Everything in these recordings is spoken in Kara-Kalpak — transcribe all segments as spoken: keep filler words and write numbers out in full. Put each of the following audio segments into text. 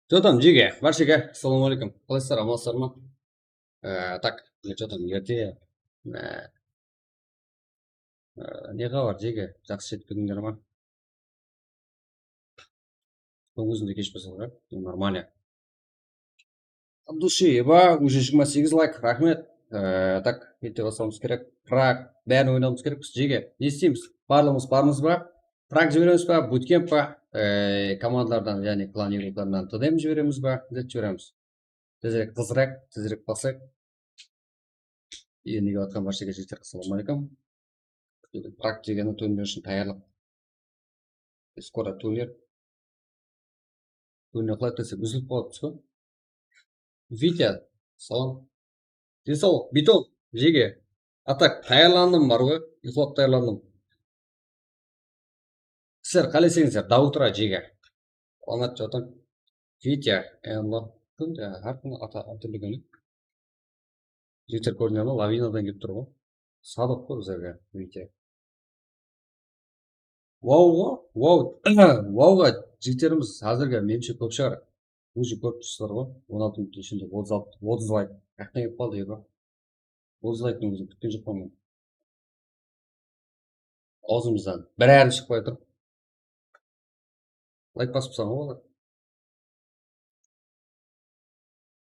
Что там, Джиге? Barshaǵa, assalawma aleykum. Qalaysızlar, amansızlar ma? Ee, tak, men что там, erte, ee, ee, ne xabar, Jege? Jaqsı jetip keldińler ma? Ózińde kesh basılǵa, нормально. От души, eba, уже jigirma segiz layk, raxmet. Ee, tak, erte baslawımız kerek. Prak, bárin oynawımız kerekpiz, Jege. Ne isteymiz? Barlıǵımız barmız ba? Prak jiberemiz ba? Butkemp pa? Ee, komandalardan, yaǵnıy klan igróklarınan TDM jiberemiz ba? Zet jiberemiz. Tezirek qızıraq, tezirek basayıq. Endi kelip atqan barshaǵa jigitler, assalawma aleykum. Prak degeni turnir ushın tayarlıq. Skoro turnir. Turnir qılayıq desek, úzilip qalıptı ǵoy. Vitya, salam. Densawlıq, Biton, Jege. A tak, tayarlandım bar ǵoy, uyqılap tayarlandım. Sizler qáleseńizler, до утра, Jege. Qanaat, что там? Vitya, Enlo. Kúnde hár kúni ata, ata túrli kúni. Jigitler kórdińler ma? Lavinadan kelip tur ǵoy. Sadıq ǵoy bizlerge, Vitya. Vawǵa, vaw, vawǵa, jigitlerimiz házirgi, menimshe, kóp shıǵar. Уже kórip tursızlar ǵoy. On altı minut ishinde otız altı, otız layk. Qaqtan kelip qaldı, eba. Otız layktın ózi kútken joqpan men. Awzımızdan bir ayırım shıqpay turıp. Layk basıp taslaǵan ǵoy olar.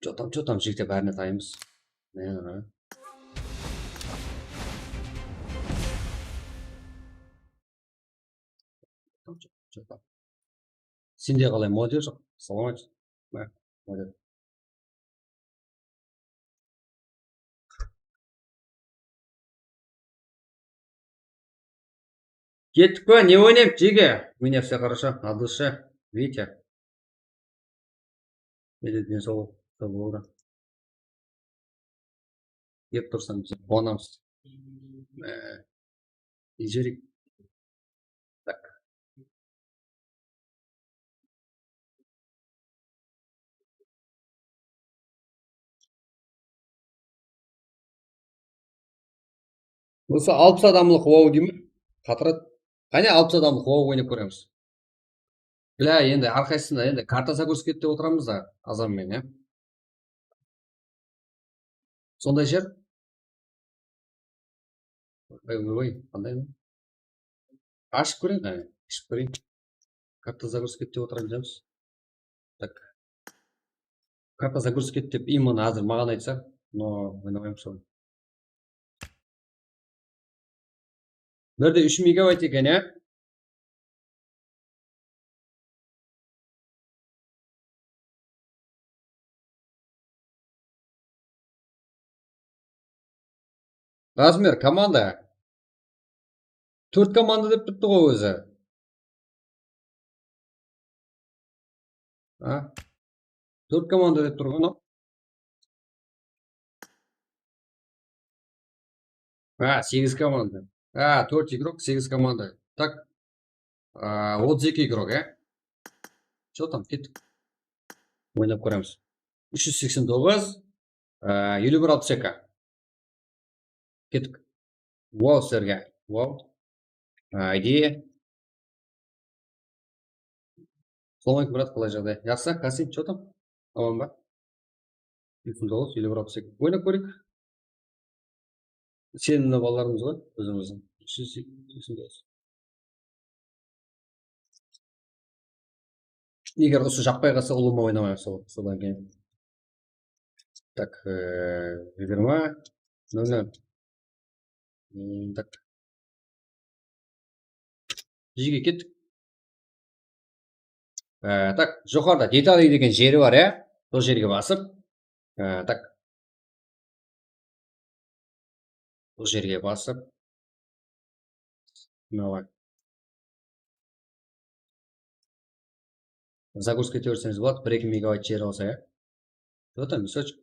Jotam, jotam, jigitler, bárine tayınbız. Mine, mine. Jotam, jotam. Sende qalay, moder joq? Salam aleykum. Mine, moder. Kettik pa? Ne oynaymız, Jege? У меня всё хорошо, от души. Vitya. Mende densawlıq, sawlıq boldı. Kep tursań, biz quwanamız. Ee, ijereyik. Tak. Usı alpıs adamlıq wow deymen. Qatırat. Qáne alpıs adamlıq wow oynap kóremiz. Bilá, endi hár qaysısında endi karta загрузка et dep otıramız da, Azam menen, ya. Sonday jer. Oy, oy, oy, qanday? Ashıp kóreyin, qáne, ashıp kóreyin. Karta загрузка et dep otıramız. Tak. Karta загрузка et dep именно házir maǵan aytsa, но oynamayman sonı. Bir de úsh megabayt eken, ya. Razmer, komanda. Tórt komanda dep turıptı ǵoy ózi. A? Tórt komanda dep tur ǵoy mınaw. A, segiz komanda. A, tórt igrok, segiz komanda. Tak. A, otız eki igrok, e? Что там, kettik. Oynap kóremiz. Úsh júz seksen toǵız, a, eliw bir alpıs eki. Kettik. Wow, sizlerge. Wow. Aydi. Assalawma aleykum, brat, qalay jaǵday? Jaqsı, Kasim, что там? Aman ba? Uyqıń tolıs, eliw bir alpıs eki. Oynap kóreyik. Seni mına balalarımız ǵoy, ózimizdiń. Úsh júz seksen toǵız. Eger usı jaqpay qalsa, ulıwma oynamayman sol, sodan keyin. Tak, e, jigirma, nol nol. Hmm, tak. Jige kettik. E, tak, joqarıda детали degen jeri bar, ya. Sol jerge basıp. E, tak. Sol jerge basıp. Mına bak. Загрузка ete berseńiz boladı, bir eki megabayt jer alsa, ya. Что там, Misochik?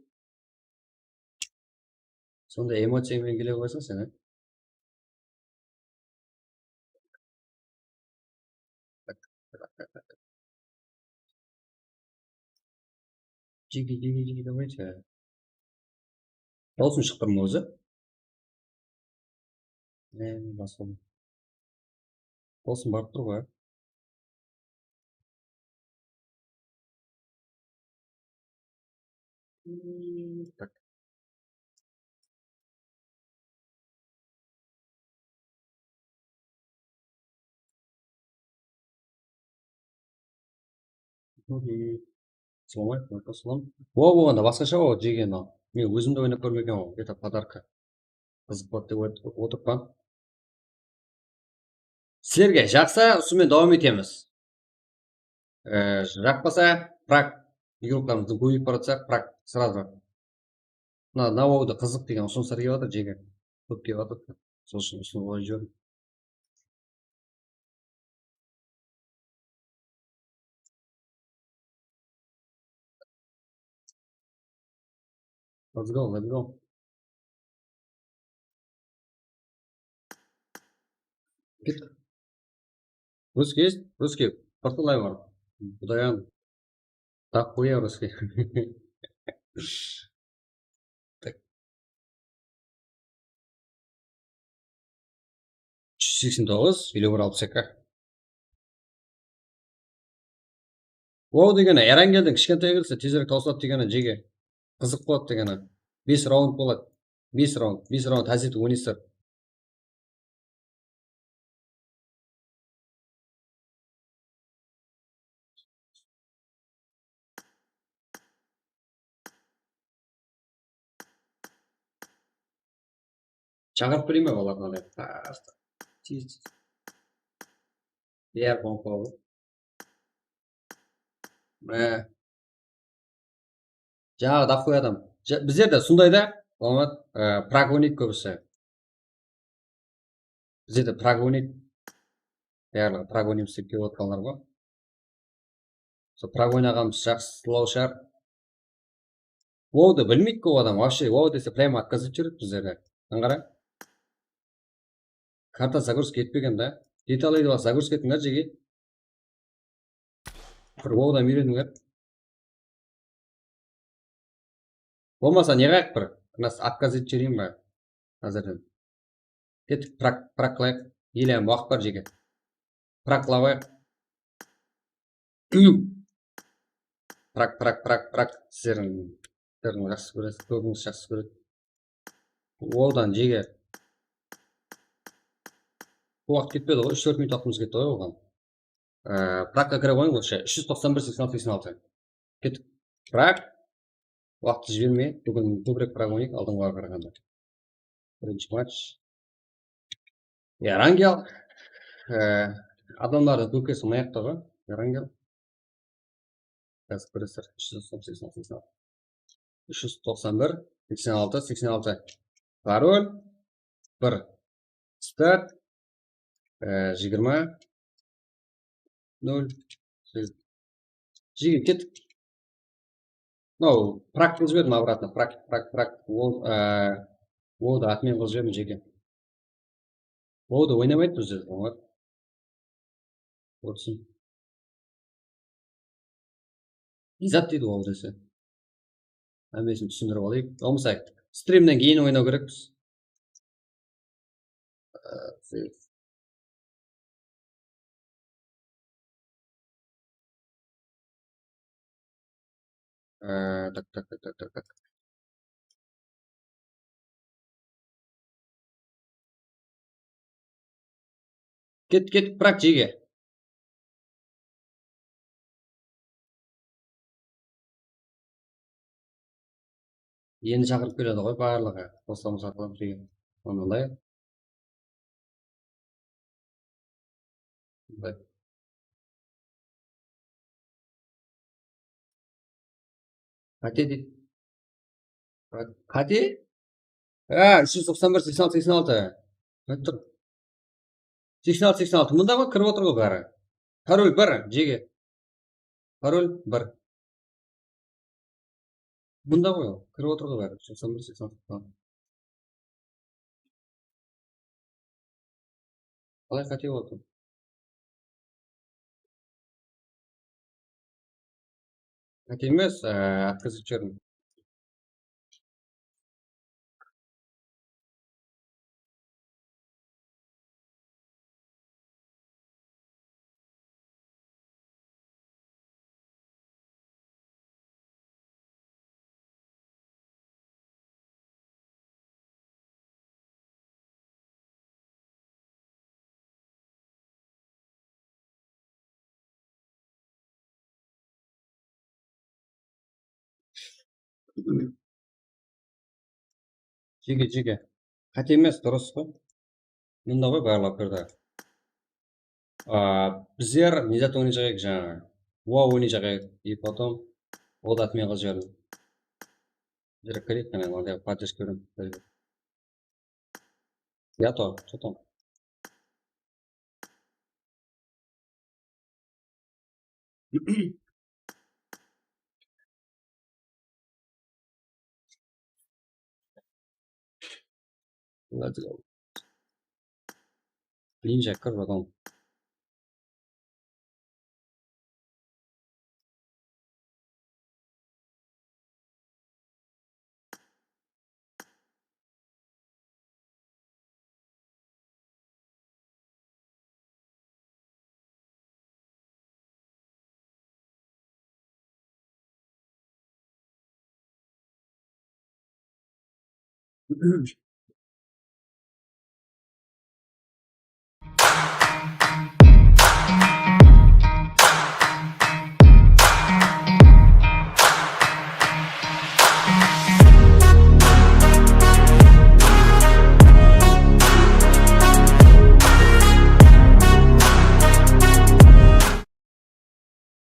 Sonday emociya menen kele qoyasań sen, a? Jige, jige, jige, давайте. Dawısın shıqtırma ózi. E, basıldı. Dawısın barıp tur ǵoy. Tak. Mhim. Assalawma aleykum, assalam. O, bolǵanda basqasha o, jegen o. Men ózim de oynap kórmegenmen o, это подарка. Qızıq boladı dep oyt-, otırıppan. Sizlerge jaqsa, usınıń menen dawam etemiz. E, jaqpasa, prak, igroklarımızdıń kóbeyip baratsa, prak сразу. Mına, mına oydı qızıq degen usınıslar kelip atır, jege. Kóp kelip atır. Sol ushın usınıp qoyıp jiberdim. Let's go, let's go. Ket. Русский есть? Русский. Порталай bar. Qudayan. Daxuya русский. Tak. Úsh júz seksen toǵız, eliw bir alpıs eki. Wow degeni, Erangeldiń kishkentay kirisi tezirek tawsıladı degeni, jege. Qızıq boladı degeni. Bes raund boladı. Bes raund, bes raund, házir oynaysızlar. Shaqırıp bereyim be, balalardı alayıq. Tez, tez. Diğer pompa alıp. Mine. Jańaǵı daxuya adam. Ja-, bizlerde sonday da, Muhammad, e, prak oynaydı kóbisi. Bizlerde prak oynaydı. Barlıǵı prak oynaymız dep kelip otqanlar bar. Sol prak oynaǵanımız jaqsılaw shıǵar. Wow da bilmeydi kóp adam. Вообще wow dese, прямо отказ etip júredi bizlerde. Mına qara. Karta загрузка etpegen da. Detalı edi, загрузка etińler, jege. Bir wow dan úyrenińler. Bolmasa ne qılayıq, bir, mına отказ etip jibereyin be? Házirden. Kettik, prak, prak qılayıq. Ele waqıt bar, jege. Prak qıla qoyayıq. Prak, prak, prak, prak. Sizlerdiń, sizlerdiń jaqsı kóresiz, kóbińiz jaqsı kóredi. Odan, jege. Waqıt ketpedi ǵoy, úsh-tórt minut waqtımız ketti ǵoy oǵan. Ee, prakka kire qoyıń, вообще. Úsh júz toqsan bir, seksen altı, seksen altı. Kettik. Prak. Waqıt jibermey, búgin kóbirek prak oynayıq, aldınǵılarǵa qaraǵanda. Birinshi match. Erangel. Ee, adamlardıń kóbkesi mına jaqta ǵoy, Erangel. Házir kóresiz, úsh júz toqsan, seksen altı, seksen altı. Úsh júz toqsan bir, seksen altı, seksen altı. Parol. Bir. Start. Ee, jigirma. Nol. Jigirma, kettik. Mınaw, prak qılıp jiberdim обратно. Prak, prak, prak. Ol, ee, ol da отмен qılıp jiberdim, jege. Ol da oynamaydı bizde, olar. Otsin. Ne zat deydi ol dese. Hámmesin túsindirip alayıq. Bolmasa, strimnen keyin oynaw kerekpiz. Ee, tak, tak, tak, tak, tak, tak. Ket, ket, prak, jege. Endi shaqırıp keledi ǵoy barlıǵı. Qosılamız arqalı birge. Onı alayıq. Bak. Qáte deydi. Qáte? Á, úsh júz toqsan bir, seksen altı, seksen altı. Ayttıq. Seksen altı, seksen altı. Mında ǵoy, kirip otır ǵoy bári. Parol bir, jege. Parol bir. Mında ǵoy, kirip otır ǵoy bári. Seksen bir, seksen altı. Qalay qáte boldı? Qáte emes, á, отказ etip jiberdim. Jege, jege. Qáte emes, durıs ǵoy. Mında ǵoy barlap kirdi. A, bizler ne zat oynayjaq edik jańa? Wow oynayjaq edik. И потом ol admin qız jiberdi. Bizler kireyik qáne, mınday поддержка beremiz. Я то, что там? Let's go. Блин, Джек, как потом?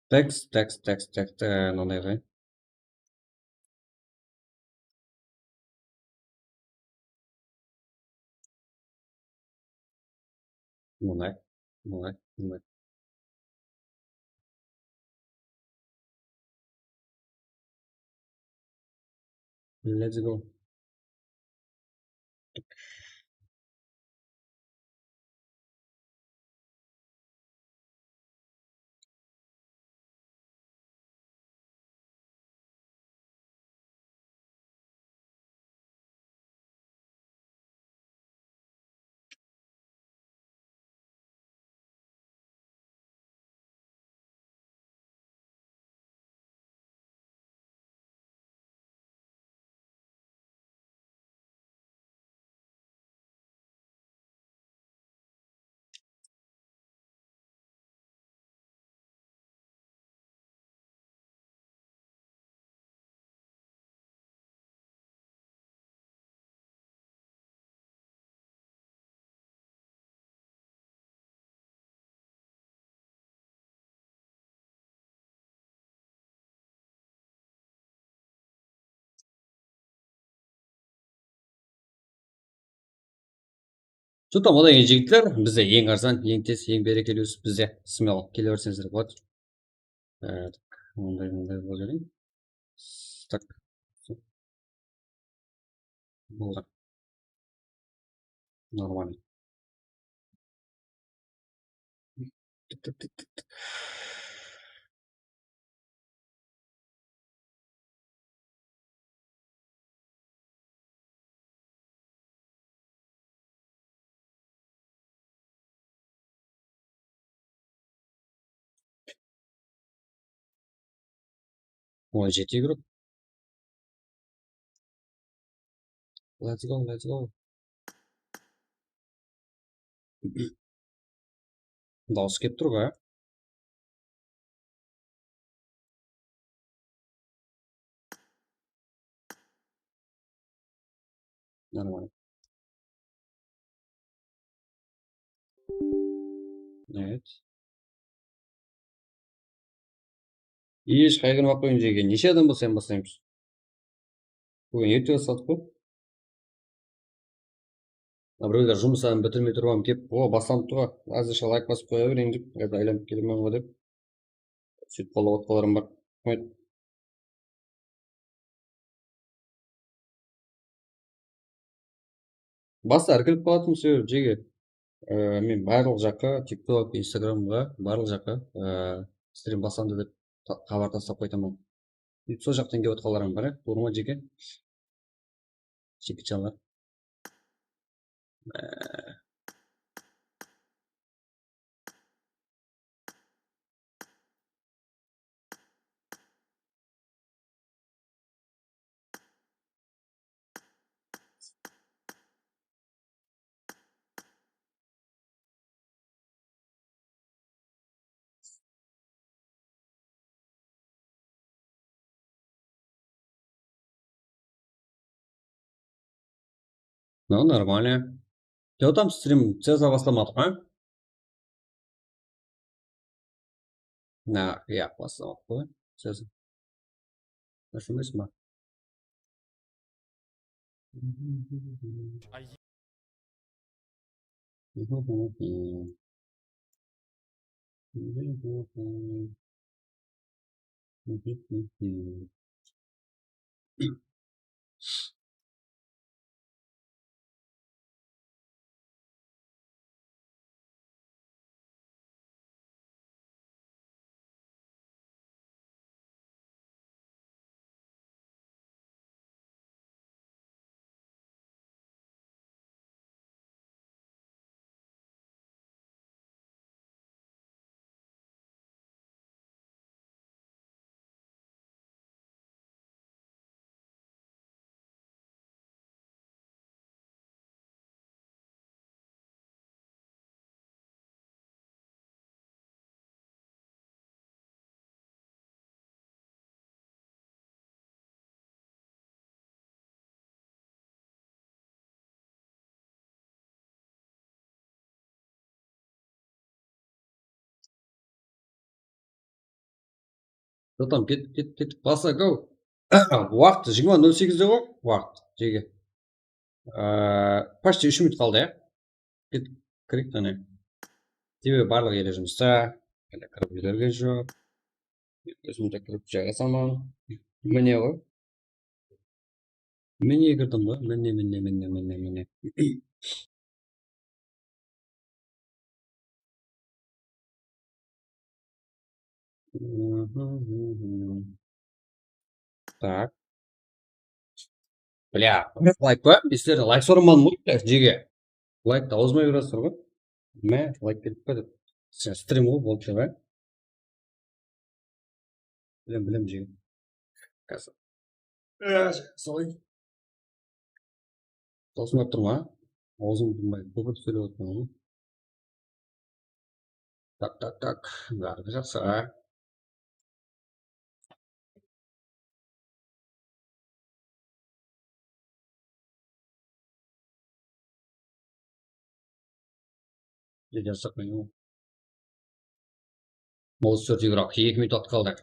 Tekst, tekst, tekst, tekst, e, mınanday qoyayın. Mınanday, mınanday, mınanday. Let's go. Что там, odan keyin jigitler, bizde eń arzan, eń tez, eń berekeli usı bizde. Смело kele berseńizler boladı. E, mınday, mınday bolıp bereyik. Tak. Boldı. Нормально. On jeti игрок. Let's go, let's go. Dawıs kelip tur ǵoy. Нормально. Evet. Hesh qayǵırma qoyıń, jege. Neshe adam bolsa, sen baslaymız. Búgin erte basladıq ǵoy. Mına birewler jumısların bitirmey turıp kelip, o, baslanıptı ǵoy. Ázirshe layk basıp qoya bereyin dep, házir aylanıp kelemen ǵoy dep. Sóytip qollap atqanlarım bar. Raxmet. Basta irkilip qalatırman, sebebi jege, e, men barlıq jaqqa, TikTok, Instagramǵa, barlıq jaqqa, e, strim baslandı dep ta-, xabar taslap qoytaman. Sol jaqtan kelip atqanlarım bar, e, tuwdıma jeke. Jekechanlar. No, нормально. Jotam, strim seza baslamadıq pa? Na, ya, baslamadıq qoy. Seza. Dúrs emes pa? Jotam, ketip, ketip, ketip, basa, go. Waqıt jigirma nol segizde ǵoy, waqıt, jege. Aa, почти úsh minut qaldı, ya. Ketip kireyik, qáne. Sebebi barlıq ele jumısta. Ele kirip úlgergen joq. Ózim de kirip jayǵasaman. Mine ǵoy. Mine kirdim ǵoy. Mine, mine, mine, mine, mine. Tak. Bля, layk pa? Men sizlerden layk soramadım ǵoy, jege. Layktı awzıma beresiz ǵoy. Mine, layk ketip pa dep. Sen strim ǵoy, boldı dep, á? Bilem, bilem, jege. Házir. Solay. Dosım turma. Awzım tınbay, kópirip sóylep otırman. Tak, tak, tak. Barlıǵı jaqsı. Jazsaq, mine. Mouse túrtip, biraq eki minut waqıt qaldı.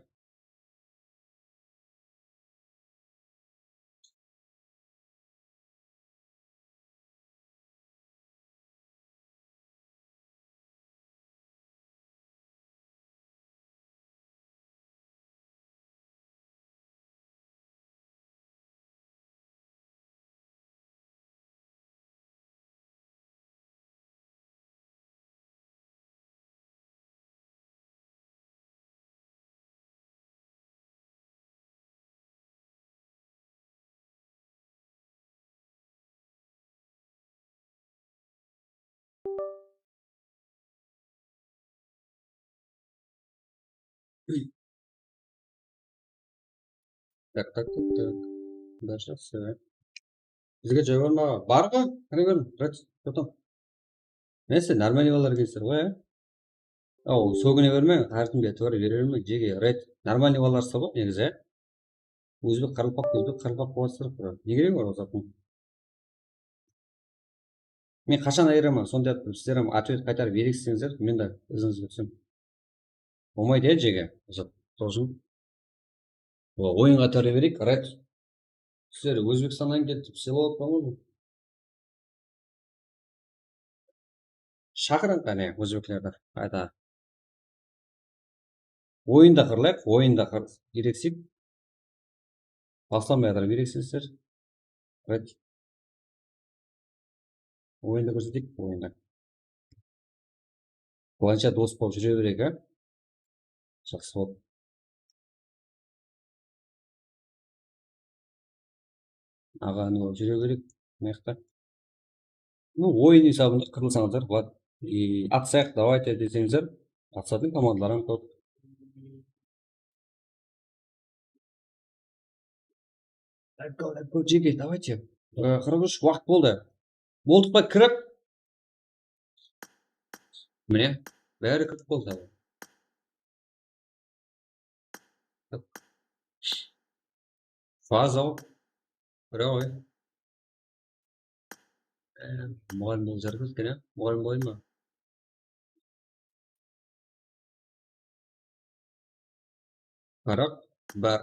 Tak, tak, tak, tak. Dashası. Bizge joy bar ma? Bar ǵoy. Qáne kórin, red, totam. Neyse, нормальный balalar ekensiz ǵoy, á? Aw, sógine bermeń, hár kimge tuwra bere bermeń, jege, red. Нормальный balalar sızıp, negizi, á? Ózbek qaraqalpaq, ózbek qaraqalpaq bolıp atır, bro. Ne keregi bar ol zattıń? Men qashan ayıraman, sonday etip, sizler hám otvet qaytarıp beresiz deseńizler, men de izińizge túsem. Bolmaydı, ya, jege. Sol ushın. O, oyınǵa tare bereyik, red. Sizler Ózbekstannan kelip, sizler bolıp atpan ǵoy. Shaqırıń qáne ózbeklerdi, qayta. Oyında qırlayıq, oyında qır-, girekseyik. Baslanbay atır, gireksizler. Red. Oyında kórseteyik, oyında. Bılayınsha dos bolıp júre bereyik, á? Jaqsı bolıp. Aǵa, anaw júre bereyik, mıyaqta. Ну, oyın esabında qırılsańızlar, Vlad, и, atsayıq, давайте deseńizler, atısatıń komandalar hám kóp. Let's go, let's go, jege, давайте. Ee, qırq úsh waqıt boldı. Boldıq pa kirip? Mine, bári kirip boldı. Faza. Bravo. Muǵallim bolıp júrmiz eken, ya? Muǵallim bolayın ba? Qırq bir,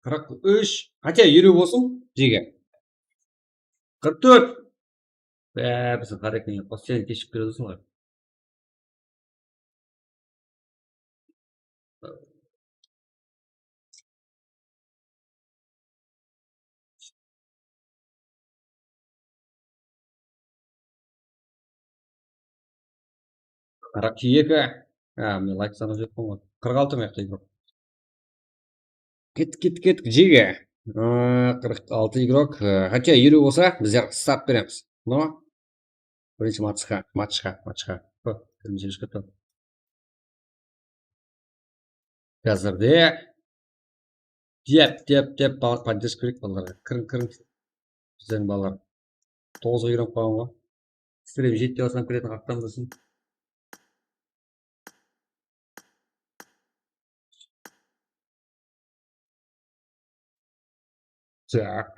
qırq úsh, хотя eliw bolsın, jege. Qırq tórt. Bárisi Qarekenge postoyanno keshigip keledi usılar. Qırq eki. Ha, men layk sanap júrmen ǵoy. Qırq altı mıyaqta igrok. Kettik, kettik, kettik, jege. Aa, qırq altı igrok. Aa, хотя eliw bolsa, bizler start beremiz. No? Birinshi matchqa, matchqa, matchqa. Ho, birinshi matchqa. Házirde. Dep, dep, dep, bal-, поддержка bereyik balalarǵa. Kiriń, kiriń. Bizlerdiń balalar. Toǵızǵa úyrenip qalǵan ǵoy. Sirep jeti dep atırıp kiretin qaqtan bilsin. Так.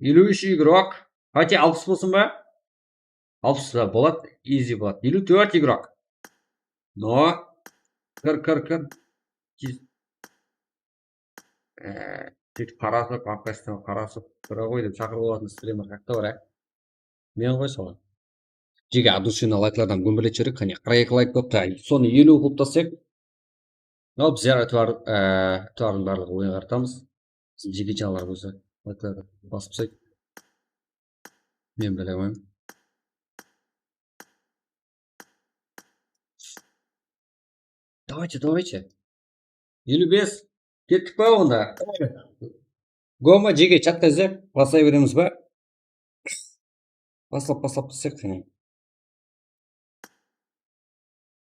Eliw úsh igrok. Хотя alpıs bolsın ba? Alpıs ta boladı, easy boladı. Eliw tórt igrok. No. Kir, kir, kir. Tez. Ee, sóytip qarasıp, obkastan qarasıp, tura ǵoy dep shaqırıp alatın stremer qaqta bar, á? Men ǵoy soǵan. Jege, от души layıklardan gúmbirletip júreyik, qáne, qırq eki layık bolıptı. Sonı eliw qılıp taslayıq. Al, bizler itibar, e, itibarın barlıǵı oyınǵa qaratamız. Biziń jeke janlar bolsa layıklardı basıp taslayıq. Men bilemen. Давайте, давайте. Eliw bes. Kettik pa onda? Goma, jege, chatta izle. Baslay beremiz ba? Baslap, baslap tursaq qáne.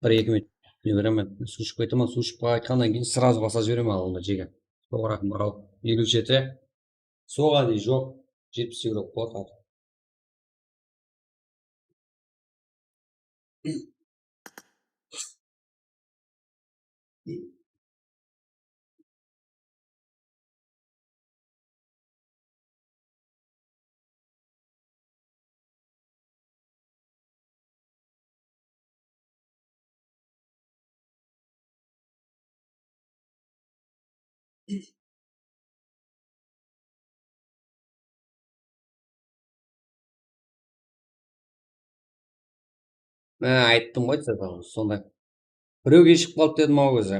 Bir eki minut ne beremen. Suw iship qaytaman. Suw iship qaytqannan keyin сразу baslap jiberemen al onda, jege. Toǵıraq moral. Eliw jeti. Soǵan dey joq. Jetpis igrok boladı. Há, ayttım ǵoy, sonday. Birewge shıǵıp qalıp dedim-aw ózi.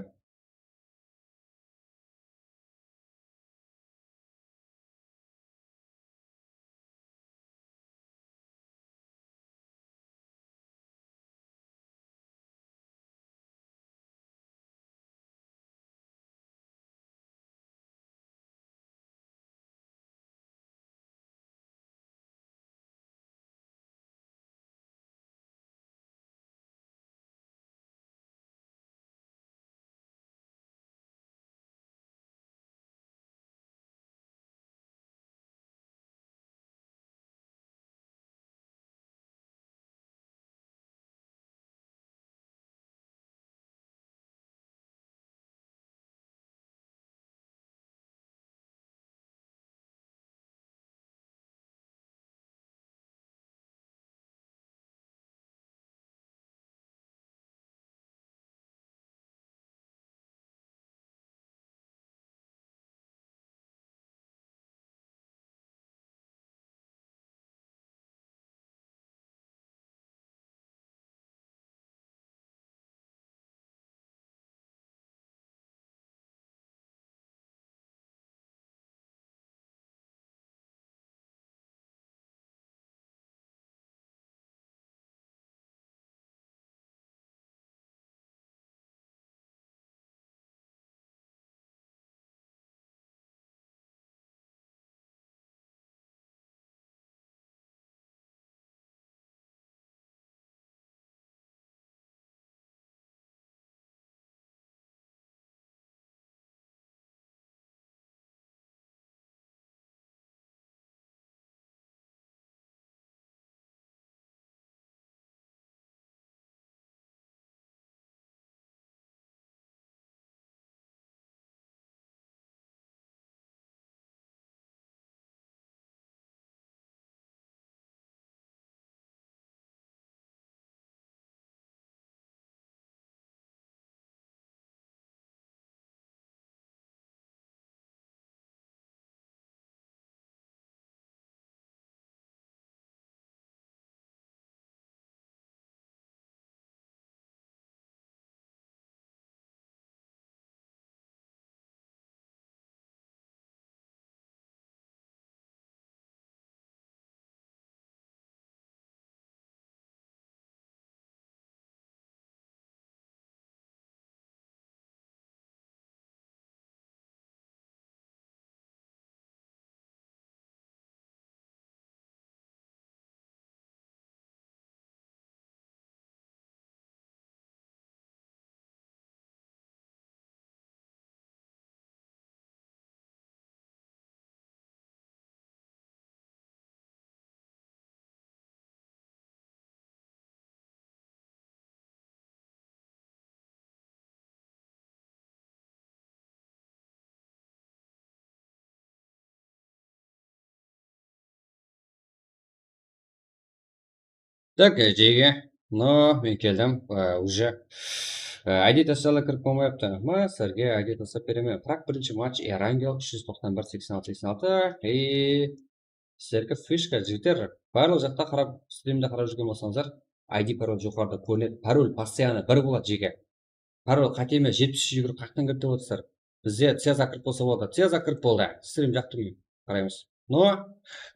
Так, e, jege. No, men keldim. E, уже, e, I D taslawǵa kirip bolmayaptı. Ma, sizlerge I D taslap beremen. Birak birinshi match Erangel, úsh júz toqsan bir, seksen altı, seksen altı. E, sizlerge fishka, jigitler. Barlıq jaqta qarap, strimde qarap júrgen bolsańızlar, I D parol joqarıda kórinedi. Parol постоянно bir boladı, jege. Parol qáte me, jetpis úsh yugurıp qayaqtan kirdi dep otırsızlar. Bizde C zakryt bolsa boldı. C zakryt boldı. Strim jaqtırmay qaraymız. No,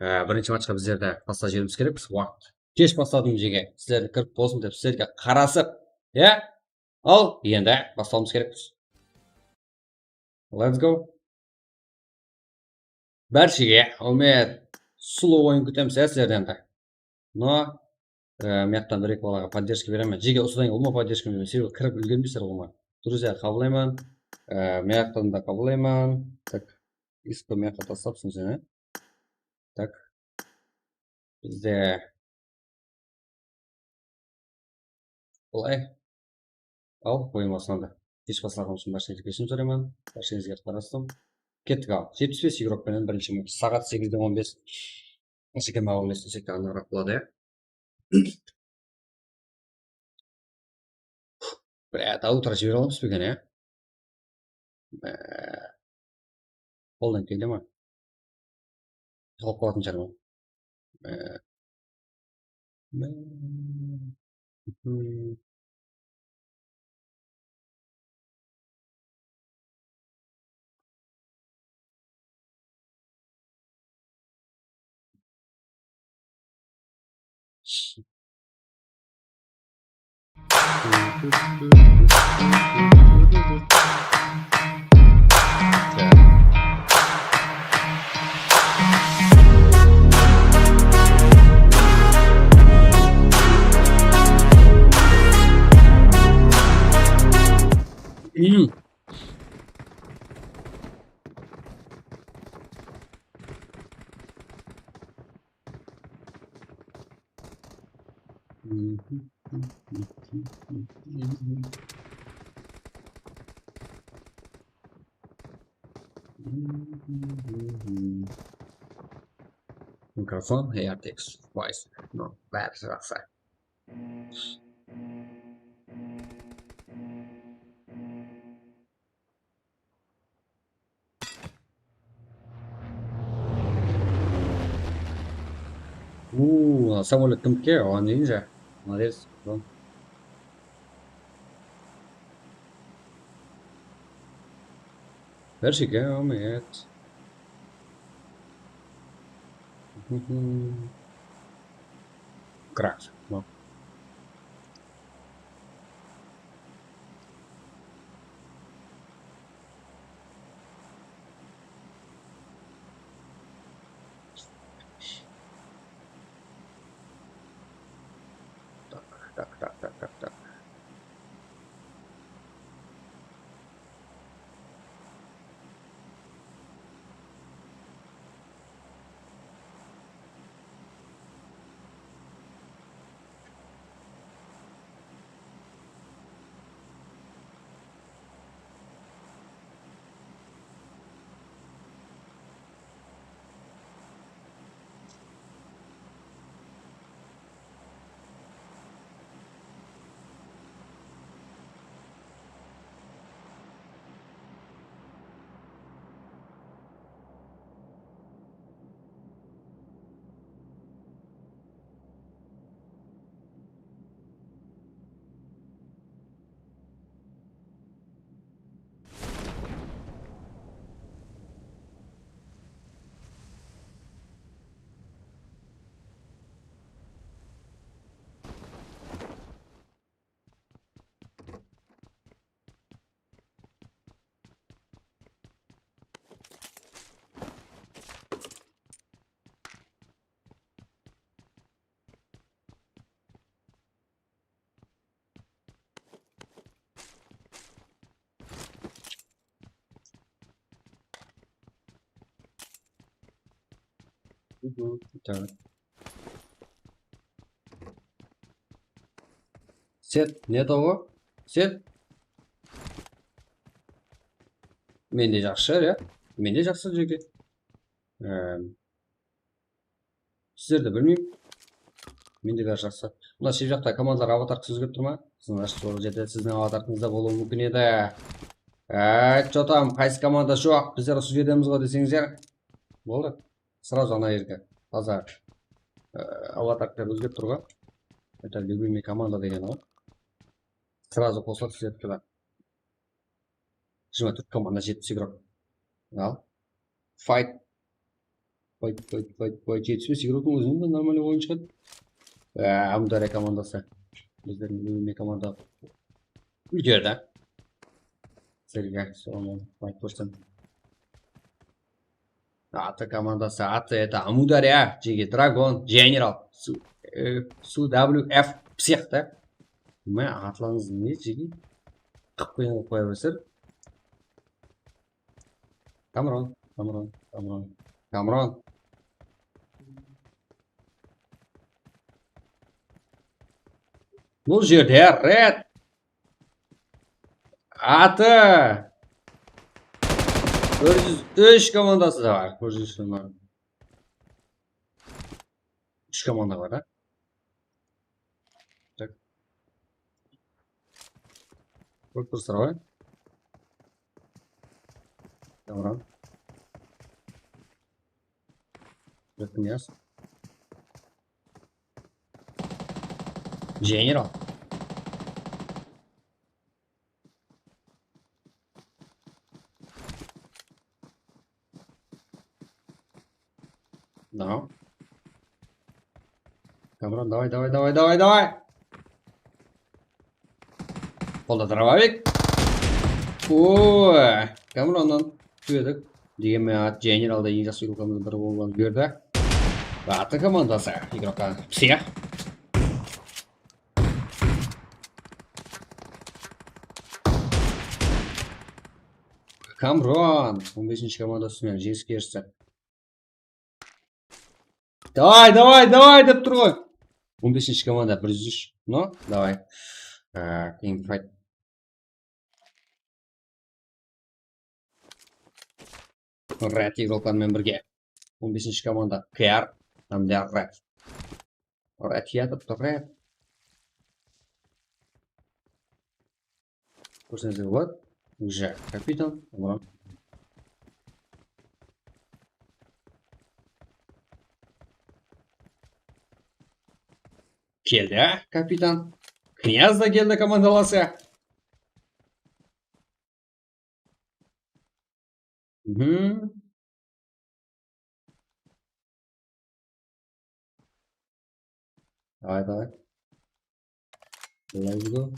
e, birinshi matchqa bizler de baslap jiberiwimiz kerek. Biz waqıt kesh basladım, jege. Sizlerdi kirip bolsın dep sizlerge qarasıp, ya? Al, endi baslawımız kerekpiz. Let's go. Bárshege áwmet, sulıw oyın kútemiz, ya, sizlerden de. No, e, mıyaqtan bir-eki balaǵa поддержка beremen. Jege, usıdan keyin ulıwma поддержка beremen, sebebi kirip úlgermeysizler ulıwma. Друзья qabıllayman. E, mıyaqtan da qabıllayman. Tak, isko mıyaqqa taslapsın seni. Tak. Bizde Bılay. Al, oyın baslandı. Kesh baslaǵanım ushın bársheńizden keshirim sorayman. Bársheńizge qarastım. Kettik al. Jetpis bes igrok penen birinshi minut. Saat segizden on bes. Nasıl eken, on bes desek de anıǵıraq boladı, ya. Bля, dawıtır jibere alamız ba eken, ya? Ee, qoldan kele ma? Joq, qoyatın shıǵarman. Ee, hmm. Mikrofon, AirTags, voice. No, bári jaqsı. Uuu, samolyot kimniki? Oǵan deyin ja. Молодец. Bársheńizge áwmet. Krak. Tak, tak, tak, tak, tak, tak. Mhm, tamam. Set, ne tawa? Set. Mende jaqsı shıǵar, ya. Mende jaqsı jeke. Em, Sizlerdi bilmeymen. Mende bári jaqsı. Mına shep jaqta komandalar avatarkası ózgerip tur ma? Значит, sol jerde siziń avatarkanız da bolıwı múmkin edi. Ay, что там, qaysı komanda joq? Bizler usı jerdemiz ǵoy deseńizler. Boldı. Сразу ana jerge. Taza. E, avatarkalar ózgerip tur ǵoy. Это любимый команда degen ǵoy. Сразу qosıla túsedi da. Jigirma tórt komanda, jetpis igrok. Al. Fight. Fight, fight, fight, fight. Jetpis bes igroktıń ózinen de нормальный oyın shıǵadı. Á, Ámiwdárya komandası. Bizlerdiń любимый komanda. Úlgerdi. Sizlerge soǵan aytıp ótsem. Atı komandası, atı, это, Ámiwdárya, jege, Dragon, General, Su, e, S W F, psix ta. Mine, atlarıńız ne, jege? Qıp qıyın qılıp qoya berseler. Kamron, Kamron, Kamron, Kamron. Bul jerde Red. Atı. Bir júz úsh komandası da bar. Bir júz úsh komanda. Úsh komanda bar, a? Tak. Kórip tursızlar ǵoy. Tamam. Yakın yaz. General. No. Kamron, давай, давай, давай, давай, давай. Qolda dravovik. Oy, Kamronnan túbedik. Degenmen, at, Generalda eń jaqsı igroklarımızdıń biri bolıp úlgerdi. Atı komandası, igroklar. Psix. Kamron, on besinshi komanda ústinen jeńiske erishti. Davay, davay, davay dep tur ǵoy. On besinshi komanda, bir júz úsh. No, davay. Á, keyin fight. Red igroklar menen birge. On besinshi komanda, K R hám de Red. Red yatıptı, Red. Kórseńizler boladı. Уже kapitan, Kamron. Keldi, kapitan. Knyaz da keldi, komandalası. Mhm. Давай, давай. Let's go.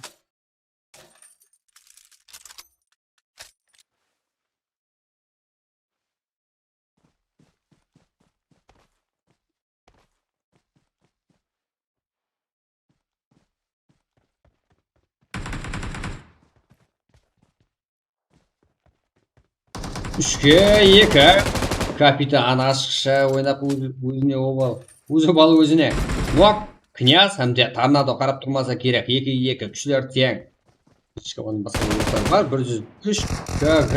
Úshke eki. Kapitan ashıqsha oynap óz-, ózine obal. Óz obalı ózine. Nok, Knyaz hám de Tornado qarap turmasa kerek. Ekige eki, kúshler teń. Hech kimniń basqa oyunları bar. Bir júz úsh K G.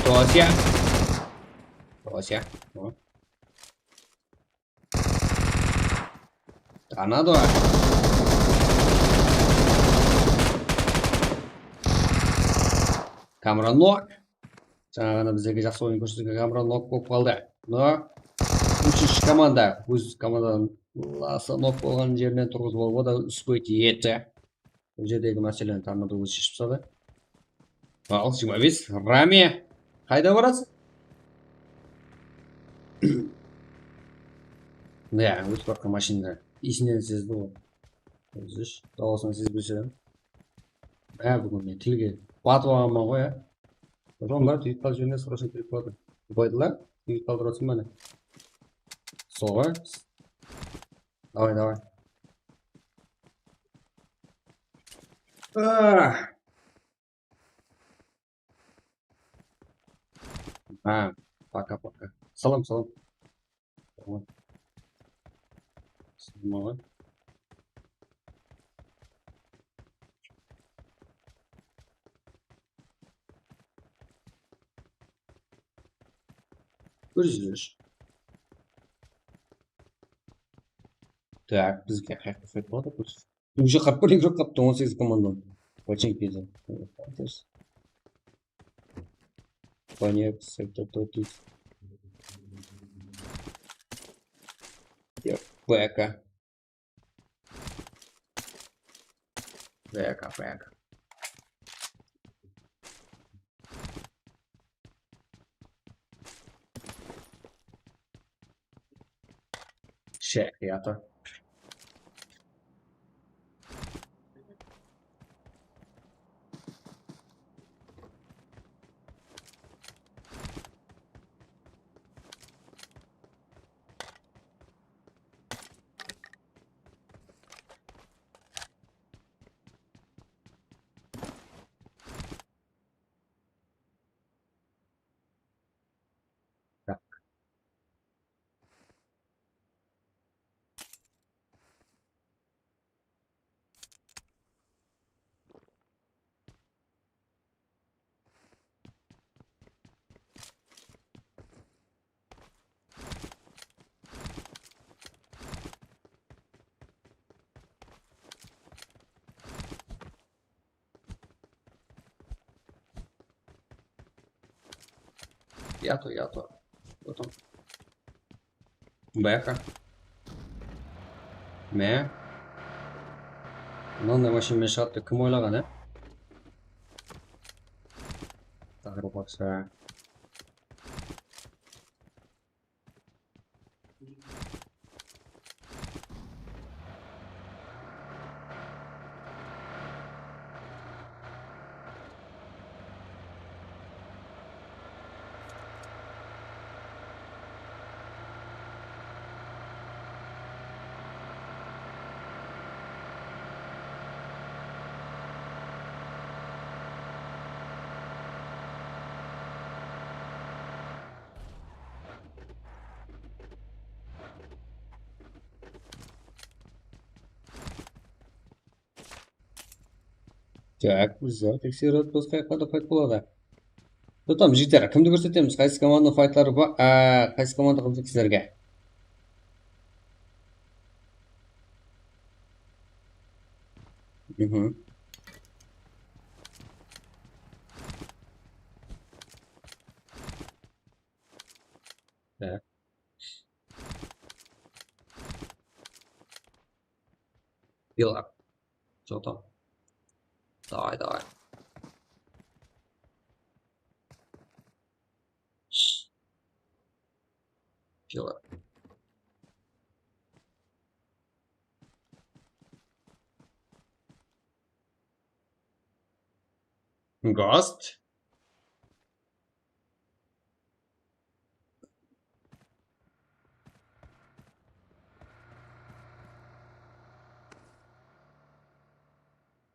Tosya. Tosya. Tornado. Kamron nok. Jańa ǵana bizlerge jaqsı oyın kórsetken Kamron nok bolıp qaldı. No. Úshinshi komanda. Óz komandalası nok bolǵan jerinen turǵızıp alıp, o da úspeydi eti. Bul jerdegi máseleni Tornado ózi sheship tasladı. Al, jigirma bes. Rami. Qayda barasız? Ya, ótip baratqan mashinada iyisinen sezdi ǵoy. Ózi dawasın sezbese. Á, búgin men tilge batıp alǵanman ǵoy, ya. Rom bar, tweet qılıp jibermez, срочно kerek boladı. Ubaydulla, tweet qaldırıp atırsań ba ne? Soǵay. Davay, davay. Ah. Ha, пока, пока. Salam, salam. Salam. Salam, aǵa. Bir júz úsh. Так, bizge qayaqqa qayt boladı? Уже qırq bir игрок qaptı, on segiz komandanıń. Починки. Понек, сектор төрт. Бэка. Бэка, бэка. Shayx yatır. Yato, yato. Потом. Бэка. Mine. Mınanday mashinamen shıǵadı dep kim oylaǵan, e? Taqırıp baqsa. Tak, bizler tekserip atırmız, qayaqqa da fayt boladı. Tutam, jigitler, kimdi kórsetemiz? Qaysı komanda faytları bar? Á, qaysı komanda qızıq sizlerge? Mhm. Tak. Yılan. Jotam. Davay, davay. Yılan. Ghost.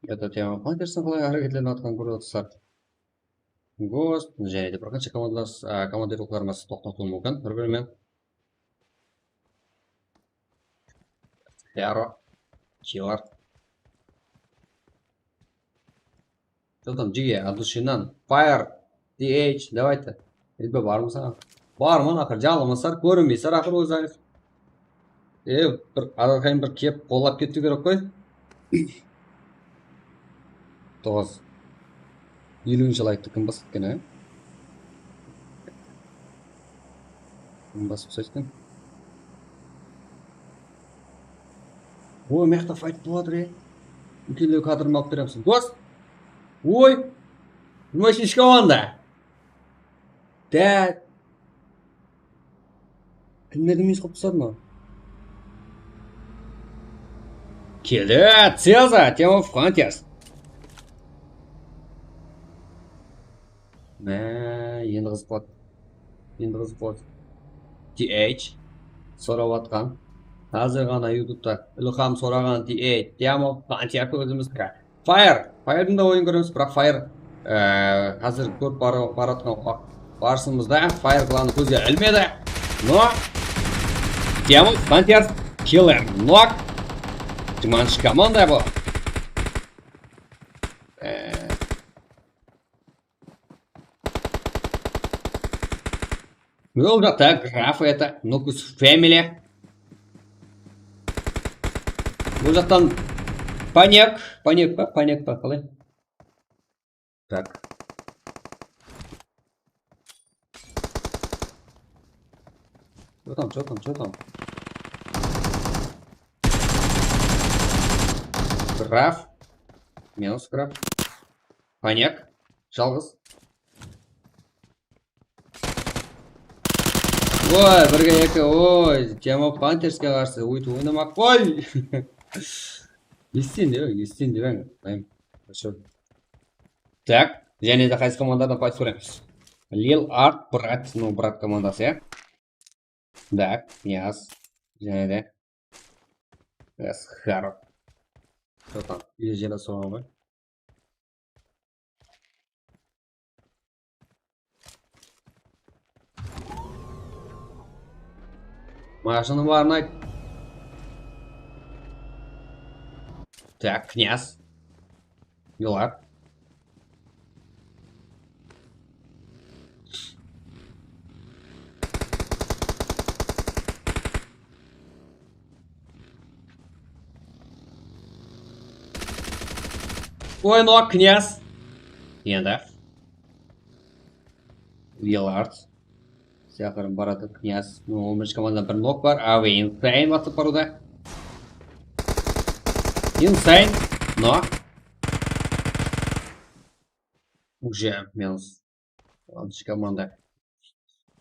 Yata tema Panterstıń qalay háreketlenip atqanın kórip otırsaq. Ghost, jáne de bir qansha komandalar, á, komandirliklerimiz toqtatıwı múmkin bir-birinen. Hero, Killer. Что там, jige, от души nan. Fire, T H, давайте. Elbe barmı saǵan? Barman aqır, jalımasar, kórinbeysizler aqır ózińiz. E, bir arqayın bir kep qollap ketiw kerek qoy. Toǵız. Eliwinshi layktı kim basıp ketken, e? Kim basıp tastaydı eken? Oy, mıyaqta fayt bolıp atır, e. Úlkenlew kadrın alıp beremiz. Dos! Oy! Nima ishki onda? Dá. Kimlerdi minus qılıp tasladı ma? Keldi, Ceza, Team of Hunters. Mine, endi qızıq boladı. Endi qızıq boladı. T H sorap atqan. Házir ǵana YouTube'ta Ilham soraǵan T H, Team of Hunters ózimizdi. Fire. Fire'dıń da oyın kóremiz, biraq Fire, e, házir kórip bar-, baratqan waq-, barısımızda Fire klanı kózge ilmedi. No. Team of Hunters, Killer, Nok. Jumansh komanda bul. Ol jaqta Graf, это Nokus Family. Bul jaqtan Panyak, Panyak pa, Panyak pa, qalay? Tak. Что там, что там, что там? Graf. Minus graf. Panyak. Jalǵız. Oy, birge eki, oy, Team of Huntersqa qarsı óytip oynamaq, oy! Esten de, esten de, báń, báń. Tak, jáne de qaysı komandadan payt kóremiz? Lil Art, Brat, no, Brat komandası, ya? Tak, Niyaz, jáne de. Yas, Haro. Что там? Ele jela soǵan ǵoy. Mashınım barın ayt. Tak, knyaz. Yolar. Oy, no, knyaz. Endi. Willard. Sıyaqırın baradı, knyaz. No, on birinshi komandada bir nok bar. Awe, Insane basıp barıwda. Insane. No. Уже minus. Altınshı komanda.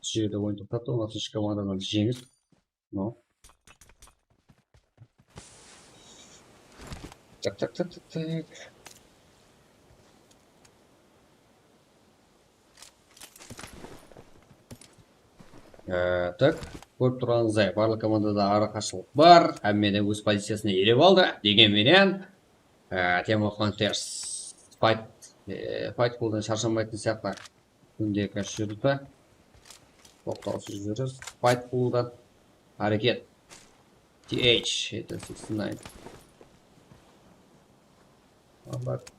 Usı jerde oyın toqtattı, altınshı komandadan jeńis. No. Tak, tak, tak, tak, tak. Ee, tak, kórip turǵanıńızday, barlıq komandada araqarshılıq bar. Hámme de óz poziciyasına iyelep aldı. Degen menen, ee, Team of Hunters fight, ee, fight pooldan sharshamaytın sıyaqlı. Kúnde, kánshi, júrdi. Toqtawsız júriz. Fight pooldan. Háreket. T H, это sixty nine.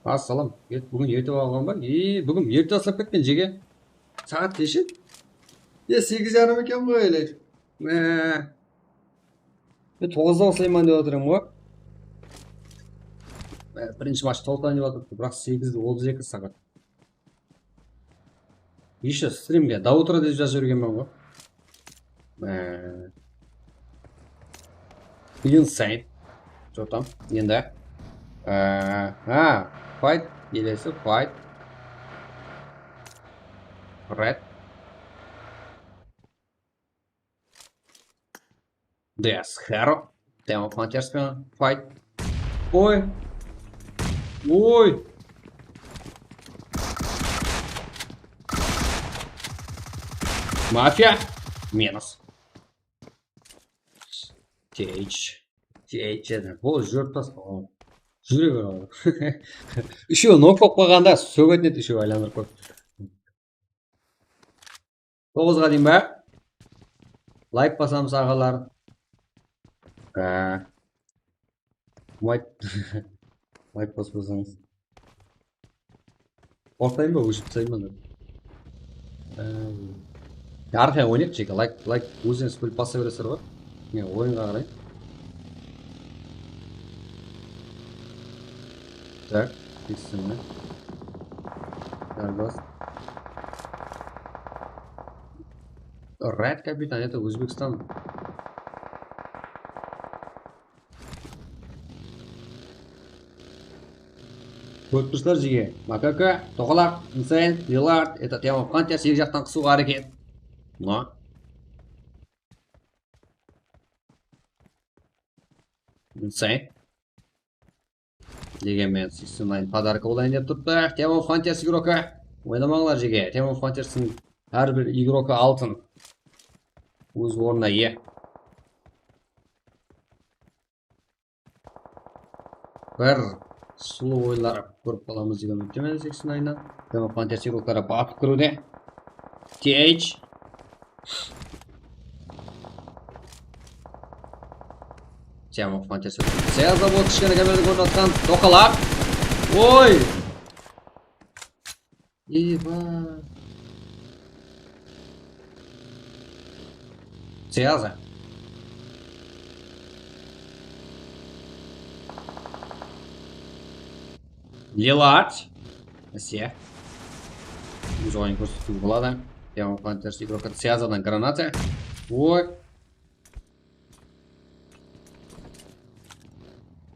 Assalam. Búgin erte alǵan ba? E, búgin erte taslap ketken, jege. Saat neshe? E, segiz jarım eken ǵoy, ele. E, e, toǵızda baslayman dep atırman ǵoy. E, birinshi match tolqın dep atırıptı, biraq segiz otız eki saat. Еще strimge до утра dep jazıp jibergenmen ǵoy. Ee, Insane. Что там? Endi. Ee, ha, fight, elesi fight. Red. Death Hero. Team of Hunters penen fight. Oy. Oy. Mafia. Minus. T H. T H edi. Bul júrip tasta. Júre ber. Úshewi nok bolıp qalǵanda sógetin edi, úshewi aylandırıp qoyıp. Toǵızǵa deyin ba? Layk basamız, aǵalar. Ee, layk, layk baspasańız. Ortayın ba, óshirip taslayın ba? Ee, arqaya oynayıq, jeke. Layk, layk, ózińiz kúlip basa beresizler ǵoy. Mine, oyınǵa qarayın. Так, kesin. Red kapitan, это Ózbekstan. Kórip tursızlar, jege. Makaka, Toqalaq, Insane, Willard, это Team of Hunters, eki jaqtan qısıwǵa háreket. Mına. Insane. Degen menen sixty nine podarka bolayın dep turıptı. Team of Hunters igroki. Oynamańlar, jege. Team of Hunters'tiń hár bir igroki altın. Óz ornına iye. Bir sulıw oyınları kórip qalamız degen úmittemen sixty nine'dan. Team of Hunters igrokları basıp kiriwde. T H. Team of Hunters. Seyaz da bol, kishkene kamerada kórip atqan Toqalaq. Oy! Eba. Seyaza. Lillard. Mine. Óz oyın kórsetkiw boladı. Demon Hunters igrokka sviyazadan granata. Oy.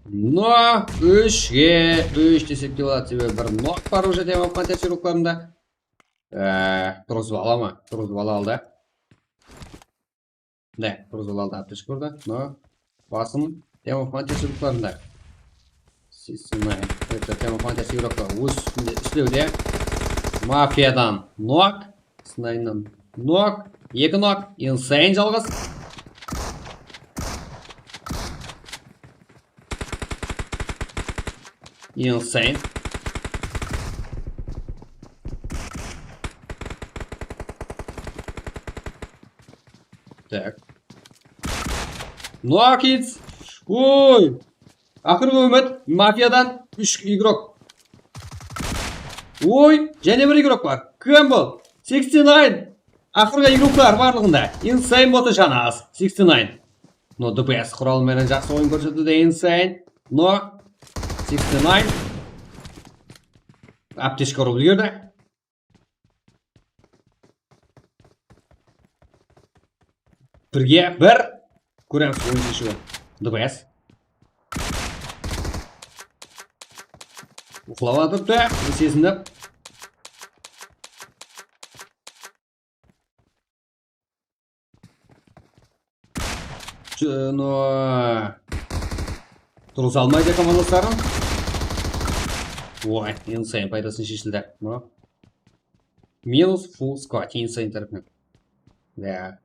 No, úshke úsh desek te boladı, sebebi bir nok bar уже Demon Hunters igroklarında. Ee, turǵızıp ala ma? Turǵızıp ala aldı. Ne, turǵızıp ala aldı, aptechka urdı. No, basım Demon Hunters igroklarında. Sixty nine. Это Demon Hunters igroklar óz ústinde islewde. Mafiyadan nok. Sixty nine'dan nok. Eki nok. Insane jalǵız. Insane. Tak. Nokits. Oy. Aqırǵı úmit. Mafiyadan úsh igrok. Oy, jáne bir igrok bar. Kim bul? Sixty nine. Aqırǵı igroklar barlıǵında. Insane botı janı az. Sixty nine. No, D P S quralı menen jaqsı oyın kórsetedi Insane. No, Sixty nine. Aptechka urıp úlgerdi. Birge bir. Kóremiz, oyın sheshimi. D P S. Uxlap atırıptı, sezindi. Sh-, no. Turǵıza almaydı komandasların. Oy, Insane paydasına sheshildi. No. Minus full squad Insane tárepinen. Ya.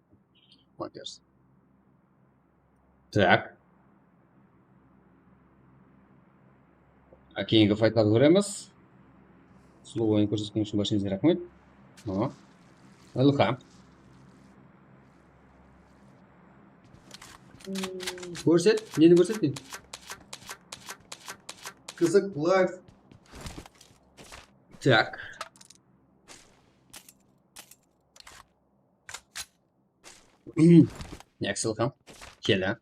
Hunters. Tak. A, keyingi faytlardı kóremiz. Sulıw oyın kórsetken ushın bárshenińizge raxmet. Aha. Ilham. Kórset, neni kórset deydi? Qızıq live. Tak. Next Ilham. Kel, a.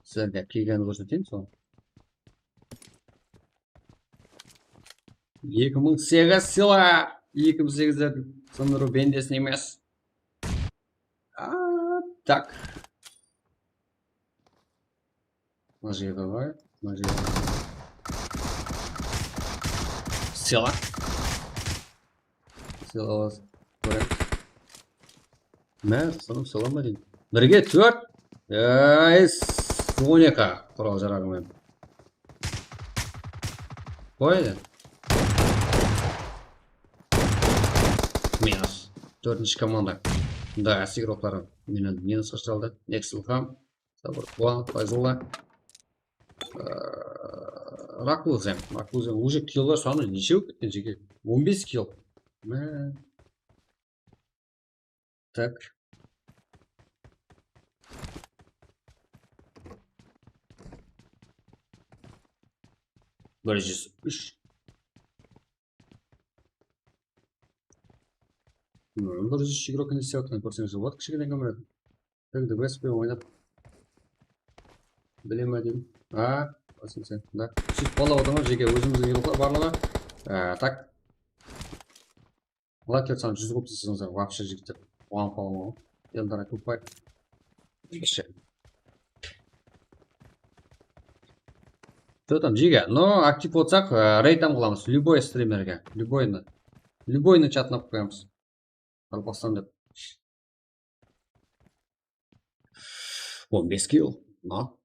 Sizlerge kelgenin kórseteyin, sol. Eki mıń segiz sila. Eki mıń segizlerdiń sındırıw bendesin emes. A, tak. Mına jerge qoy, mına jerge. Sela. Sela. Mine, sonı sela ma deydi. Birge tórt. Ey, on eki qural jaraǵı menen. Qoy endi. Minus. Tórtinshi komanda. Da, igrokları menen minusqa shıǵarıldı. Next Ilham. Sabır. Quwan, Fayzulla. Ee, Rakuzen. Rakuzen. Уже killlar sanı neshe bolıp ketken, jeke? On bes kill. Mine. Tak. Bir júz úsh. Hmm, bir júz úsh igrok ne islep atqanın kórseńiz boladı, kishigene kamerada. Tak, D P S pe oynap bile ma deyim. A, basıń sen. Da. Sóytip bala odaman, jeke ózimizdiń igroklar barlıǵı. A, tak. Laker sanı júz qoyıp taslasаңızlar, вообще jigitler. Oǵan qalamın ǵoy. Eldar Akupay. Вообще. Что там, jeke? No, aktiv bolsaq, e, reyd ham qılamız. Любой strimerge. Любойnı. Любойnı chatına qoyamız. Qaraqalpaqstan dep. On bes kill. No.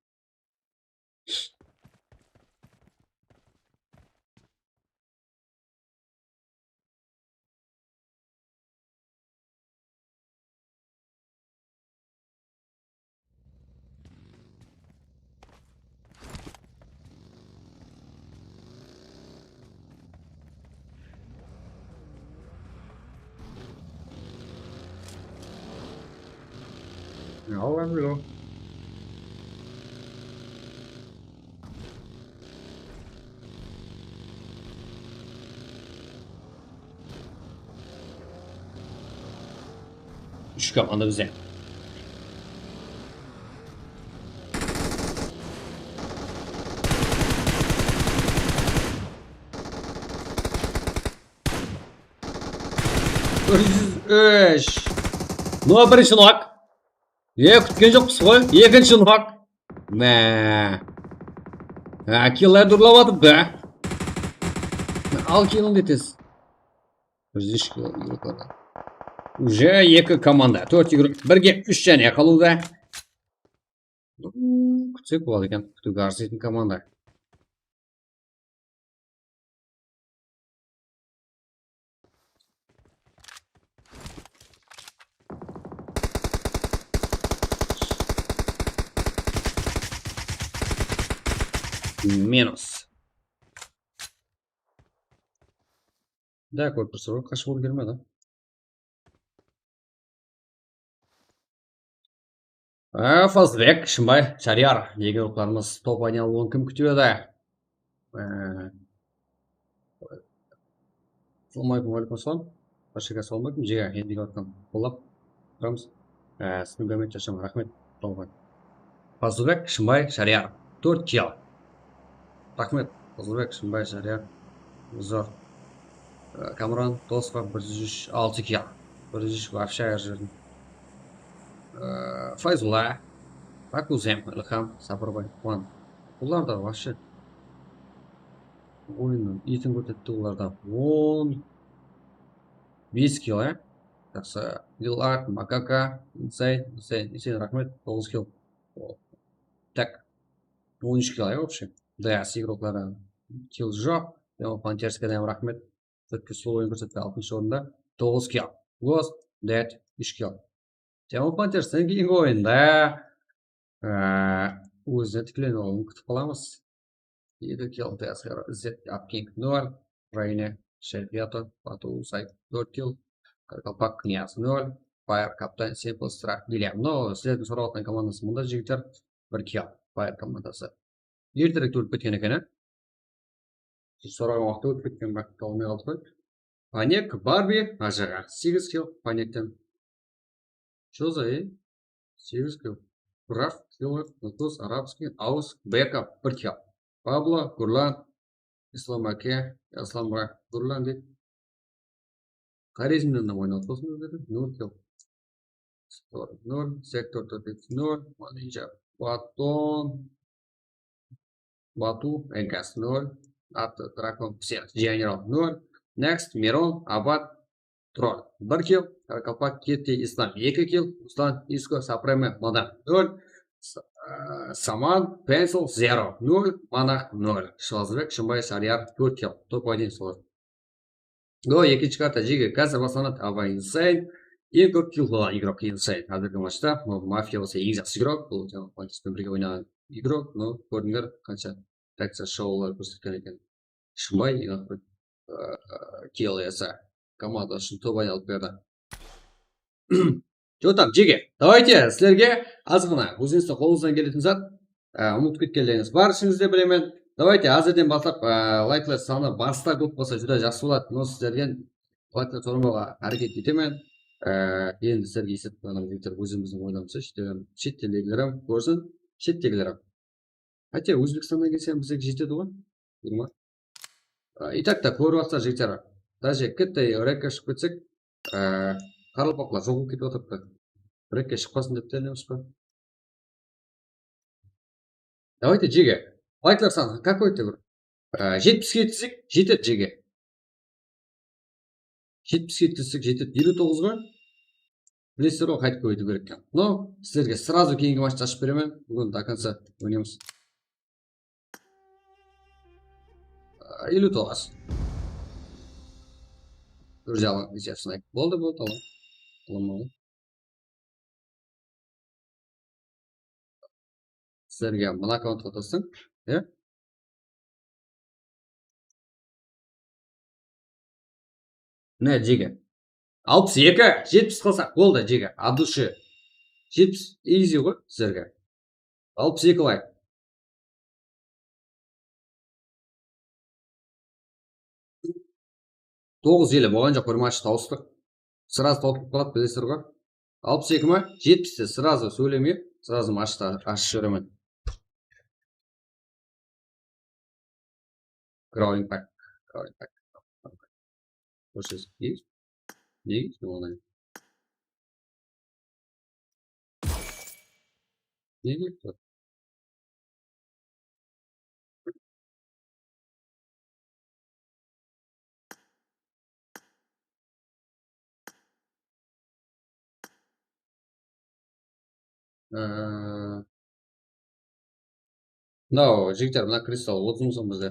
Awa, bro. Úsh komanda bizde. Bir júz úsh. No, birinshi nok. E, kútken joqpız ǵoy. Ekinshi nok. Má. Ha, killlerdi urlap atıp da. Al killin de tez. Bir júz úsh kill igroklar. Уже eki komanda. Tórt igrok. Birge úsh jáne qalıwda. Kútsek boladı eken. Kútiwge arzıytın komanda. Minus. Da, korpuslar qashıp úlgermedi. Á, Fazlbek, Shımbay, Shariyar, ege urıqlarımız top oynay alıwın kim kútip edi? Á, Assalamu aleykum, wa aleykum assalam. Barshege assalamu aleykum. Jege, endigi atqan qollap turamız. Á, siziń gúrmetli jasam, raxmet. Fazlbek, Shımbay, Shariyar. Tórt kill. Raxmet, Fazlbek, Shımbay, Shariyar. Zor. Á, Kamran Tosqov bir júz úsh, altı kill. Bir júz úsh вообще her jerden. Á, Fayzulla, Bakuzem, Ilham, Sabırbay, Quwan. Bular da вообще oyınnıń itin kórsetti bularda. On bes kill, ya. Jaqsı. Lil Art, Makaka, Insane, Insane, Insane, raxmet, toǵız kill. O, tak. On úsh kill, ya, вообще. Да, с igrokları kill joq. Demo Panterskadan raxmet. Tórt kill slow oyın kórsetti, altınshı orında. Toǵız kill. Ghost, Dead, úsh kill. Demo Panter, sen keyingi oyında, á, ózine tikleniwin kútip qalamız. Eki kill, T S R, Izzet, Apking, nol, Rayne, Shayxyato, Batu, Sayt, tórt kill, Qaraqalpaq, Knyaz, nol, Fire, Kaptan, Simple, Strah, Gilyam. No, sizlerdiń sorap atqan komandası mında, jigitler, bir kill, Fire komandası. Erterek tóliw ketken eken, á? Siz soraǵan waqıtta ótip ketken, biraq, almay qaldıq ǵoy. Panek, Barbi, Ajaǵa, segiz kill, Panekten. Jozay, segiz kill. Graf, Killer, Nukus, Arabskiy, Aus, Beka, bir kill. Pablo, Gurlan, Islam aka, Islam aka, Gurlan deydi. Xorazmden oynadı bolsın dedi. Nol kill. Store nol, Sektor tórt júz nol, Malinja, Baton, Batu, Enkas nol, Atı, Drakon, Psix, General nol, Next, Miron, Abat, Tron bir kill, Qaraqalpaq, Ketti, Islam eki kill, Ruslan, Isko, Sapreme, Madam nol, Sa-, ıı, Saman, Pencil, Zero nol, Monarx nol, Shılazbek, Shımbay, Sariyar tórt kill, top один solo. Go, ekinshi karta, jege, házir baslanadı. Ava Insane. Eń kóp kill qılǵan igrok Insane. Házirgi matchta bul Mafia bolsa eń jaqsı igrok. Bul jańa Pantis penen birge oynaǵan igrok. No, kórdińler, qansha reakciya shoular kórsetken eken. Shımbay, eń kóp, ıı, kill esa komanda ushın top aylanıp berdi. Jotam, jege. Давайте, sizlerge azǵana ózińizdiń qolıńızdan keletin zat, á, umıtıp ketkenlerińiz bar, ishimizde bilemen. Давайте, házirden baslap, á, layklar sanı barısta kóp bolsa, júdá jaqsı boladı. No, sizlerden layklar sormawǵa háreket etemen. Á, endi sizlerge esletip qoyaman, jigitler, ózimizdiń oylamızda, shet eldegiler hám kórsin, shet eldegiler hám. Hátte Ózbekstannan kelse bizlerge jetedi ǵoy. Jigirma. I tak ta, kórip atsa, jigitler. Даже katta rekka shıǵıp ketsek, ı, qaraqalpaqlar joq bolıp ketip atırıptı. Rekke shıqpasın dep tileymiz ba? Давайте, jege. Layklar sanı, какой-то bir, ı, jetpiske jetsek, jetedi, jege. Jetpiske jetsek, jetedi. Eliw toǵız ǵoy. Bilesizler ǵoy, qaytıp kóbeytiw kerek eken. No, sizlerge сразу keyingi matchta ashıp beremen. Búgin до конца oynaymız. Eliw toǵız. Друзья, alıń, esiyapsın. Boldı, boldı, alıń. Alıń, alıń. Sizlerge mına akkauntqa qostıń, e? Mine, jege. Alpıs eki, jetpis qılsaq boldı, jege. От души. Jetpis, easy ǵoy sizlerge. Alpıs eki layk. Toǵız ele bolǵan joq, bir match tawıstıq. Сразу tawıp qaladı, bilesizler ǵoy. Alpıs eki ma? Jetpiste сразу sóylemey, сразу matchtı ashıp jiberemen. Growing pack, growing pack. Kórsetik. Nege işte onday? Nege? Ee, mınaw, jigitler, mına kristal otız mıń soń bizde.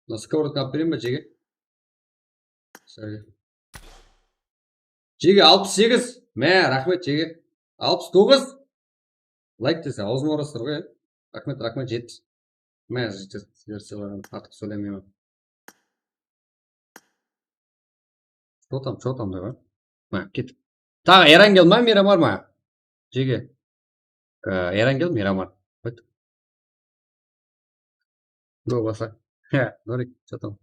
Mına skоворodka alıp bereyin be, jege? Sorry. Jege alpıs segiz. Mine, raxmet, jege. Alpıs toǵız. Layk dese, awzıma urasızlar ǵoy, ya. Raxmet, raxmet, jetpis. Mine, sizler sıylaǵan, artıq sóylemeymen. Что там, что там, давай. Mine, kettik. Taǵı Erangel ma, Miramar ma? Jege. Ee, Erangel, Miramar. Ayt. Go, basa. He, Norik, что там?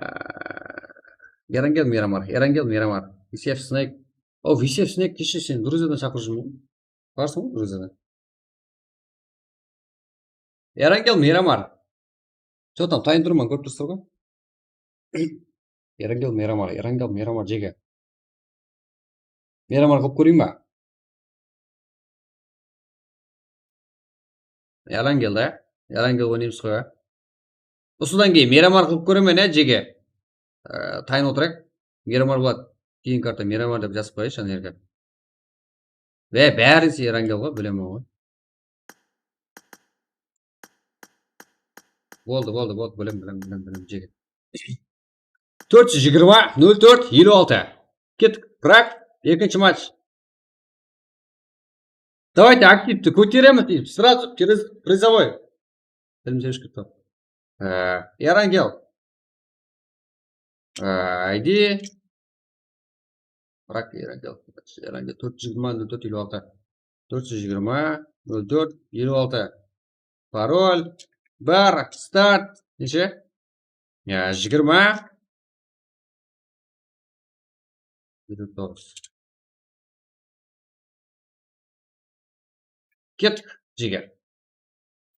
Ee, Erangel, Miramar, Erangel, Miramar. Vicious Snake. O, Vicious Snake, keshe sen Gruziyadan shaqırıp júrmegen. Barsıń ǵoy Gruziyadan. Erangel, Miramar. Что там, tayın turman, kórip tursızlar ǵoy. Erangel, Miramar, Erangel, Miramar, jege. Miramar qılıp kóreyin ba? Erangel da. Erangel oynaymız ǵoy, ya. Usıdan keyin Miramar qılıp kóremen, ya, jege. Ee, tayın otırayıq. Miramar boladı. Keyin karta Miramar dep jazıp qoyayınshı, ana jerge. Be, bárin sen Erangel ǵoy, bilemen ǵoy. Boldı, boldı, boldı, bilem, bilem, bilem, bilem, jege. Tórt júz jigirma, nol tórt, eliw altı. Kettik, Prag, ekinshi match. Давайте, aktivti kóteremiz, deymiz. Сразу приз-, призовой. Bilimsizlik top. Ee, Erangel. Ee, I D. Bırak, Erangel. Erangel, tórt júz jigirma, nol tórt, eliw altı. Tórt júz jigirma, nol tórt, eliw altı. Parol. Bar. Start. Neshe? Ya, jigirma. Eliw toǵız. Kettik, jege.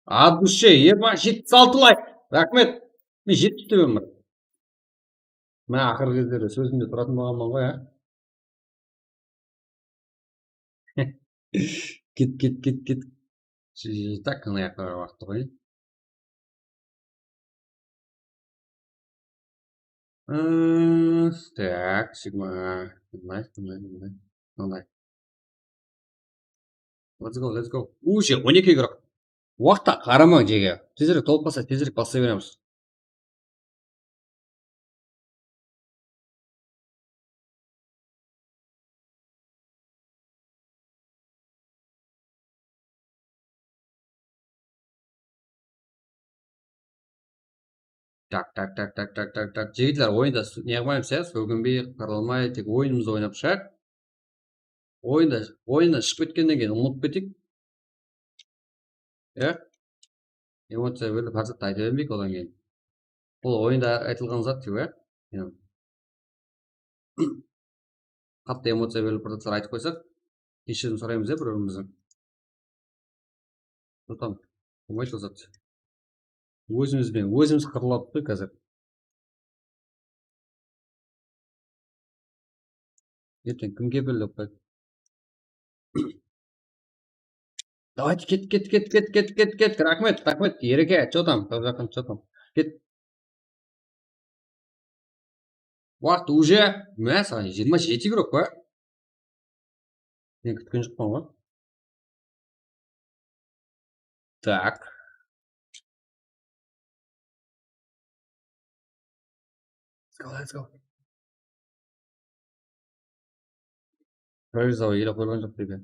От души, jigirma, jetpis altı layk. Raxmet. Men jetpis dep edim. Mine, aqırǵı gezlerde sózimde turatın bolǵanman ǵoy, á. Ket, ket, ket, ket. Tak, mına jaqqa waqıt qoyayın. Ee, tak, Sigma. Mınay, mınay, mınay, mınay. Let's go, let's go. Уже on eki igrok. Waqıtqa qaramań, jege. Tezirek tolıp qalsa, tezirek baslay beremiz. Tak, tak, tak, tak, tak, tak, tak. Jigitler, oyında s-, ne qılmaymız, ya? Sóginbey, qırılmay, tek oyınımızdı oynap shıǵayıq. Oyında, oyınnan shıǵıp ketkennen keyin umıtıp keteyik. Ya? Emociya berilip, hár zattı ayta bermeyik odan keyin. Bul oyında aytılǵan zat dep, ya? Ya. Qattı emociya berilip, bir zatlar aytıp qoysaq, keshirim soraymız, ya, bir-birimizden. Sotan, bolmaydı ol zat. Ózimiz benen ózimiz qırıladı da házir. Erteń kimge belgilep qoyayıq? Давайте, ket, ket, ket. Raxmet, raxmet, Ereke, что там, что там? Ket. Waqıt уже, mine, saǵan jigirma jeti igrok pa? Men kútken joqpan ǵoy. Tak. Let's go, let's go. Прорезал, ele qoyılǵan joq deydi.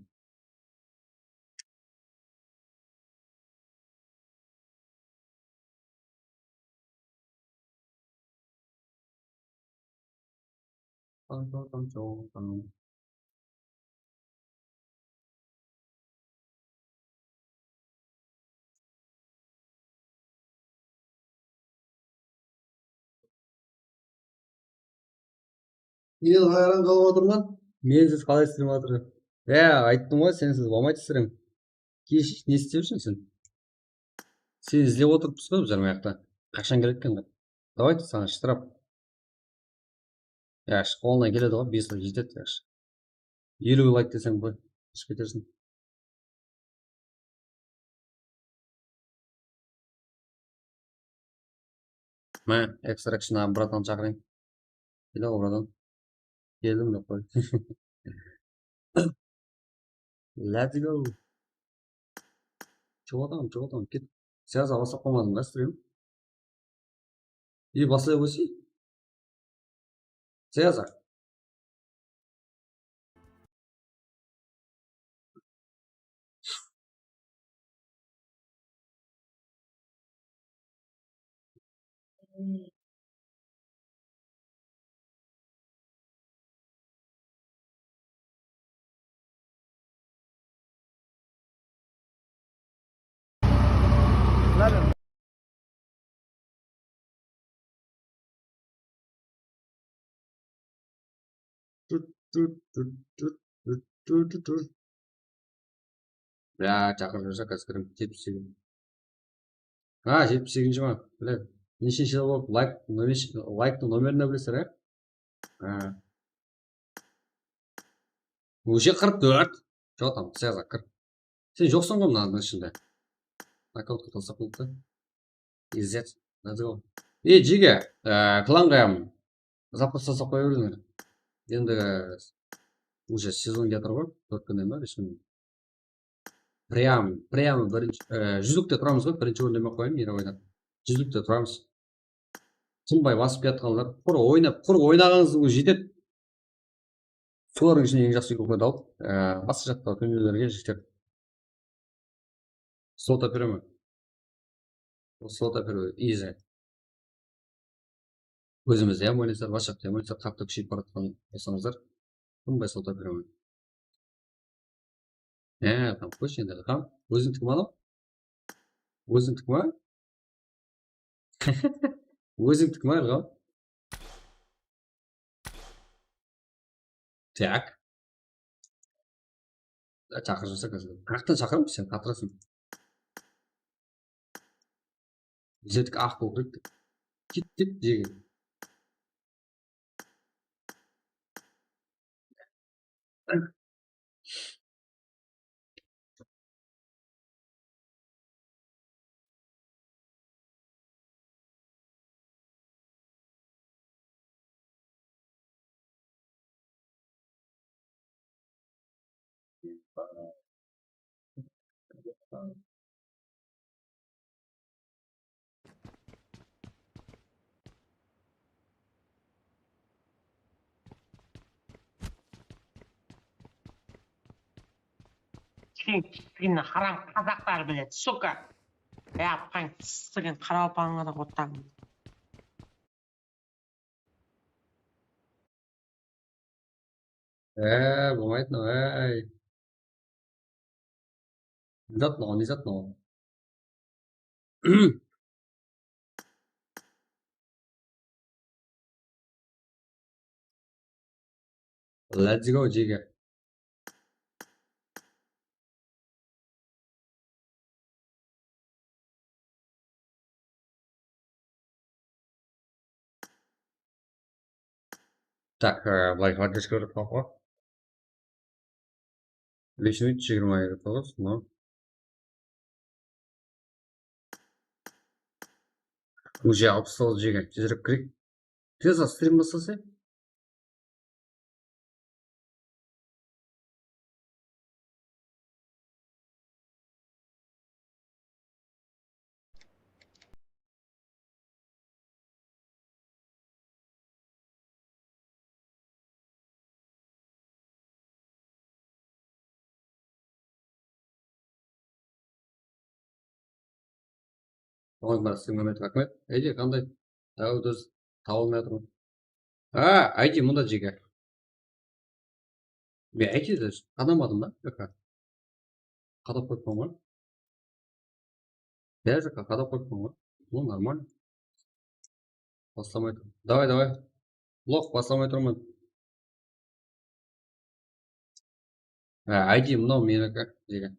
Men hayran qalıp otırman. Mensiz qalay islep atır? Ya, ayttım ǵoy, sensiz bolmaydı isleriń. Kesh, ne islep júrseń sen? Seni izlep otırıppız ǵoy biz mına jaqta. Qashan keledi eken? Давайте saǵan shtraf. Ya, qolına keledi ǵoy, bes layk jetedi, ya. Eliw layk desem qoy, shıǵıp ketersiń. Mine, Extraction abi, bratan, shaqırayın. Kele ǵoy, bratan. Keldim dep qoy. Let's go. Joǵataman, joǵataman, ket. Sayaza, baslap qalmadım da strim. E, baslay qoysay. Sayaza. Tut, tut, tut, tut, tut, tut, tut, tut. Ya, shaqırıp júrse, házir kirem, jetpis segiz. Ha, jetpis segizinshi ma? Bile, neshinshi jıl bolıp layk, nomer-, layktın nomerin de bilesizler, ya? Ha. Уже qırq tórt. Joq, tamam, sayaza, kir. Sen joqsań ǵoy mınanıń ishinde. Nokautka taslap qoyıptı. Izzet, let's go. Ey, Jige, e, klanǵa ham zapas taslap qoya berińler. Endi, e, уже sezon kiyatır ǵoy, tórt kúnnen ba, bes kúnnen. Прям, прям birinshi, e, júzlikte turamız ǵoy, birinshi orın demey-aq qoyayın, miraboyda. Júzlikte turamız. Tınbay basıp kiyatqanlar, qur oynap, qur oynaǵanıńız jetedi. Solardıń ishinen eń jaqsı ekewlerdi al. Á, basqa jaqtaǵı túrnilerge jeter. Slot operemen. Slot opere, easy. Ózimizde hám oynaysızlar, WhatsAppta hám oynaysızlar, qattı kúsheyip baratqan bolsańızlar. Bunday slot operemen. Há, tam qoyshı endi, Ilham. Ózińdiki ma anaw? Ózińdiki ma? Ózińdiki ma, Ilham? Tak. Chaqırıp júrse, házir. Qayaqtan shaqıraman, sen qatırasań. Bizlerdik aq bolıw kerek. Ket, ket, jege. Sen kichkene haram qazaqlar bilen, suka. Yapqan kichkene qaraqalpaqlarǵa da otań. Ee, bolmaydı mınaw, ey. Ne zat mınaw, ne zat mınaw? Let's go, jege. Так, e, bılay gvardeyskiy oynap qaldı ǵoy. Личный jigirma eki toǵız, no. Уже alpıs toǵız jegen, tezirek kireyik. Tez al, strim baslasa. Oǵan bar, siziń mámlet, raxmet. Ayde, qanday? Aw, durıs, taba almay atırman. Ha, ayde, mında jege. Men ayde de qadamadım da, jaqqa. Qadap qoyıppan ǵoy. Bári jaqqa qadap qoyıppan ǵoy. Bul нормально. Baslamay tur. Davay, davay. Loq, baslamay turman. Ha, ayde mınaw meniki, jege.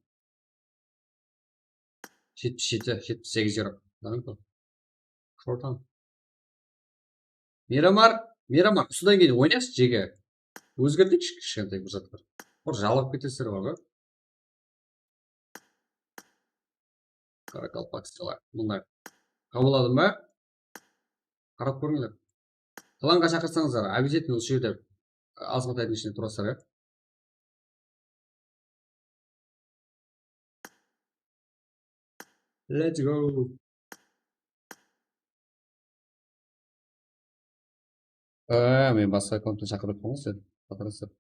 Jetpis jeti, jetpis segiz yero. Shortan. Miramar, Miramar, usıdan keyin oynayıq, jege. Ózgerteyikshi kishkentay bir zatlar. Bir jalıǵıp ketesizler ǵoy. Qaraqalpaqstalar. Bunday. Qabılladım ba? Qarap kórińler. Klanǵa shaqırsańızlar, обязательно usı jerde azǵantaydıń ishinde turasızlar, ya. Let's go. Á, men basqa akkaunttan shaqırıppan ǵoy, sen shaqırasızlar.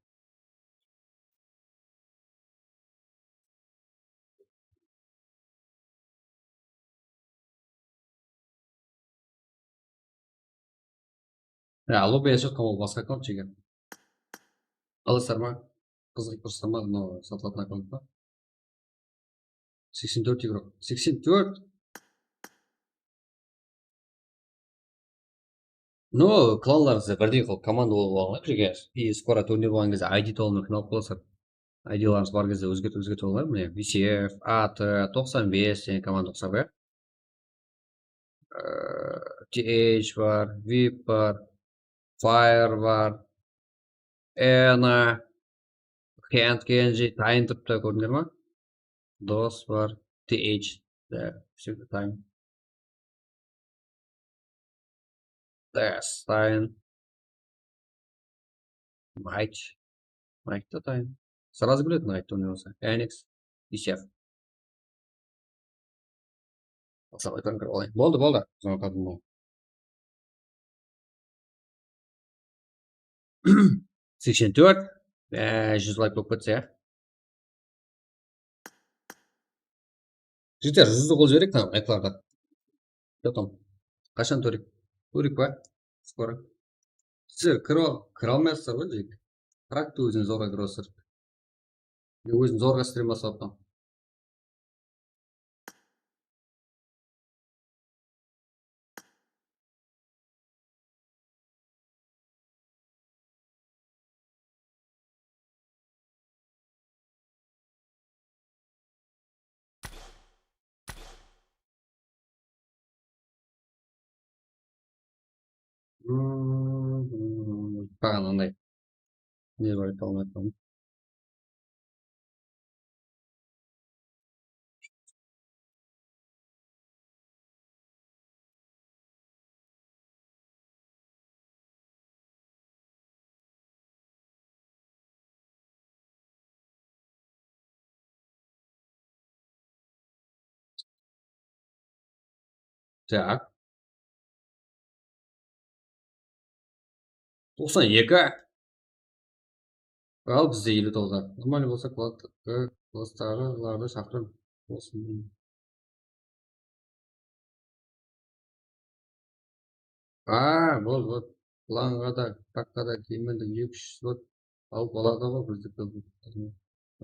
Ya, lobbiye shıqqan ol basqa akkaunt jegen. Alasızlar ma? Qızıǵıp tursa ma? Mınaw satılatın akkaunt pa? Seksen tórt igrok. Seksen tórt. No, klanlarıńızda birdey qılıp komanda bolıp alıńlar birge. И скоро turnir bolǵan gezde I D tolıwın qıynalıp qalasızlar. I D'larıńız bar gezde ózgertip, ózgertip alıńlar. Mine, V C F, A T, toqsan bes degen komanda uqsap, ya. Ee, T H bar, vip bar, fire bar, Ena, Hand Kenji, Tayın turıptı, kórdińler ma? Dos bar, T H, de, всё, Tayın. Des, Tayın. Knight. Knight ta Tayın. Сразу biledi Knight oynamasa. Enix, V C F. Boldı, boldı. Uzın qaldım. Seksen tórt. Ee, júz layk bolıp ketse, ya. Jigitler, júzdi qol jibereyik, mına, layqlarda. Потом. Qashan tóreyik? Tóreyik pa? Skoro. Sizler kire al-, kire almay atırsızlar ǵoy, jigit. Traktor ózine zorǵa kirip atır. Ózin zorǵa strim baslap atqan. Hmm, taǵan anday. Ne bar eken, almay atırman. Так. Toqsan eki. Al, bizde eliw toǵız. Normalno bolsa klas-, e, klastarlardı shaqırıń. Bolsın. A, boldı, boldı. Planǵa da, krakqa da, keyin de eki júz slot alıp aladı ǵoy, bizde kóp.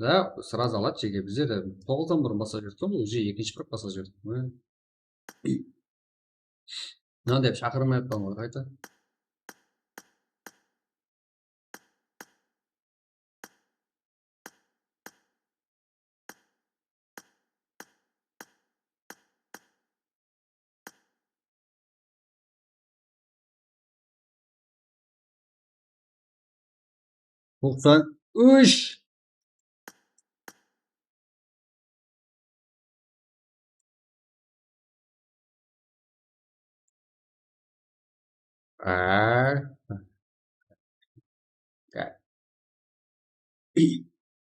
Da, сразу aladı jege. Bizde de toǵızdan burın baslap jiberdik ǵoy, bul уже ekinshi prak baslap jiberdik. Mına dep shaqırmay atpan ǵoy, qayta. Toqsan úsh. Á.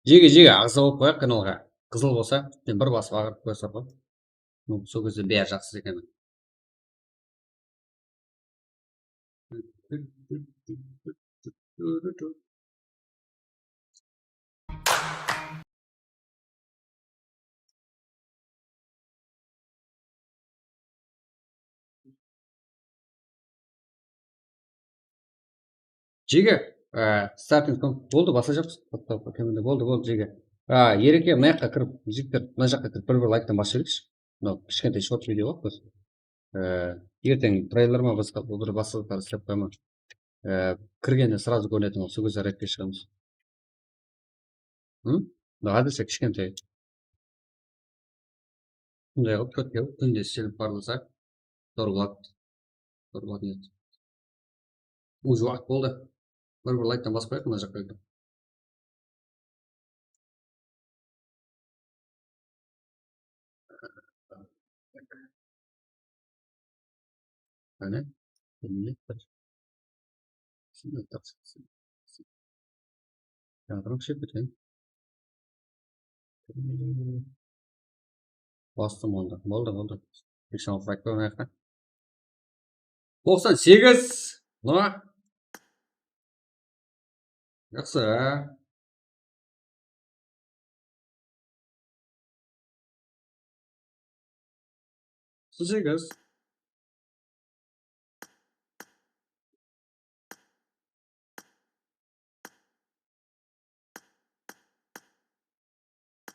Jege, jege, aǵza bolıp qoyaq kanalǵa. Qızıl bolsa, sen bir basıp aǵırıp qoyasań ǵoy. Sol gezde bári jaqsı eken. Jege, e, starting point boldı, basqa jaqpız. Boldı, boldı, jege. A, Ereke, mına jaqqa kirip, jigitler, mına jaqqa kirip, bir-bir layktan basıp jibereyikshi. Mınaw kishkentay short video ǵoy, просто. E, erteń treyler ma, basqa, bir basqa zatlar islep qoyaman. E, kirgende сразу kórinetin, sol gezde redke shıǵamız. Hı? Mına házirse kishkentay. Bunday qılıp kótke kúnde islep barlasaq, Dorblad. Dorblad net. Уже vaqıt boldı. Bir-bir layktan basıp qoyayıq mına jaqqa. Qáne, bir minut bir. Shunday taqsırıqsın. Yadırıp shep ketken. Bastım onda. Boldı, boldı. Seksen altı like qoyayıq ta. Toqsan segiz. No. Jaqsı. Toqsan segiz.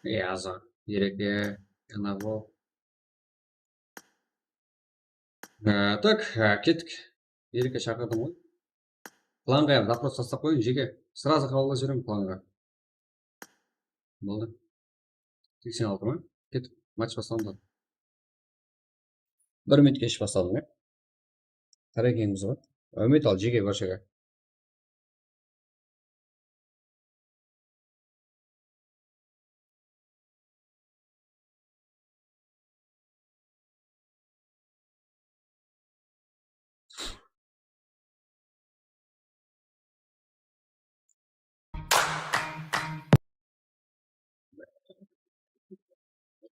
Yazı. Ereke, Yanarlı. Á, tak, á, kettik. Ereke shaqırdım ǵoy. Klanǵa hám запрос taslap qoyıń, jeke. Сразу qabıllap jiberemen klanǵa. Boldı. Seksen altı ma? Kettik. Match baslandı. Bir minut kesh basladım, ya. Hárekeńiz ǵoy. Úmit al, jeke, barshege.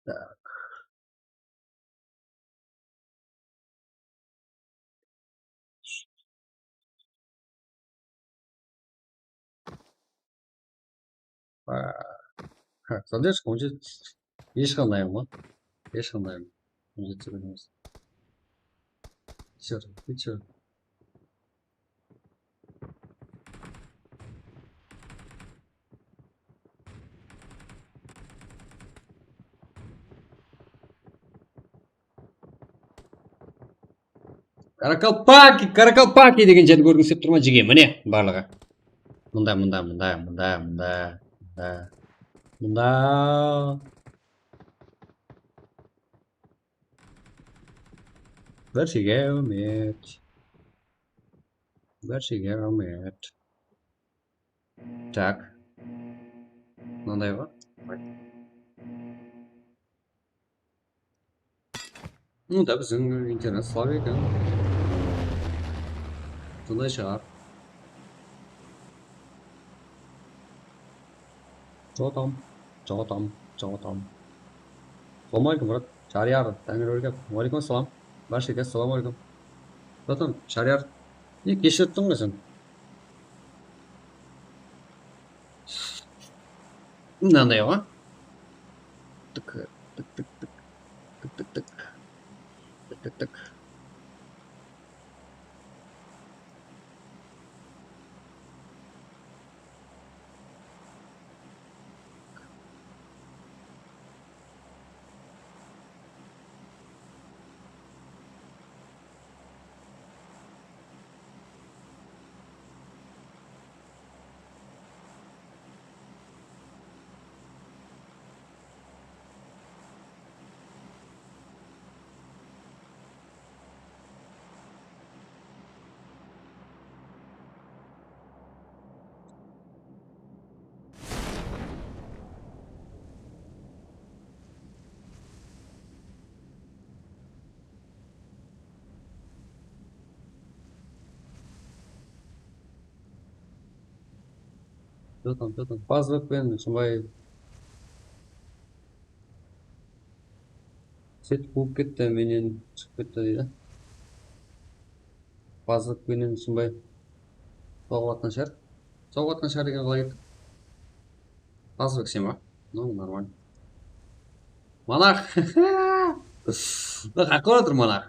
Так. Задержка он jeti. Hesh qanday ma? Hesh qanday. On jeti sekund emes. Ketsher, ketsher. Karakalpaki, Karakalpaki degen jerdi kórgińiz kelip tur ma, jege? Mine, barlıǵı. Mında, mında, mında, mında, mında, mında. Mında. Barshege raxmet. Barshege raxmet. Tak. Mınanday ǵoy. Mında biziń internet slab eken. Sonday shıǵar. Jotam, jotam, jotam. Assalawma aleykum, brat. Shariyar, Tangirbek. Wa aleykum assalam. Barshege assalawma aleykum. Jotam, Shariyar. Ne, keshirip turıń ba sen? Mınanday ǵoy. Tık, tık, tık, tık. Tık, tık, tık. Tık, tık, tık. Jotam, jotam. Fazlık penen Shımbay set quwıp ketti, mennen shıǵıp ketti deydi. Fazlık penen Shımbay soǵıp atqan shar. Soǵıp atqan shar degen qalay ketti? Fazlık sen ba? No, нормально. Monah! Mına qaqıp atır monah.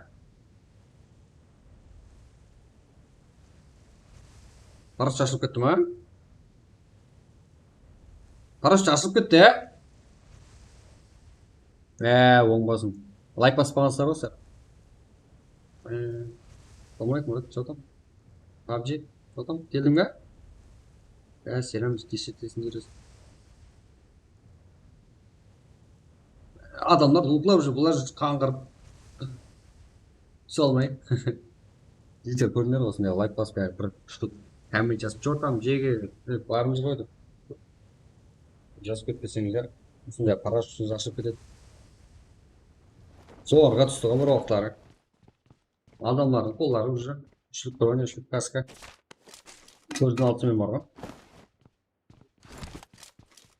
Parasha ashılıp ketti ma? Parasha ashılıp ketti, ya? Á, oń basım. Layk baspaǵansızlar ǵoy sizler. Á, bolmaydı, Murat, jotam. PUBG, jotam, keldiń be? Á, selam, keshetesin, júresiń. Adamlar uyıqlap júr, bular qanǵırıp túse almay. Jigitler, kórdińler ǵoy, usınday layk basıp, bir shtık komment jazıp, "Chortam, jege", dep barımız ǵoy dep. Jazıp ketpeseńizler, usınday parashutımız ashılıp ketedi. Zorǵa tústi ǵoy bir waqıtları. Adamlardıń qolları уже úshlik bronya, úshlik kaska. Kórdim, altı men bar ǵoy.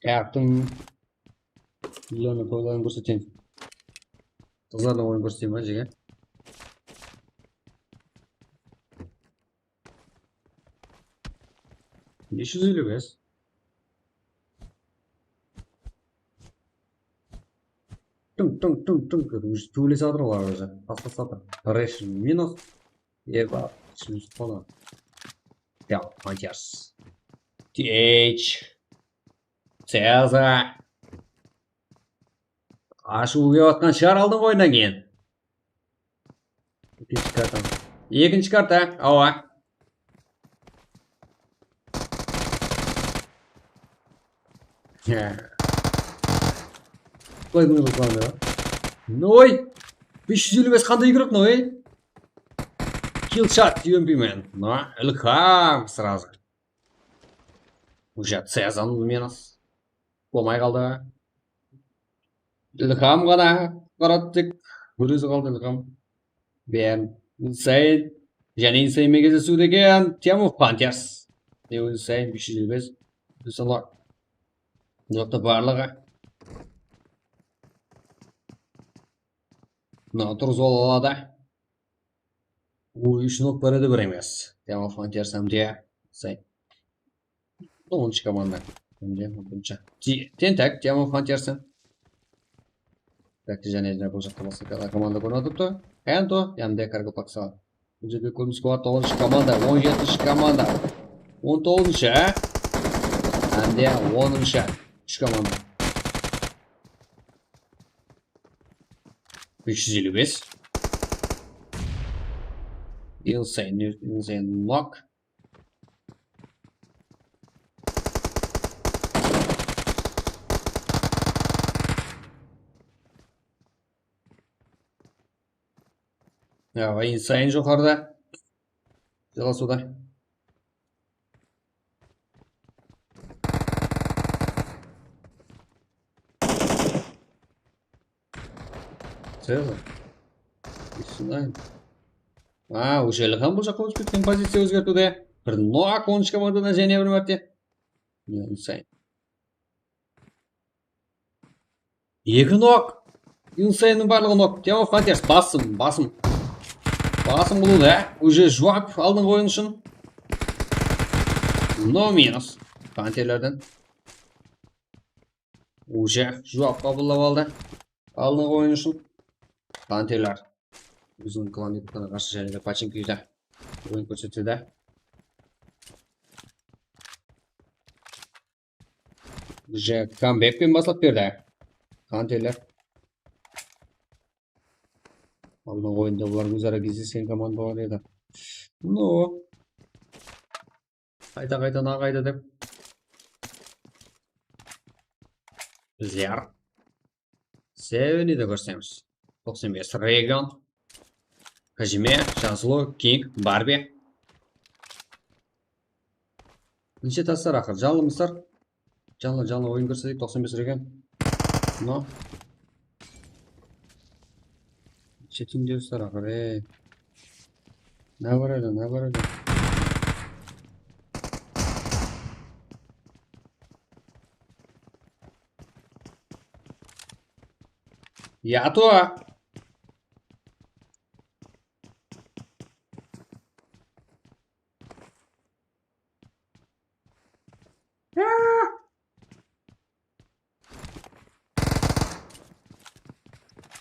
Kiyaptım. Milyon toyların kórseteyin. Qızlardan oyın kórseteyin ba, jege? Bes júz eliw bes. Tıń, tıń, tıń, tıń. Уже tówlesip atır olar уже. Paslap atır. Ration minus. Eba, minus qola. Ya, Frontiers. T H. Ceza. Ashıw kep atqan shıǵar aldın oyınnan keyin. Ekinshi karta. Ekinshi karta, awa. He. Qoydım, qoydım. Noy! Bes júz eliw bes qanday igrok, noy? Killshot, U M P men. No, Ilham srazı. Уже Cezanın minus. Bolmay qaldı. Ilham ǵana qaradı tek. Ózi qaldı Ilham. Bern, Insane. Jáne Insane menen gezilisiwde eken. Team of Hunters. Ne Insane, bes júz eliw bes. Insane. Joqta barlıǵı. Mına turız ol aladı. Oy, úsh nok bar edi, bir emes. Team of Hunters hám de Insane. Onınshı komanda. Endi buncha. Ti-, tentak, Team of Hunters. Bákte jáne de bul jaqta basqa komanda kórinip atırıptı. Hento, hám de Kargo Paksa. Bul jerge kóbinese kóp toǵızınshı komanda, on jetinshi komanda. On toǵızınshı, á? Hám de onınshı. Úsh komanda. Bes júz eliw bes. Insane, Insane nok. Ya, Insane joqarıda. Jalasıwda. Ceza. Insane. A, уже Ilham bul jaqqa ótip ketken, poziciya ózgertiwde. Bir nok, onınshı komandadan jáne bir márte. Ya, Insane. Eki nok. Insanenıń barlıǵı nok. Team of Hunters, basım, basım. Basım qılıwda, á? Уже juwap aldınǵı oyın ushın. No minus. Panterlerden. Уже juwap qabıllap aldı. Aldınǵı oyın ushın. Panterler. Óziniń klan yurtlarına qarsı jáne de pochinki úyde oyın kórsetedi. Уже kambekpen baslap berdi. Panterler. Aldın oyında bular óz-ara gezilisen komandalar edi. No. Qayta-qayta naǵaydı dep. Bizler Sevenide kórsemiz. Toqsan bes Region. Hajime, Jazlı, King, Barbi. Ninshe taslar aqır? Janlı mıslar? Janlı, janlı oyın kórsetik, toqsan bes Region. No. Ninshe tindewsizler aqır, ey. Ne bar edi, ne bar edi? Yato!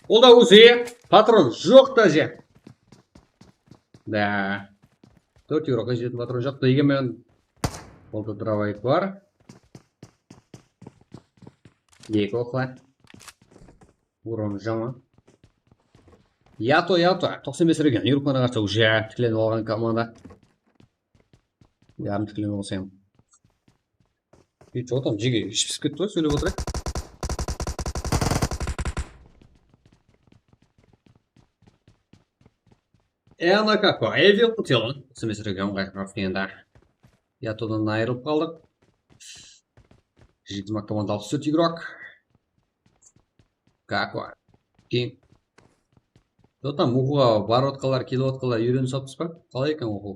Ol da Uzi, patron joq da je. Da. Tórt yevroǵa jetetin patron joq degenmen. Qolda dravayık bar. Eki oqla. Uron jaman. Yato, Yato. Toqsan bes Region. Yurıp mana qarsa уже tiklenip alǵan komanda. Yarım tiklenip alsam. Ey, joq, tam jege ish pisip ketti ǵoy, sóylep otırayıq. Ena kako, Evil Tilon. Smesregen qaytırıp keldi. Yatodan ayırılıp qaldıq. Jigirma komanda alpıs tórt igrok. Kako. Keyin. Jotam, oqıwǵa barıp atqanlar, kelip atqanlar úyrenip sapsız ba? Qalay eken oqıw?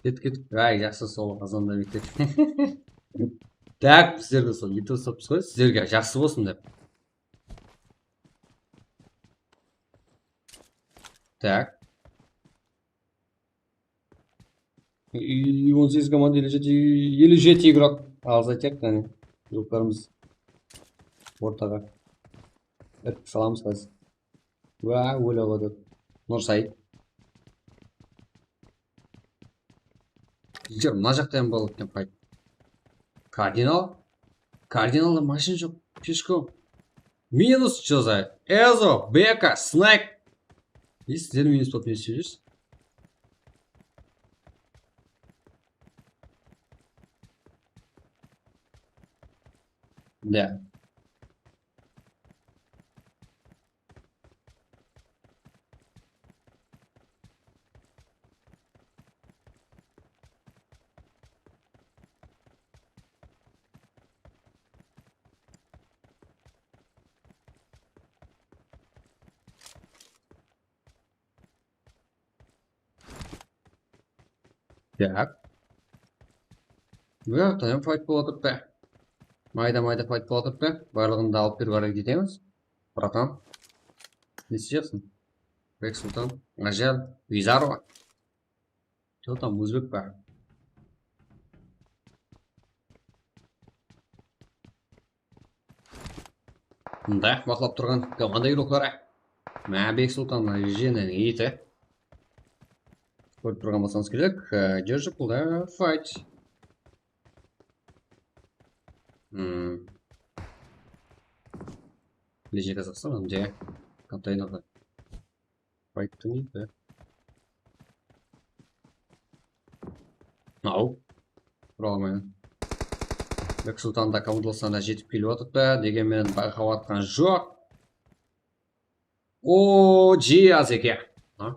Ket, ket. Ay, jaqsı, sol azanda mektet. Tak, bizlerge sol YouTube uslapsız ǵoy, sizlerge jaqsı bolsın dep. Tak. I, on segiz komanda, elli jeti, elli jeti igrok. Alsa tek, qáne. Igroklarımız ortaǵa. Ertip salamız házir. Wá, óle qoydı. Nursayıt. Bizler mına jaqta hám bar eken, qayt. Kardinal? Kardinalda mashina joq. Peshkom. Minus jazayıq. Ezo, Beka, Snayk. E, sizler minus bolıp ne islep júrsiz? Da. Tak. Buyaqta hám fayt bolıp atırıptı. Mayda-mayda fayt bolıp atırıptı. Barlıǵın da alıp berip arayın ketemiz. Bratan. Ne isteysiń? Bek Sultan. Ajal. Vizarova. Jotam, ózbek pa? Mında baqlap turǵan komanda igrokları. Mına Bek Sultan, jeneniń iyiti. Kórip turǵan bolsańız kerek, e, Djurjik bul da fayt. Hmm. Ближний Казахстан, mında konteynerda. Qayttı neydi? Au. Tura almayman. Bek Sultan da komandalısına jetip kelip atırıptı. Degen menen bayqap atqan joq. O, jaz eken. Ha?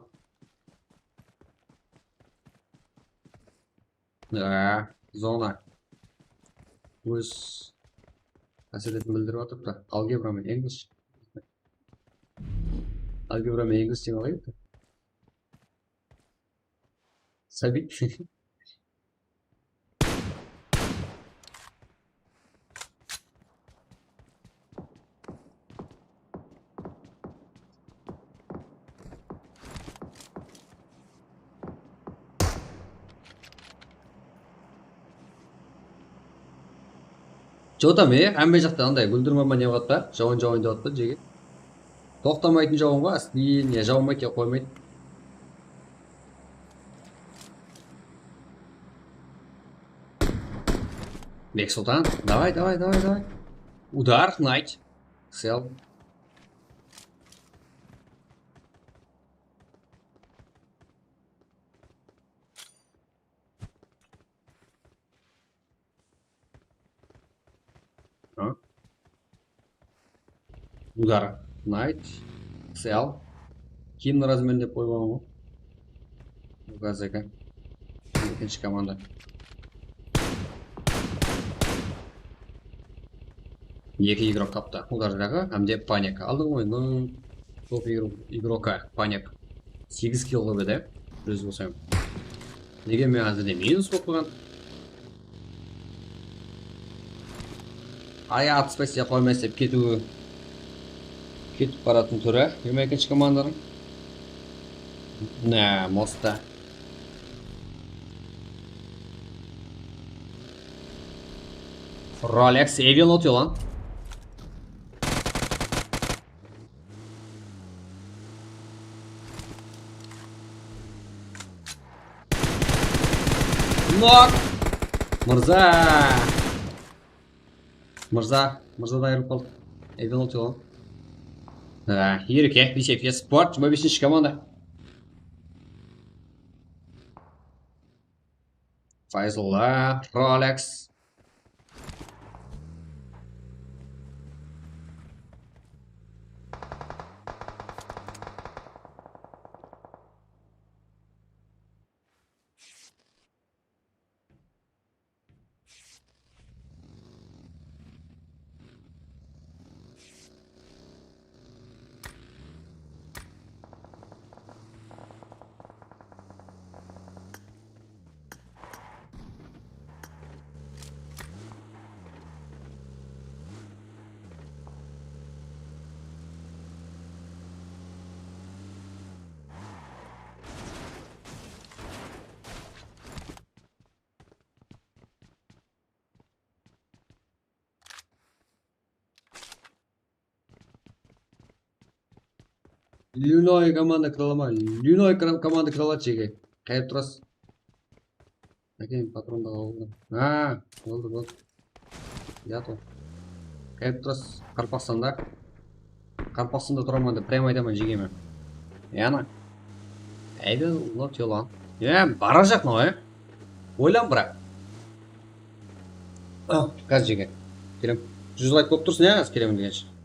Á, zona. Óz qásiyetin bildirip atırıptı. Algebra menen English. Algebra menen English dep alayıq. Sabi. Jotam, e, hámme jaqta anday gúldirma ma ne qılıp atır? Jawın, jawın dep atır, jege. Toqtamaytın jawın ǵoy, astın, ya jawmaydı, ya qoymaydı. Bek Sultan, davay, davay, davay, davay. Udar, Knight, Cell. Ha? Udar, Knight, Cell. Kimniń razmerin dep qoyıp alǵan ǵoy. Gazeka. Ekinshi komanda. Eki igrok taptı. Udardaǵı hám de Panik. Aldınǵı oyınnıń top igro-, igroka Panik. Segiz kill qılıp edi. Ózi bolsa. Degen menen házirde minus bolıp turǵan. Ay, atıspa islep qoymay islep ketiwi. Ketip baratın túri. Jigirma ekinshi komandanıń. Mine, mostta. Rolex, Evil Not Yolan. Nok! Mırza! Mırza, Mırza da ayırılıp qaldı. Evil Not Yolan. Ha, Erke, Biceps Sport, jigirma besinshi komanda. Fayzulla, Rolex. Lunoy komanda kiralama. Lunoy kra-, komanda kiraladı jege. Qayerip turasız? Ákeń, patrondı aldım. Ha, boldı, boldı. Yato. Qayerip turasız? Qaraqalpaqstanda. Qaraqalpaqstanda turaman dep, прям aytaman jegeme. Yana. Evil Not Yolan. Ya, barajaq mınaw, ya. Oylan, biraq. Ah, gaz jege. Kelem. Júz layk bolıp tursın, ya, házir kelemen degenshe.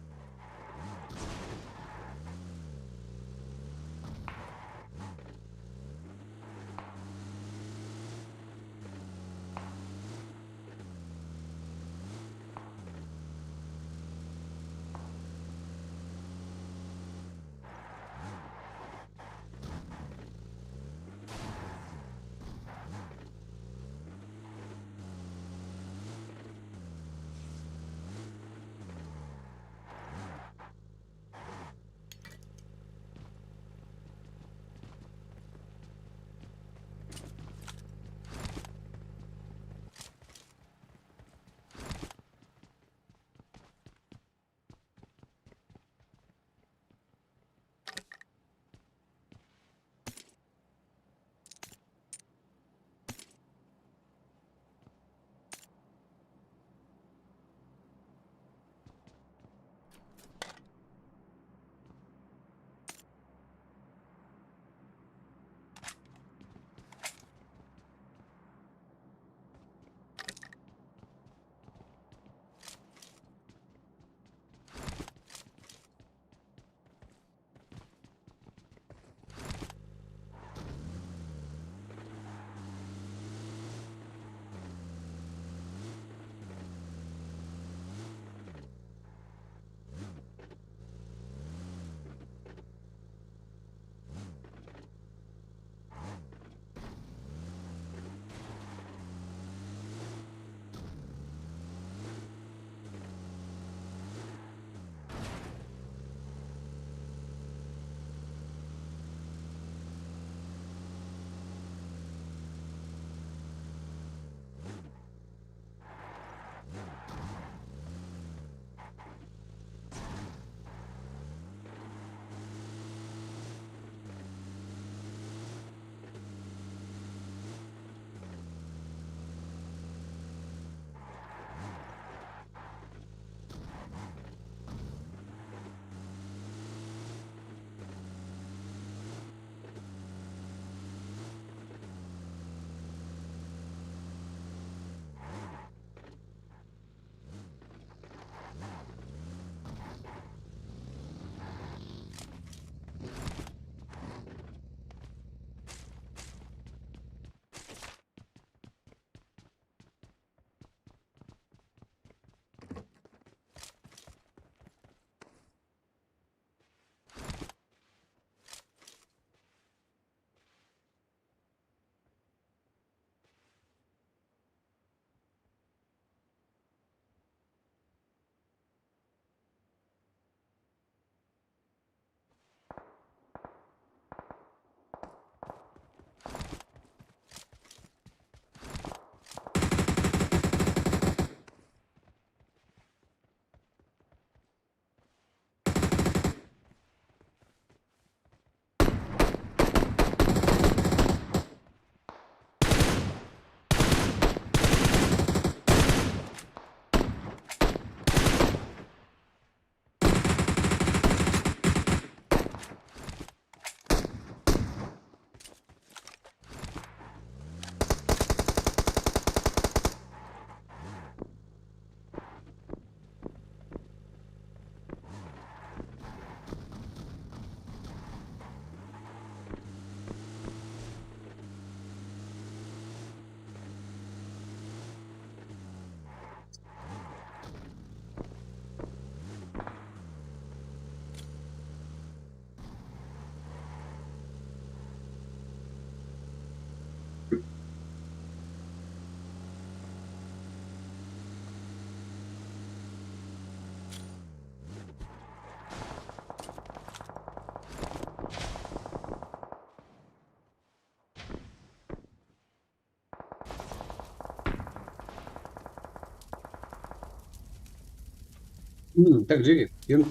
Hmm, tak, jege, yürip.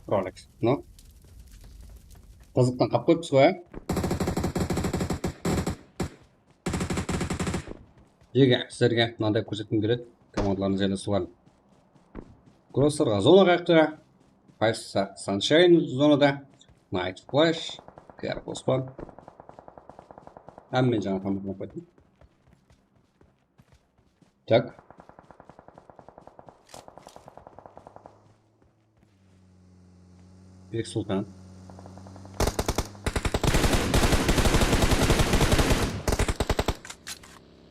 Rolex, no? Qızıqtan qap qoyıppız ǵoy, á? Jege, sizlerge mınaday kórsetkim keledi. Komandalarıńız ele suwar. Crosslarǵa zona qayıqtı. Five Sa-, Sunshine zonada. Night Flash. K R Qospan. Hámmeni jańa tamamlap qoydım. Tak. Beksultan.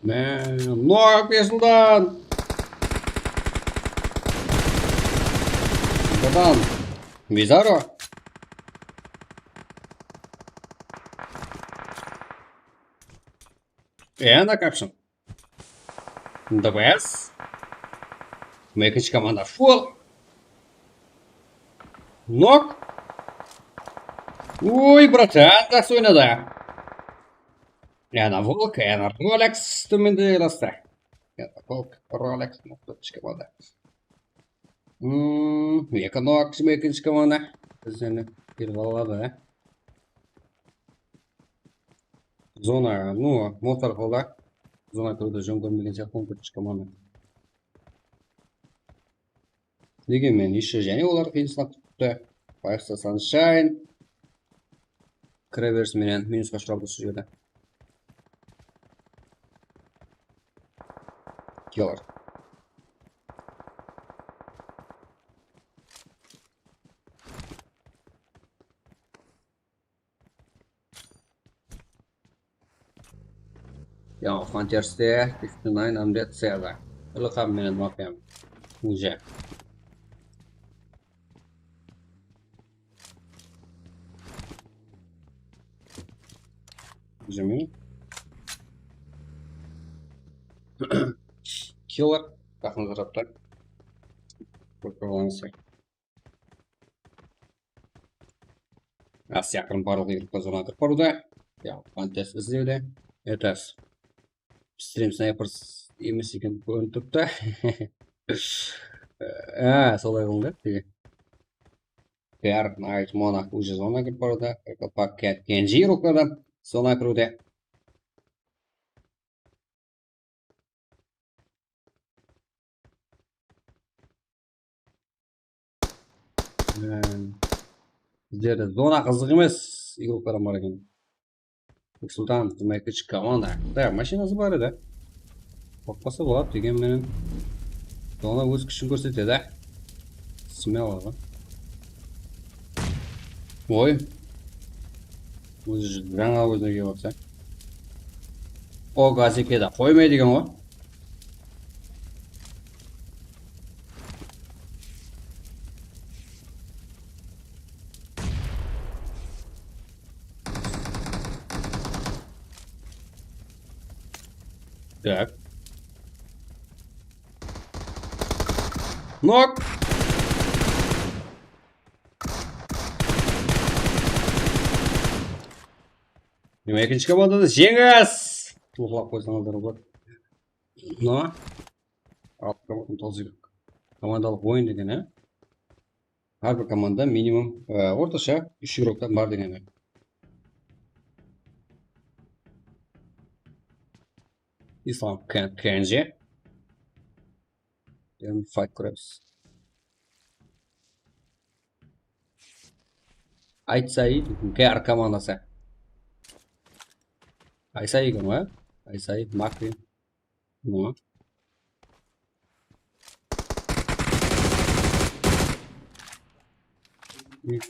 Men, no, Beksultan! Bratан, Bizarro. Yana caption. D B S. Ekinshi komanda full. Nok. Oy, bratan, jaqsı oynadı. Yana Volk, yana Rolex, tómende lasta. Yana Volk, Rolex, nok, ekinshi komanda. Hmm, eki nok, ekinshi komanda. Bizden kelip aladı, e. Zona, no, motor qıldı. Zona kiriwdi jón kórmegen sıyaqlı, ekinshi komanda. Degen menen, ещё jáne olar qıyın sınap turıptı. Five Sunshine. Kire berisin menen, minusqa ushırap usı jerde. Killer. Ya, Fanterste, fifty nine, Amlet, Seza. Ilham menen mafiyam. Уже. Уже. Killer. Taqın tarapta. Qoyıp qoyıp alıńızlar. Asti aqırın barlıq yurtqa zona kirip barıwda. Ya, Fantes izlewde. Etas. Stream snayper emes eken kórinip turıptı. Á, solay qıldı. Bär, Night Monarch уже zona kirip barıwda. Pak Cat Kenji rukladı. Zona kiriwde. Ee, bizlerde zona qızıq emes, igroklar bar eken. Sultan, demek, ichki komanda. Da, mashinası bar edi. Qorqpasa boladı degen menen. Zona óz kúshin kórsetedi. Smelo. Oy. Ózi jańa ózine kelip atsa. O gazekede qoymay degen ǵoy. Tak. Nok. Demek, ekinshi komandada jeńis! Qulıqlap qoysańızlar boladı. Mına. Al, komandalıq oyın degen, á? Hár bir komanda minimum, e, ortasha úsh igroktan bar degen. Islam Ken-, Kenji. Endi fight kóremiz. Aytsay, K R komandası. Aytsay eken ǵoy. Aytsay, Makri. Mına.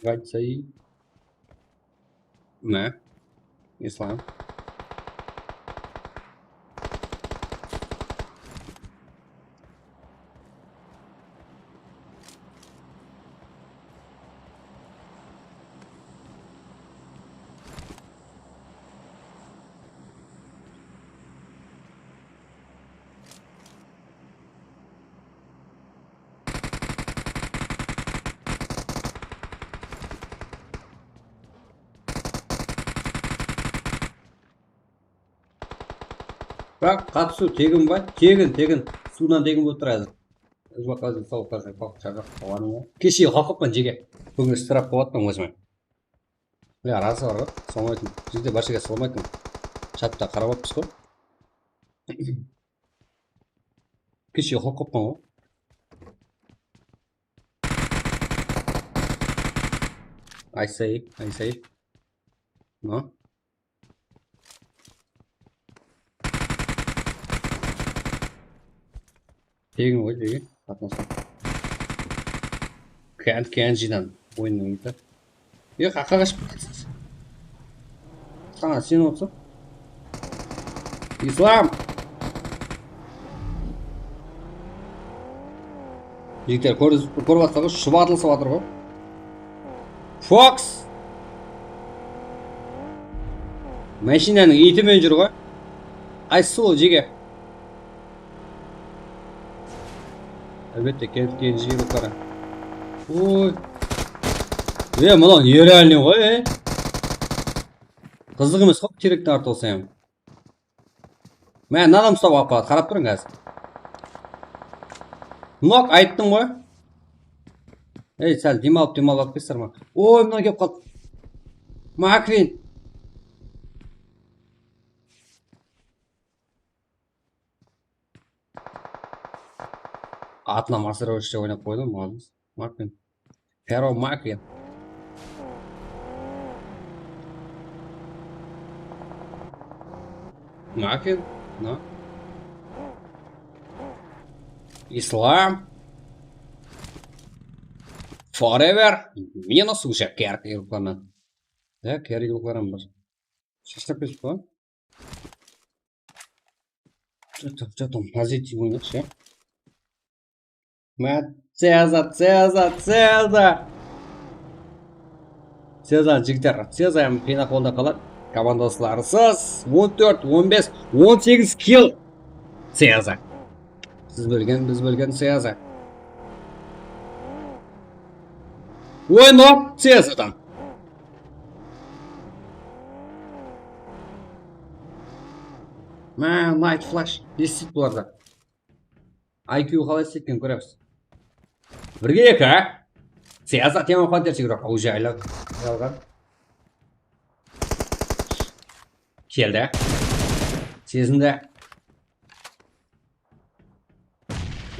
Aytsay. Mine, Islam. Bak, qatısıw tegin ba? Tegin, tegin. Suwdan tegin bolıp tur házir. Biz baqa, biz baqa, biz baqa, biz baqa. Keshe qalqıppan jege. Búgin strap qılıp atpan ózime. Ya, razı bar ǵoy. Assalawma aleykum. Jigitler, bárshege assalawma aleykum. Chatta qarap atırmız ǵoy. Keshe qalqıppan ǵoy. I say, I say. No. Tegin ǵoy, tegin. Qatnasın. Kent, kent jıynan. Oyınnıń oyıntı. Yoq, qaqqa qashıp ketesiz. Saǵan sen otsa. Islam! Jigitler, kórip, kórip atsańız, shıp atılısıp atır ǵoy. Fox! Mashinanıń iytimen júr ǵoy. Qaysısı ol, jege? Álbette, kelip kelin jeyim qara. Oy. E, mınaw nerealnıy ǵoy, e? Qızıq emes ǵoy, terekten artıq olsa ham. Mine, mınadan uslap alıp qaladı, qarap turıń házir. Nok, ayttım ǵoy. Ey, sál dem alıp, dem alıp atpaysalar ma? Oy, mına kelip qaldı. Makvin. Atına Master Roshta oynap qoydım, molodec. Makvin. Perro Makvin. Makvin, no. Islam. Forever. Minus уже kerek yıqlarman. Ya, kerek yıqlarım bir. Shashırıp ketip qoy. Что там, что там? Позитив oynash, ya. Mát, Ceza, Ceza, Ceza! Ceza, jigitler, Ceza em qıyın ahwalda qalar. Komandaslarısız. On tórt, on bes, on segiz kill. Ceza. Siz bilgen, biz bilgen Ceza. Oy, nok, Cezadan. Mine, Night Flash. Ne isteydi bularda? I Q qalay isleydi eken, kóremiz. Birge eki, a? Siyasat yaman qanter segiroq. Уже ayla. Yalǵan. Keldi. Sezindi.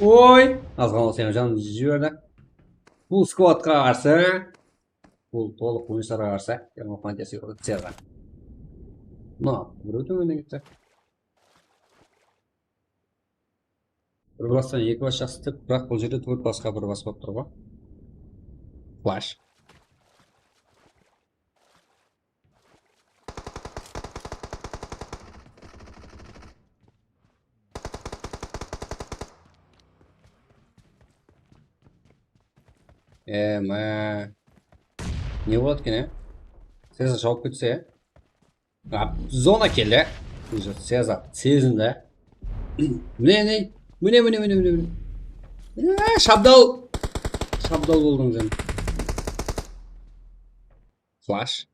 Oy! Azǵana seni janımdı jiberdi. Bul skvadqa qarsı. Bul tolıq oyınsızlarǵa qarsı. Yaman qanter segiroq. Siyasat. Mına, birew tómenden ketti. Bir bastan eki bas jaqsı tek, biraq bul jerde tórt basqa bir bas bolıp tur ǵoy. Flash. Eme. Ne boladı eken, e? Seza shawıp ketse, e? A, zona keldi. Seza sezindi. Mine, mine. Mine, mine, mine, mine, mine. Mine, shabdal. Shabdal boldıń sen. Flash.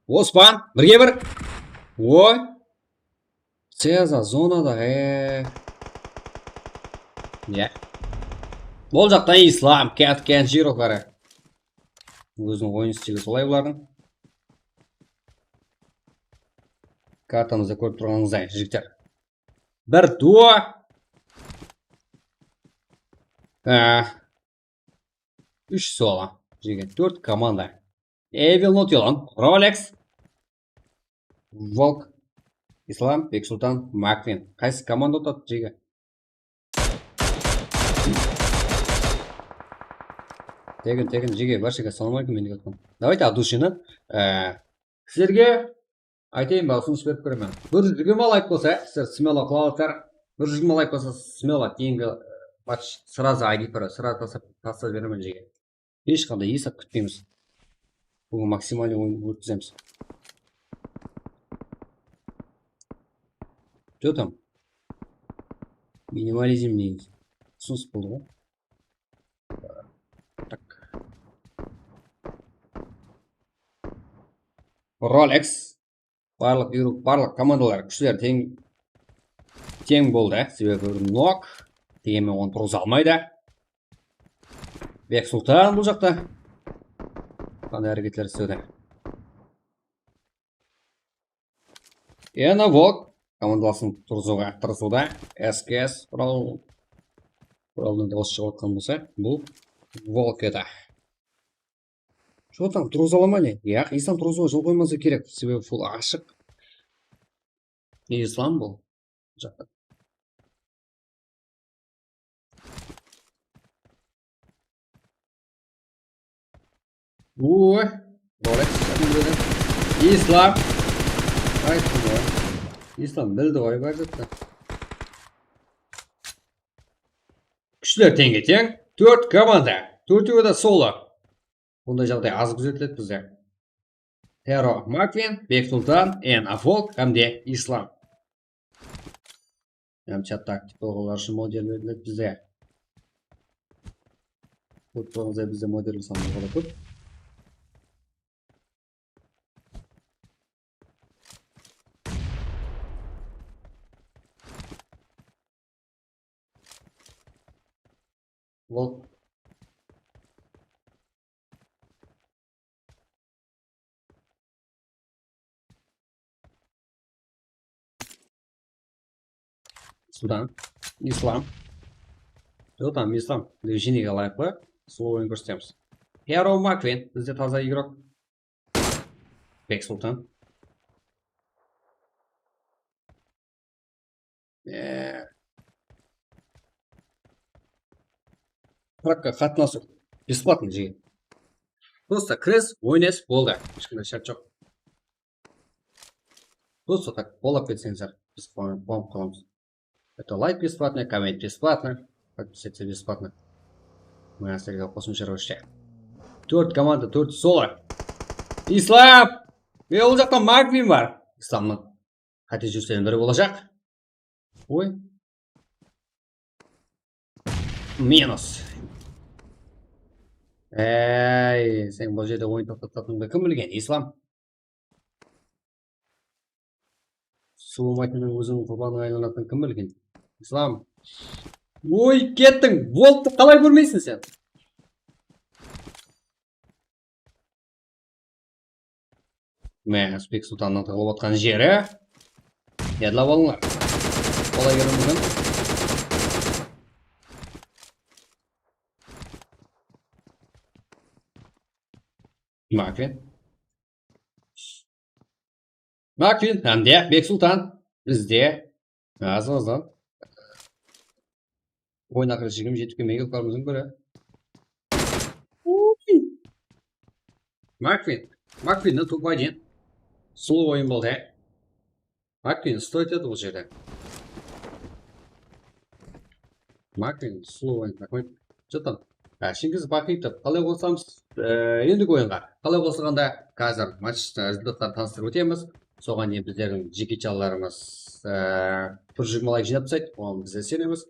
Ospan, birge bir. Oy. Seza zonada, e. Ya. Ol jaqtan Islam, Cat Kenjiro, qara. Óziniń oyın stili solay bulardıń. Kartamızda kórip turǵanıńızday, jigitler. Bir duo. Á, úsh solo. Jege tórt komanda. Evil Not Yalan, Rolex, Volk, Islam, Beksultan, Makvin. Qaysı komanda utadı, jege? Tegin, tegin, jege, bárshege assalawma aleykum, men de aytaman. Давайте от души, e, sizlerge aytayın ba, usınıs berip kóremen. Bir júz jigirma layk bolsa, sizler smelo qıla alasızlar. Bir júz jigirma layk bolsa, smelo keyingi, e, match сразу I D para, сразу taslap, taslap jiberemen, jege. Hesh qanday esap kútpeymiz. Búgin maksimalnıy oyın ótkizemiz. Что там? Minimalizm deymiz. Usınıs boldı ǵoy. Tak. Rolex. Barlıq yurıp, barlıq komandalar kúshler teń, teń boldı. Sebebi bir nok. Degenen onı turǵıza almaydı. Beksultan bul jaqta qanday háreketler islewde? Ena Volk komandalasın turǵızıwǵa tırısıwda. S K S Brawl. Brawldan da usı shıǵıp atqan bolsa, bul Volk edi. Jotam turǵıza ala ma ne? Yaq, Islam turǵızıwǵa jol qoymaslıǵı kerek. Sebebi full ashıq. Islam bul. Jaqta. Oy. Rolex. Islam. Ayttım ǵoy. Islam bildi ǵoy, bar zattı. Kúshler teńge-teń. Tórt komanda. Tórtewi de solo. Bunday jaǵday az kúzetiledi bizde. Hero Makvin, Beksultan, Ena Volk hám de Islam. Hám chat taktik bolǵanlar ushın model beriledi bizde. Kórip turǵanıńızday bizde modeldiń sanı da kóp. Ol Sudan. Islam. Jotam Islam. Levizinege layıqlı. Slow oyın kórsetemiz. Hero Makvin. Bizde taza igrok. Beksultan. Ee, Pragka qatnasıw besplatno, jigit. Просто kiresiz, oynaysiz, boldı. Hesh qanday shárt joq. Просто так, qolap ketseńizler, biz quwanıp, quwanıp qalamız. Это лайк бесплатный, коммент бесплатный, подписаться бесплатно. Mına sizlerge qosımsha rawishte. Tórt komanda, tórt solo. Islam! Ve ol jaqta Makvin bar. Islamnıń qáte júrisleriniń biri bolajaq. Oy. Minus. Áy, sen bul jerde oyın toqtatatuǵınıńdı kim bilgen, Islam? Suwılmaytınıń óziniń qurbanına aylanatın kim bilgen? Islam. Oy, kettiń. Volkti qalay kórmeysiń sen? Mine, Beksultannıń tıǵılıp atqan jeri. Yadlap alıńlar. Qolay keliwi múmkin. Makvin. Makvin hám de Beksultan bizde. Azı-azı. Oyın aqırı jigirma jeti kúlmege ukarımızdıń biri. Makvin. Makvinniń topa deyin. Slow oyın boldı, he. Makvin stoyt edi bul jerde. Makvin slow oyın, raxmet. Jotam. Á, Shingiz Baqitov, qalay qosılamız? E, endigi oyınǵa. Qalay qosılǵanda házir matchtıń rezultatların tanıstırıp ótemiz. Soǵan deyin bizlerdiń jeke canlarımız, e, bir júz mıń layk jıynap taslaydı, oǵan biz isenemiz.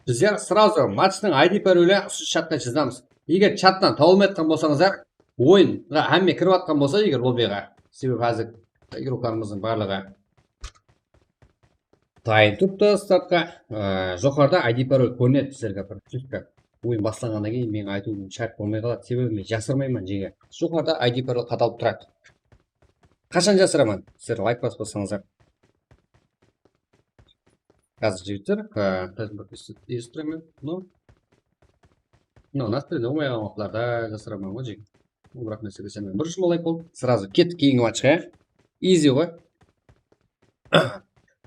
Bizler сразу matchtıń I D paroli usı chatta jazamız. Eger chattan tawa almay atqan bolsańızlar, oyınǵa hámme kirip atqan bolsa, eger lobbiǵa, sebebi házir igroklarımızdıń barlıǵı dayın turıptı startqa. Ee, joqarıda I D parol kórinedi sizlerge bir pliska. Oyın baslanǵannan keyin meniń aytıwım shárt bolmay qaladı, sebebi men jasırmayman jeke. Joqarıda I D parol qadalıp turadı. Qashan jasıraman? Sizler layk baspasańızlar. Házir jigitler, e, házir bir esittiremen. No. No, nastroyda bolmay qalǵan waqıtlarda jasıraman ǵoy, jigit. Biraq men sizge isenbemen. Bir júz mıń layk boldı. Сразу kettik keyingi matchqa, ya. Easy ǵoy.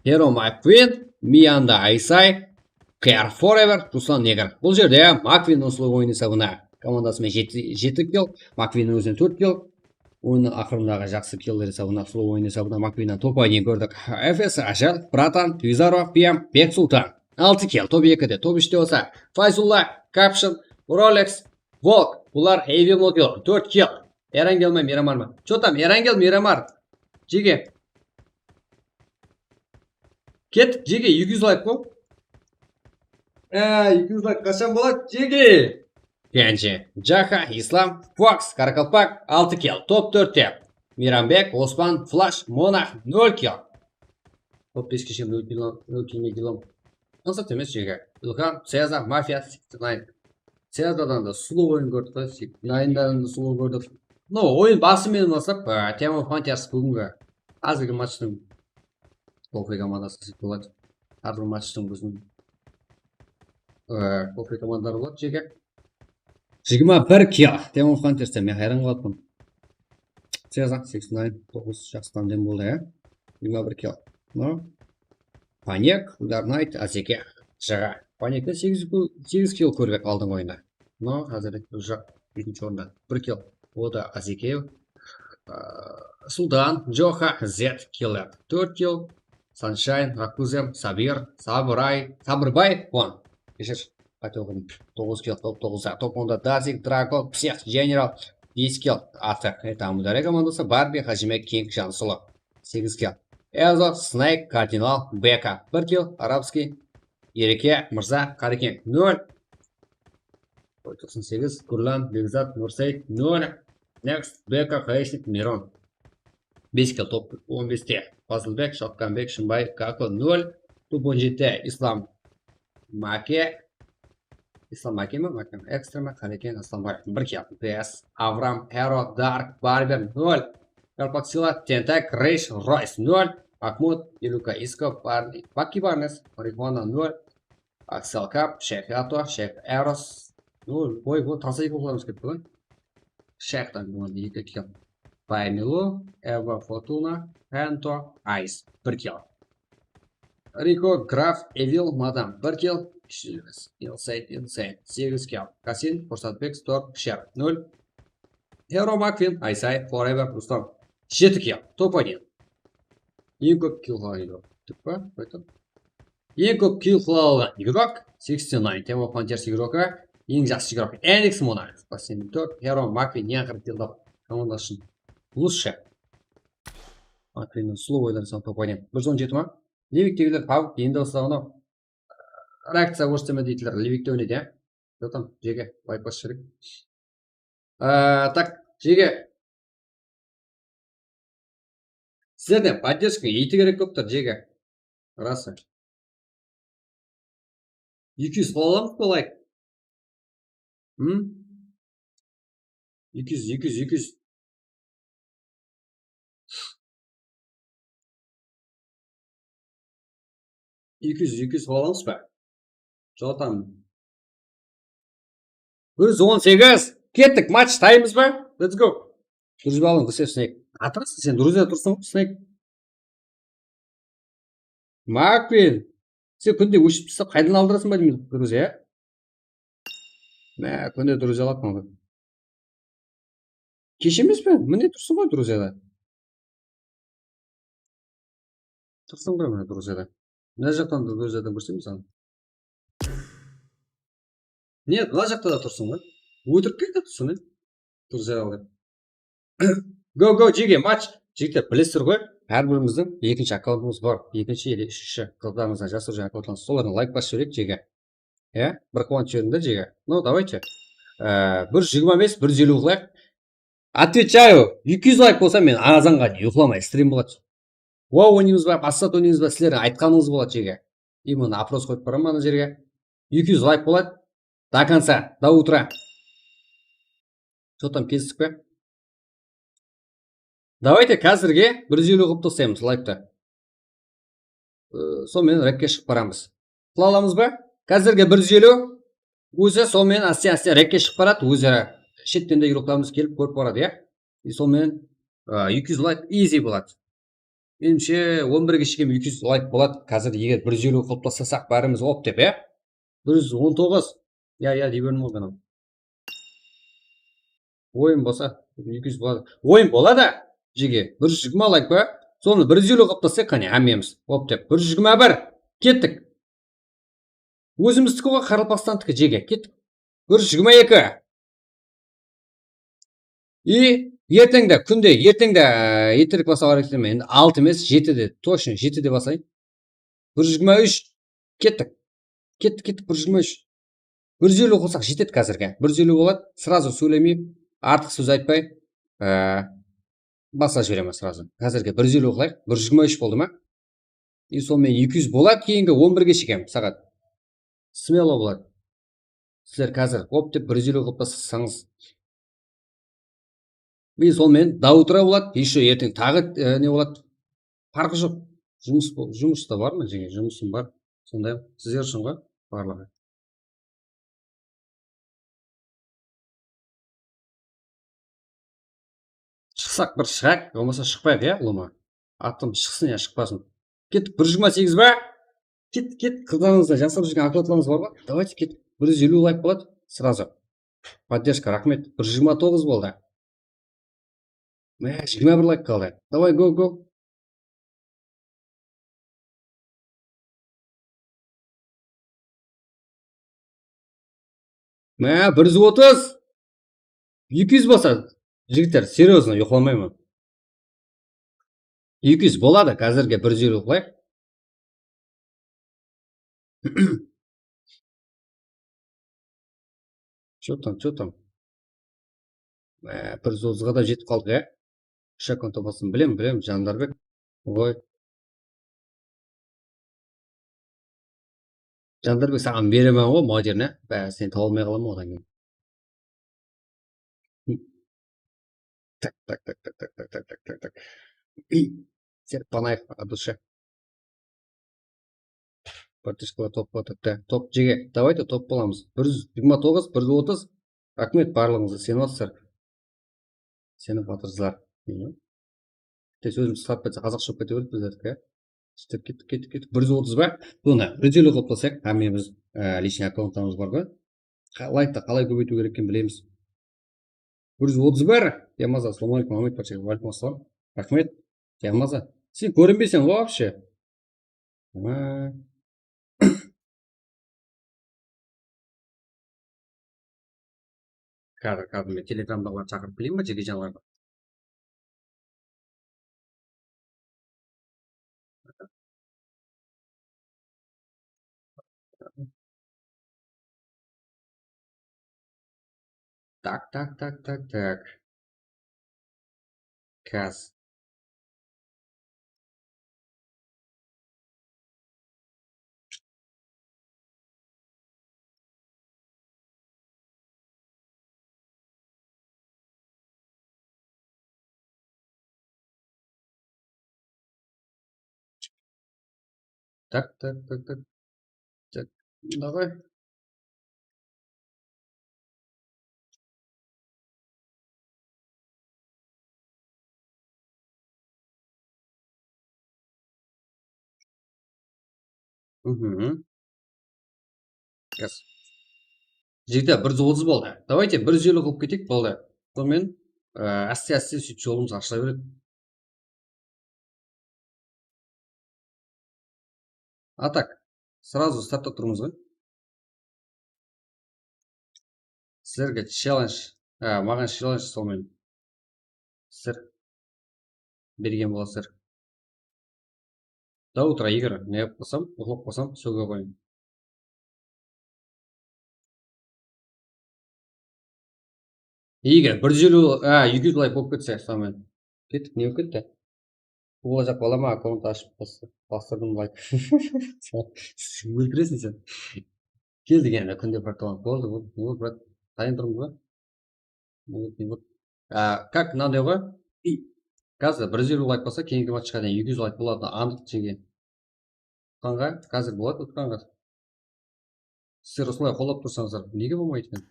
Hero Makvin, Mianda Aysay, Care Forever, Ruslan Negr. Bul jerde Makvinniń slow oyın esabına komandası menen jeti, jeti kill, Makvinniń ózine tórt kill. Oyınnıń aqırındaǵı jaqsı killer esabına, slow oyın esabına Makvinnen topa deyin kórdik. F S Ashar, Bratan, Twizarov, P M, Beksultan. Altı kill, top ekide, top úshte bolsa Fayzulla, Caption, Rolex, Volk. Bular heavy block, tórt kill. Erangel me, Miramar ma? Jotam, Erangel, Miramar. Jege. Kettik, jege, eki júz layk bol. Á, eki júz layk qashan boladı, jege? Kenji, Jaha, Islam, Fox, Karakalpak, altı kill, top tórtte. Mirambek, Ospan, Flash, Monah, nol kill. Top beske shekem nol kill, nol kill me, kill. Ańsat emes, jege. Ilham, Cezar, Mafia, sixty nine. Cezardan da slow oyın kórdik qo, sixty nine'dan da slow kórdik. No, oyın bası menen baslap, á, Team of Hunters búgingi házirgi matchtıń Coffee komandası dep boladı. Hár bir matchtıń óziniń, á, Coffee komandaları boladı, jeke. Jigirma bir kill. Team of Hunters'te men hayran qalıppan. Cezar, sixty nine, toǵız, jaqsı tandem boldı, ya. Jigirma bir kill. No. Panek, Dark Knight, Azeke, Jaǵa. Panekten segiz, segiz kill kórip aldınǵı oyında. No, házir joq, ekinshi orında. Bir kill. O da Azeke. Aa, Sultan, Joha, Zed, Killer. Tórt kill. Sunshine, Rakuzem, Sabir, Sabıray, Sabırbay, on. Keshir, qáte oqıdım. Toǵız kill, top toǵızda. Top onda Dazik, Drago, Psix, General, bes kill. Artı, e, Tamudare komandısı, Barbi, Hajime, King, Jansulı. Segiz kill. Ezo, Snake, Kardinal, Beka, bir kill, Arabskiy, Ereke, Mırza, Qareken, nol. Toqsan segiz, Gurlan, Bekzat, Nurseyt, nol. Next, Beka, Hayesnik, Miron. Bes kill, top on beste. Fazılbek, Shodkanbek, Shımbay, Kako, nol. Top on jeti, Islam, Make. Islam Make mi? Make. Ekstrema, Qareken, Aslanbay, bir kill. P S, Avram, Hero, Dark, Barber, nol. Galpaksila, Tentak, Reysh, Royce, nol. Mahmud, Iluka, Isko, Barney, Baki Barnes, Marihuana, nol. Aksel Kap, Sheyx Yato, Sheyx Eros. Nol. Oy, bul tasa eki qollarımız ketip qalǵan. Sheyxtan bir eki kill. Paymilu, Eva Fortuna, Hento, Ice, bir kill. Riko, Graf, Evil, Madam, bir kill. Inside, Inside, segiz kill. Kasin, Fursatbek, Storm, Sher, nol. Hero, Makvin, Aysay, Forever, Rustam, jeti kill. Top один. Eń kóp kill qılaǵan igrok. Tip pa? Qoytım. Eń kóp kill qıla alǵan igrok, sixty nine, Team of Hunters igrokı, eń jaqsı igrok, Enix Monarch, последний top, Hero, Makvin, eń aqırǵı kill tap, komanda ushın. Лучше. Makvinniń slow oyları sal top один. Bir júz on jeti ma? Liviktegiler tabıp, endi ıslaǵan-aw. Reakciya kórseteme deydiler, Livikte oynaydı, ya. Jotam, jege, layk basıp jibereyik. Á, tak, jege. Sizlerden поддержка eti kerek bolıp tur, jege. Rası. Eki júz qıla alamız ba layk? Hım? Eki júz, eki júz, eki júz. Eki júz, eki júz qıla alamız ba? Jotam. Bir júz on segiz. Kettik, match taymız ba? Let's go. Друзья alıń, Snake. Atırasın sen, друзья tursań, Snake. Makvin. Sen kúnde óshirip taslap, qaydan aldırasıń ba deymen, друзья, ya? Mine, kúnde друзья aladı mınaw. Kesh emes pe? Mine, tursın ǵoy друзьяда. Tursın ǵoy mine друзьяда. Mına jaqtan da друзьядан kórsem saǵan. Ne, mına jaqta da tursın ǵoy. Ótirip ketip tursın, e. Друзья al dep. Go, go, jege, match. Jigitler, bilesizler ǵoy, hár birimizdiń ekinshi akkauntımız bar. Ekinshi ele úshinshi qızlarımızdan jasırıp júrgen akkauntlarımız. Solardan layk basıp jibereyik, jege. Ya, bir quwanıp jiberiń da, jege. No, давайте. Ee, bir júz jigirma bes, bir júz eliw qılayıq. Отвечаю, eki júz layk bolsa, men azanǵa deyin uyıqlamay strim boladı. Wow oynaymız ba, Passat oynaymız ba, sizlerdiń aytqanıńız boladı, jege. И mına опрос qoyıp baraman mına jerge. Eki júz layk boladı. До конца, до утра. Что там, kelistik pe? Давайте, házirge bir júz eliw qılıp taslaymız layktı. Ee, sonıń menen rekke shıǵıp baramız. Qıla alamız ba? Házirge bir júz eliw. Ózi sonıń menen áste-áste rekke shıǵıp baradı. Ózara shetten de igroklarımız kelip kórip baradı, ya. E, sonıń menen, a, eki júz layk easy boladı. Menimshe, on birge shekem eki júz layk boladı. Házir eger bir júz eliw qılıp taslasaq bárimiz op dep, ya. Bir júz on toǵız. Ya, ya, dey berdim ǵoy manaw. Oyın bolsa, eki júz boladı. Oyın boladı, jege. Bir júz jigirma layk pa? Sonı bir júz eliw qılıp taslayıq, qáne, hámmemiz. Op dep. Bir júz jigirma bir. Kettik. Ózimizdiki ǵoy, Qaraqalpaqstandiki, jege. Kettik. Bir júz jigirma eki. И erteńde, kúnde, erteńde, e, erterek baslaw háreket eteme. Endi altı emes, jetide, точно jetide baslayın. Bir júz jigirma úsh. Kettik. Kettik, kettik, bir júz jigirma úsh. Bir júz eliw qılsaq jetedi házirge. Bir júz eliw boladı. Сразу sóylemey, artıq sóz aytpay, e, baslap jiberemen сразу. Házirge bir júz eliw qılayıq. Bir júz jigirma úsh boldı ma? И sonıń menen eki júz boladı keyingi on birge shekem saǵat. Smelo boladı. Sizler házir hop dep bir júz eliw qılıp taslasańız. Mine, sol menen до утра boladı, еще erteń taǵı, e, ne boladı? Parqı joq. Jumıs bo-, jumıs ta bar ma, jenge? Jumısım bar. Sonday sizler ushın ǵoy barlıǵı. Shıqsaq bir shıǵayıq, bolmasa shıqpayıq, ya, ulıwma. Atım shıqsın ya shıqpasın. Kettik, bir júz jigirma segiz ba? Kettik, kettik, qızlarıńızda jasap júrgen okladlarıńız bar ba? Давайте, kettik. Bir júz eliw layk boladı, сразу. Поддержка, raxmet. Bir júz jigirma toǵız boldı. Mine, jigirma bir layk qaldı. Давай, go, go. Mine, bir júz otız. Eki júz bolsa, jigitler, серьёзно, uyıqlamayman. Eki júz boladı, házirge bir júz eliw qılayıq. Что там, что там? Mine, bir júz otızǵa da jetip qaldıq, ya. Shakon topasın bilem, bilem, Jandarbek. Oy. Jandarbek, saǵan beremen ǵoy, moderni. Bári seni taba almay qalaman odan keyin. Tak, tak, tak. Serpanaev, от души. Поддержкаlar top boladı. Top, jege. Давайте top bolamız. Bir júz jigirma toǵız, bir júz otız. Raxmet, barlıǵıńızǵa isenip atırsızlar. Isenip atırsızlar. Bitte sózim qısqarıp ketse, qazaqsha bolıp kete beredi bizlerdiki, ya. Sóytip kettik, kettik, kettik. Bir júz otız ba? Sonda bir júz eliw qılıp taslayıq. Hámmemiz, e, личный akkauntlarımız bar ǵoy. Qa-, laykta qalay kóbeytiw kerek ekenin bilemiz. Bir júz otız bar. Yamasa, assalamu aleykum, Ahmet Pacha. Wa aleykum assalam. Raxmet. Yamasa, sen kórinbeyseń ǵoy вообще. Wa. Házir, házir men telegramdaǵılardı shaqırıp keleyin ba, jekejanlardı? Tak, tak, tak, tak, tak. Kaz. Tak, tak, tak, tak. Tak, давай. Mhm. Yes. Jigitler, bir júz otız boldı. Давайте, bir júz eliw qılıp keteyik, boldı. Sonımen, e, áste-áste sóytip jolımız ashıla beredi. А так, сразу startta turmız ǵoy. Sizlerge challenge, e, maǵan challenge sonımen. Sizler bergen bolasızlar. До утра, eger ne qılıp qalsam, uxlap qalsam, sóge qoyıń. Eger bir júz eliw, a, eki júz layk bolıp ketse, sonımen. Kettik, ne bolıp ketti? Uwılajaq bala ma, akkaunt ashıp bas-, bastırdım layk. Óltireseń sen. Keldi endi kúnde bir akkaunt. Boldı, boldı. Ne boldı, brat? Tayın turmız ba? Minut, minut. A, как, mınaday ǵoy. I, házir bir júz eliw layk bolsa, keyingi matchqa deyin eki júz layk boladı, anıq, jege. Utqanǵa, házir boladı utqanǵa. Sizler usılay qollap tursańızlar, nege bolmaydı eken?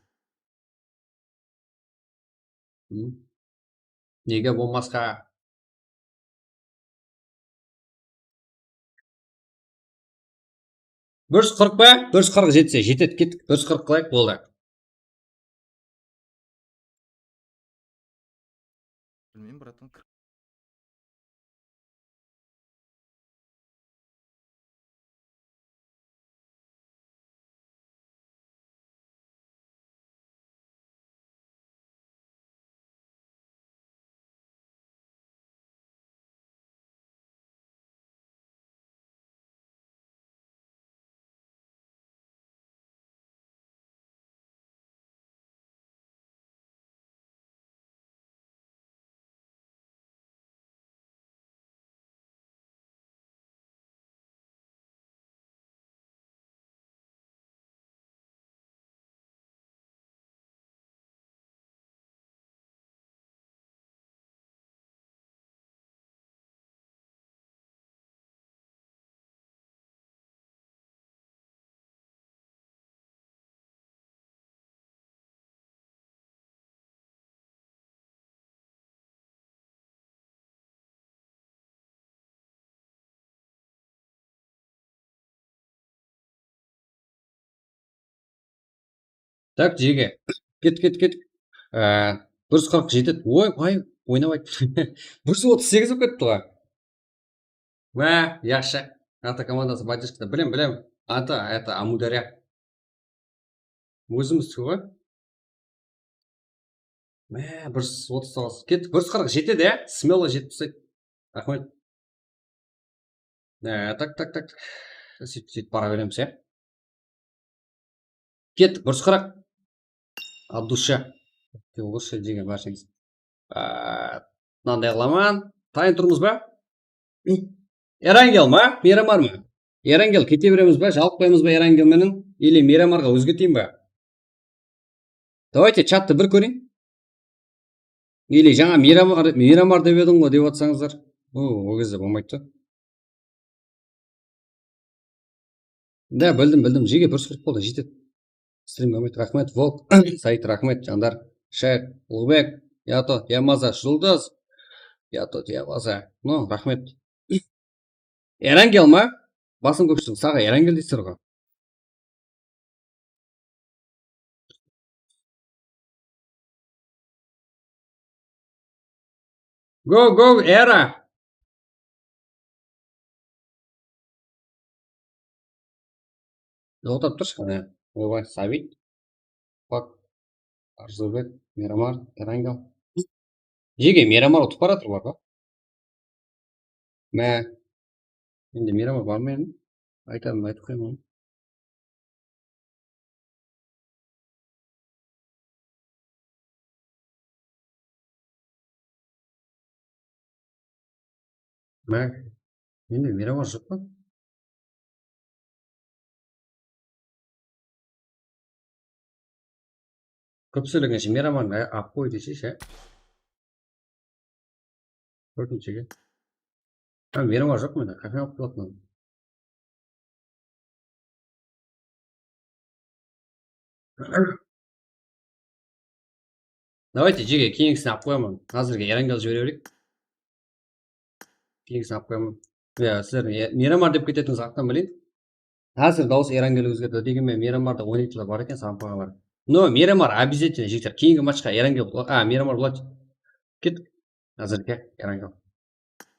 Hı? Nege bolmasqa? Bir júz qırq pa? Bir júz qırq jetse, jetedi, kettik. Bir júz qırq qılayıq, boldı. Bilmeymen, bratан. Tak, jege. Ket, ket, ket. Á, bir júz qırq jetedi. Oy, ay, oynamaydı. Bir júz otız segiz bolıp ketti ǵoy. Má, yaqshı. Ata komandası поддержкада. Bilem, bilem. Ata, это Amudárya. Ózimizdi ǵoy. Má, bir júz otız toǵız. Kettik, bir júz qırq jetedi, ya. Смело jetip taslaydı. Raxmet. Á, tak, tak, tak. Sóytip, sóytip bara beremiz, ya. Kettik, bir júz qırq. От души. От души degen bársheńiz. Á, mınanday qılaman. Tayın turmız ba? Erangel ma? Miramar ma? Erangel kete beremiz ba? Jalıp qoyamız ba Erangel menen? Или Miramarǵa ózgerteyin ba? Давайте chattı bir kóreyin. Или jańa Miramar, Miramar dep ediń ǵoy dep atsańızlar. O, o gezde bolmaydı da. Da, bildim, bildim. Jege, bir júz qırq boldı, jetedi. Strim kómedi. Raxmet, Volk, Said, raxmet, Jandar, Shayx, Uluǵbek, Yato, Yamaza, Juldız, Yato, Yamaza. No, raxmet. Erangel ma? Basın kópshiligi saǵa Erangel deysizler ǵoy. Go, go, Era! Toqtap turshı, qáne. Oybay, Sabit. Bak. Arzubek, Miramar, Erangel. Jege, Miramar utıp baratır bar ba? Má. Endi Miramar bar ma endi? Aytadım, aytıp qoyaman. Má, endi Miramar joq pa? Kóp sóylegen Miramardı alıp qoy deseyshi. Tórtinshige. Ha, Miramar joq mende, qáne alıp qoyatın? Давайте, jege, keyingisin alıp qoyaman. Házirge Erangel jibere bereyik. Keyingisin alıp qoyaman. Ya, sizler ne-, Miramar dep ketetińiz attan bileyin. Házir dawıs Erangel ózgerdi. Degen menen Miramarda oynaytuǵınlar bar eken, saǵan qoyǵanlar. No, Miramar обязательно, jigitler. Keyingi matchqa Erangel, a, Miramar boladı. Ket. Házirge Erangel.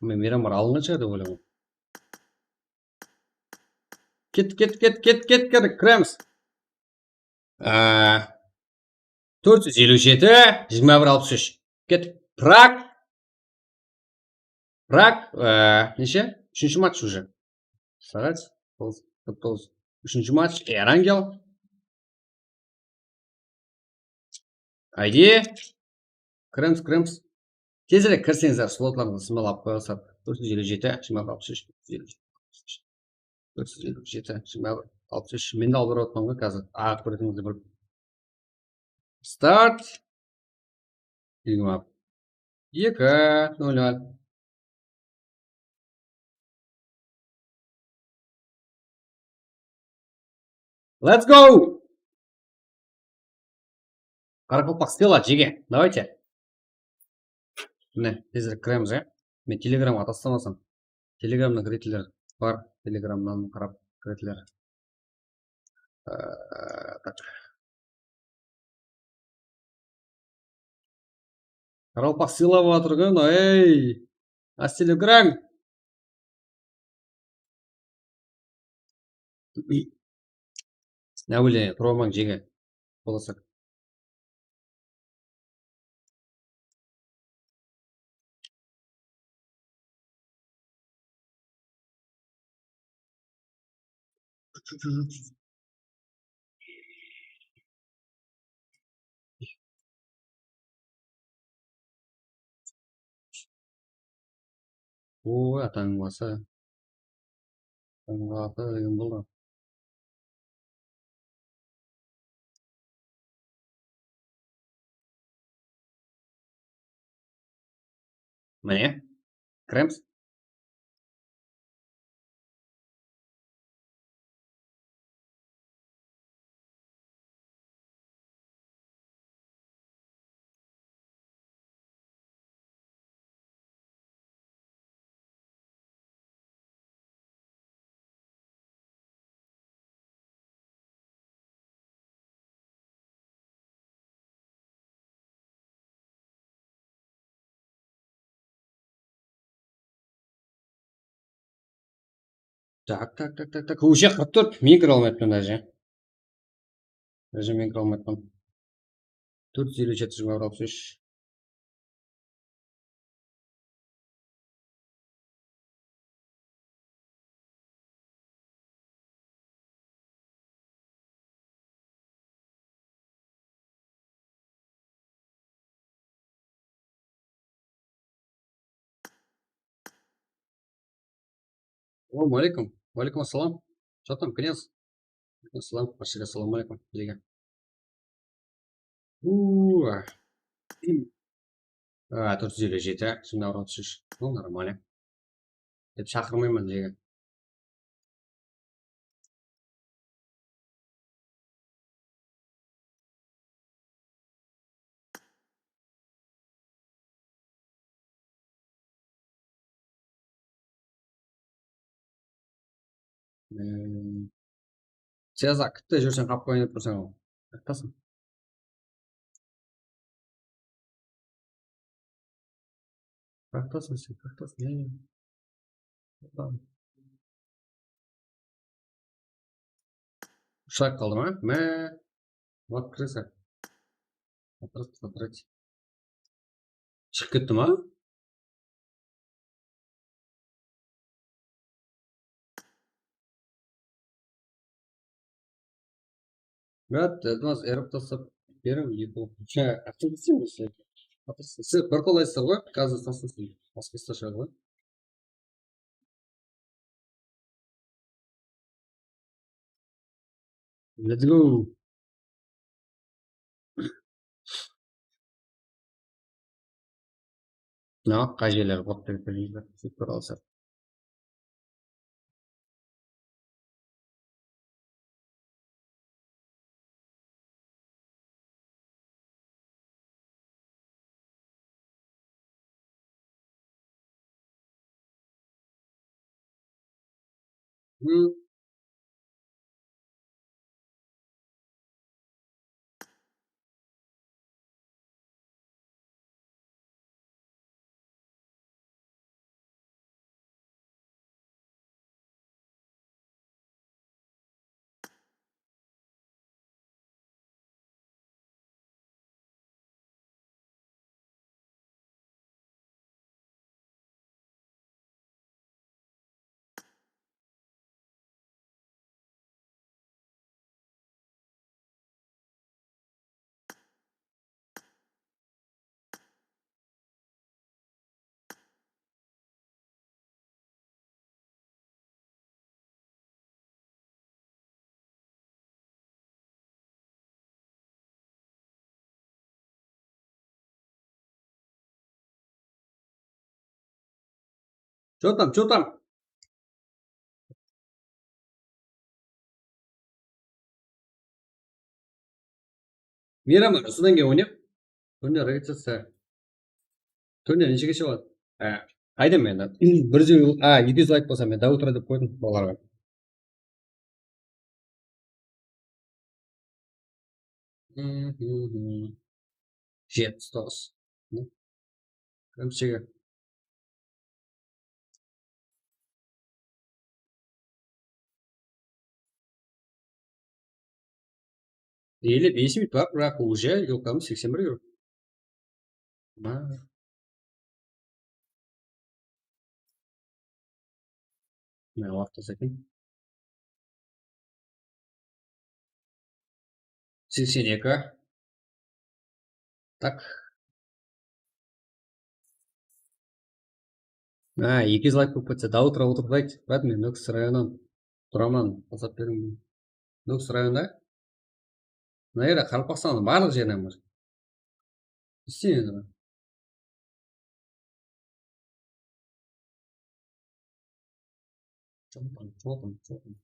Men Miramar alınǵan shıǵar dep oylayman. Ket, ket, ket, ket, ket, ket, kiremiz. Á, tórt júz eliw jeti, jigirma bir alpıs úsh. Ket, Prag. Prag, á, neshe? Úshinshi match уже. Saǵat toǵız, qırq toǵız. Úshinshi match, Erangel. Ayde. Kiremiz, kiremiz. Tezirek kirseńizler, slotlarıńızdı smel alıp qoyasızlar. Tórt júz eliw jeti, jigirma bir alpıs úsh, tórt júz eliw jeti, jigirma bir alpıs úsh. Men de aldırıp atırman ǵoy házir. Aǵıp beretińiz bir. Start. Jigirma eki, nol nol. Let's go! Qaraqalpaq Sila, jege. Давайте. Mine, tezirek kiremiz, ya. Men Telegramǵa taslamasam. Telegramnan kiretinler bar. Telegramnan qarap kiretinler. Ee, tak. Qaraqalpaq Sila bolıp atır ǵoy, ey! Ástele kirań! Náwile, turamań, jege. Bolasak. Oy, atanıń bası. Atanıń bası degen boldı. Mine, kiremiz. Tak, tak, tak, tak, tak. Уже qırq tórt, men kire almayappan даже. Даже men kire almayappan. Tórt júz eliw jeti, jigirma bir, alpıs úsh. Assalamu aleykum. Wa aleykum assalam. Что там, Knez? Assalam, barshege assalawma aleykum, bizge. Ua. A, tórt júz eliw jeti, shunda urǵan túsish. Ну, нормально. Dep shaqırmayman bizge. Ee, Siyazaq, kitte júrseń, qap qoyın dep tursań ǵoy. Qayaqtasıń? Qayaqtasıń sen, qayaqtasıń? Ee, Ushırap qaldı ma? Má, вот, кіресің. Отырады, отырады. Shıǵıp ketti ma? Brat, iltimas, erip taslap beriń, YouTube. Há, aqıl isleymiz. Siz bir qolaysızlar ǵoy, házir taslasın. Basqa isleshe ǵoy. Let's go. Mına, qay jerleri qurıp berip bereyik, super alsa. Чё там, чё там? Miyraman, usıdan keyin oynayıq. Túnde registraciya. Túnde neshege shıǵadı? Á, qayda mende? Bir júz, á, eki júz layk bolsa men до утра dep qoydım olarǵa. Jetpis toǵız. Kómshige. Elli bes minut bar, biraq уже yelkamız seksen bir euro. Ma. Mına waqıt eken. Seksen eki. Tak. Ha, eki júz layk bolıp ketse, до утра otırıp ayt. Brat, men Nókis rayonınan turaman, WhatsApp beriń. Nókis rayonında? Mına jerde Qaraqalpaqstannıń barlıq jerinen bar. Isleymen. Чё там, чё там, чё там?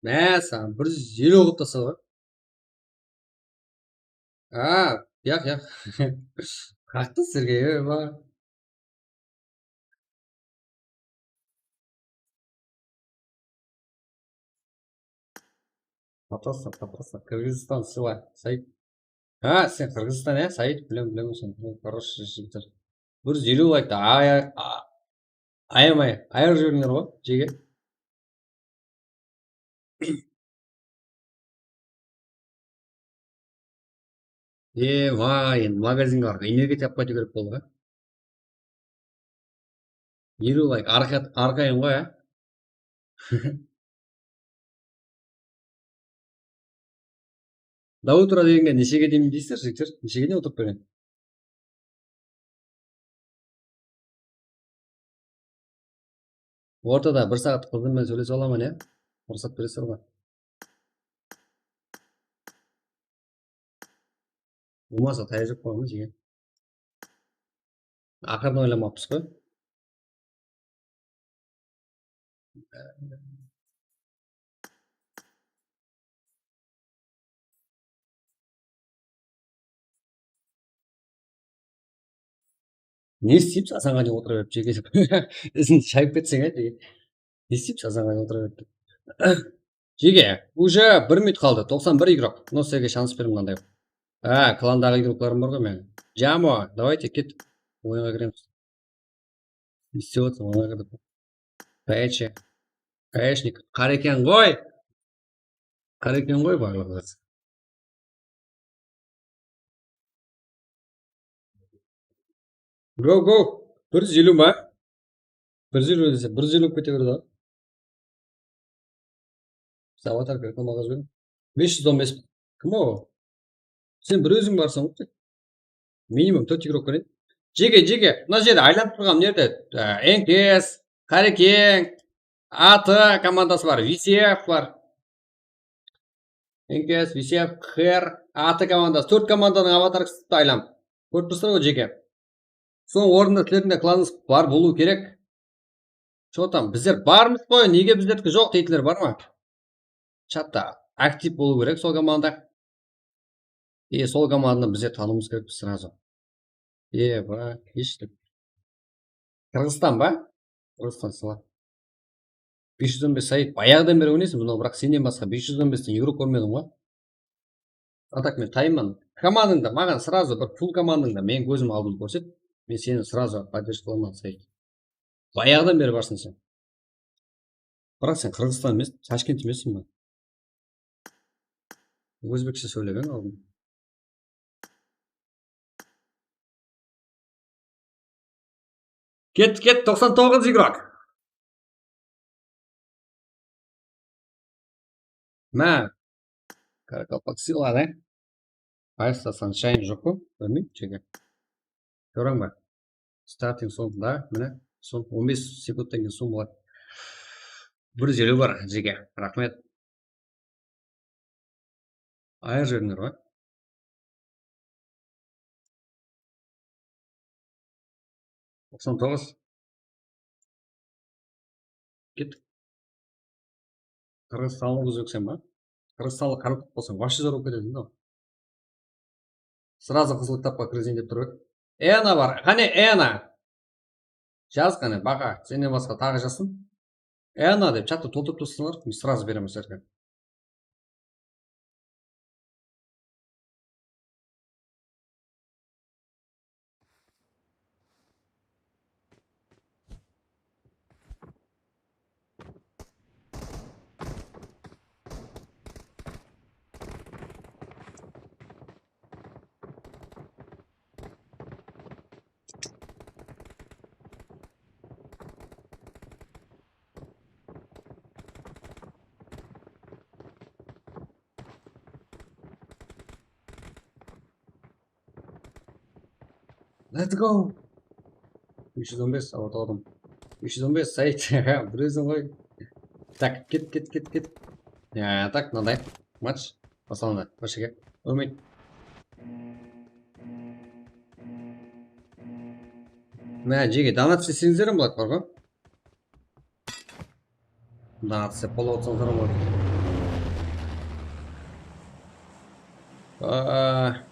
Másá, bir júz eliw qılıp tasladı ǵoy. A, yaq, yaq. Qattı sizlerge, e, ba. Пожалуйста, пожалуйста, Qırǵızstan, sılay, Said. Ha, sen Qırǵızstan, ya, Said, bilem, bilem, sen, хороший jigitler. Bir júz eliw layktı ay-, a-, ayamay, ayırıp jiberińler ǵoy, jege. E, vay, endi magazinge barıp, energiya tapıp qaytıw kerek boldı ǵoy. Eliw layk, arqa-, arqayın ǵoy, a? До утра degenge neshege deyin deysiz, jigitler? Neshege deyin otırıp bereyin? Ortada bir saat qızım menen sóylesip alaman, ya? Ruxsat beresiz ǵoy. Bolmasa, tayajaq qoyamız, jigit. Aqırın oylamapız ǵoy. Ne isteymiz, azanǵa deyin otıra berip, jege. Izin shayıp ketseń, á, jege. Ne isteymiz, azanǵa deyin otıra berip. Jege, уже bir minut qaldı, toqsan bir igrok. No, sizlerge shans beriń, qanday. Á, klandaǵı igroklarım bar ǵoy meniń. Jamo, давайте, ket. Oyınǵa kiremiz. Ne istep atır, oyınǵa kirdi. Конечно. Конечно, Qareken ǵoy. Qareken ǵoy, barlıq zat. Go, go. Bir júz eliw ma? Bir júz eliw dese, bir júz eliw kete beredi. Biz avatarka reklamaǵa jiberiń. Bes júz on bes. Kim o? Sen bir óziń barsań ǵoy. Minimum tórt igrok kerek. Jege, jege, mına jerde aylanıp turǵan, mına jerde, e, Enkes, Qareken, Atı komandası bar, V C F bar. Enkes, V C F, Qer, Atı komandası. Tórt komandanıń avatarkası aylanıp. Kórip tursızlar ǵoy, jege. Soń ornında sizlerdiń de klanıńız bar bolıwı kerek. Что там, bizler barmız ǵoy, nege bizlerdiki joq deytiler bar ma? Chatta aktiv bolıw kerek sol komanda. E, sol komandani bizler tanıwımız kerekpiz сразу. E, ba, eshittik. Qırǵızstan ba? Qırǵızstan, sılay. Bes júz on bes, Said, bayaǵıdan beri oynaysın mınaw, biraq sennen basqa bes júz on besten igrok kórmedim ǵoy. A так men tayınman. Komandańdı maǵan сразу bir full komandańdı meniń kózim aldımda kórset. Men seni сразу поддержка qılaman, Said. Bayaǵıdan beri barsıń sen. Biraq sen Qırǵızstan emes, Tashkent emesseń ba? Ózbekshe sóylegen aldın. Ket, ket, toqsan toǵız igrok. Má. Qaraqalpaq sıyladı. Qaysı Sunshine joq pa? Bilmeymen, jege. Kóriń ba? Starting song da, mine, song on bes sekundtan keyin song boladı. Bir júz eliw bar, jege. Raxmet. Ayır júrińler ǵoy. Toqsan toǵız. Ket. Qırǵızstanlı ózbekseń ba? Qırǵızstanlı qara bolsań, вообще zor bolıp ketedi, no. Сразу qızıl kitapqa kirgizeyim dep tur edi. Ena bar. Qáne Ena? Jaz qáne, baqa. Sennen basqa taǵı jazsın. Ena dep chattı toltırıp tursańlar, men сразу beremen sizlerge. Let's go. Bes júz on bes, awa, tawdım. Bes júz on bes, Said. Bir óziń ǵoy. Tak, ket, ket, ket, ket. Ya, tak, mınaday. Match baslandı. Boshqa gáp. Ólmeydi. Mına jege donat isteseńiz de boladı, bar ǵoy. Donat istep bolıp otırsańız da boladı. Aa.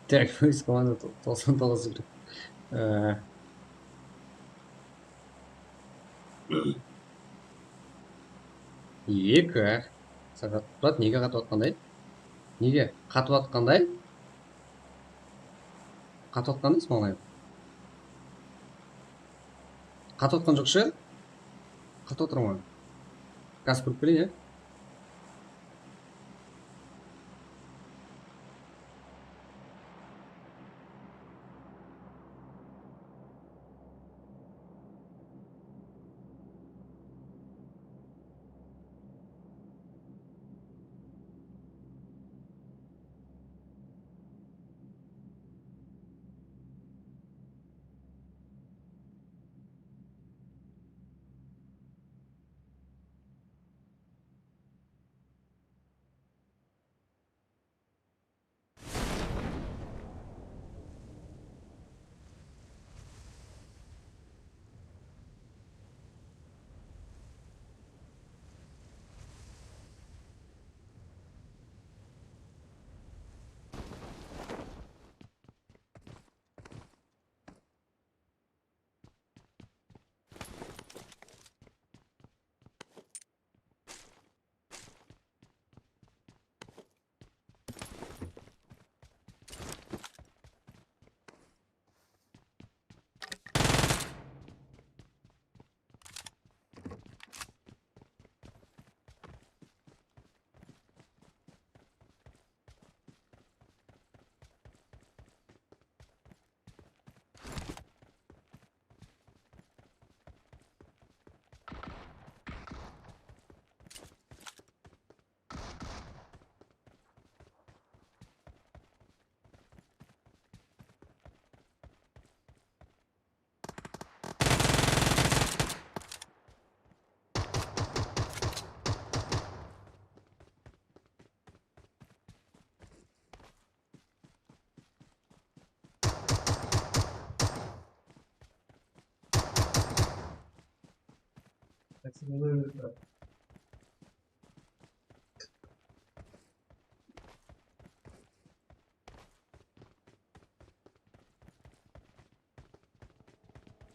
Tak, biz komanda to-, toqsan toǵız yigirma. Ee, eki. Sakat, Murat, nege qatıp atqanday? Nege qatıp atqanday? Qatıp atqan emes, mańlayım. Qatıp atqan joq shı. Qatıp atırman. Gaz kórip keleyin, ya.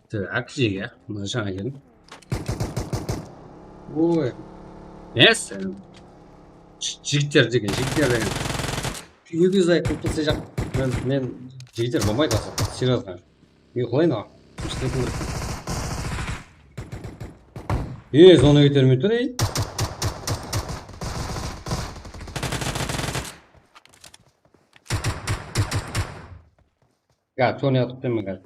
Tak, jege, mına jańa keldim. Oy. Ne sen? J-, jigitler degen, jigitler degen. Eki júz ay qılıp tursa jaq. Men, men jigitler bolmaydı házir. Серьёзно. Uyqılayın aǵa. Ey, zona ketermey tur, ey. Ya, Tony atıp berme, gel.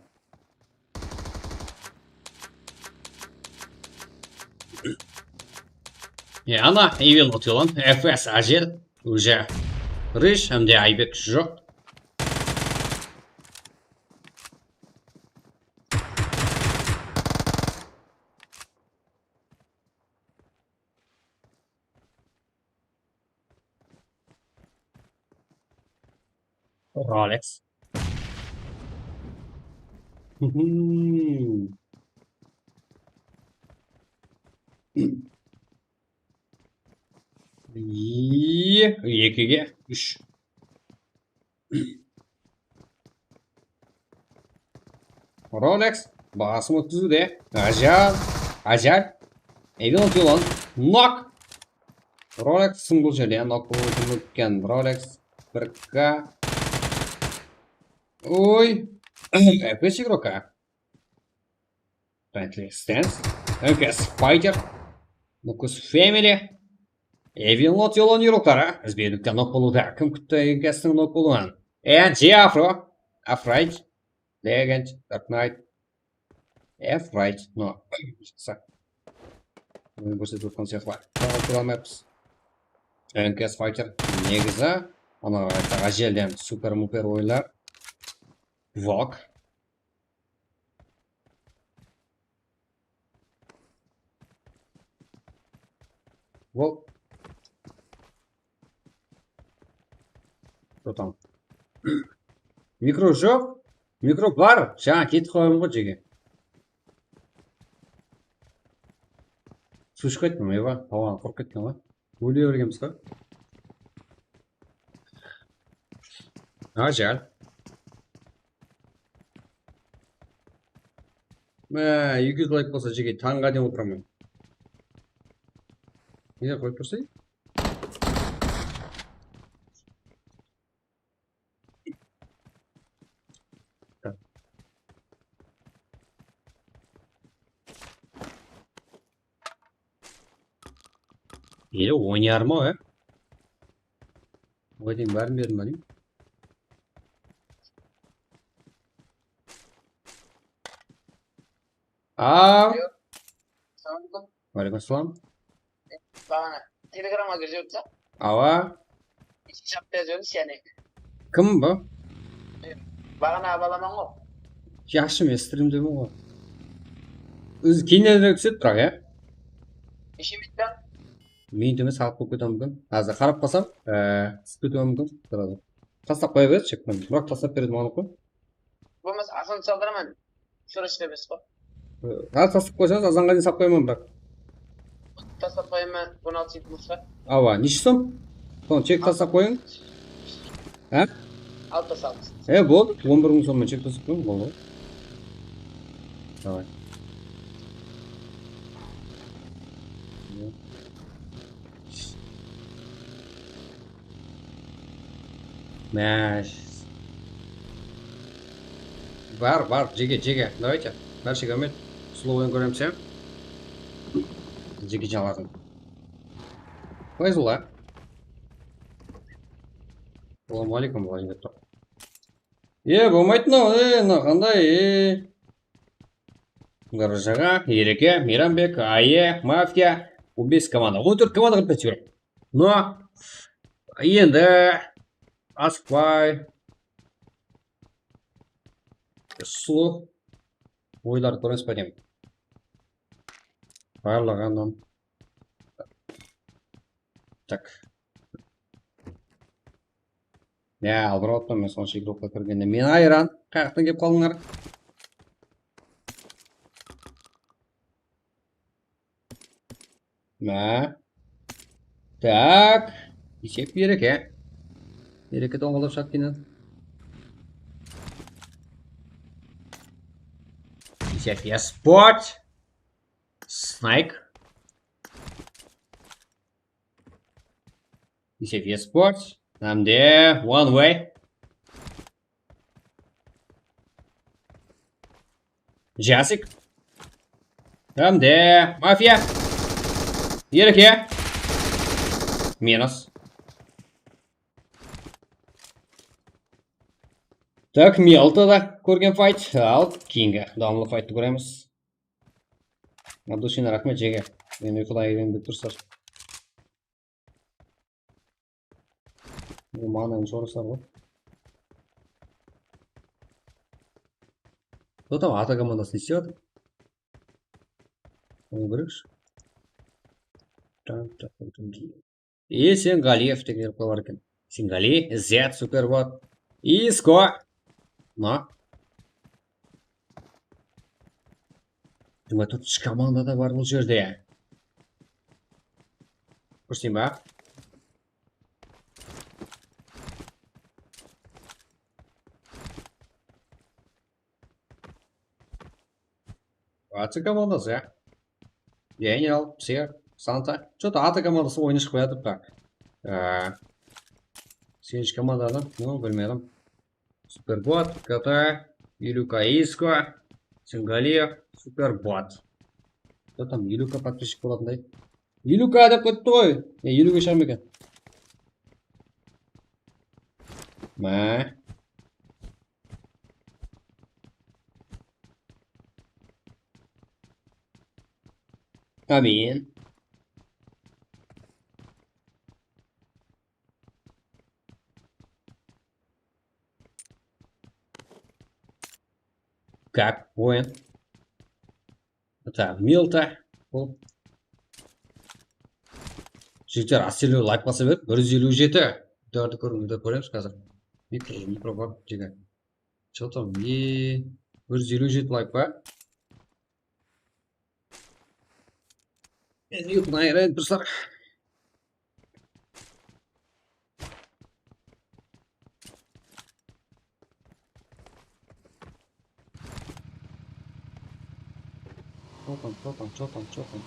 Ya, ana, Evil Not Yolın, F S Ajel, уже Rıj, hám de Aybek joq. Rolex. Ii, ekige úsh. Rolex basım ótkiziwde. Ajal, ajal. Evil Dylan. Nok. Rolex sın bul jerde, nok bolıwı múmkin. Rolex bir K. Oy. F S igroka. Friendly Stance. N K S Fighter. Nukus Family. Evil Not Yolın igroklari. Izbirlikte nok bolıwda. Kim kútti N K S'tiń nok bolıwın? E, J Afro. Afraid. Legend. Dark Knight. Afraid. No. Jaqsı. Bunı kórsetip otqan sıyaqlı. Taǵı kóre almayapız. N K S Fighter. Negizi. Ana, ájelden super muper oyınlar. Vok. Bol. Totam. Mikro joq. Mikro bar. Jańa ketip qalǵan ǵoy jege. Suw iship qayttım, eywa. Hawa, qurıp ketken ǵoy. Óle bergenbiz ǵoy. Ajal. Má, eki júz layk bolsa, jeke, tańǵa deyin otıraman. Nege qoyıp tursay? Ele oynayar ma, e? Oǵay deyin bárin berdim ba deyim. Aa. Alo. Assalawma aleykum. Wa aleykum assalam. Baǵana telegramǵa kirip jiberdiseń. Awa. Jap berip jiberdim seni. Kim bu? Baǵana balaman ǵoy. Jaqsı, men strimdemen ǵoy. Ózi keyinirek túsedi biraq, ya? Neshe minutta? Minut emes, saat bolıp ketiwi múmkin. Házir qarap qalsam, e, túsip ketiwi múmkin. Srazu. Taslap qoya beredi, chekten. Biraq taslap beredi maǵan ǵoy. Bolmasa, azan saldıraman. Surash emes ǵoy. Házir taslap qoysańız, azanǵa deyin salып qoyaman, biraq. Taslap qoyaman, on altı minutqa. Awa, neshe som? Sonı chek taslap qoyıń. Há? Alıp tasladıń. E, boldı. On bir mıń somnan chek taslap qoyıń, boldı. Davay. Má. Bar, bar, jege, jege. Давайте. Bárshege áwmet. Slowen kóremiz, ya. Jeke janlardıń. Fayzulla. Assalawma aleykum, Vladimir. E, bolmaydı mınaw, e, mınaw qanday, e? Garajǵa, Ereke, Meyrambek, Aye, Mafiya, on bes komanda. On tórt komanda qılıp ketip jiber. No, endi asıqpay, usı oylardı kóremiz ba deymen. Barlıǵınan. Tak. Ya, aldırıp atpan men, sonıń shekil okqa kirgende. Men ayıran, qayaqtan kelip qaldıńlar? Má. Tak. Esep Ereke. Ereke dońǵalap shattı enen. Esep Esport. Snake. Esep Esports. Hám de One Way. Jasik. Hám de Mafiya. Erke. Minus. Tak, Mialta da kórgen fayt. Al, keyingi dawamlı fayttı kóremiz. Abdusina, raxmet, jege. Meni uyqıdan ayırıp tursız. Maǵan endi soraslar ǵoy. Totam ata komandası ne istep atır? Onı kóreyikshi. Tan, tan, tan, tan. E, Sengaliev degen bar eken. Sengali, Izzet, Superbot. Isko. Na. Jigirma tórtinshi komanda da bar bul jerde. Kórseyin ba? Atı komandası, ya. Daniel, Sir, Santa. Что-то atı komandası oyına shıqpay atır, так. Ee, segizinshi komandadan, no, bilmedim. Superbot, K T, Ilyuka Isko, Sengaliev, Superbot. Кто там, Ilyuka подписчик bolatınday. Ilyuka dep qoyıptı ǵoy. E, Ilyuka shıǵar ma eken? Má. Ámiyin. Как? Oyın. Так, Милта. Bul. Jigitler, ástele layk basa berip, bir júz eliw jeti. Videolardı kórińizler, kóremiz házir. Mikro, mikro bar, jigit. Что там? E, bir júz eliw jeti layk pa? Men uyqıdan ayırayın, doslar. Что там, что там, что там, что там?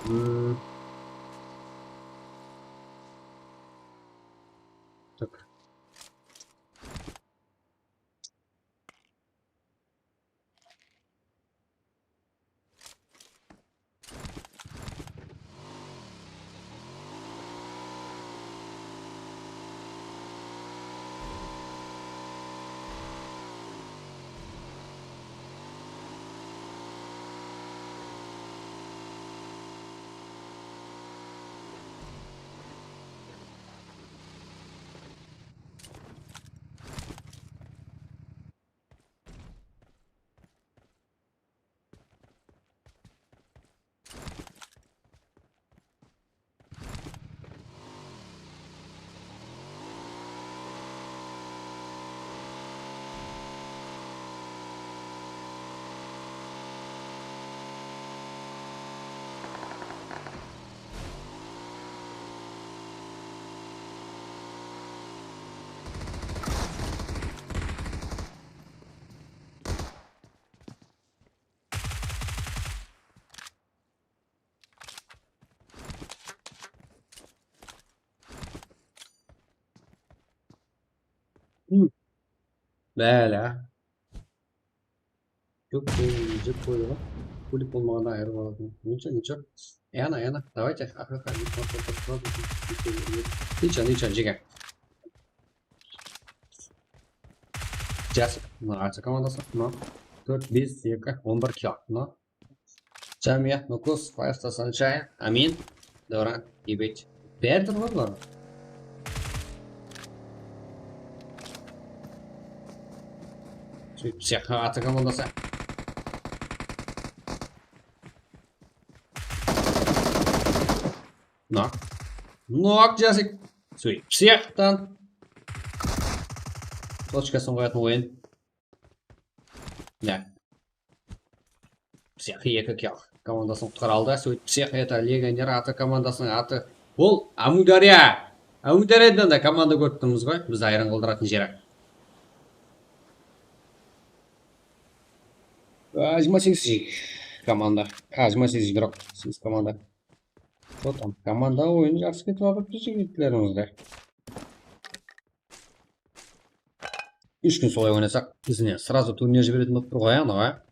М. Так. Bále. Jok, jep qoydı ǵoy. Kulik bolmaǵanda ayırıp alatın. Nicho, nicho. Ana, ana, давайте. Nicho, nicho, jege. Jasik, mına, Arca komandası, mına. Tórt, bes, eki, on bir kill, mına. Jamiya, Nukus, Five Star Sunshine, Amin, Dora, Ibet. Bári tur ǵoy bular. Sóytip, sıyaqqa Arca komandası. Nok. Nok, Jasik. Sóytip, sıyaqtan. Tochkasın qoyatın oyın. Ya. Sıyaqı eki kill komandasın qutqara aldı. Sóytip, sıyaqı eti legioner atı komandasınıń atı. Bul Ámiwdárya. Ámiwdáryadan da komanda kórip turmız ǵoy. Bizdi hayran qaldıratın jeri. Á, jigirma segiz komanda. Á, jigirma segiz igrok, segiz komanda. Что там? Komanda oyını jaqsı ketip atırıptı jigitlerimizde. Úsh kún solay oynasaq, izinen srazu turnir jiberetin bolıp tur ǵoy, anaw, á?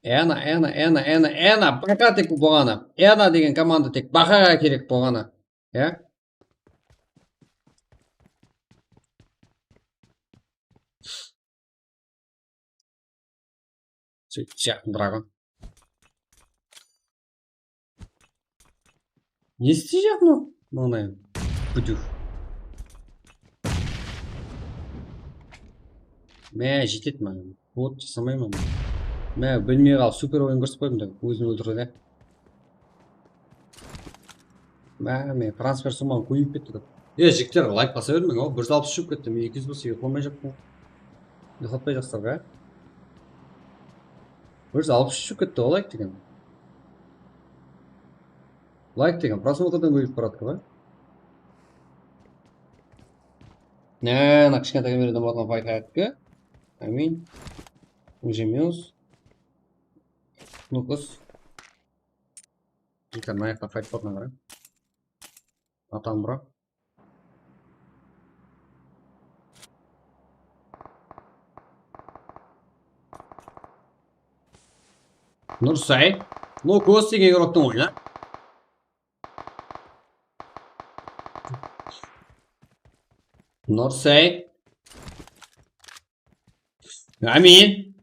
Ena, ena, ena, ena, ena, baqa tek bolǵanı. Ena degen komanda tek baqaǵa kerek bolǵanı. Ya? Sóytip, sıyaqtın dragon. Ne isteyjaq mınaw? Mınaw. Púdúf. Mә, jetedi maǵan. Bot jasamayman. Mә, bilmey qaldı, super oyın kórsetip qoydım da, ózin óltirdi. Mine, transfer summań kóbeyip ketti. E, jigitler, layk basa bermeń, o, bir júz alpıs úsh bolıp ketti, men eki júz bolsa, uyıqlamay jaqpan. Uyıqlatpay jaqsızlar ǵa. Bir júz alpıs úsh bolıp ketti, o, layk degen. Layk degen, prosmotrdan kóbeyip baradı ǵoy. Ne, mına kishkentay kamerada bolǵan fayt hayatki. Amin. Jememiz. Nukus. Jigitler, mına jaqta fayt bolǵan qara. Atan bura. Nursay. Nukos degen игрокtıń oyını. Nursay. Amin.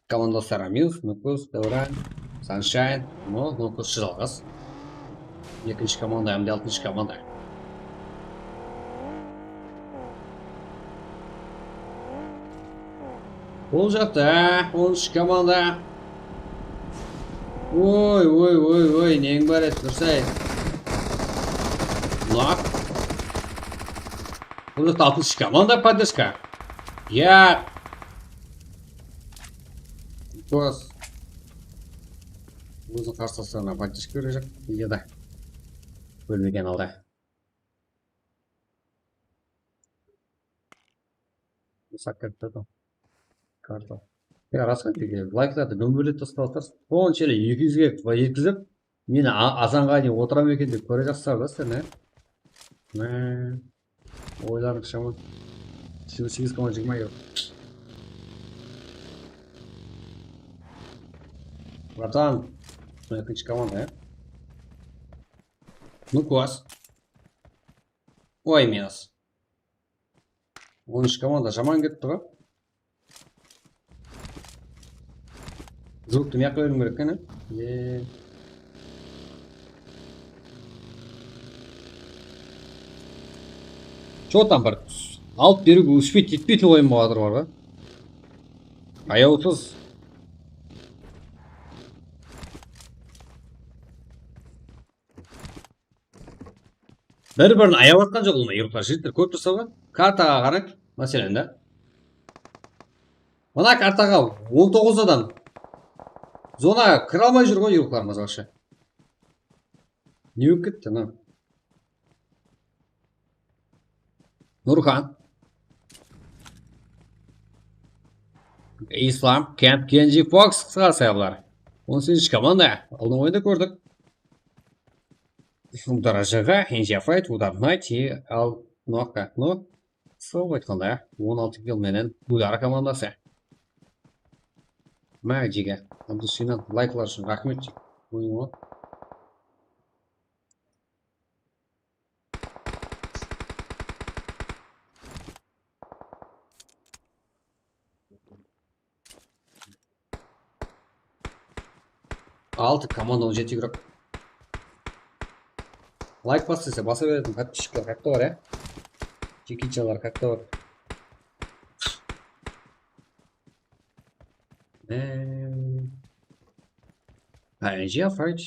Komandaslar Amil, Nukus, Davran, Sunshine, no, Nukus jalǵız. Ekinshi komanda, hám de altınshı komanda. Bul jaqta onınshı komanda. Oy, oy, oy, oy, neń bar edi, Nursay? Nok. Bul jaqta altınshı komanda, поддержка. Ya. Kos. Óziniń qarsılaslarına поддержка berejaq. Ya da. Ólmegen halda. Sakkartadın. Karta. Ya, rasqa, laykladı dómberlep taslap atır. Sonshelli eki júzge jetkizip, meni a-, azanǵa deyin otıraman eken dep kóre jaqsızlar da sizler, ne? Mine, oylarıń shaman. Jigirma segiz komanda jigirma eki. Bratan, ekinshi komanda, ya? Nukos. Oy, minus. Onınshı komanda jaman ketti ǵo. Zvuktı mıyaqqa beriwim kerek eken, e? Ye. Что там, bir alıp beriwge úspeydi, etpeydi oyın bolıp atır ǵo. Ayawsız. Bir-birin ayap atqan joq, mına yurtlar jigitler kórip tursa ǵoy. Kartaǵa qarań, máselen da. Mına kartaǵa on toǵız adam. Zona kire almay júr ǵoy yurtlarımız вообще. Ne bolıp ketti, mına? Nurxan. Islam, Kent, Kenji, Fox, qısqası bular. On segizinshi komanda. Aldın oyında kórdik. Udarajıǵa, India Fight, Udar Knight, e, al, Nokka, no. Sop aytqanda, on altı kill menen Udar komandası. Má, jege, Abdushinan, layklar ushın raxmet, jege. Oyın oń. Altı komanda, on jeti igrok. Layk bas dese, basa beredi. Podpischiklер qayaqta bar, ya? Jekichanlar qayaqta bar? Eee. Birinshi fight.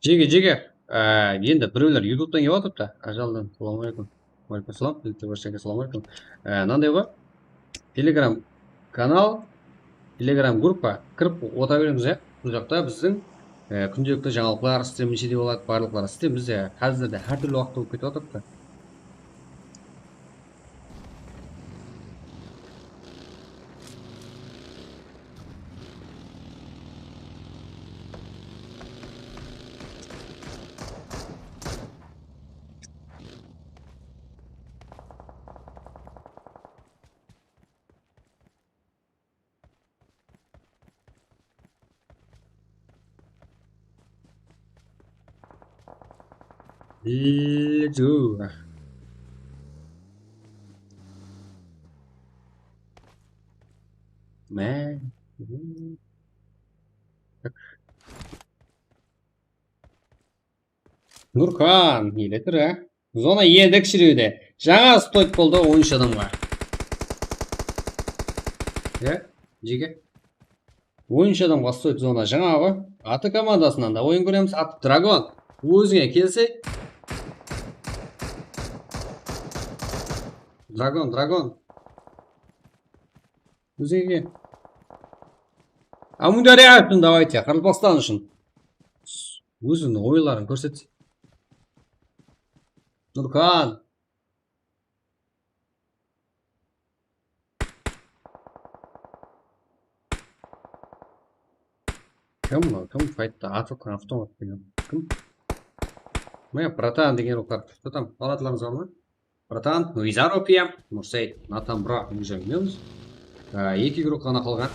Jege, jege. Á, endi birewler YouTube'tan kep atırıptı. Ajaldan, salam aleykum. Aleykum salam. Bilikli Barshage salam aleykum. Á, mınanday ǵoy. Telegram kanal, Telegram gruppa kirip otıra berińiz, ya. Bul jaqta biziń, á, kúndelikli jańalıqlar, strim neshe de boladı, barlıqlar strim bizde házirde hár túrli waqıtta bolıp ketip atırıptı. Let's go. Man. Nurxan, ele tur, á? Zona endi kishirewde. Jańa stoyk boldı, on úsh adamǵa. Ya, jege. On úsh adam qastoydı zona jańaǵı. Atı komandasınan da oyın kóremiz. Atı Dragon. Ózińe kelse. Dragon, Dragon. Ózińe. Ámiwdárya ushın, давайте, Qaraqalpaqstan ushın. Óziniń oyınların kórsetse. Nurkan. Kim mınaw? Kim faytta? Atılǵan avtomat penen. Kim? Mine, bratan degen ruxlar. Что там? Alatlarıńız bar ma? Bratan, Wizaro P M, Nursey, Natan, Bra, Mujaymemiz. Á, eki igrok ǵana qalǵan.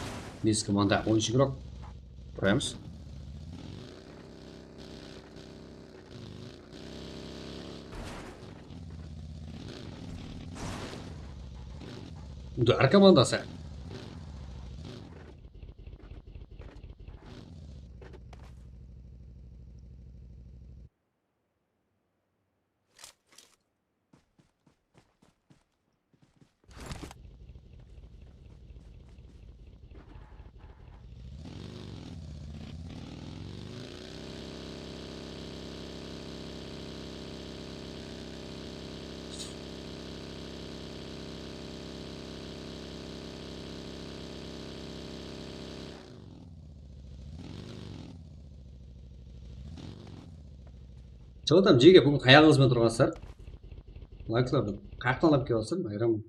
Biz komanda on úsh igrok. Turamız. Udar komandası. Что там, jege, búgin qayaǵıńız benen turǵansızlar? Layklardı qayaqtan alıp kelip atırsın, bayram.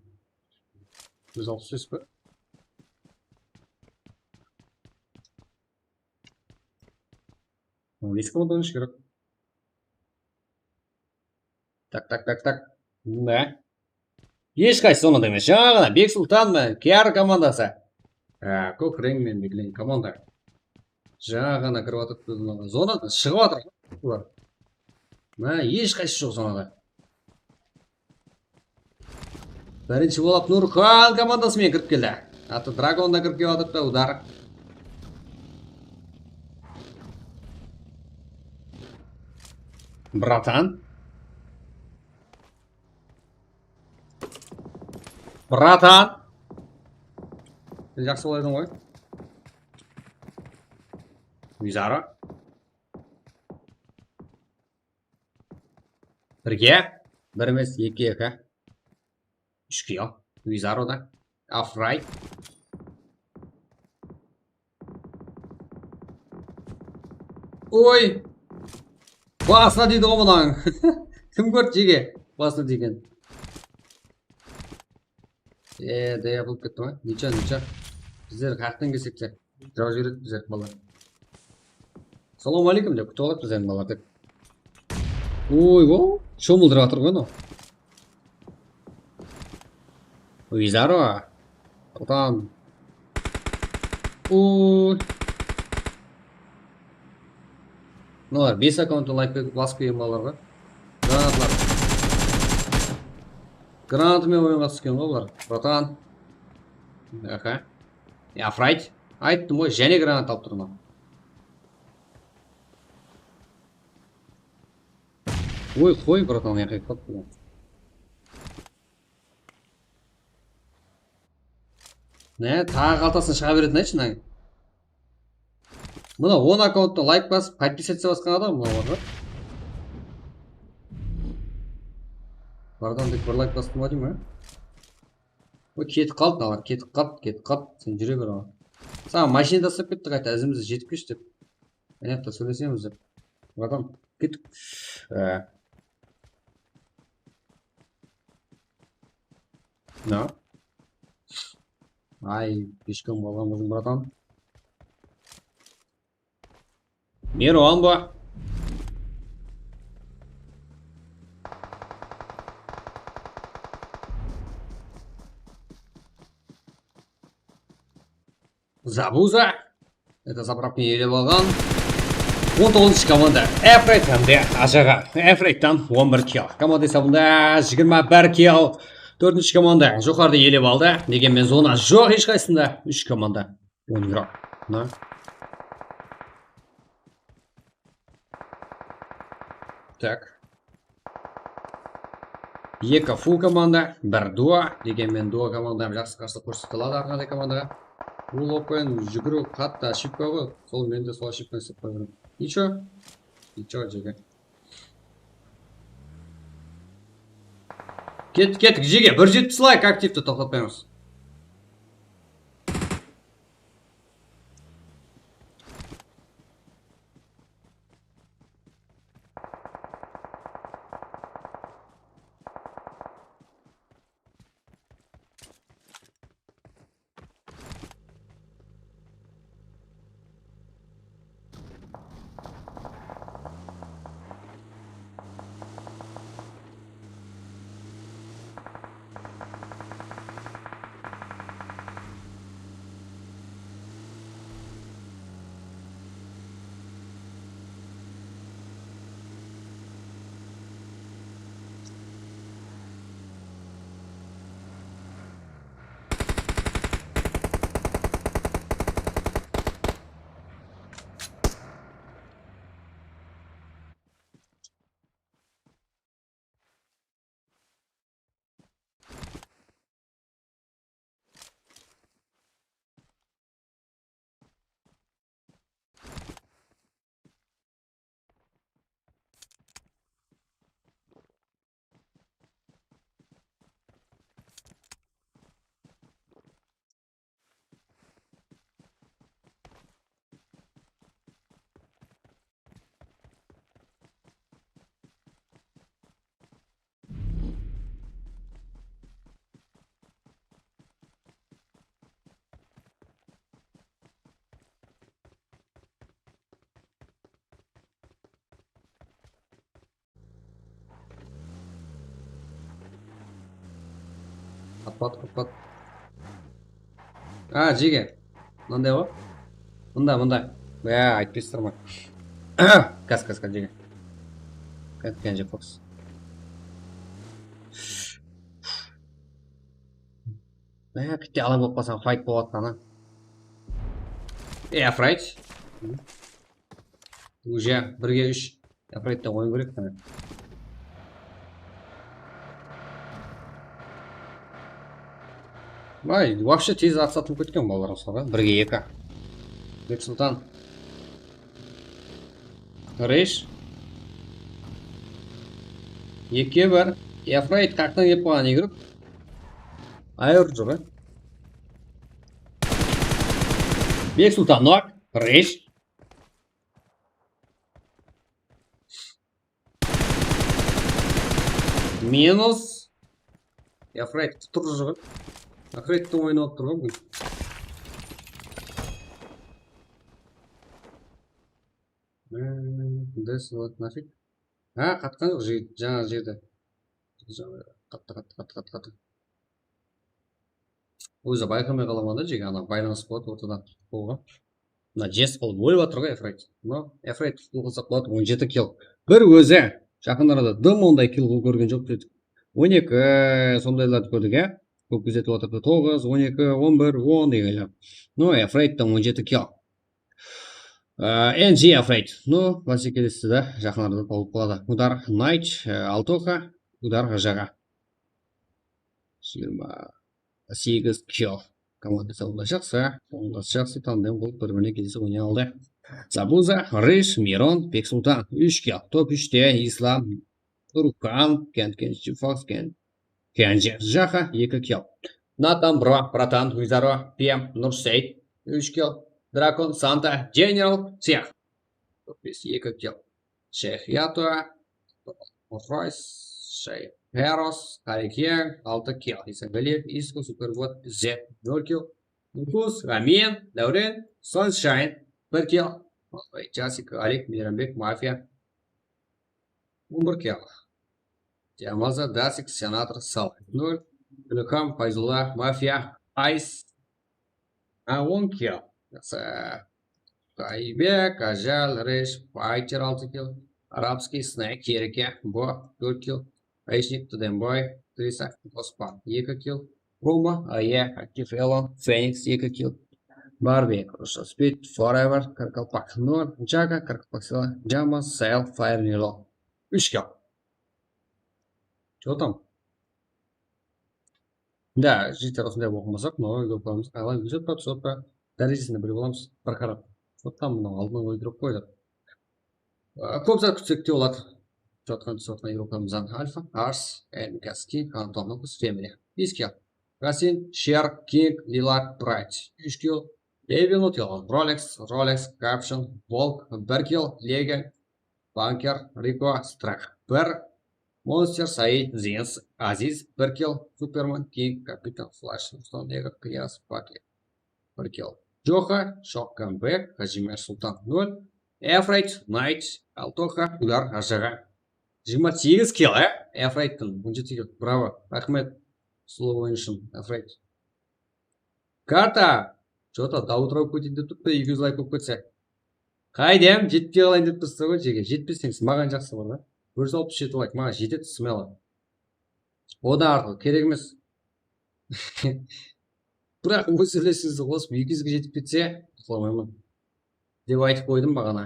Júz alpıs bes pa? Angliyskiy odan ish kerek. Tak, tak, tak, tak. Ne? Hesh qaysı zonada emes. Jańa ǵana Beksultan menen K R komandası. Á, kók reń menen belgilengen komanda. Jańa ǵana kirip atır, zonadan shıǵıp atır bular. Mına, hesh qaysı joq zonada. Birinshi bolıp Nurxan komandası menen kirip keldi. Atı Dragon da kirip kelip atırdı, udar. Bratan. Bratan. Sen jaqsı boladı edim ǵoy. Wizaro. Birge. Bir emes, eki, eki. Úsh kill. Wizaro da. Afray. Oy! Basına tiydi ǵo mınań. Kim kórdi jege? Basına tiygen. Eee, daya bolıp ketti ma? Nicha, nicha. Bizler qayaqtan kelsek te. Jawıp jiberedi bizler, balalar. Salawma aleykum dep kútip aladı bizlerdi balalar dep. Oy, o, shomıldırıp atır ǵoy mınaw. Wizaro. Otan. Oy. Mınalar bes akkaunttan layk basıp kelgen balalar ǵoy. Granatlar. Granatı menen oyınǵa túsken ǵoy bular. Bratan. Aha. Ya, Afrayt. Ayttım ǵoy, jáne granat alıp turman. Oy, qoy, bratan, ya, qayıp qalıp. Ne, taǵı qaltasın shıǵa beretin aytshı, mına. Mına on akkaunttan layk basıp, podpisаться basqan adam mına bar. Bardan tek bir layk bastım ba deymen, a? O ketip qaldı, mınalar ketip qaldı, ketip qaldı. Sen júre ber oǵan. Saǵan mashina taslap ketti qayta, izimizdi jetip kelshi dep. Mına jaqta sóylesemiz dep. Bratан, kettik. Á. Na? Ay, peshkamǵa alǵan bolsın, bratан. Mervan ba? Zabuza. Это zapravkani elep alǵan. On toǵızınshı komanda. Efreyt hám de Ajaǵa. Efreyttan on bir kill. Komanda esabında jigirma bir kill. Tórtinshi komanda joqarıda elep aldı. Degenmen zona joq hesh qaysısında. Úsh komanda. On igrok. Mına. Tak. Eki full komanda, bir duo. Degenmen duo komanda hám jaqsı qarsılıq kórsete aladı hár qanday komandaǵa. Bul open júgiriw qattı ошибка ǵoy. Sol men de sol ошибканы islep qoyǵanım. Ничего. Ничего, jege. Kettik, kettik, jege. Bir jetpis layk aktivti toqtatpaymız. Qappat, qappat. A, jege. Mınday ǵoy. Mında, mında. Ya, aytpaysızlar ma? Kas, kas, kas, jege. Ketken jep qoyıpsız. Mına kitte ala bolıp qalsań, fayt bolıp atqanı. E, Afrayd. Уже birge úsh. Afraydtan oyın kerek qana. Vay, вообще tez atsatılıp ketken balalar, mısalı, birge eki. Beksultan. Reysh. Ekige bir. Afrayd qaqtan kelip qalǵan egirip. Ayırıp júr, a? Beksultan nok. Reysh. Minus. Afrayd turıp júr. Afraydtıń oynalıp turǵan bul. This what nafig? Ha, qatqan joq, jigit, jańa jerde. Qattı, qattı, qattı, qattı, qattı. Ózi bayqamay qalaman da, jege, ana baylanıs boladı ortadan futbolǵa. Mına jes qılıp ólip atır ǵoy Afrayd. Mına Afrayd futbol qılsaq boladı, on jeti kill. Bir ózi. Jaqın arada dım onday kill qılıp kórgen joq dedik. On eki, sondaylardı kórdik, ya. Kóp kúzetip atırdı. Toǵız, on eki, on bir, on degenler. No, Afraydtan on jeti kill. N G Afrayd. No, básekelesdi de, jaqın arada tawılıp qaladı. Udar Knight, Altoka, Udar Jaga. Jigirma segiz kill. Komanda sawında jaqsı, ońlası jaqsı, tandem bolıp bir-birine kelise oynay aldı. Zabuza, Reysh, Miron, Beksultan, úsh kill. Top úshte Islam, Turkan, Kent, Kent, Fox, Kent, Kenji, Jaha, eki kill. Natan, Bro, Bratan, Wizaro, P M, Nurseyt, úsh kill. Drakon, Santa, General, Seyah. Bes, eki kill. Sheyx Yato, Roys, Sheyx Heros, Qarikiya, altı kill. Isangaliev, Isko, Superbot, Zed, nol kill. Nukus, Ramin, Dáwren, Sunshine, bir kill. Jasik, Oleg, Meyranbek, Mafiya, on bir kill. Yamaza, Dasik, Senator, Sal, nol. Ilham, Fayzulla, Mafiya, Ice, ha, on kill. Jaqsı. Qaybek, Ajal, Resh, Fighter, altı kill. Arabskiy, Snake, Erke, Bo, tórt kill. Reshnik, Tudemboy, Trisa, Ospan, eki kill. Roma, Aya, Aktiv, Elon, Feniks, eki kill. Barbek, Rusha, Speed, Forever, Qaraqalpaq, nol. Jaga, Qaraqalpaq, Sela, Jama, Sel, Fire, Nilo, úsh kill. Что там? Да, jigitler, usınday bolıp qalmasaq, mına, kórip qoyamız. Qalay, úzip pa, sot pa? dárejesinde bilip alamız, bir qarap. Sottan mınaw aldınǵı igrók qoydı. Á, kóp zat kútsek te boladı. Sottan, sottan igróklarımız alfa, ars, en gaski, kantonlık, femre. Bes kill. Gasin, Sher, King, Lilard, Bright. Úsh kill. Level not yalan. Rolex, Rolex, Caption, Volk, bir kill, Lega, Bunker, Riko, Strike, bir. Monster, Said, Zins, Aziz, bir kill, Superman, King, Kapitan, Flash, Ruslan, Lega, Qiyas, Paki, bir kill. Joxa, Shock, Comeback, Hajimer, Sultan, nol. Efrayt, Knight, Altoxa, Ular, Ajaǵa. Jigirma segiz kill, e? Efrayttan on jeti kill. Bravo. Raxmet. Slow oynashın, Efrayt. Karta! Что-то до утра kóteyim dep turıptı, eki júz layk bolıp ketse. Qaydem, jetpey qalayın dep turıpsız ǵoy, jege. Jetpeseńiz, maǵan jaqsı bar da. Bir júz alpıs jeti layk, maǵan jetedi, smelo. Odan artıq kerek emes. Biraq óz úlesińizdi qosıp, eki júzge jetip ketse, uqlamayman. Dep aytıp qoydım baǵana.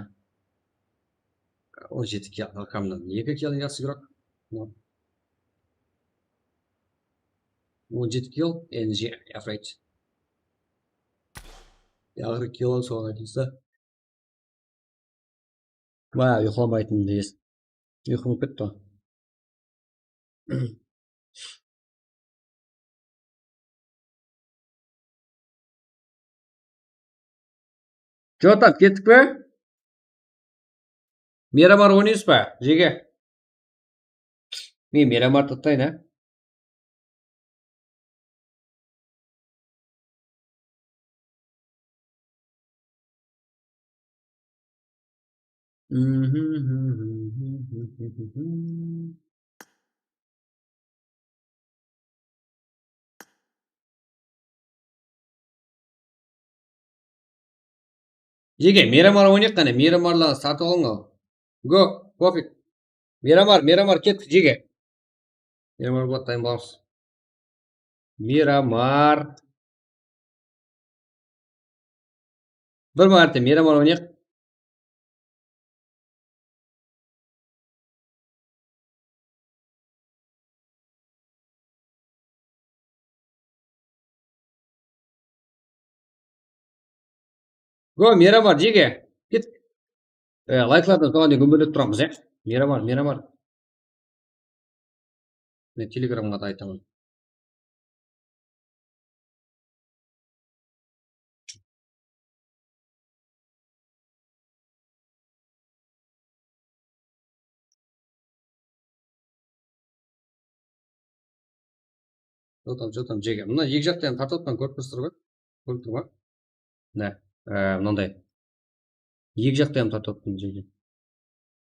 On jeti kill Arkamnan. Eki kill jaqsı igrók. On jeti kill, N G average. Yaǵır kill soǵan aytıńız da. Baya uyqılamaytın deysiz. Uyqım ketti. Jotam, kettik pe? Miramar oynaysız ba, jege? Men Miramar tutayın, a? Jege, Miramar oynayıq qáne, Miramarlardı sartıp alıń al. Go, pofig. Miramar, Miramar, kettik, jege. Miramar, Bloodline Bounce. Miramar. Bir márte Miramar oynayıq. Go, Miramar, jege. Ket. E, layklardan soǵan gúmbirlep turamız, e. Miramar, Miramar. Men Telegramǵa da aytaman. Jotam, jotam, jege. Mına eki jaqtan tartıp atpan, kórip turıpsızlar ba? Kórip tur ma? Mine, e, mınanday. Eki jaqtan ham tartıp atpan, jege.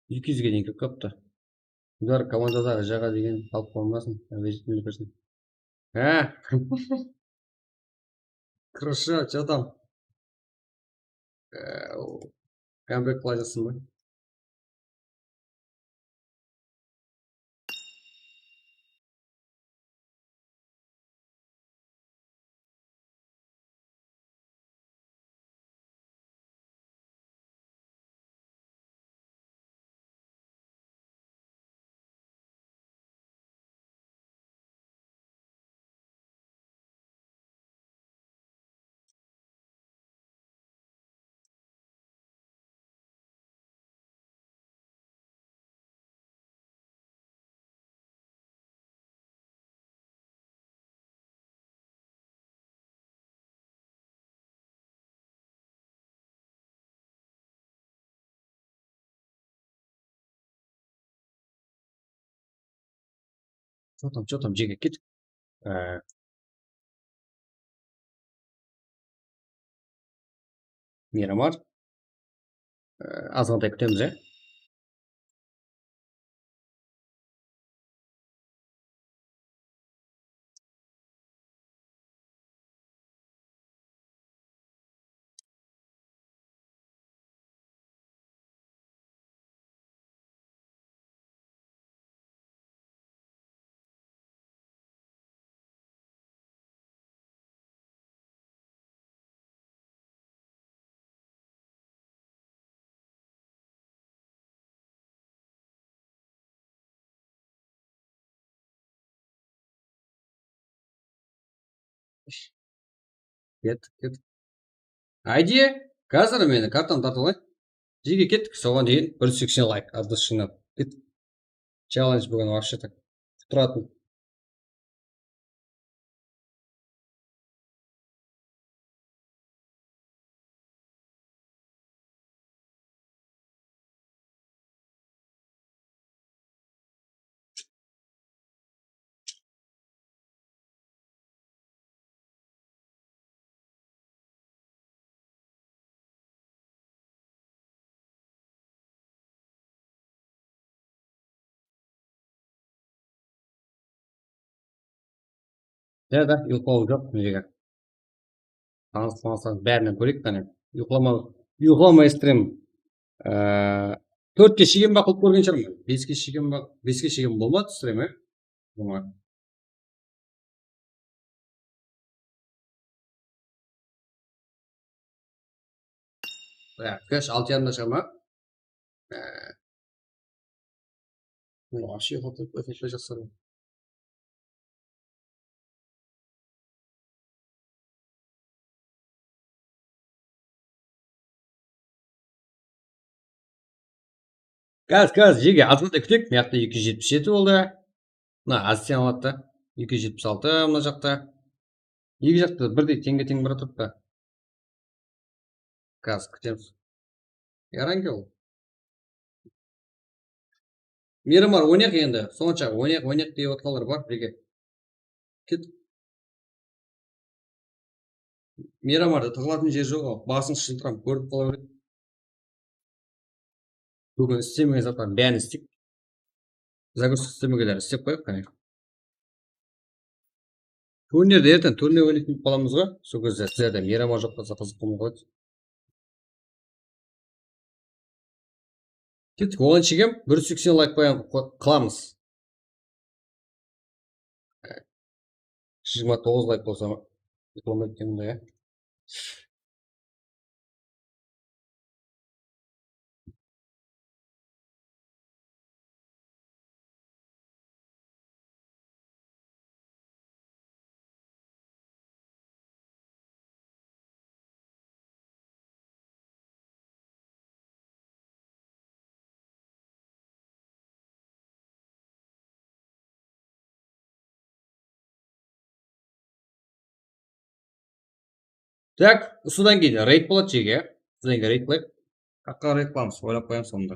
Eki júzge deyin kirip qalıptı. Bular komandadaǵı jaǵa degen xalıq bolmasın, обязательно kirsin. Há? Хорошо, что там? Comeback qılajaksın ba? Что там, что там, jege, ket. Miramar. Azǵantay kútemiz, e. Ket, ket. Ayde, házir meni kartamdı tartıp alayın. Jege kettik, soǵan deyin bir júz seksen layk, adısshıńnan. Kettik. Challenge búgin вообще так. Turatın. Ya da uyqılawım joq, nege? Tanıs-tanıslardıń bárinen kóreyik qáne. Uyqılama, uyqılamay stream. Ee, tórtke shekem ba qılıp kórgen shıǵarman. Beske shekem ba, beske shekem bolmadı stream, e? Bunga. Ya, kósh altı yarımda shıǵaman. Ee, Вообще, xotlap, xotlap jaqsılar. Gaz, gaz, jege, azǵantay kúteyik. Mıyaqta eki júz jetpis jeti boldı. Mına, azten aladı da. Eki júz jetpis altı mına jaqta. Eki jaqta birdey teńge-teń baratırıptı. Gaz, kútemiz. Yarange ol. Miramar oynayıq endi. Sonsha oynayıq, oynayıq dep otqanlar bar birge. Ket. Miramarda tıǵılatuǵın jer joq, basın shıltıram, kórip qala beredi. Búgin islemegen zatlardıń bárin isteyik. Загрузка istemegenlerdi istep qoyayıq, qáne. Turnirdi erteń turnir oynaytın bolıp qalamız ǵoy. Sol gezde sizlerde Miramar joq bolsa qızıq bolmay qaladı. Kettik, oǵan shekem bir júz seksen layk qoyan-, qo-, qılamız. Jigirma toǵız layk bolsa, bolmaydı eken bunda, ya. Tak, usıdan keyin reyd boladı, jege. Usıdan keyin reyd qılayıq. Qaqqa reyd qılamız, oylap qoyamız sonda.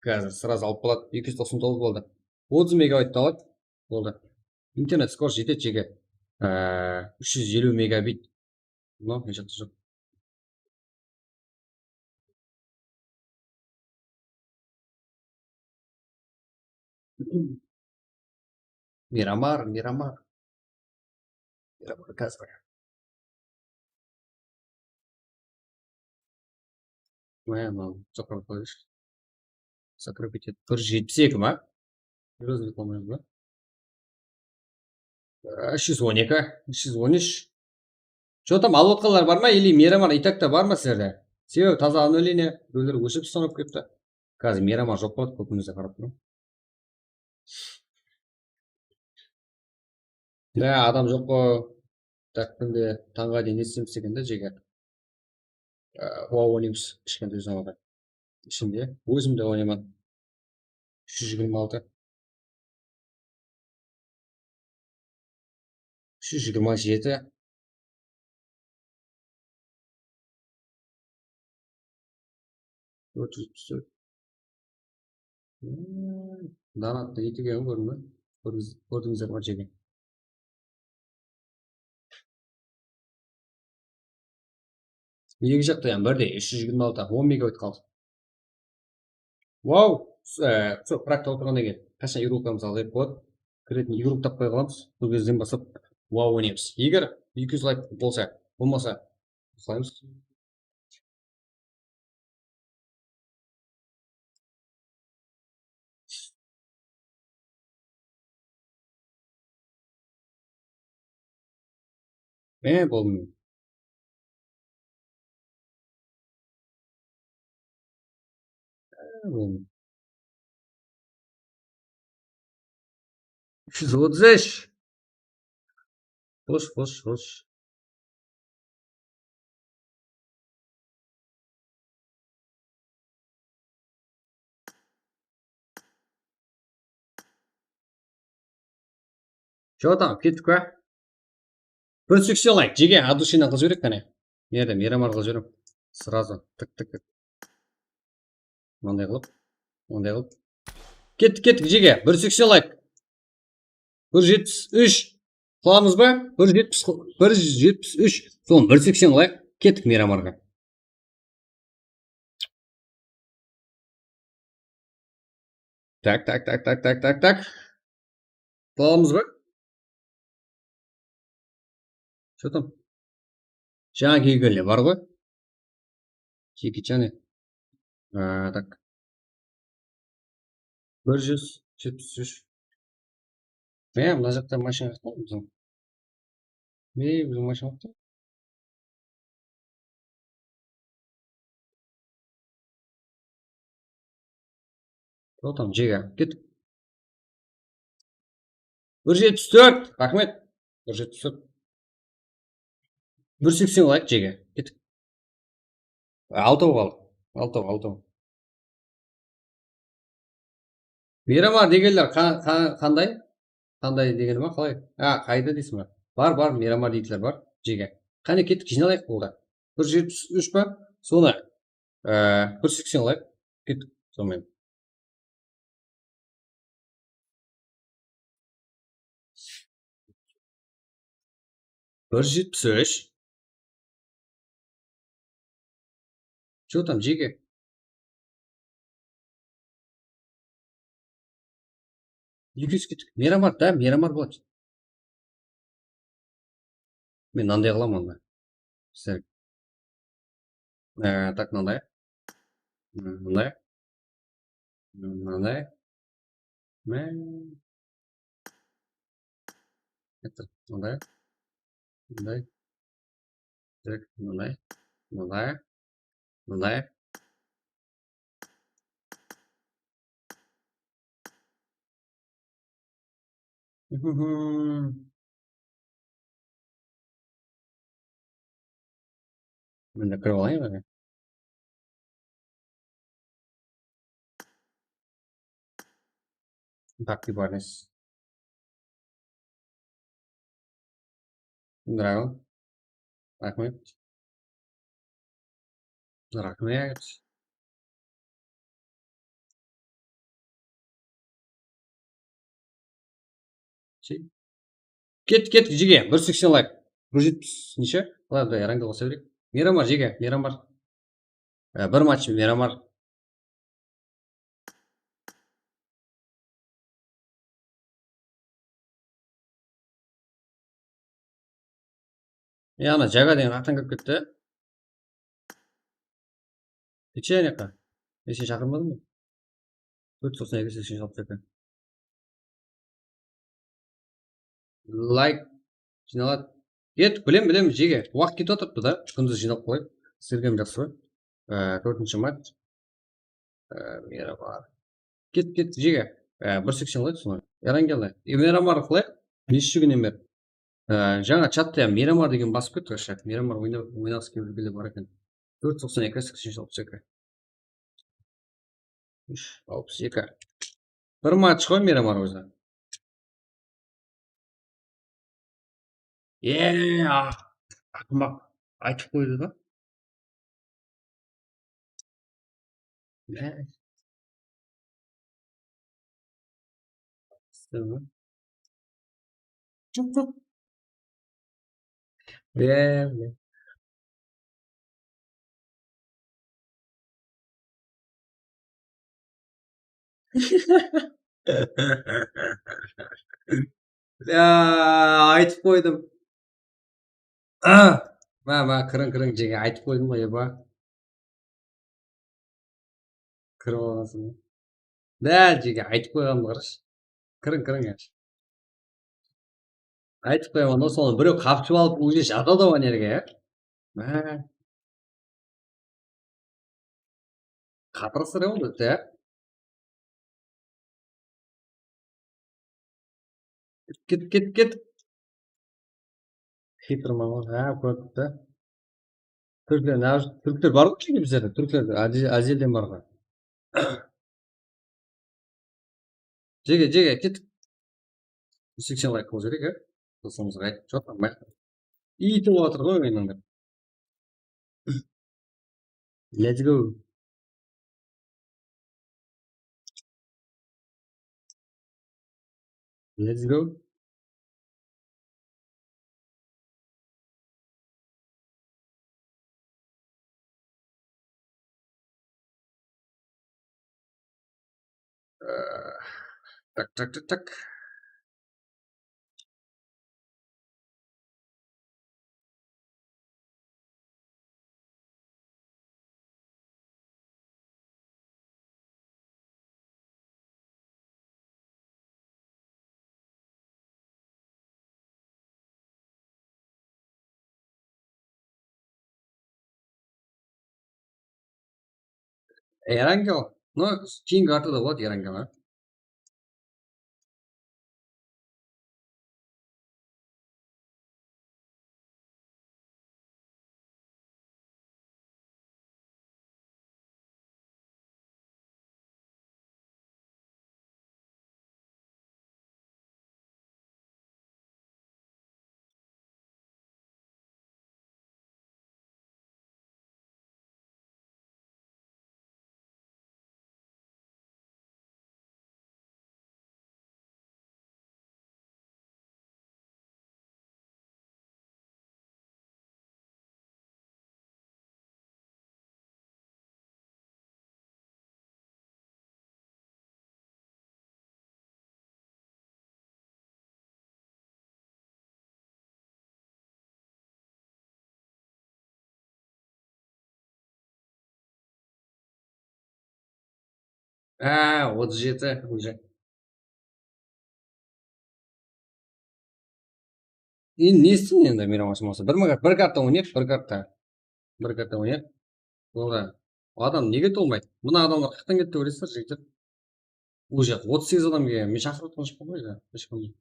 Házir srazı alıp boladı. Eki júz toqsan toǵız boldı. Otız megabayttı alayıq. Boldı. Internet skorost jetedi, jege. Ee, úsh júz eliw megabit. Mınaw, mına jaqta joq. Miramar, Miramar. Miramar Kazbay. Mına, mına, joqarı qoyısh. Закрыть etedi. Bir júz jetpis eki ma? Biraz reklamayız ba? Ee, úsh júz on eki, úsh júz on úsh. Что там, alıp atqanlar bar ma? Или Miramar и так ta bar ma sizlerde? Sebebi taza обновление, birewler óshirip ustanıp kepti. Házir Miramar joq boladı, kópimizde qarap turıp. Ya, adam joq ǵo. Tak, kúnde tańǵa deyin ne isleymiz degende, jege. Ee, WoW oynaymız, kishkentay zamandan. Ishinde, ózim de oynayman. Úsh júz jigirma altı. Úsh júz jigirma jeti. Tórt júz jetpis tórt. Hmm, donattıń itegin kórdiń be? Kórdińiz-, kórdińizler ma, jege? Eki jaqta ham birdey, úsh júz jigirma altı, on megabayt qaldı. Wow! S-, e, sol, prakta otırǵannan keyin qashan igroklarımız azayıp qaladı, kiretin igrok tappay qalamız. Sol gezden baslap wow oynaymız. Eger eki júz layk bolsa, bolmasa, uslaymız. E, boldı. E, boldı. Úsh júz otız úsh. Xosh, xosh, xosh. Что там, kettik pa? Bir seksen layk, jege, от души-nan qılıp jibereyik qáne. Nerde, Miramar qılıp jibereyim. Сразу, tık, tık, tık. Mınday qılıp, mınday qılıp. Kettik, kettik, jege, bir seksen layk. Bir jetpis úsh. Qılamız ba? Bir jetpis, bir jetpis úsh. Soń bir seksen layk. Kettik Miramarǵa. Tak, tak, tak, tak, tak, tak, tak. Qılamız ba? Что там? Jańa kelgenler bar ǵoy. Jeki Chane. A, tak. Bir júz jetpis úsh. E, mına jaqta mashina yoq ta biziń. E, biziń mashina yoq ta. Toqtań, jege, kettik. Bir jetpis tórt, raxmet. Bir jetpis tórt. Bir seksen layk, jege, kettik. Altaw qaldı. Altaw, altaw. Miramar degenler qa-, qa-, qanday? Qanday degeni ma, qalay? A, qayda deysiz ba? Bar, bar, Miramar deydiler bar, jege. Qáne, kettik, jıynalayıq boldı. Bir jetpis úsh pa? Sonı, e, bir seksen layk. Kettik, sonımen. Bir jetpis úsh. Что там, jege? Ekewimiz kettik. Miramar, da, Miramar boladı. Men mınanday qılaman onda. Sizler. Ee, tak, mınanday. Mınanday. Mınanday. Mı-, Etti. Mınday. Mınday. Direkt mınday. Mınday. Mınday. Men de kirip alayın ǵoy. Bakti barnes. Dragon. Raxmet. Raxmet. Şey. Ket, ket, jege. Bir seksen layk. Bir jetpis neshe? Ладно, давай, rangga qosa bereyik. Miramar, jege, Miramar. E, bir match Miramar. Ya, ana Jaga degen qaqtan kirip ketti. Ketshi anaqa. Men seni shaqırmadım ba? Tórt júz toqsan eki, seksen alpıs eki. Layk jıynaladı. Ket, bilem, bilem, jege. Waqıt ketip atırıptı da. Kúndiz jıynalap qoyayıq. Sizlerge jaqsı ǵoy. Ee, tórtinshi match. Ee, Miramar. Ket, ket, jege. Ee, bir seksen qoyayıq sonı. Erangel. Ee, Miramar qılayıq. Neshe kúnnen beri. Ee, jańa chatta ya Miramar degen basıp ketti, вообще. Miramar oyna-, oynaǵısı kelip júrgenler bar eken. Tórt júz toqsan eki, seksen úsh, alpıs eki. Úsh, alpıs eki. Bir match ǵoy Miramar ózi. Ee, a-, aqımaq aytıp qoydı da. Ee. Joq, joq. Ee, Ya, aytıp qoydım. Ah, ma, ma, kiriń, kiriń, jege, aytıp qoydım ǵoy, eba. Kirip alǵansıń. Dál, jege, aytıp qoyǵanımdı qarash. Kiriń, kiriń, ya. Aytıp qoyaman da, sonı birew qapshıp alıp, уже jazadı ǵoy nerge, ya. Má. Qatırasır edi, ya. Ket, ket, ket. Xitr mama, ha, kórdik ta. Túrkler, ne, túrkler bar ǵoy bizlerde, túrkler, Azi-, Aziyelden bar ǵoy. Jege, jege, ket. Júz seksen layk qılıw kerek, ya. Doslarımızǵa aytıp, jok, almay. Iytip atır ǵoy oyınıńdı. Let's go. Let's go. Ee, tak, tak, tak, tak. Erangel. No, keyingi kartada boladı Erangel, a? Á, otız jeti уже. Endi ne etsin endi, Meyram ashılmasa? Bir mıń kart, bir kartta oynayıq, bir kartta. Bir kartta oynayıq. Onda adam nege tolmaydı? Mına adamlar qayaqtan ketti bilesizler, jigitler? Уже otız segiz adam kelgen. Men shaqırıp atqan joqpan ǵoy, heshkim.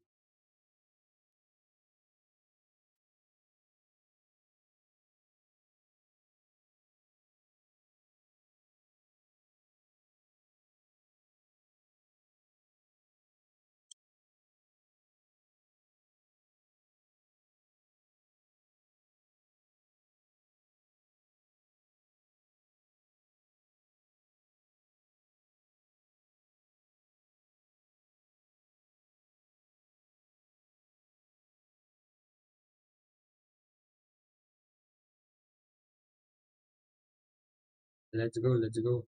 Let's go, let's go.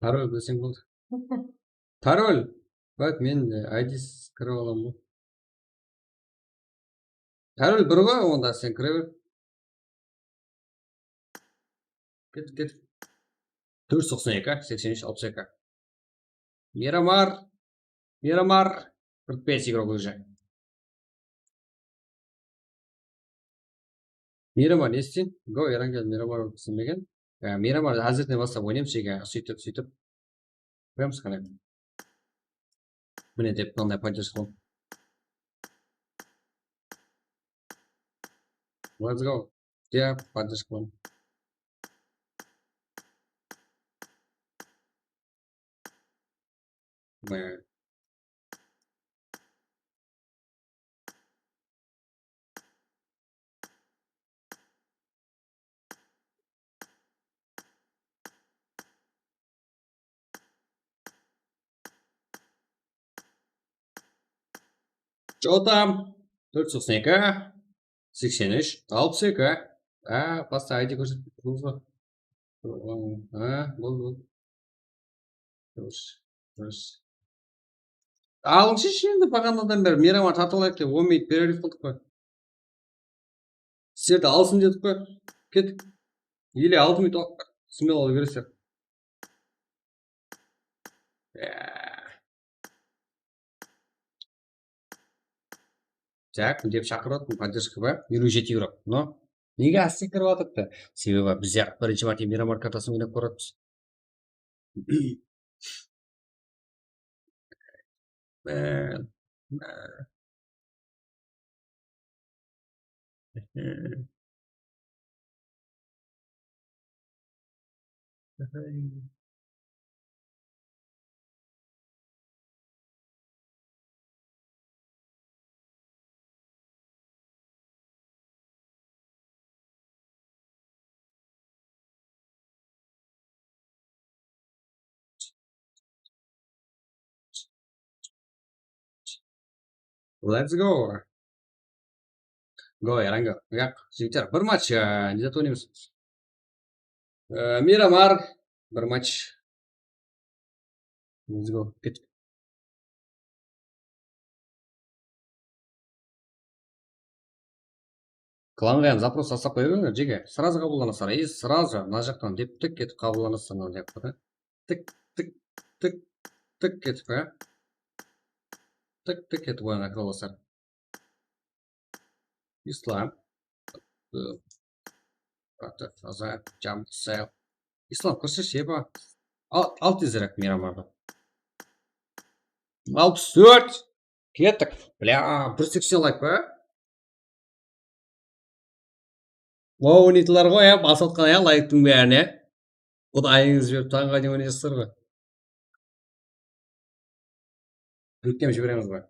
Parol bilseń boldı. Parol. Bak, men, e, I D'siz kirip alaman ǵoy. Parol bir ǵoy, onda sen kire ber. Ket, ket. Tórt júz toqsan eki, seksen úsh, alpıs eki. Miramar. Miramar. Qırq bes игрок уже. Miramar ne isteyin? Go, Erangel Miramar bolıp islegen. Ya, Miramar házirden baslap oynaymız, jege, sóytip, sóytip. Qoyamız, qáne. Mine dep, mınanday поддержка qılaman. Let's go. Ya, поддержка qılaman. Mine. Jotam. Tórt júz toqsan eki, seksen úsh, alpıs eki. Á, basta I D kórsetip turmız ba? Á, boldı, boldı. Durıs, durıs. Alıńshı endi, baǵanadan beri Miramar tartıp alayıq dep, on minut перерыв qıldıq ǵoy. Sizler de alsın dedik ǵoy. Ketik. Ele altı minut waqıt bar. Смело beresizler. Ya. Tak, dep shaqırıp atırmın, поддержка bar. Eliw jeti игрок. No. Nege áste kirip atırıptı? Sebebi bizler birinshi márte Miramar kartasın oynap kórip atırmız. Let's go. Go, Erangel. Yaq, jigitler, bir match, e, ne zat oynaymız? E, Miramar, bir match. Let's go. Kettik. Klanǵa hám запрос taslap qoya berińler, jeke. Сразу qabıllanasızlar. И сразу mına jaqtan dep tik etip qabıllanasızlar mına jaqta da. Tik, tik, tik, tik etip, a. Tik, tik etip oyınǵa kirip alasızlar. Islam. I, Azat, jam, sel. Islam, kórseshshi, eba. Al, al tezirek, Miyramardı. Alpıs tórt. Kettik. Bля, bir seksen layk pa? Oynaydılar ǵoy, ya, basıp atqan, ya, layktıń bárine. Qudayıńız berip, tańǵa deyin oynayasızlar ǵoy. Búktem jiberemiz ǵoy.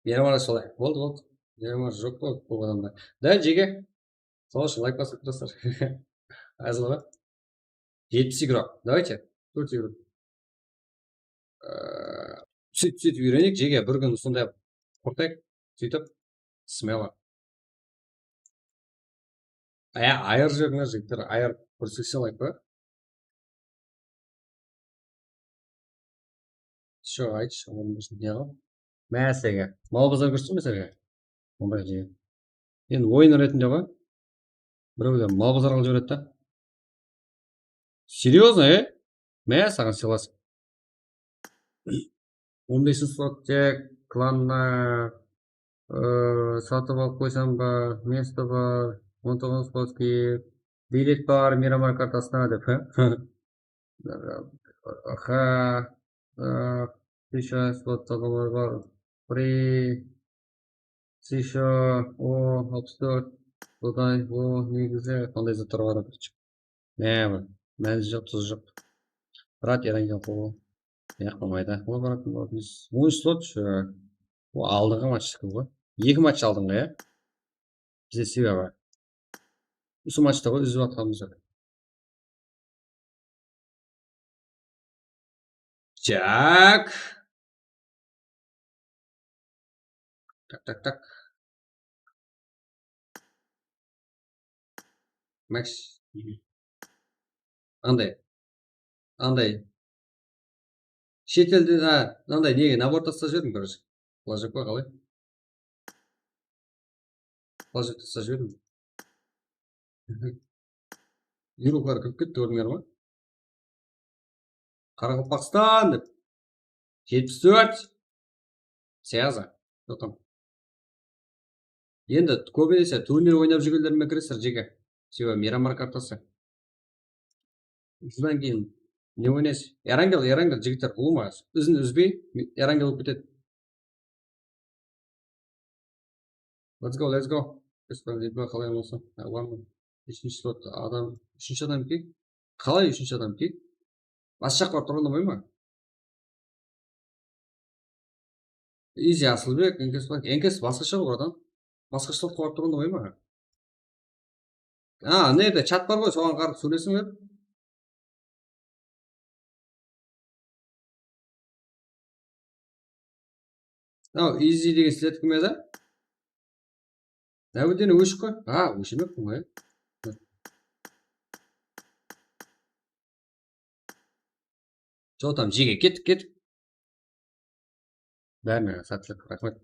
Miyramar solay. Boldı, boldı. Miyramar joq boldı, bul adamda. Da, jeke. Sol ushın layk basıp turasızlar. Azlıǵı. Jetpis igrok. Давайте. Tórt igrok. Ee, sóytip, sóytip úyreneyik, jeke, bir kún usınday qurtayıq. Sóytip, смело. Aya, ayır jiberińler, jigitler, ayır bir seksen layk pa? Sho, aytshı, onıń ushın ne qıl? Másege. Mal bazar kórsetpesene. Onday jigit. Endi oyın retinde ǵoy. Birewler mal bazar qılıp jiberedi da. Серьёзно, e? Má, saǵan sıylas. On besinshi slot tek klanna, ıı, satıp alıp qoysam ba, mesto bar, on toǵız slot kiyip, bilet bar, Miramar kartasına dep, ha? Aha, ıı, tısha slot adamlar bar. Free, tısha, o, alpıs tórt, Xuday, o, negizi, qanday zatlar bar edi. Ne, bir mánizi joq, tuzı joq. Brat, yarangen qol. Yaq, bolmaydı. Ol, brat, on slot, e, o, aldınǵı matchdiki ǵoy. Eki match aldınǵı, ya. Bizde sebebi. Usı matchta ǵoy, úzip atqanımız joq. Tak. Tak, tak, tak. Max. Anday. Anday. Shet elden, ha, anday nege nabor taslap jiberdim, короче. Qılajaq pa, qalay? Qılajaq taslap jiberdim. Yuruklar kirip ketti, kórdińler ma? Qaraqalpaqstan dep. Jetpis tórt. Seaza. Toqtam. Endi kóbinese turnir oynap júrgenler me kiresizler, jeke? Sebebi Miramar kartası. Usıdan keyin ne oynaysız? Erangel, Erangel, jigitler, ulıwma. Izin úzbey, Erangel bolıp ketedi. Let's go, let's go. Qalay bolsa? Úshinshi slot adam, úshinshi adam ki? Qalay úshinshi adam ki? Basqa jaqqa barıp turǵan unamay ma? Easy, Asılbek, Enkes, Enkes basqasha ǵoy, bratан. Basqa slotqa barıp turǵan unamay ma? A, mına jerde chat bar ǵoy, soǵan qarap sóylesiń dep. Mınaw easy degen sled kim edi? Nábirden óship qoy. A, óshirmeppiń ǵoy. Что там, jeke, kettik, kettik. Bárine sáttlik, raxmet.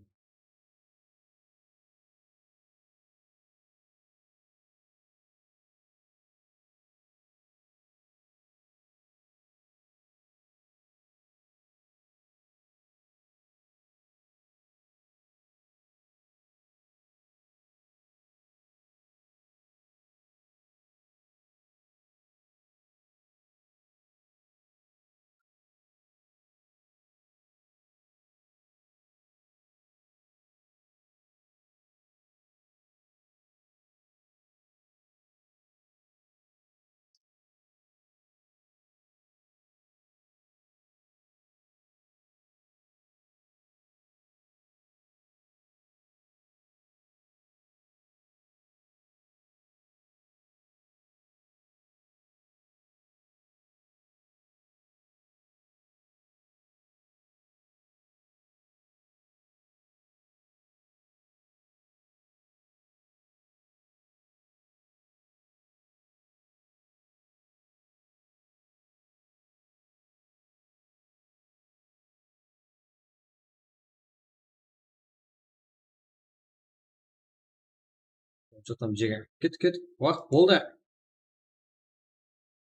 Что там, jege? Kettik, kettik. Waqıt boldı.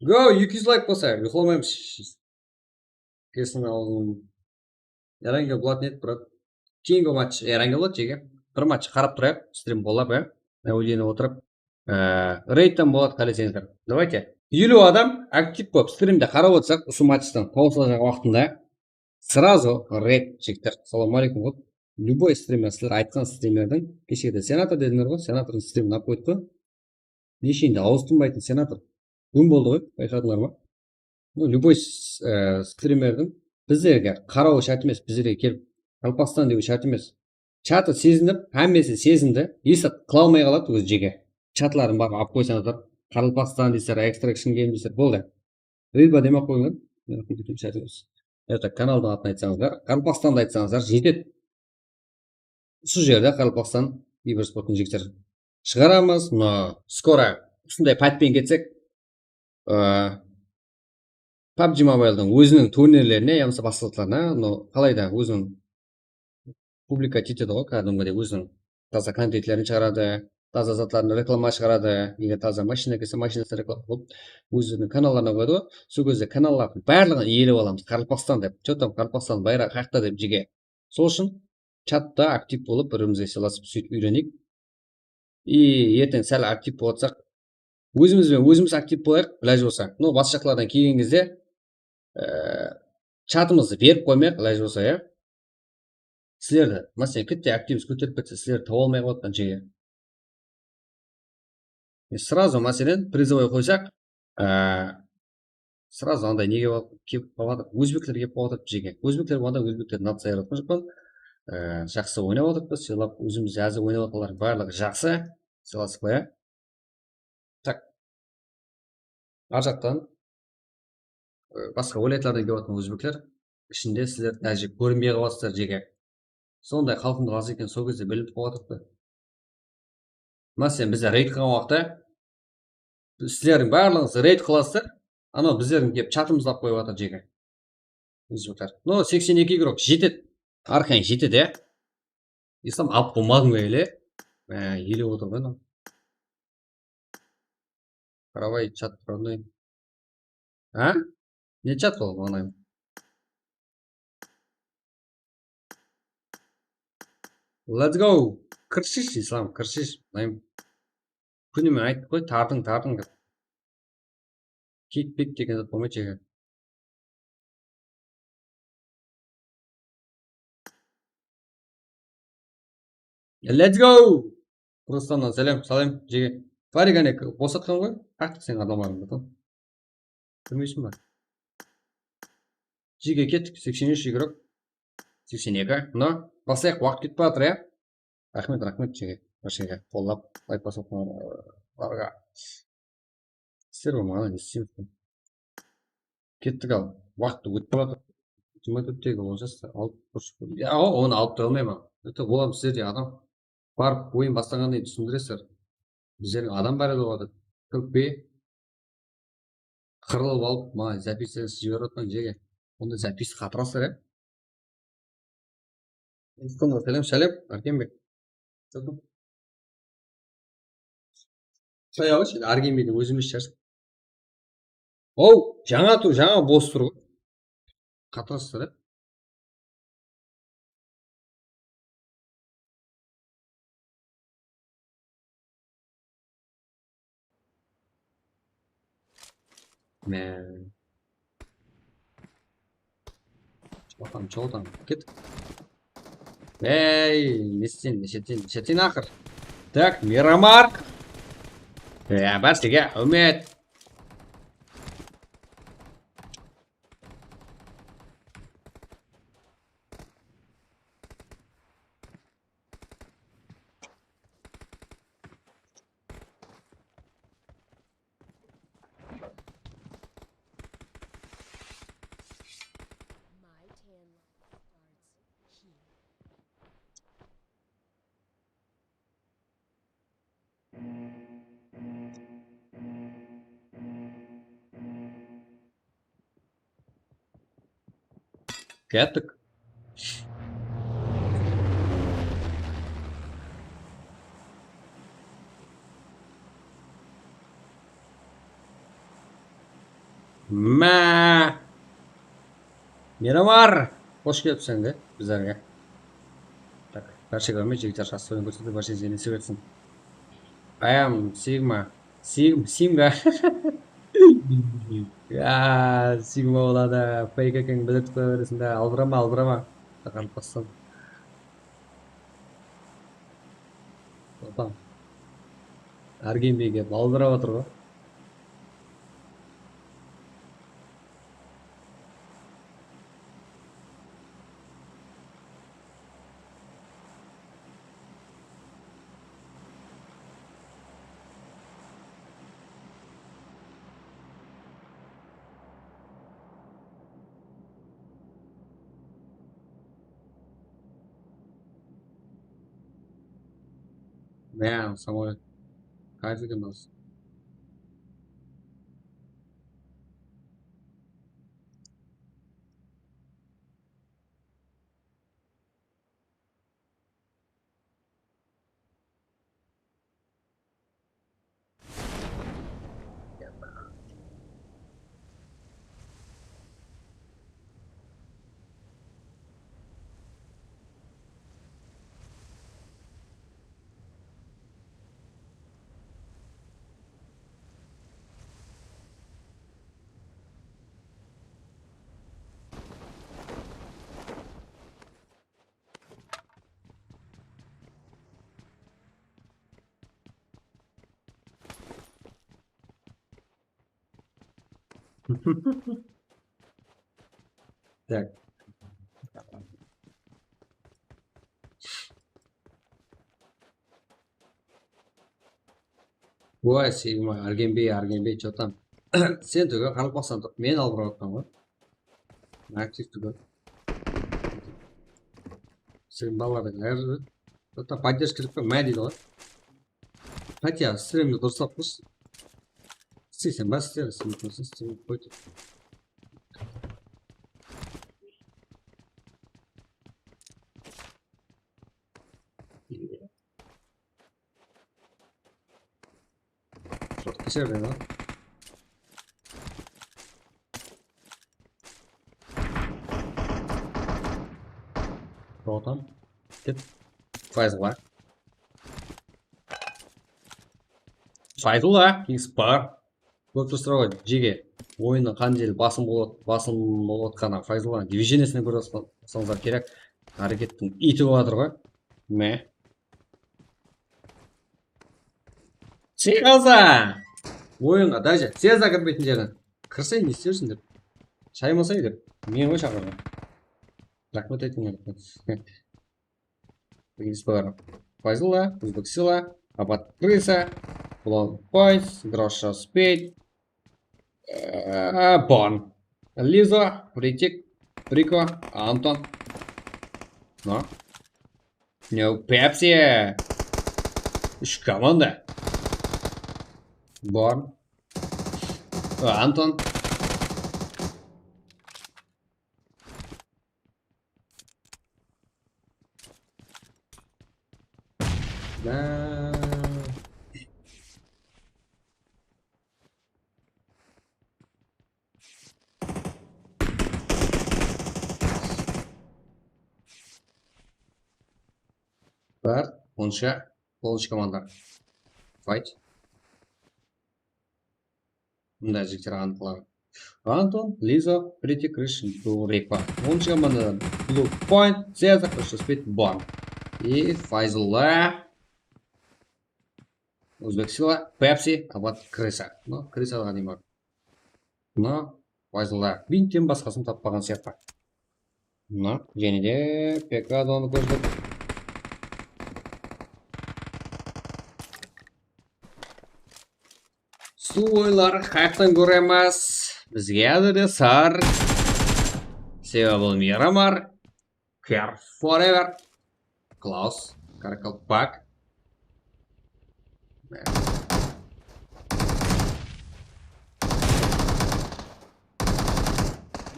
Go, eki júz layk bolsa, uyıqlamaymız. Kesin awzın. Erangel boladı, net, brat. Keyingi match Erangel boladı, jege. Bir match qarap turayıq, strim bollap, e. Oylanıp otırıp. E, reydten boladı, qáleseńizler. Давайте. Eliw adam aktiv bolıp, strimde qarap otırsaq, usı matchtan tawsılajaq waqtında srazu reyd, jigitler. Assalamu aleykum, вот. Любой strimler, sizler aytqan strimlerdiń, keshegide senator dedińler ǵoy, senatordıń strimine alıp qoydı ǵoy. Neshinde awıstınbaytın senator. Gún boldı ǵoy, bayqadıńlar ma? Ну, любой s-, e, strimerdiń bizlerge qarawı shárt emes, bizlerge kelip Qaraqalpaqstan dewi shárt emes. Chatı sezinip, hámmesi sezindi. Esi qıla almay qaladı ózi jege. Chatların barıp alıp qoysańızlar, Qaraqalpaqstan deysizler, Extraction Game deysizler, boldı. Rizba demey-aq qoyıńlar. Men okuyıp shárt emes. Это kanaldıń atın aytsańızlar, Qaraqalpaqstandı aytsańızlar, jetedi. Usı jerde Qaraqalpaqstan Ibersporttıń jigitleri shıǵaramız, но скоро usınday pátpen ketsek, ı, PUBG Mobile'dıń óziniń turnirlerine yamasa basqa zatlarına, no, qalayda óziniń publikovat etedi ǵoy, kádimgidey óziniń taza kontentlerin shıǵaradı, taza zatların reklama shıǵaradı, eger taza mashina kelse, mashinasın reklama qılıp, óziniń kanallarına qoyadı ǵoy. Sol gezde kanallardıń barlıǵın iyelep alamız, Qaraqalpaqstan dep, что там, Qaraqalpaqstan bayraǵı qayaqta dep jege. Sol ushın chatta aktiv bolıp, bir-birimizge sıylasıp, sóytip úyreneyik. I erteń sál aktiv bolsaq, ózimiz benen ózimiz aktiv bolayıq, ilajı bolsa. No, basqa jaqlardan kelgen gezde, e, chatımızdı berip qoymayıq, ilajı bolsa, ya. Sizlerdi, máselen, ketke aktivimiz kóterip ketse, sizlerdi taba almay qaladı, anshege. E, srazu, máselen, prizovay qoysaq, e, srazu anday nege kelip qalıp atır, ózbekler kelip qalıp atır bizge. Ózbekler bolǵanda ózbeklerdi nadı sayratqan joqpan. E, jaqsı oynap atırıppız, sıylap, ózimiz házir oynap atırǵanlardıń barlıǵı jaqsı. Sıylasıp qoya. Tak. Ar jaqtan, e, basqa wálayatlardan kelip atırǵan ózbekler ishinde sizler dáje kórinbey qalasızlar jege. Sonday xalqımız az eken, sol gezde bilinip qalıp atırıptı. Máselen, bizler reyd qılǵan waqıtta, sizlerdiń barlıǵıńız reyd qılasızlar, anaw bizlerdiń kelip chatımızdı alıp qoyıp atır jege. Ózbekler. No, seksen eki igrok jetedi. Arkayn jetedi, ya. Islam, alıp bolmadıń ba ele? Á, ele otır ǵoy mınaw. Qaraway, chat turǵanday. Á? Ne chat ol, maǵanayım? Let's go! Kirshish, Islam, kirshish, maǵanayım. Kúnime aytıp qoy, tardıń, tardıń dep. Kiyik-piyik degen zat bolmaydı jege. Let's go! Rustannan sálem, sálem, jege. Fariganek bosatqan ǵoy, tarttıq seniń adamlarıńdı. Bilmeyseń ba? Jege, kettik, seksen úsh igrok. Seksen eki. Mına, baslayıq, waqıt ketip baratır, ya. Raxmet, raxmet, jege. Bárshege qollap, layk basıp atqanlarǵa. Sizler bolmaǵanda ne isteymiz? Kettik al. Waqıt ótip baratır. Jigirma tórttegi ol jastı alıp turıp. Ya, o, onı alıp tura almayman. Это, olam sizlerdey adam. Barıp, oyın baslanǵannan keyin túsindiresizler. Bizlerdiń adam bar edi ǵoy dep. Kúlip pe? Qırılıp alıp, maǵan zapislerdi jiberip atırman, jege. Onda zapis qatırasızlar, ya? Instagramda sálem, sálem, Arkenbek. Sayaǵı, sen Arkenbektiń ózimiz shıǵarsın. Ow, jańa tur, jańa bos tur ǵoy. Qatırasızlar, ya? Men. Çotan, çotan, ket. Ey, nesin, neshetin, neshetin aqır. Так, Мирамар. Ya, bárshege, úmet. Kettik. Má! Miramar! Xosh kelipseń de bizlerge. Tak, bárshe kórmey, jigitler, jaqsı oyın kórsetip, bársheńizge nesip etsin. I am Sigma. Sim, Simga. Ya, Sigma boladı. Fake ekeń, bilip qoya bereseń de. Albırama, albırama. Taqanıp bassam. Opa. Argenbiyge baldırap atır ǵoy. Mea, samolyot. Kayf eken, dos. Tak. Oy, Sigma, Argenbey, Argenbey, что там? Sen túgel, qanıp qalsań, men alıp atırman ǵoy. Aktiv túgel. Sen balalardıń házir, что там, поддержка kerek pe? Má deydi ǵoy. Хотя, strimdi durıslap qos. Isteyseń ba, ister, istemeyseń, istemey qoy. Short keser edi. Rotan. Ket. Fayzulla. Fayzulla, X bar. Kórip turıpsızlar ǵoy, jege. Oyınnıń qanday basım bolıp, basım bolıp atqanın Fayzullanıń движениесinen kórip atsańızlar kerek. Hárekettiń iti bolıp atır ǵoy. Mine. Sıyǵaza! Oyınǵa, даже Ceza kirpeytin jerden. Kirseń, ne istersiń dep. Shaymasay dep. Meni ǵoy shaqırǵan. Raxmet aytıń, raxmet. Birinshi baǵarım. Fayzulla, Uzbek Sila, Abat Krısa, Blond Points, Grosha Spade, eee, Bon, Lizo, Ritik, Riko, Anton. No. No Pepsi. Úsh komanda. Bon. Anton. Da. Bar, onınsha, onınsha komanda. Fight. Mında jigitler anıqlar. Anton, Lizo, Pretty Christian, Blue Reaper. Onınsha komanda Blue Point, Cezar, Retrospect, Bon. И Fayzulla. Uzbek Sila, Pepsi, Abat Krısa. No, Krısa ǵaniyma. No, Fayzulla. Bintten basqasın tappaǵan sıyaqlı. Mına, jáne de P K-dan kórdik. Suv oyunları qayaqtan kóremiz? Bizge házirde sar. Sebebi bul Miramar. Care Forever. Klaus. Karakalpak.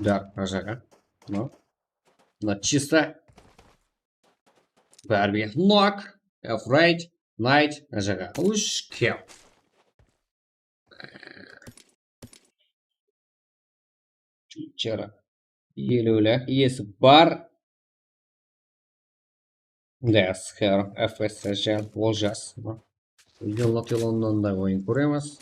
Dark, ajaǵa. No. Mına чисто. Bárbege knock, afraid, night, ajaǵa. Úsh kill. Pitcher. Eliwli iyesi bar. Death Hair, F S Ajal, Oljas. Yollat yolundan da oyın kóremiz.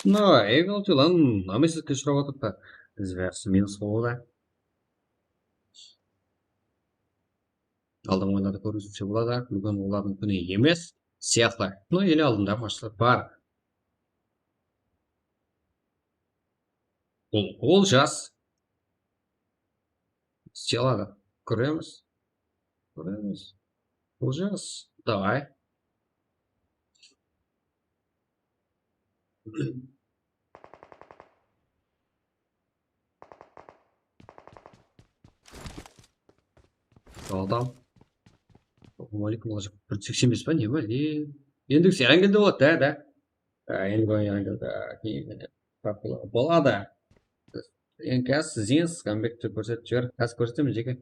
No, Evil Tilan namesizge ushırap atırıptı. Zversi minus boldı. Aldınǵı oyınlarda kórgizilse boladı. Búgin olardıń kúni emes, sıyaqlı. No, ele aldında mashqalar bar. Ol, ol jas. Istey aladı. Kóremiz. Kóremiz. Ol jas. Davay. Adam. Assalamu aleykum, bir seksen bes pa, ne bar? E, endi Erangel de boladı da, da. Ha, endi Erangel de, keyin mine, boladı. Endi házir Zins, comeback-ti kórsetip jiber. Házir kórsetemen, jeke.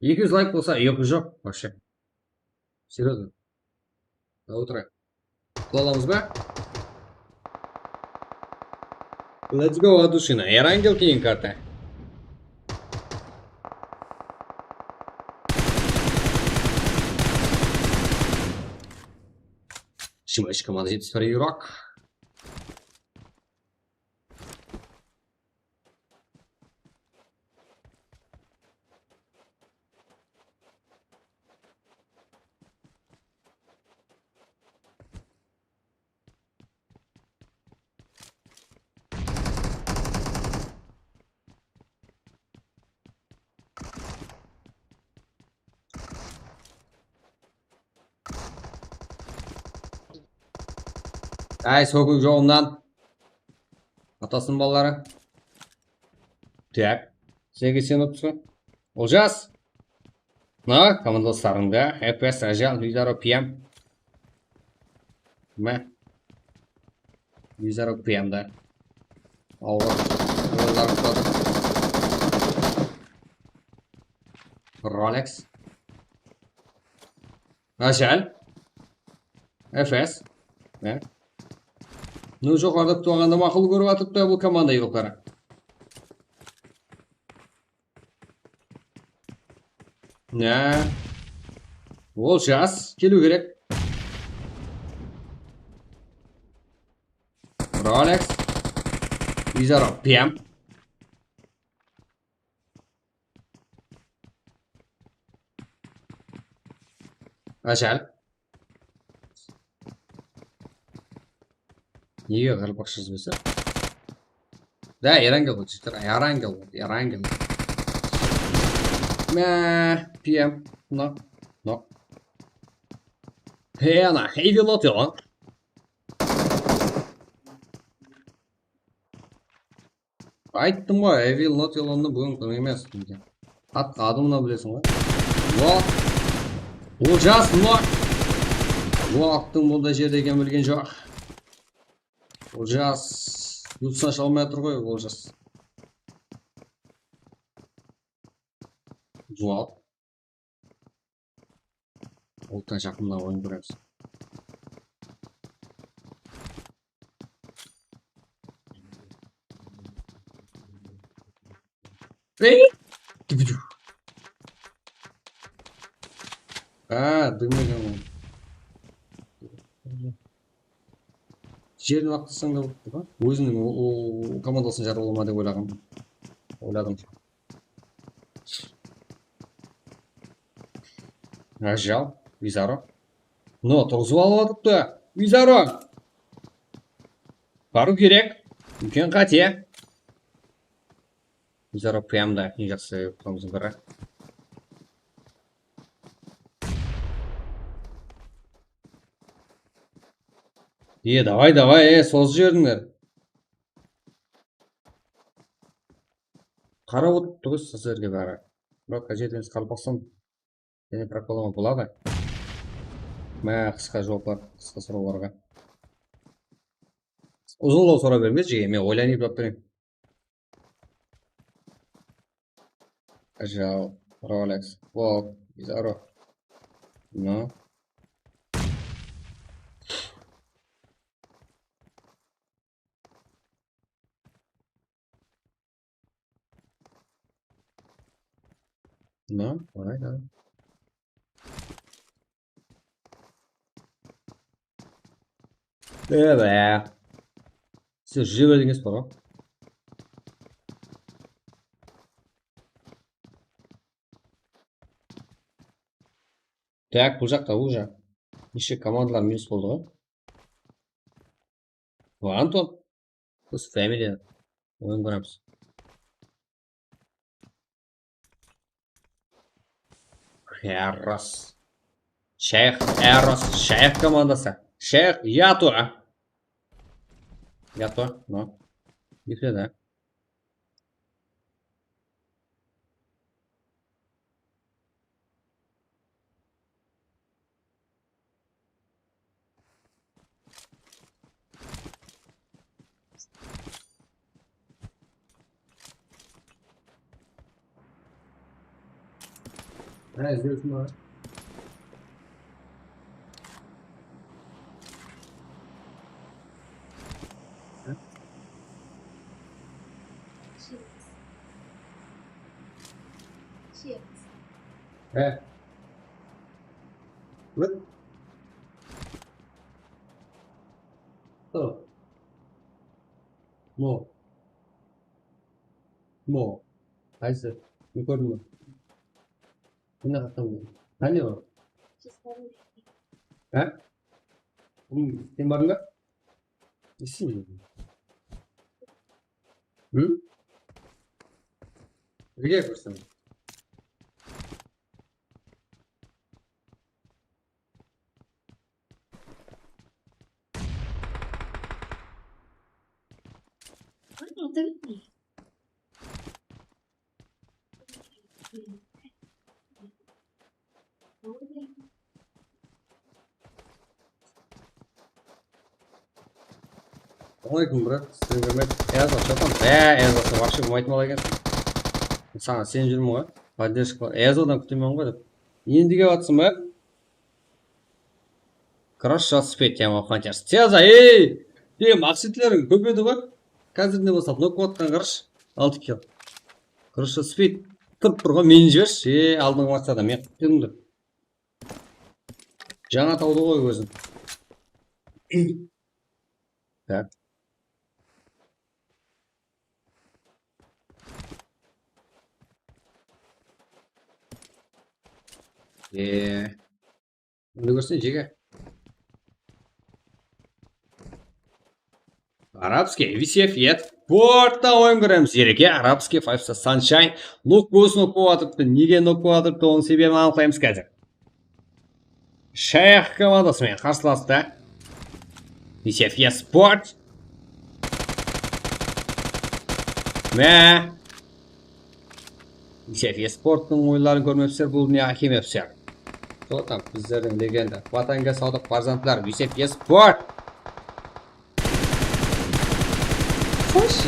Eki júz layk bolsa, uyaqı joq, вообще. Серьёзно. Давай, otıray. Qıla alamız ba? Let's go, Adusina. Erangel keyin karta. Shima ish komanda jetpis bir yuraq. Áy, sókiń joǵımnan. Atasınıń balaları. Tak. Sizlerge sen otırsa. Oljas. Na, komandalıslarıńda F S Ajal, Bizarro, P M. Mine. Bizarro P M da. Awır. Oyunlar uqsadı. Rolex. Ajal. F S. Ne? No, joqarıda kútip alǵanda maqul kórip atırıptı bul komanda yolları. Ne? Ol jas keliw kerek. Rolex. Bizarro P M. Ajal. Nege qaraqalpaqsha jazbasa? Da, Erangel ǵoy, jigitler, Erangel ǵoy, Erangel. Má, P M, no, no. He, ana, heavy lot ya. Ayttım ǵoy, Evil Not Yolondı búgin kúni emes deydi. At, adın da bilesiń ǵoy. Wall. Oljas, no. Wall attıń bunday jerde eken bilgen joq. Oljas. Yutsan shalmay atır ǵoy, Oljas. Wall. Olttan jaqınnan oyın kóremiz. Ey! A, dúrmegen ol. Jerin waqıtlasań da boptı ba? Óziniń o, o, komandasın jarıp ala ma dep oylaǵan. Oyladım. Ajal, Bizarro. No, turǵızıp alıp atırıptı. Bizarro! Barıw kerek. Úlken qáte. Bizarro P M da eń jaqsı quralımızdıń biri. E, davay, davay, e, sozıp jiberdińler. Qarap otırıptı ǵoy sizlerge bári. Biraq, ájirden Qaraqalpaqstan, jáne prokolama boladı. Má, qısqa juwaplar, qısqa sorawlarǵa. Uzınlaw soraw bermez, jeke, men oylanıp jawap bereyin. Ajal, Rolex, Wall, Bizarro. No. No, orayda. Ebe. Siz júre berdińiz bar ǵo. Tak, bul jaqta уже neshe komandalar minus boldı ǵo. Anton. Biz familiya oyın quramiz. Erros. Shayx, Erros, Shayx komandası. Shayx, Yato. Yato, no. Bitiredi. Ha, izlewshim bar. Ha? What? Oh. Mo. Mo. Qaysı? Men kórdim. Mına qattan. Qáne o? Ha? Sen bardıń ba? Hı? Birge kórsin. Alaykum, brat. Sen kórmedi. Eyazo, что там? Ә, Eyazo, sen вообще болмайтын bala ekenseń. Saǵan sen júrmen ǵoy. Поддержка. Eyazodan kútemen ǵoy dep. Endi kep atırsań ba? Хорошо спеть, я могу понять. Tez, ey! Ey, maqsetleriń kóp edi ǵoy. Házir ne bolsa, nok atqan qarash. Altı kill. Хорошо спеть. Turıp tur ǵoy, meni jibershi. Ey, aldınǵı maçlarda men qıp dedim de. Jańa tawdı ǵoy ózin. Tak. Eee. Endi kórsene, jege. Арабский, V C F, yet. Portta oyın kóremiz, Erke, Арабский, Five Star Sunshine. Lukus nok bolıp atırıptı. Nege nok bolıp atırıptı, onıń sebebin anıqlaymız házir. Shayx komandası menen qarsılasta. V C F Sport. Mine. V C F Sporttıń oyınların kórmepsizler, bul ne ákelmepsizler. Sol tam bizlerdiń legenda. Vatanǵa sawdıq, farzandlar, V C F Sport. Xosh.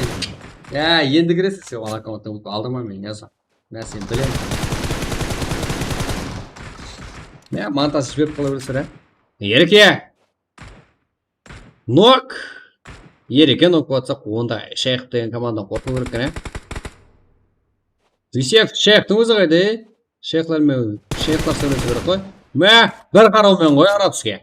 Ya, endi kiresiz sen, ala komandtan aldırma meni, yaza. Mine, sen bilem. Mine, montaj jiberip qala beresizler, á? Erke! Nok! Erke nok bolsa, onda Shayx degen komandadan qorqıw kerek eken, á? Visef, Shayxtıń ózi qayda, ey? Shayxlar menen, Shayxlar sóylese kerek ǵoy. Mine, bir qarawmen ǵoy, Arabskiy.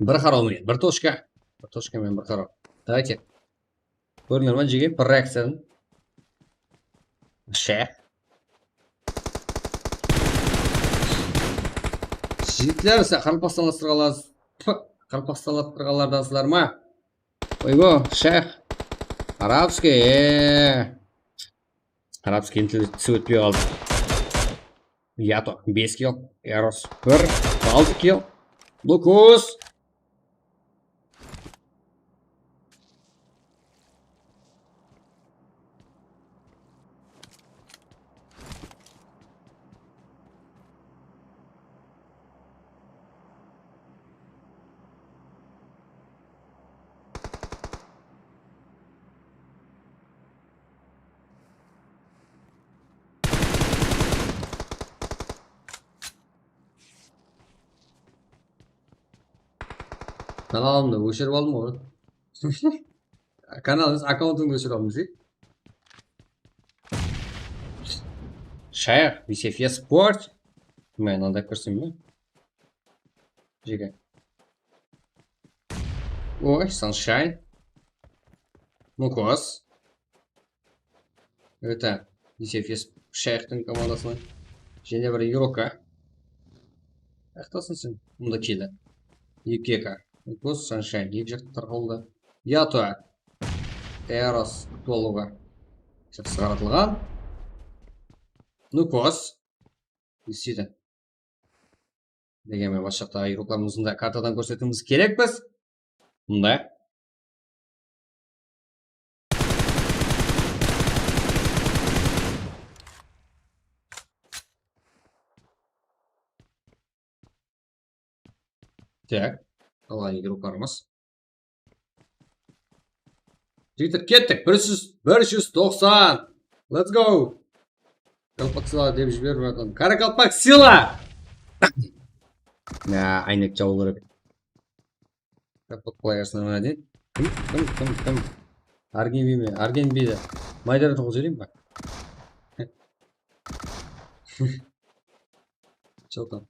Bir qaraw menen, bir tochka. Bir tochka menen bir qaraw. Давайте. Kórdińler ma, jege? Bir reakciyadan. Shayx. Jigitler, sizler Qaraqalpaqstanlastırǵanlar-, pı, Qaraqalpaqstanlastırǵanlardansızlar ma? Oybo, Shayx. Arabskiy, e. Arabskiy endi tisi ótpey qaldı. Yato, bes kill. Eros, bir, altı kill. Lukus. Kanalımdı óshirip aldım ǵoy. Kanal emes, akkauntımdı óshirip aldım desek. Shayıq, Misefes Sport. Men anda kirsem be? Jeke. Oy, Sunshine. Nukos. Ete, Misefes Shayıqtıń komandasınan. Jáne bir Yuroka. Ayaqtasın sen. Mında keldi. Yukeka. Nukos, Sunshine. Eki jaqta tarqaldı. Yato. Eros, Toluga. Jaqsı qaratılǵan. Nukos. Isiydi. Degenmen, bas jaqtaǵı yurıqlarımızdı da kartadan kórsetiwimiz kerekpiz. Mında. Tak. Alǵan yurıqlarımız. Jigitler, kettik. Bir júz, bir júz toqsan. Let's go. Qalpaqsila dep jiberip atırman. Qaraqalpaqsila! Ya, áynek jawı kerek. Qalpaq players nima deydi? Kim, kim, kim, kim? Argen biyme, Argen biydi. Maydara toqıp jibereyim ba? Чё там?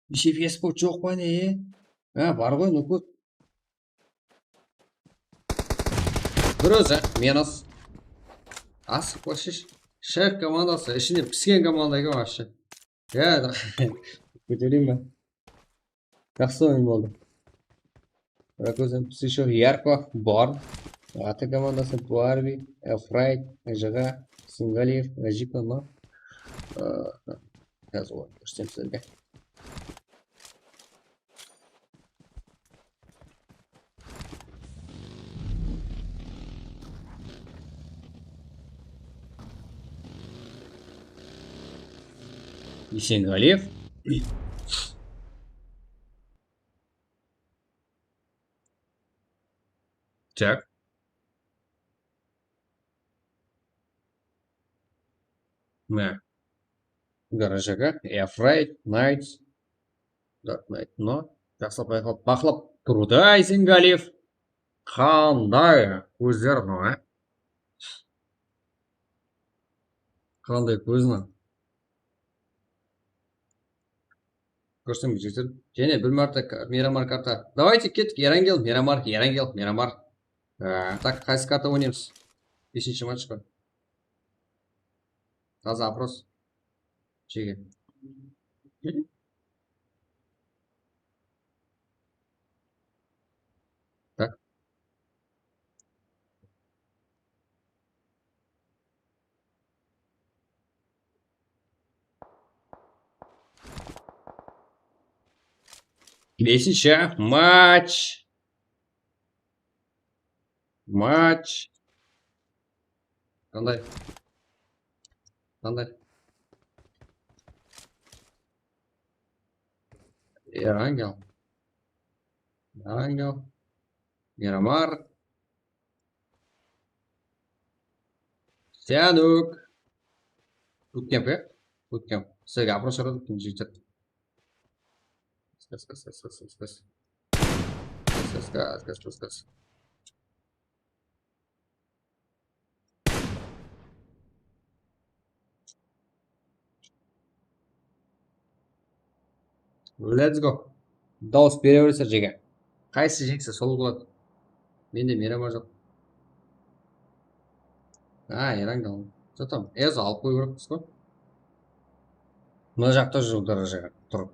Misefes Sport joq pa ne? Ha, bar ǵoy, Nukos. Bir ózi, minus. Asıq вообще. Shayıq komandası, ishinde pisken komanda eken вообще. Ya, kótereyim ba? Jaqsı oyın boldı. Rakózden pisi ещё Yarko, Born. Atı komandası Buarbi, Efrayt, Jıǵa, Singaliyev, Jiko, no. Ee, házir oyın kórsem sizlerge. Esengaliyev. Так. Mine. Garajaka, Efrayt, Knights. Dark Knight, no. Jaqsılap bayqalap, baqlap turdı Esengaliyev. Qanday kózler mınaw, a? Qanday kóz mınaw? Kórsem, jigitler. Jáne bir márte ka-, Miramar karta. Давайте, kettik, Erangel, Miramar, Erangel, Miramar. Ee, tak, qaysı karta oynaymız? Besinshi match pa? Taza oпрос. Jege. Tak. Besinshi match. Match. Qanday? Qanday? Erangel. Erangel. Miramar. Bootcamp, ya? Bootcamp. Sizlerge oпрос jaradı, jigitler. Skaz, skaz, skaz, skaz, skaz. Skaz, skaz, skaz, skaz, skaz. Let's go. Dawıs bere bersene, jege. Qaysı jeńse, sol qıladı. Mende Miramar joq. Ha, Erangel. Что там? Ezo alıp qoyıp atırmız ǵoy. Mına jaqta júr, garaja turıp.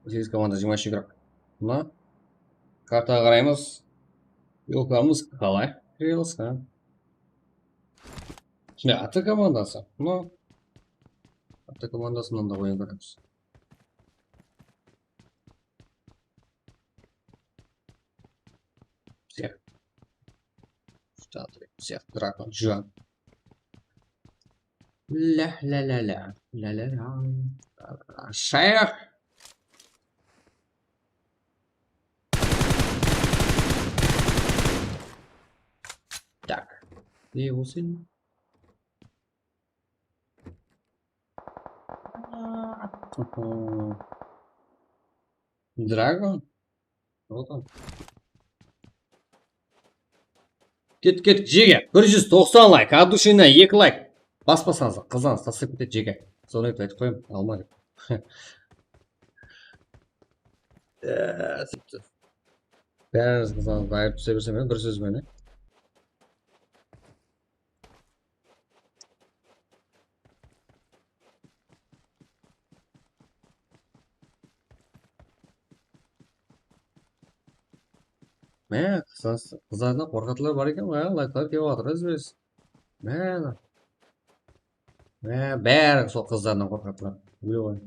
Segiz komanda, jigirma úsh igrok. Mına kartaǵa qaraymız. Yolkamız qalay? Reels, ha? Mine, Ata komandası. Mına. Ata komandasınan da oyın kóremiz. Всех. Что ты? Всех, дракон, Джон. Ля, ля, ля, ля. Ля, ля, ля. Шайх. Так. Не болсын? А, Hmm. Dragon? Otan. Ket, ket, jege. Bir júz toqsan layk, от души eki layk. Bas, baspasańız, qızlarıńız taslap ketedi, jege. Sonı aytıp qoyayın, alma dep. Eee, sóytip. Bárińiz qızlarıńızdı ayırıp túse bersem, bir sóz benen. Mine, qızlar, qızlardan qorqatılar bar eken ǵoy, laytlar kelip atır, ózbes. Mine. Mine, bári sol qızlardan qorqatılar. Óle qoy.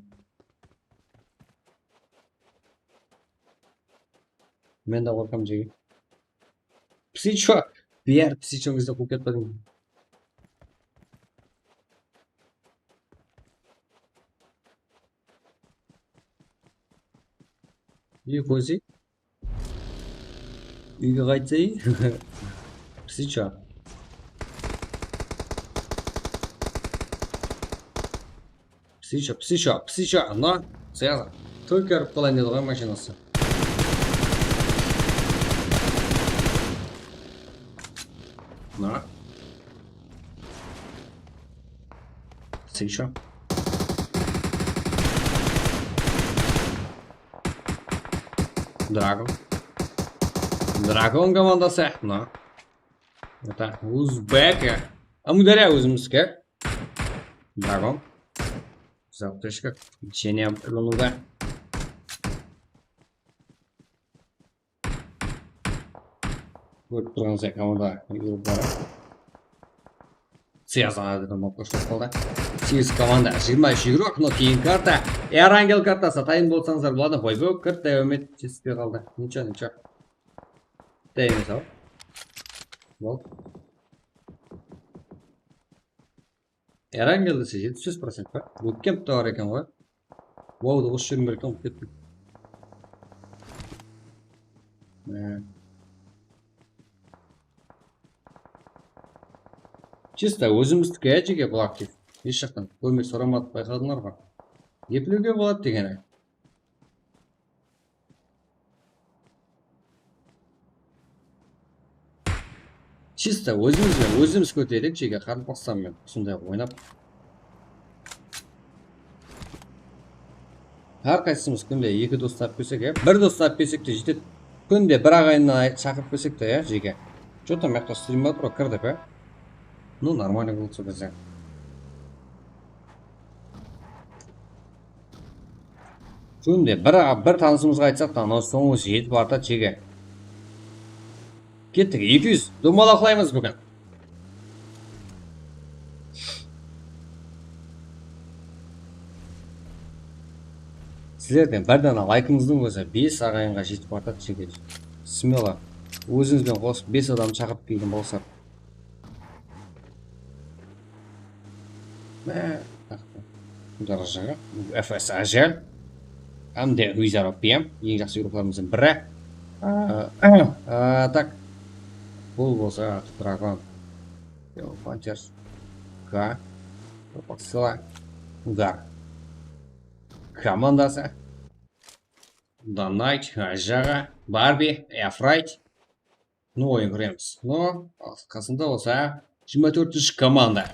Men de qorqam, jege. Psicho. Bári psichonıńızdı quwıp ketpediń. Úyge qoysa. Úyge qaytsa. Psicho. Psicho, psicho, psicho, no, sıyaqlı. Только urıp qalayın dedi ǵoy mashinası. No. Psicho. Dragon. Dragon komandası, no. Это Узбек. Ámiwdárya ózimizki. Dragon. Завтрешка. Лечение. Kórip turǵanıńızday komanda yurıp barıp. Sıyazan adam bolıp qoshılap qaldı. Segiz komanda, jigirma úsh igrok, no keyin karta. Erangel kartası, tayın bolsańızlar boladı. Boybok kirt, dáwmet, jetispey qaldı. Nicho, nicho. Dayın sal. Bol. Erangel dese, jetispes procent pa? Ótken apta bar eken ǵoy. Wowdı qosıp jiberme eken, ulıp kettim. Mine. Чисто ózimizdiki, ya, jeke, bul aktiv. Hesh jaqtan kómek soramadı, bayqadıńlar ǵoy. Eplewge boladı degeni. Чисто ózimiz benen ózimiz kótereyik, jeke, qaraqalpaqstan menen usınday qılıp oynap. Hár qaysımız kúnde eki dos tapıp kelsek, ya, bir dos tapıp kelsek te jetedi. Kúnde bir aǵayınnan ay-, shaqırıp kelsek te, ya, jeke. Что там, mıyaqta strim bar, bro, kir dep, ya. Ну, нормально boladı sol gezde. Kúnde bir, bir tanısımızǵa aytsaq ta, anau sońǵısı jetip bardı, jeke. Kettik, eki júz domalaqlaymız búgin. Sizlerden bir dana laykıńızdıń ózi bes aǵayınǵa jetip bardı, jeke. Смело. Ózińiz benen qosıp bes adamdı shaqırıp kelgen bolsaq. Mine, darajaǵa, F S Ajal. Hám de Wizard of P M, eń jaqsı igroklarımızdıń biri. A, a, tak. Bul bolsa Dragon. Yo, Panthers. K. Sila. Gar. Komandası. Donayt, Ajaǵa, Barbi, Efrayt. No, oyın quraymiz. No, qasında bolsa jigirma tórtinshi komanda.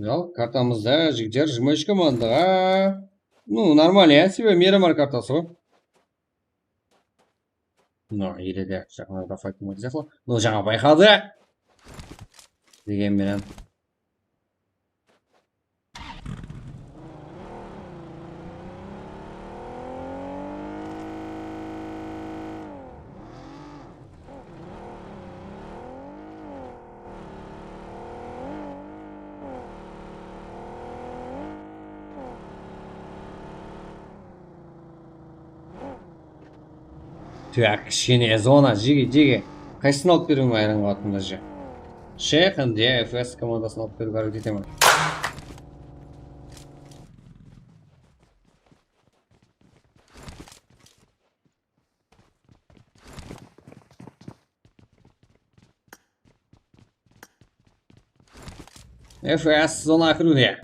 Al, kartamızda jigitler jigirma úsh komandaǵa. Ну, нормально, ya, sebebi Miramar kartası ǵoy. No, ele de jaqınlarda faytın aytacaq. No, jańa bayqadı. Degen menen. Так, kishkene zona, jege, jege. Qaysısın alıp beriwim ayran qıladı mında je? Shayxan de F S komandasın alıp beriwge háreket etemen. F S zona kiriwde.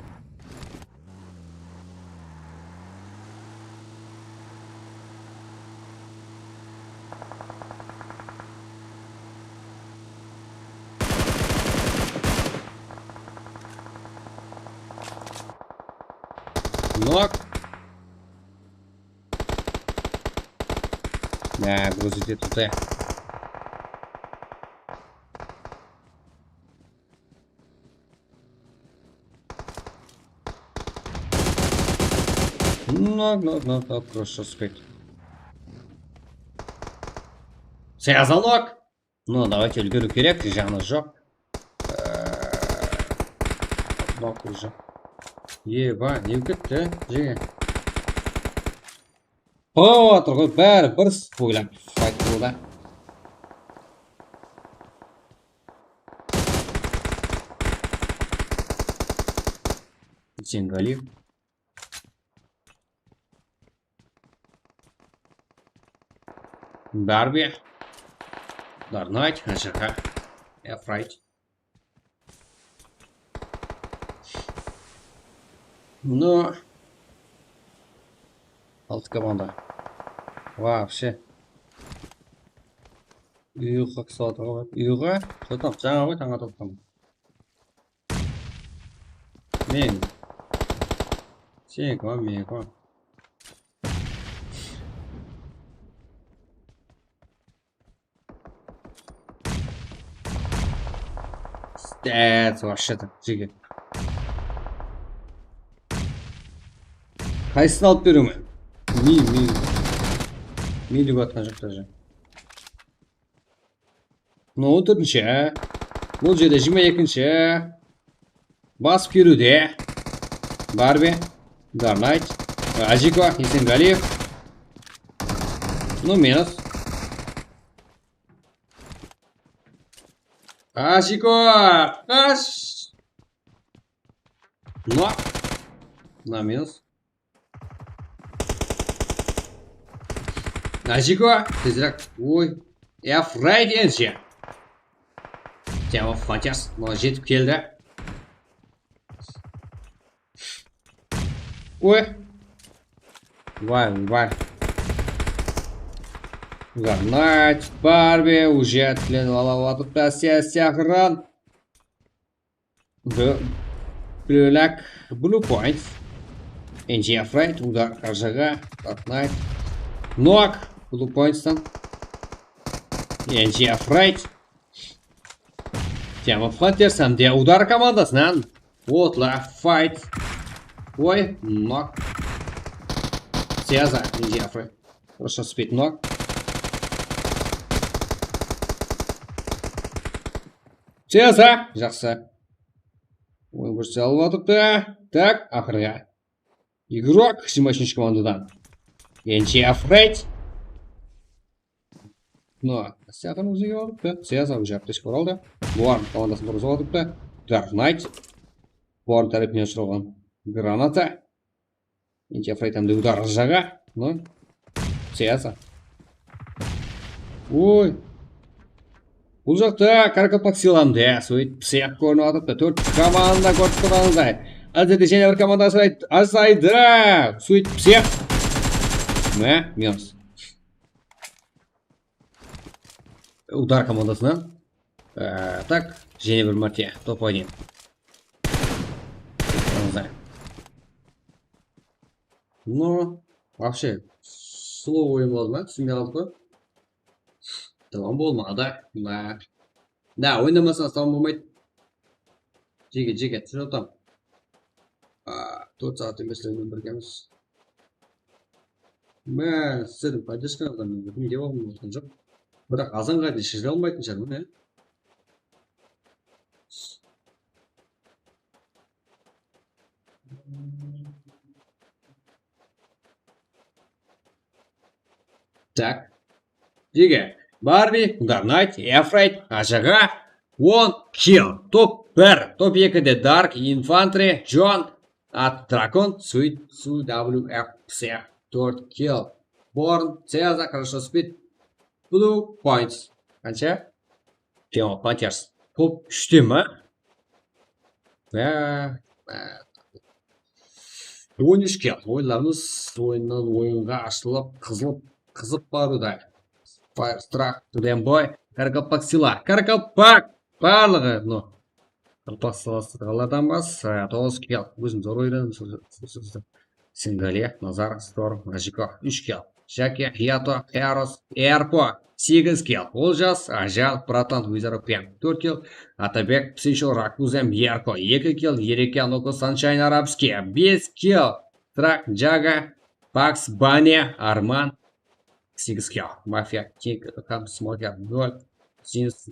Nok. Mine, gruzit etipti. Nok, nok, nok, nok, просто спит. Связанок. Ну, давайте, úlgeriw kerek, janı joq. Nok уже. Eba, ne ketti, jege. Pıp atır ǵoy, bári bir s-, oylap fayt qılıwda. Isengaliyev. Barbi. Darnayt, H K. Efrayt. No. Altı komanda. Вообще. Uyıǵa qısıp atır ǵoy. Uyıǵa. Что там? Jańa ǵoy, tań atıp atırman. Men. Seniki ma, meniki ma? Stet, вообще-то, jigit. Qaysısın alıp beriwmen? Mi, mi. Mi dep atqan joq даже. Mınaw on tórtinshi. Bul jerde jigirma ekinshi. Basıp keliwde. Barbi. Darnayt. Ajiko, Esengaliyev. No, minus. Ajiko, qash. No. No, minus. Ajiko, tezirek. Oy. Efrayt enshe. Tyawa Fatias. Mına jetip keldi. Oy. Vay, vay. Darnayt, Barbi, уже tiklenip ala atıp ta, siya, siya, qıran. Bl-, Black, Blue Point. N G F Raid, udar qarjaǵa, Dark Knight. Nok, Blue Pointstan. N G F Raid. Diamond Hunters hám de udar komandasınan. Otla, fight. Oy, nok. Seza, N G F Raid. Хорошо, спит nok. Seza, jaqsı. Oy, bir salıp atıptı. Tak, aqırǵı. Igrok, jigirma úshinshi komandadan. N G F Raid. No, Seza ózege alıptı. Seza уже aptechka oraldı. Bular komandasın turǵızıp atıptı. Dark Knight. Bular tárepinen ushırılǵan granata. N G F Raid hám de udar jaǵa. No. Seza. Oy. Bul jaqta Karakalpak Silam de, sóytip psix kórinip atıptı. Tórt komanda kórip turǵanıńızday. Házirde jáne bir komanda asıraydı, asıraydı. Sóytip psix. Mine, minus. Udar komandasınan. Ee, tak, jáne bir márte top oynayın. Anzay. No, вообще, slow oyın boldı ma? Túsinbey qaldıq ǵoy. Tamam bolmadı. Mına. Da, oynamasańız tamam bolmaydı. Jege, jege, túsirip atam. Aa, tórt saat emeslerinen birgemiz. Mine, sizlerdiń podderjkańızdan men bir kúnge bolǵan bolǵan joq. Biraq azanǵa deyin shıday almaytın shıǵarman, ya. Tak. Jege. Barbi, Dark Knight, Efrayt, Ajaǵa, on kill. Top bir, top ekide Dark Infantry, Jon, At Drakon, Sweet, S W F, Psix, tórt kill. Born, Seza, хорошо спит, Blue Points. Qansha? Diamond Hunters. Top úshte ma? Há, há. On úsh kill. Oyınlarımız oyınnan oyınǵa ashılıp, qızılıp, qızıp barıwda. Fire Truck, Demboy, Karakapak Sila. Karakapak! Barlıǵı, no. Qalpaq salası qalqanlardan bas, e, toǵız kill. Ózim zor oynadım, sol, sol, sol, sol. Singale, Nazar, Storm, Ajiko, úsh kill. Jake, Yato, Eros, Erpo, segiz kill. Oljas, Ajal, Bratan, Wizard of Pen, tórt kill. Atabek, Psixo, Rakuza, Yarko, eki kill. Ereke, Noko, Sunshine, Arabski, bes kill. Trak, Jaga, Bugs Bunny, Arman, segiz kill. Mafia, King, Kam, Smoker, nol. Zins,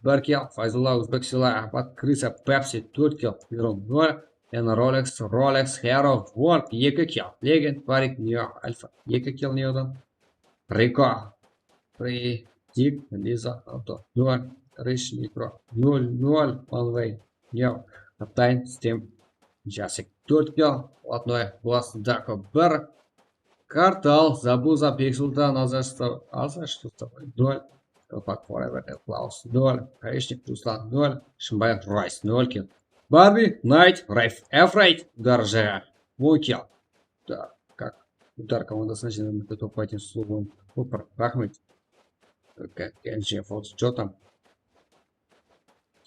bir kill. Fayzulla, Uzbek Sila, Apat, Krısa, Pepsi, tórt kill. Miron, nol. Ena, Rolex, Rolex, Hero, Wolf, eki kill. Legend, Farik, Neo, Alfa, eki kill Neodan. Riko, Free, Dik, Liza, Auto, nol. Rich, Mikro, nol, nol. One Way, Neo, Kaptain, Steam, Jasik, tórt kill. Блатной, Blast, Darko, bir. Kartal, Zabuza, Beksultan, Azar, Azar, что с тобой? Nol. Kalpak, Forever, Klaus, nol. Kayıshnik, Ruslan, nol. Shımbay, Rice, nol kill. Барби, Найт, Райф, Эфрайт, Удар, Jaǵa, on kill. Да, как Удар komandasına jigirma bitta top qaytın sulıwın. Super, raxmet. Как N G Fox, что там?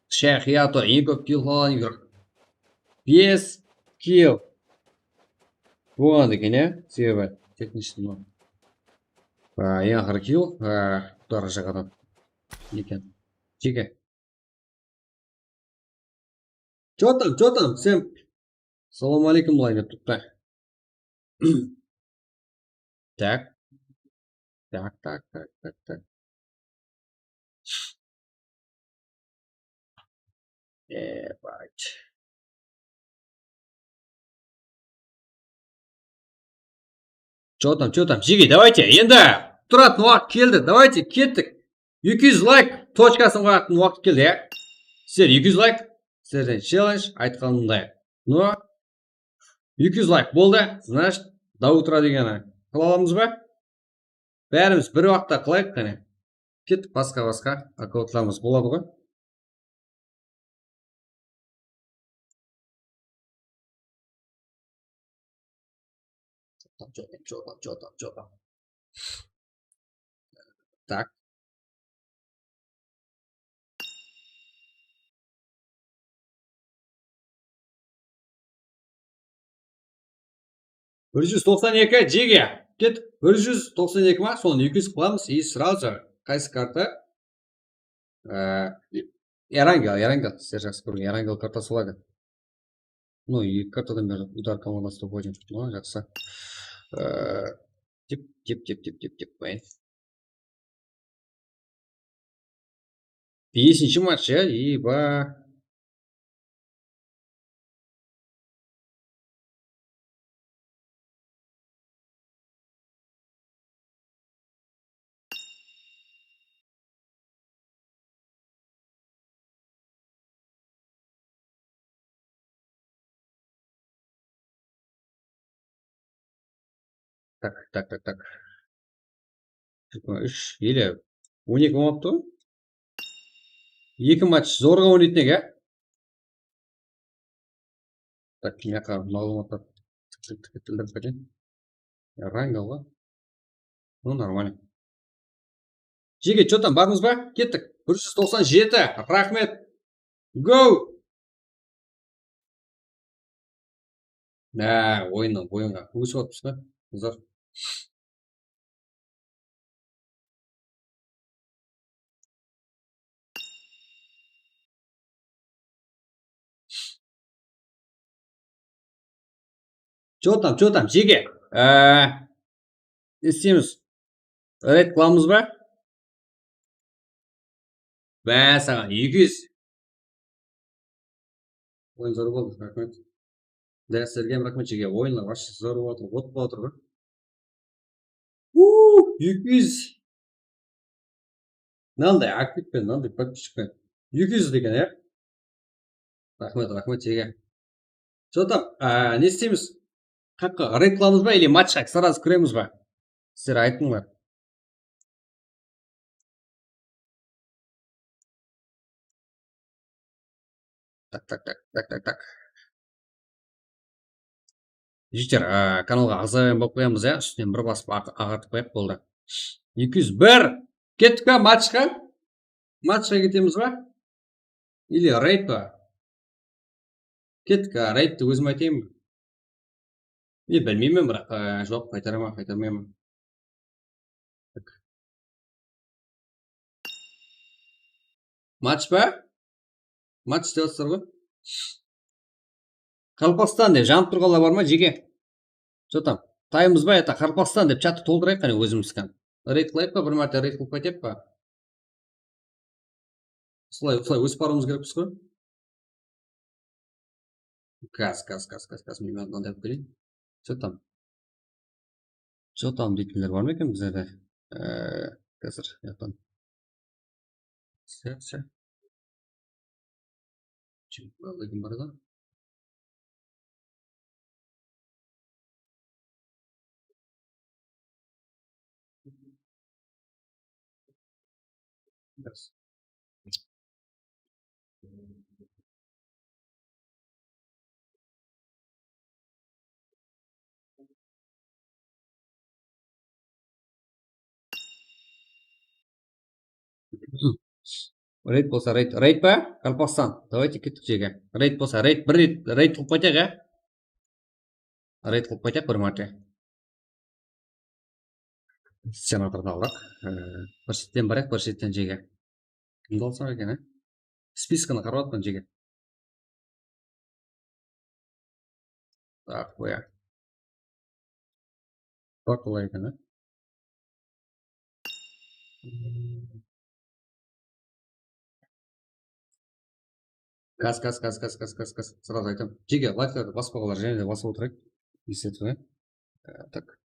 Shayx, Yato, eń kóp kill qılalan igrok. Bes kill. Bolǵan eken, ya? Sebebi, teknichni. A, eń aqırı kill, a, Utar jaǵadan eken. Jeke. Чё там, чё там, всем? Салам алейкум, былай dep turıptı. Так. Так, так, так, так, так. Ебать. Чё там, чё там, jeke, давайте, endi turatın waqıt keldi, давайте, kettik. Eki júz layk tochkasın qoyatın waqıt keldi, ya. Sizler eki júz layk, sizlerden челлендж, aytqanımday. No, eki júz layk boldı, значит, до утра degeni. Qıla alamız ba? Bárimiz bir waqıtta qılayıq, qáne. Kettik basqa-basqa akkauntlarımız boladı ǵoy. Чё там, чё там, чё там, чё там, чё там? Так. Bir júz toqsan eki, jege. Ket, bir júz toqsan eki ma? Sonı eki júz qılamız, и сразу qaysı karta? Ee, Erangel, Erangel. Sizler jaqsı kórgen Erangel kartası boladı. Ну, eki kartadan beri Udar komandası da oynadı. Jaqsı. Ee, dep, dep, dep, dep, dep, dep qoyayın. Besinshi match, ya, eba. Так, так, так, так. Jigirma úsh ele on eki bolmaptı ǵoy. Eki match zorǵa oynaytın edi, ya. Так, mına jaqqa maǵlıwmatlar tık, tık, tık, tık, tık, tık. Erangel ǵoy. Ну, нормально. Jeke, чё там, barmız ba? Kettik. Bir júz toqsan jeti. Raxmet. Go! Há, oyınnan oyınǵa ósip atırmız ba? Qızlar. Чё там, чё там, jeke? Ee, ne isteymiz? Reyd qılamız ba? Bá, saǵan eki júz. Oyın zor boldı, raxmet. Dá, sizlerge hám raxmet, jeke. Oyınlar вообще zor bolıp atır, ot bolıp atır ǵoy. Uu, eki júz. Mınanday aktiv penen, mınanday подписчик penen. Eki júz degen, ya? Raxmet, raxmet, jeke. Что там? Á, ne isteymiz? Qayaqqa reyd qılamız ba, или matchqa сразу kiremiz ba? Sizler aytıńlar. tak, tak, tak, tak, tak, tak. Jigitler, a, kanalǵa aǵza bolıp qoyamız, ya, ústinen bir basıp aǵ-, aǵartıp qoyaq, boldı. Eki júz bir. Kettik pa matchqa? Matchqa ketemiz ba? Ili reyd pa? Kettik, a, reydti ózim aytayın ba? Men bilmeymen, biraq, a, joq, qaytaraman, qaytarmayman. Match pa? Match dep atırsalar ǵoy. Qaraqalpaqstan dep janıp turǵanlar bar ma, jeke? Что там? Taymız ba, это Qaraqalpaqstan dep chattı toltırayıq qáne ózimizdikin. Reyd qılayıq pa, bir márte reyd qılıp qaytayıq pa? Usılay, usılay ósip barıwımız kerekpiz ǵoy. Gaz, gaz, gaz, gaz, gaz. Men mınadan alıp keleyin. Что там? Что там deytinler bar ma eken bizlerde? Ee, házir, yapan. Все, все. Чемпионлар degen bar da. Reyd bolsa reyd. Reyd pa? Qaraqalpaqstan. Давайте kettik jege. Reyd bolsa reyd. Bir reyd, reyd qılıp qaytayıq, ya? Reyd qılıp qaytayıq bir márte. Senatordı aldıq. Ee, bir shetten barayıq, bir shetten jege. Kimdi alsam eken, a? Spiskanı qarap atpan jege. Так, qoya. Bar qalay eken, a? Gaz, gaz, gaz, gaz, gaz, gaz, gaz. Сразу aytam. Jege, layklardı baspaǵanlar jáne de basıp otırayıq. Estetvı. Ee, tak.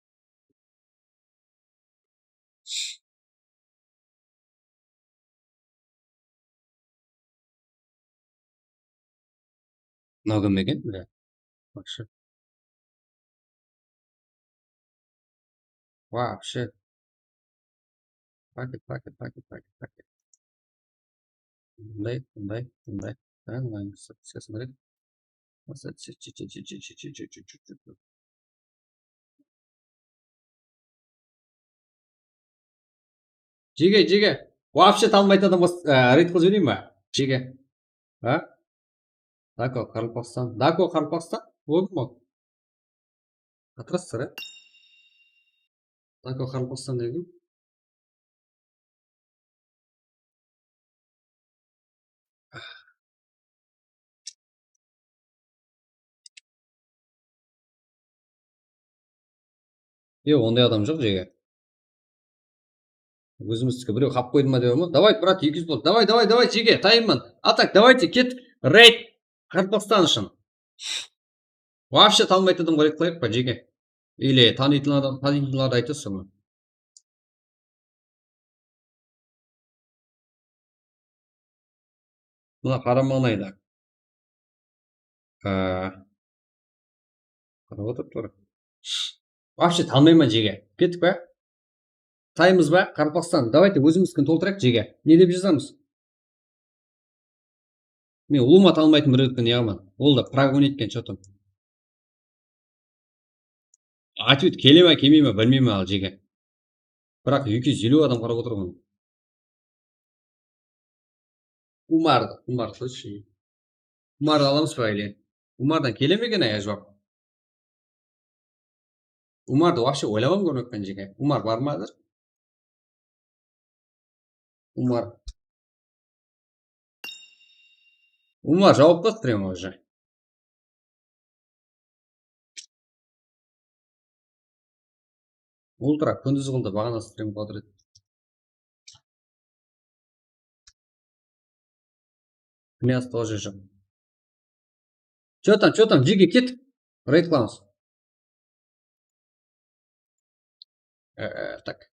Mınaw kim eken? Bile. Вообще. Вообще. Paket, paket, paket, paket, paket. Bunday, bunday, bunday. Ha, mınanı sesini beredi. Jege, jege. Вообще tanımaytın adam bas-, e, reyd qılıp jibereyin ba? Jege. Ha? Dako, Qaraqalpaqstan. Dako, Qaraqalpaqstan. Boldı ma? Atırasızlar, e? Dako, Qaraqalpaqstan dedim. Yoq, onday adam joq, jege. Ózimizdiki birew qap qoydı ma dep ma? Давай, брат, eki júz boldı. Давай, давай, давай, jege, tayınman. А так, давайте, kettik. Reyd. Qaraqalpaqstan ushın. Вообще tanımaytın adamǵa reyd qılayıq pa, jege? Или tanıytın adam, tanıytınlardı aytasız ǵoy. Mına qara mańlayda. Ee, qarap otırıp tur. Вообще tanımayman, jege. Kettik pa? Taymız ba? Qaraqalpaqstan. Давайте ózimizdikin toltırayıq, jege. Ne dep jazamız? Men ulıwma tanımaytın birewdiki ne qılaman? Ol da прогонить etken что-то. Ответ kele ma, kelmey ma, bilmeymen al, jege. Biraq eki júz eliw adam qarap otır ǵoy. Umardı, Umar, слышишь? Umardı alamız ba, ele? Umardan kele me eken, aya, juwap? Umardı вообще oylamam kórmepken, jege. Umar bar ma házir? Umar. Umar jawap pa, прямо уже. Ultra kúndiz qıldı, baǵana stream qıladı. Knyaz тоже joq. Что там, что там, jege, ket. Reyd qılamız. Ee, tak.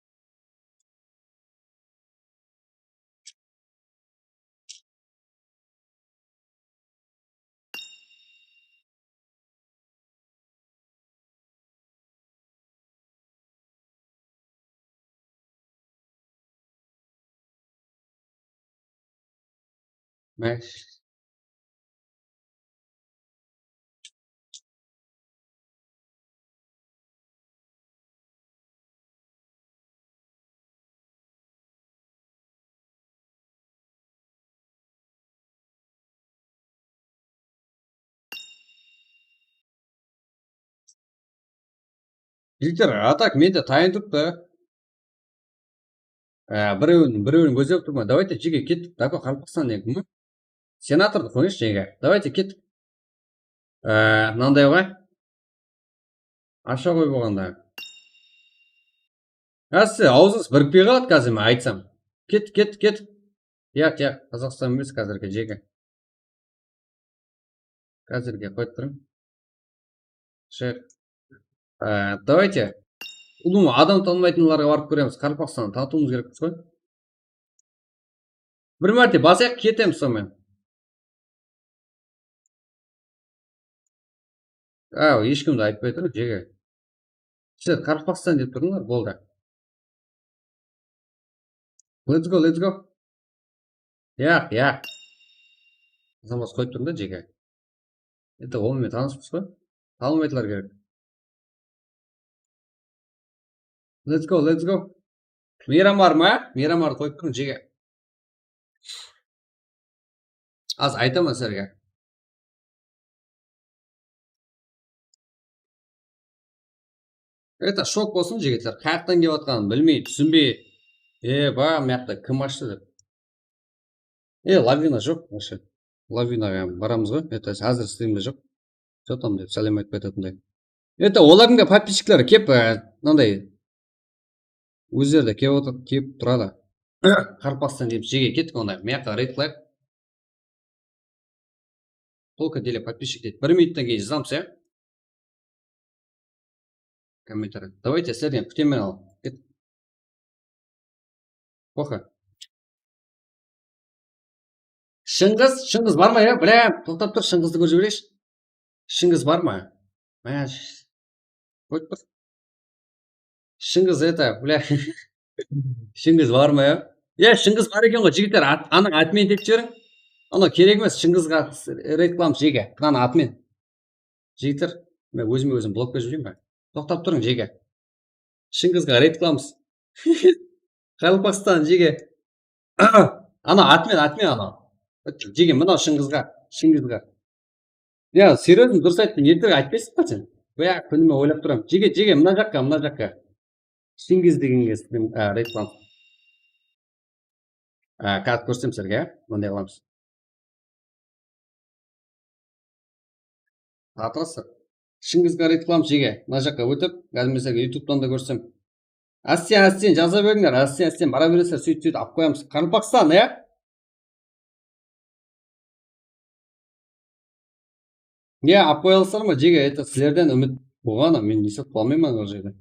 Mash. Jigitler, a tak, mende tayın turıptı. Á, birewin, birewin gózlep turman. Давайте, jege, kettik. Dako, Qaraqalpaqstan degen kim? Senatordı qoyıńızshı, jege. Давайте, kettik. Á, mınanday ǵoy. Asha ǵoy bolǵanda. Á, siz awzıńız birikpey qaladı házir men aytsam. Kettik, kettik, kettik. Yaq, yaq, Qazaqstan emes házirgi, jege. Házirge qoyıp turıń. Shıq. Á, давайте. Ulıwma adam tanımaytınlarǵa barıp kóremiz. Qaraqalpaqstandı tanıtıwımız kerekpez ǵoy. Bir márte basayıq, ketemiz sonıń menen. Aw, hesh kimdi aytpay tur, jege. Sizler Qaraqalpaqstan dep turıńlar, boldı. Let's go, let's go. Yaq, yaq. Zapas qoyıp turıń da, jege. Endi onıń menen tanıspız ǵoy. Tanımaydılar kerek. Let's go, let's go. Miramar ma? Miramar qoyıp turıń, jege. Az aytaman sizlerge. Это shok bolsın, jigitler. Qayaqtan kelip atqanın bilmey, túsinbey. E, ba, mıyaqta kim ashtı dep. E, lawina joq, вообще. Lawinaǵa baramız ǵoy. Это házir strimde joq. Что там dep sálem aytıp qaytatınday. Это olardıń da podpischiklari kep, e, mınanday ózleri de kep otır, kep turadı. Qaraqalpaqstan dep jege kettik, onda mıyaqqa reyd qılayıq. Только для подписчик deydi. Bir minuttan keyin jazamız, ya. Kommentariy. Давайте, sizlerden kútemen al. Ket. Oxa. Shıńǵız, Shıńǵız bar ma, ya? Bilem, toqtap tur, Shıńǵızdı kórip jibereyikshi. Shıńǵız bar ma? Má, sh-, qoyıp tur. Shıńǵız, это, бля. Shıńǵız bar ma, ya? Ya, Shıńǵız bar eken ǵoy, jigitler, at-, anıń admin dep jiberiń. Anaw kerek emes, Shıńǵızǵa reyd qılamız, jege. Mınanı admin. Jigitler, men ózime ózim blok berip jibereyin be? Toqtap turıń, jege. Shıńǵızǵa reyd qılamız. Qaraqalpaqstan, jege. Ana, admin, admin ana. Jege, mınaw Shıńǵızǵa, Shıńǵızǵa. Ya, серьёзно, durıs ayttım, ertirek aytpaysız ba sen? Baya kúnime oylap turaman. Jege, jege, mına jaqqa, mına jaqqa. Shıńǵız degenge, a, reyd qılamız. A, kart kórsem sizlerge, mınday qılamız. Atırasır. Shıńǵızǵa reyd qılamız, jege. Mına jaqqa ótip, házir men sizlerge yutubtan da kórsem. Ásten, ásten, jaza berińler, ásten, ásten, bara beresizler, sóytip, sóytip alıp qoyamız. Qaraqalpaqstan, ya? Ya, alıp qoya alasızlar ma, jege? Это sizlerden úmit bolǵan, men esap qıla almayman ol jerde.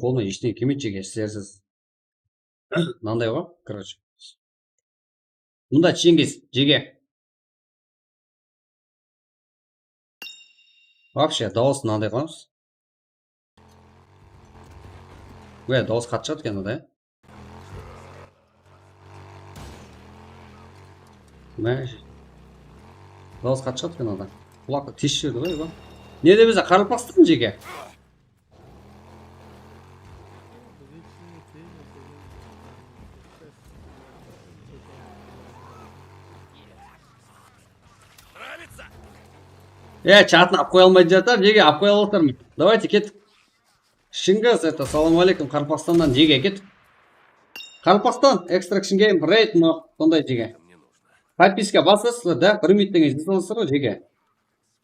Qolımnan eshtene kelmeydi, jege, sizlersiz. Mınanday ǵoy, короче. Mında Chingiz, jege. Вообще, dawıs mınanday qılamız. Oya, dawıs qattı shıǵadı eken mında, ya. Mına, dawıs qattı shıǵadı eken mında. Qulaqtı tez jiberdi ǵoy, ba. Ne de bizde Qaraqalpaqstan, jege. E, chatın alıp qoya almaydı jatır, jege, alıp qoya alıp atırman. Давайте, kettik. Shıńǵız, это, salam aleykum, Qaraqalpaqstannan, jege, kettik. Qaraqalpaqstan, Extraction Game, reyd, mına, sonday, jege. Подписка basasızlar da, bir minuttan keyin jazılasızlar ǵoy, jege.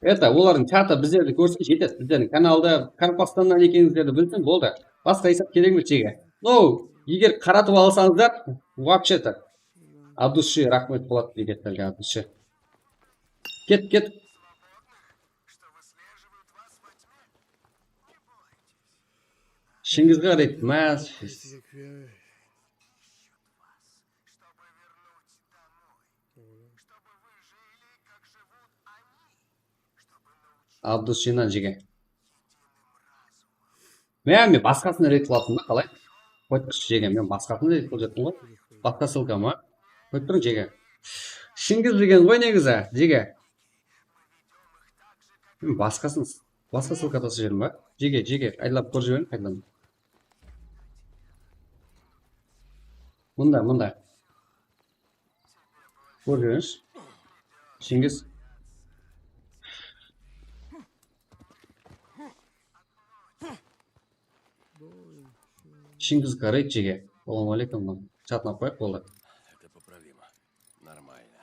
Это, olardıń chatı bizlerdi kórse jetedi. Bizlerdiń kanalda Qaraqalpaqstannan ekenińizlerdi bilsin, boldı. Basqa esap kerek emes, jege. No, eger qaratıp alsańızlar, вообще-то. От души raxmet boladı, jigitlerge, от души. Ket, ket. Shıńǵızǵa reyd, má. Abdus Jinan, jege. Men, men basqasına reyd qılatın da, qalay? Qoyıp turshı, jege, men basqasına reyd qılıp jatırman ǵoy. Basqa ssılka ma? Qoyıp turıń, jege. Shıńǵız degen ǵoy negizi, jege. Men basqasın, basqa ssılka tasıp jiberdim ba? Jege, jege, aylap kórip jiberiń, qaytadan. Mında, mında. Kórip júrmiz. Shingiz. Shingiz Korey jege. Salawma aleykum. Chatına qoyaq boldı. Это поправимо. Нормально.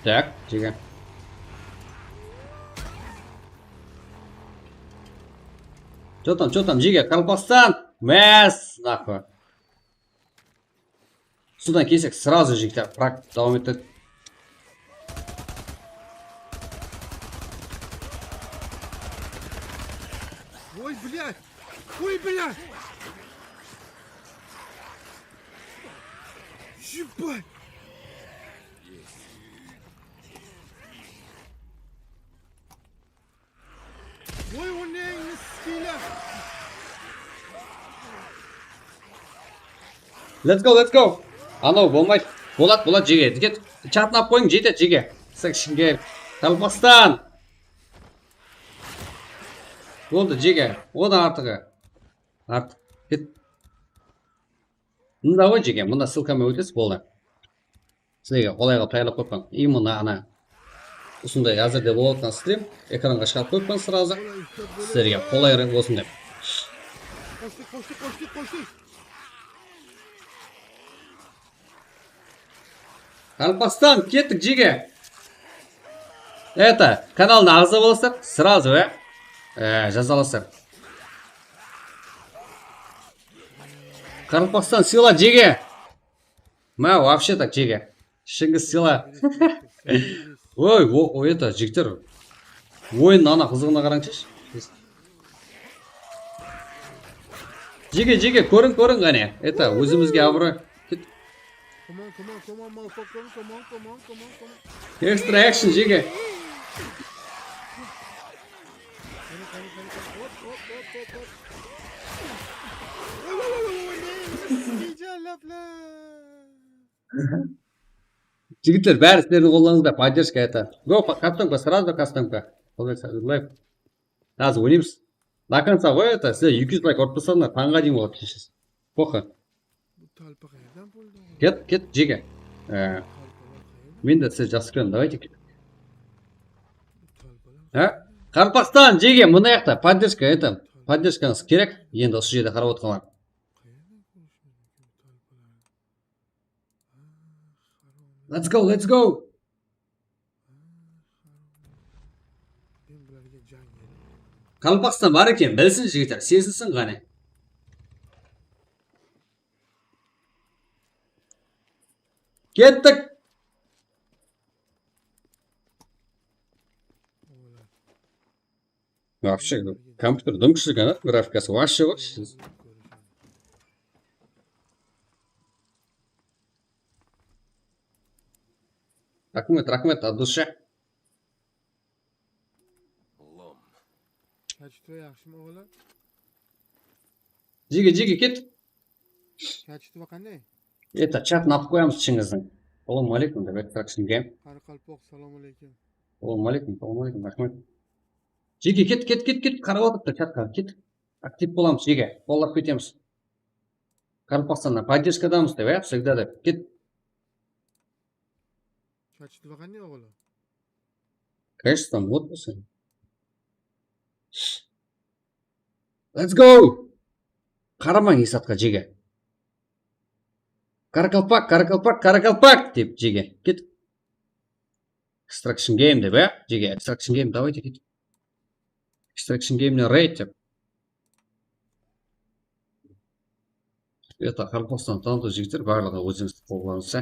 Так, jege. Чё там, чё там, jege, Qaraqalpaqstan? Más, nahwa. Sudan kelsek, сразу jigitler, frag dawam etedi. Oy, блядь! Oy, блядь! Ебать! Oy, o ne, ne skili? Let's go, let's go. Anaw bolmaydı. Boladı, boladı, jege. Ket. Chatına qoyıń, jetedi, jege. Section game. Qaraqalpaqstan. Boldı, jege. Odan artıǵı. Artıq. Ket. Mında ǵoy, jege, mında ssılkamen ótesiz, boldı. Sizlerge qolay qılıp tayarlap qoyıppan. И mına ana usınday házirde bolıp atırǵan strim ekranǵa shıǵarıp qoyıppan сразу. Sizlerge qolay bolsın dep. Qoshtık, qoshtık, qoshtık, qoshtık. Qaraqalpaqstan, kettik, jege. Это, kanalına aǵza bolasızlar, сразу, e, e, jaza alasızlar. Qaraqalpaqstan, sıyla, jege. Má, вообще так, jege. Shingiz, sıyla. Oy, o, o, это, jigitler. Oyın ana qızıǵına qarańshı. Jege, jege, kóriń, kóriń, qáne. Это, ózimizge abıroy. Ket. Come on, come on, come on, motherfucker, come on, come on, come on, come on. Extra action, jege. Qáne, qáne, qáne, qáne. Hop, hop, hop, hop, hop. Oy, oy, oy, oy, oy, ne? Giyja lapla. Jigitler, bári sizlerdiń qollarıńızda, поддержка это. Go, кастомка, сразу кастомка. Qolbek, live. Házir oynaymız. До конца ǵoy, это, sizler eki júz layk urıp tursańlar, tańǵa deyin boladı, keshiresiz. Poxı. Bu talpa qayerden boldı? Ket, ket, jege. E, talpalar qayerden? Men de sizlerdi jaqsı kóremen, давайте. Bu talpalar qayerden? Ha? Qaraqalpaqstan, jege, mına jaqta поддержка, это, поддержкаńız kerek. Endi usı jerde qarap otırǵanlar. Qayerden kórishimiz múmkin bu talpalardı? Let's go, let's go. Qaraqalpaqstan bar eken, bilsin jigitler, sezinsin qáne. Kettik. Вообще, kompyuter dım kúshli, grafikası вообще ǵoy. Raxmet, raxmet, от души. Lom. Kachitva yaqshıma, ola? Jege, jege, ket. Kachitva qanday? Это, chatına atıp qoyamız, ishingizdiń. Salawma aleykum, dep, Extraction Game. Qaraqalpoq, salawma aleykum. Salawma aleykum, salawma aleykum, raxmet. Jege, ket, ket, ket, ket, qarap atırıptı chatqa, ket. Aktiv bolamız, jege, qollap ketemiz. Qaraqalpaqstannan поддержкадамыз dep, ya, всегда dep, ket. Kachitva qanday, ola? Конечно, там вот sen. Let's go! Qaramań esatqa, jege. Qaraqalpaq, qaraqalpaq, qaraqalpaq dep, jege. Ket. Extraction Game dep, ya? Jege, Extraction Game, давайте, ket. Extraction Game ne raid dep. Это, Qaraqalpaqstan tanıtıw jigitler, barlıǵına ózińizdiń qollarıńızda.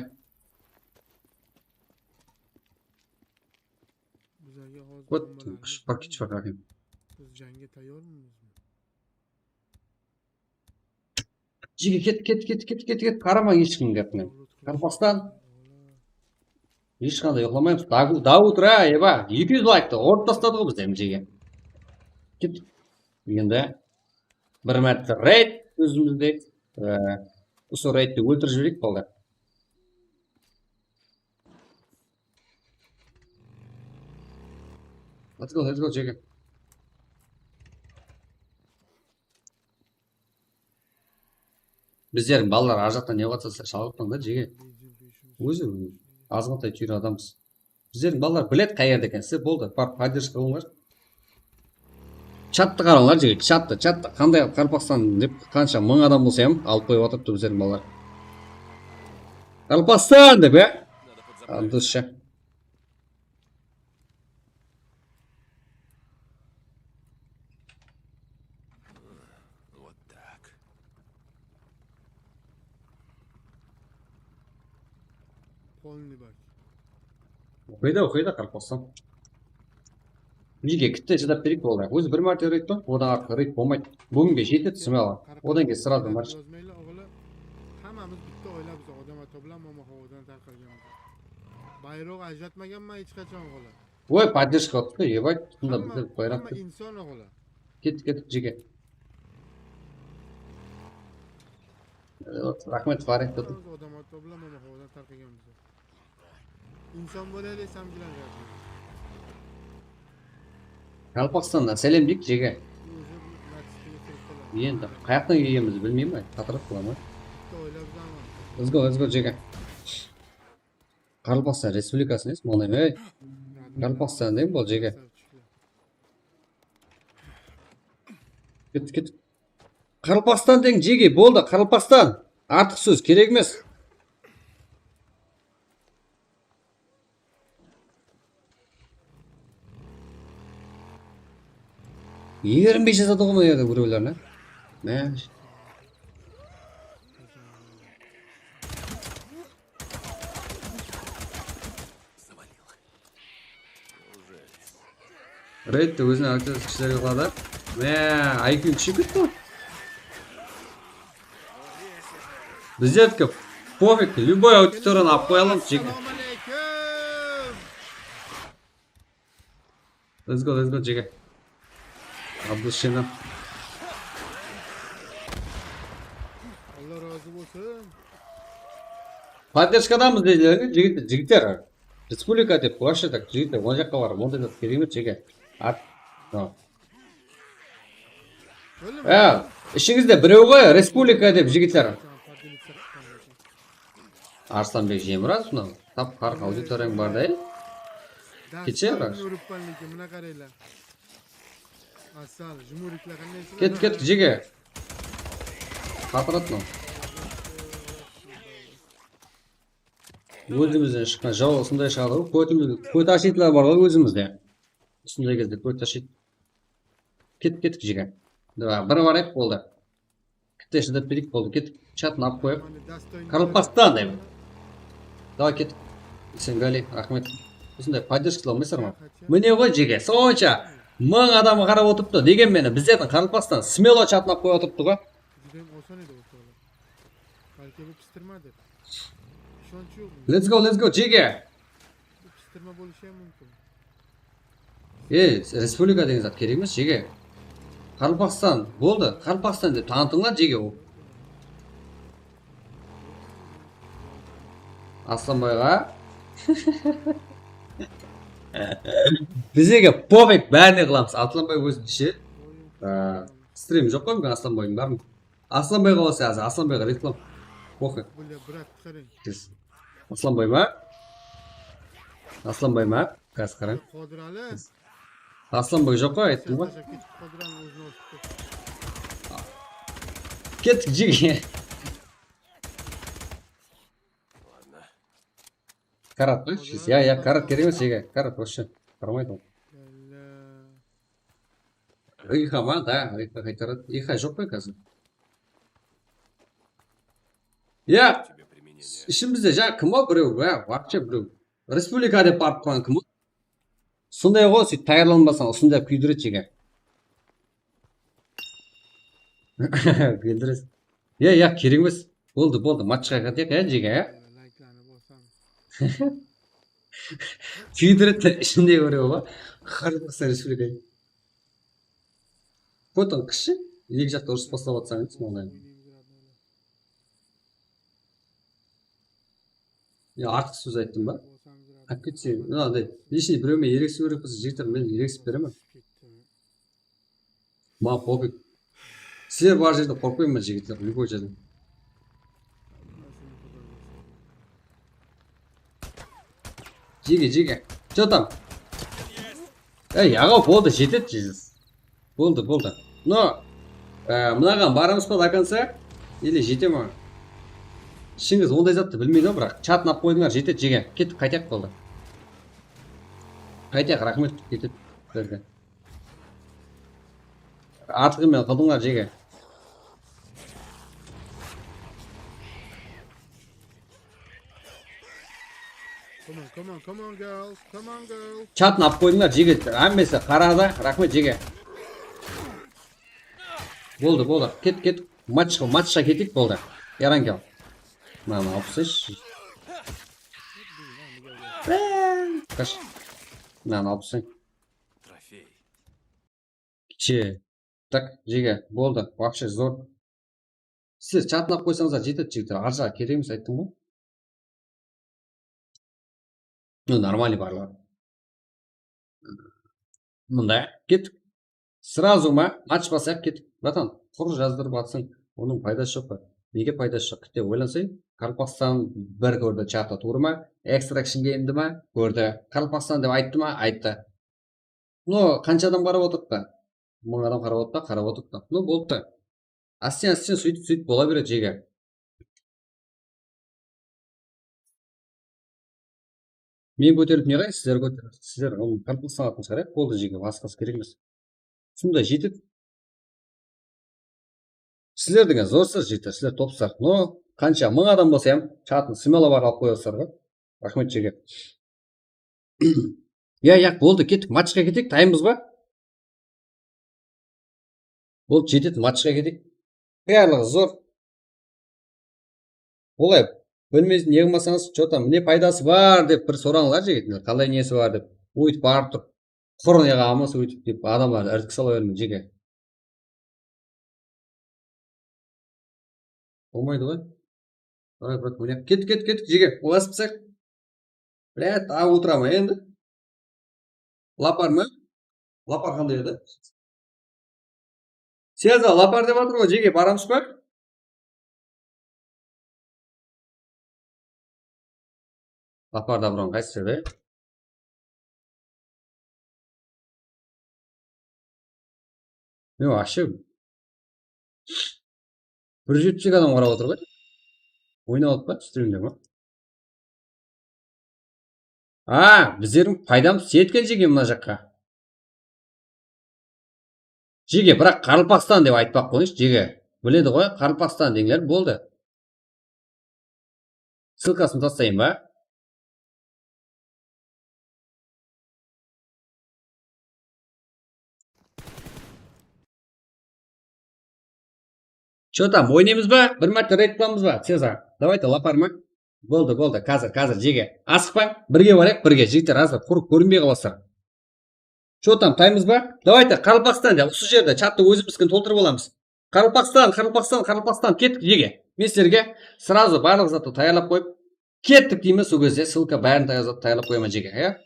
Bizlerge hozir Вот, bombalar shpaki, shpaki. Biz jangga tayyormizmi? Jege, ket, ket, ket, ket, ket, ket, qaramań hesh kimge, gapinen. Qaraqalpaqstan. Hesh qanday uyıqlamaymız. Dagu, Davut, ra, eba, eki júz layktı urıp tastadı ǵoy bizler, jege. Ket. Endi bir márte reyd ózimizde, e, usı reydti óltirip jibereyik, balda. Let's go, let's go, jege. Bizlerdiń balalar ar jaqtan ne qılıp atsa, shalǵıp turıń da, jege. Ózi azǵantay túyir adamız. Bizlerdiń balalar biledi qay jerde eken, sizler boldı, barıp podderjka qılıńlar. Chattı qarańlar, jigit, chattı, chattı. Qanday Qaraqalpaqstan dep qansha mıń adam bolsa hám alıp qoyıp atırıptı bizlerdiń balalar. Qaraqalpaqstan dep, ya? Durıssha. Вот так. Полный бак. Oqıydı, oqıydı, Qaraqalpaqstan. Jege, kitte shıdap bereyik, boldı. Ózi bir márte reyd pa? Odan artıq reyd bolmaydı. Búginge jetedi, smeloǵa. Odan keyin srazı marsh. Yozmaylı oǵılı. Hámmamiz bitta oylabız, odam atoblama havodan tarqalganmiz. Bayroq ajratmaganman hech qachon oǵılı. Oy, podderjka qılıptı, ebay. Bunda bizde bayroq. Hámma inson oǵılı. Kettik, kettik, jege. Raxmet, Farid, kettik. Odam atoblama havodan tarqalganmiz. İnsan bolaylı, samgilan. Qaraqalpaqstannan sálem deyik, jege. Endi qayaqtan kelgenimizdi bilmeymen, qatıraq qılaman. Let's go, let's go, jege. Qaraqalpaqstan Respublikası emes, mınaday, ey. Qaraqalpaqstan deń, bol, jege. Kettik, kettik. Qaraqalpaqstan deń, jege, boldı, Qaraqalpaqstan. Artıq sóz kerek emes. Erinbey jazadı ǵoy mına jerde birewler, ne? Mine. Reydti ózine auditorijası kúshli qıladı. Mine, I Q kúsheyip ketti ǵoy. Bizlerdiki pofig, любой auditoriyani alıp qoya alamız, jege. Let's go, let's go, jege. Abdushenov. Alla razı bolsın. Podderjkadamız, jigitler, jigitler. Respublika dep, вообще так, jigitler, oń jaqqa barıp, onday zat kerek emes, jege. At. No. Ólim. Ya, ishingizde birew ǵoy, Respublika dep, jigitler. Arslanbek Jemiraz, mınaw tap qarıq auditoriyań bar da, e? Ketshe, qaraq. Urıppan lekin, mına qaraylar. Asal, jumurikler qanday. Ket, ket, jege. Qatırat mınaw. Ózimizden shıqqan jaw usınday shıǵadı ǵoy. Kótimiz, kót ashitler bar ǵoy ózimizde. Usınday gezde kót ashit. Kettik, kettik, jege. Давай, bir barayıq, boldı. Kitte shıdap bereyik, boldı, kettik. Chatın alıp qoyayıq. Qaraqalpaqstan deymen. Давай, kettik. Isengali, raxmet. Usınday podderjka qıla almaysızlar ma? Mine ǵoy, jege, sonsha mıń adam qarap otırıptı. Degen meni bizlerdiń Qaraqalpaqstan smelo chatın alıp qoyıp otırıptı ǵoy. Júdá oson edi osı. Balki bul pistırma dep. Ishonch yoq. Let's go, let's go, jege. Bul pistırma bolıshı hám múmkin. E, respublika degen zat kerek emes, jege. Qaraqalpaqstan, boldı. Qaraqalpaqstan dep tanıtıńlar, jege, ol. Aslanbayǵa. Bizlerge pofig, bárine qılamız. Aslanbay ózinshe. Á, strim joq ǵoy búgin Aslanbaydıń, barmı? Aslanbayǵa bolsa házir, Aslanbayǵa reklama. Pofig. Bля, брат, qarań. Aslanbay ma? Aslanbay ma? Házir qarań. Qodirali. Aslanbay joq ǵoy, ayttım ǵoy. Qodirali ózin urıptı. Kettik, jege. Karat, ya, ya, karat kerek emes, jege. Karat, вообще, qaramaydı ol. Iyxa ma, da, iyxa qaytaradı. Iyxa joq pa házir? Ya, ishimizde jańa kim ol birew, ya, вообще birew. Respublika dep barıp qoyǵan kim ol? Sonday ǵoy, sóytip tayarlanbasań, usınday kúydiredi, jege. Kúydiresiz. Ya, ya, kerek emes. Boldı, boldı. Matchqa qaytayıq, ya, jege, ya. Kúydiredi ishinde kóre ba? Qaraqalpaqstan Respublikası. Потом qızshı, eki jaqta urıs baslap atsańız, mollayın. Ya, artıq sóz ayttım ba? Alip ketse, mınaday, лично birewme ereksip berip, jigitler, men ereksip beremen. Maǵan pofig. Sizler bar jerde qorqpayman, jigitler, любой jerden. Jege, jege. Что там? Ey, aǵa, boldı, jetedi, Jezus. Boldı, boldı. No, e, mınaǵan baramız ba до конца? Или jete ma? Shıńǵız onday zattı bilmeydi ǵo, biraq. Chatın alıp qoydıńlar, jetedi, jege. Kettik, qaytayıq, boldı. Qaytayıq, raxmet, ketedi sizlerge. Artıǵı menen qıldıńlar, jege. Come on, come on, come on, girls, come on, girls. Chatın alıp qoydıńlar, jege. Hámmesi qaradı, raxmet, jege. Boldı, boldı. Ket, ket. Matchqa, matchqa keteyik, boldı. Yarankel. Mınanı alıp taslayshı. Qash. Mınanı alıp taslayın. Трофей. Kiche. Tak, jege, boldı. Вообще zor. Sizler chatın alıp qoysańızlar jetedi, jigitler. Arjaǵı kerek emes, ayttım ǵoy. Ну, нормальный barlar. Mında kettik. Сразу ma, match baslayıq, kettik. Bratan, qur jazdırıp atsań, onıń paydası joq pa? Nege paydası joq? Kitte oylansay, Qaraqalpaqstan bir kórdi chatta tuwrı ma, Extraction Game di ma, kórdi. Qaraqalpaqstan dep ayttı ma, ayttı. No, qansha adam qarap otırıptı? Mıń adam qarap otırıptı, qarap otırıptı. No, bolıptı. Ásten-ásten sóytip, sóytip bola beredi, jege. Men kóterilip ne qay, sizler kóter-, sizler, ım, Qaraqalpaqstan atın shıǵarayıq, boldı, jege, basqası kerek emes. Usınday jetip, sizler degen zorsız, jigitler, sizler topsızlar. No, qansha mıń adam bolsa hám, chatın smelo bar alıp qoyasızlar ǵoy. Raxmet, jege. Ya, ya, boldı, kettik, matchqa keteyik, taymız ba? Boldı, jetedi, matchqa keteyik. Tayarlıǵı zor. Olay, bilmeysiz, ne qılmasańız, что там, ne paydası bar dep bir sorańlar, jigitler, qalay nesi bar dep. Óytip barıp tur. Qurın yaǵamız óytip dep adamlardı irkip sala bermeń, jege. Bolmaydı ǵoy. Давай, брат, oynayıq. Kettik, kettik, kettik, jege. Ulasıp taslayıq. Блядь, aǵa otıraman endi. Lapar ma? Lapar qanday edi? Seza, lapar dep atır ǵoy, jege, baramız ba? Laparda burın qaysısı edi? Yoq, ashı. Bir júz jetpis eki adam qarap otır ǵoy. Oynap atpa, strimde ma? A, bizlerdiń paydamız tiyedi eken, jege, mına jaqqa. Jege, biraq Qaraqalpaqstan dep aytpaq qoyıńız, jege. Biledi ǵoy, Qaraqalpaqstan deńler, boldı. Ssılkasın taslayın ba? Что там, oynaymız ba? Bir márte reyd qılamız ba, Seza? Давайте, lapar ma? Boldı, boldı, házir, házir, jege. Asıqpań, birge barayıq, birge, jigitler, házir qurı kórinbey qalasızlar. Что там, taymız ba? Давайте, Qaraqalpaqstan, ya, usı jerde chattı ózimizdikin toltırıp alamız. Qaraqalpaqstan, Qaraqalpaqstan, Qaraqalpaqstan, kettik, jege. Men sizlerge сразу barlıq zattı tayarlap qoyıp, kettik deymen, sol gezde ssılka bárin tayar-, tayarlap qoyaman, jege, ya.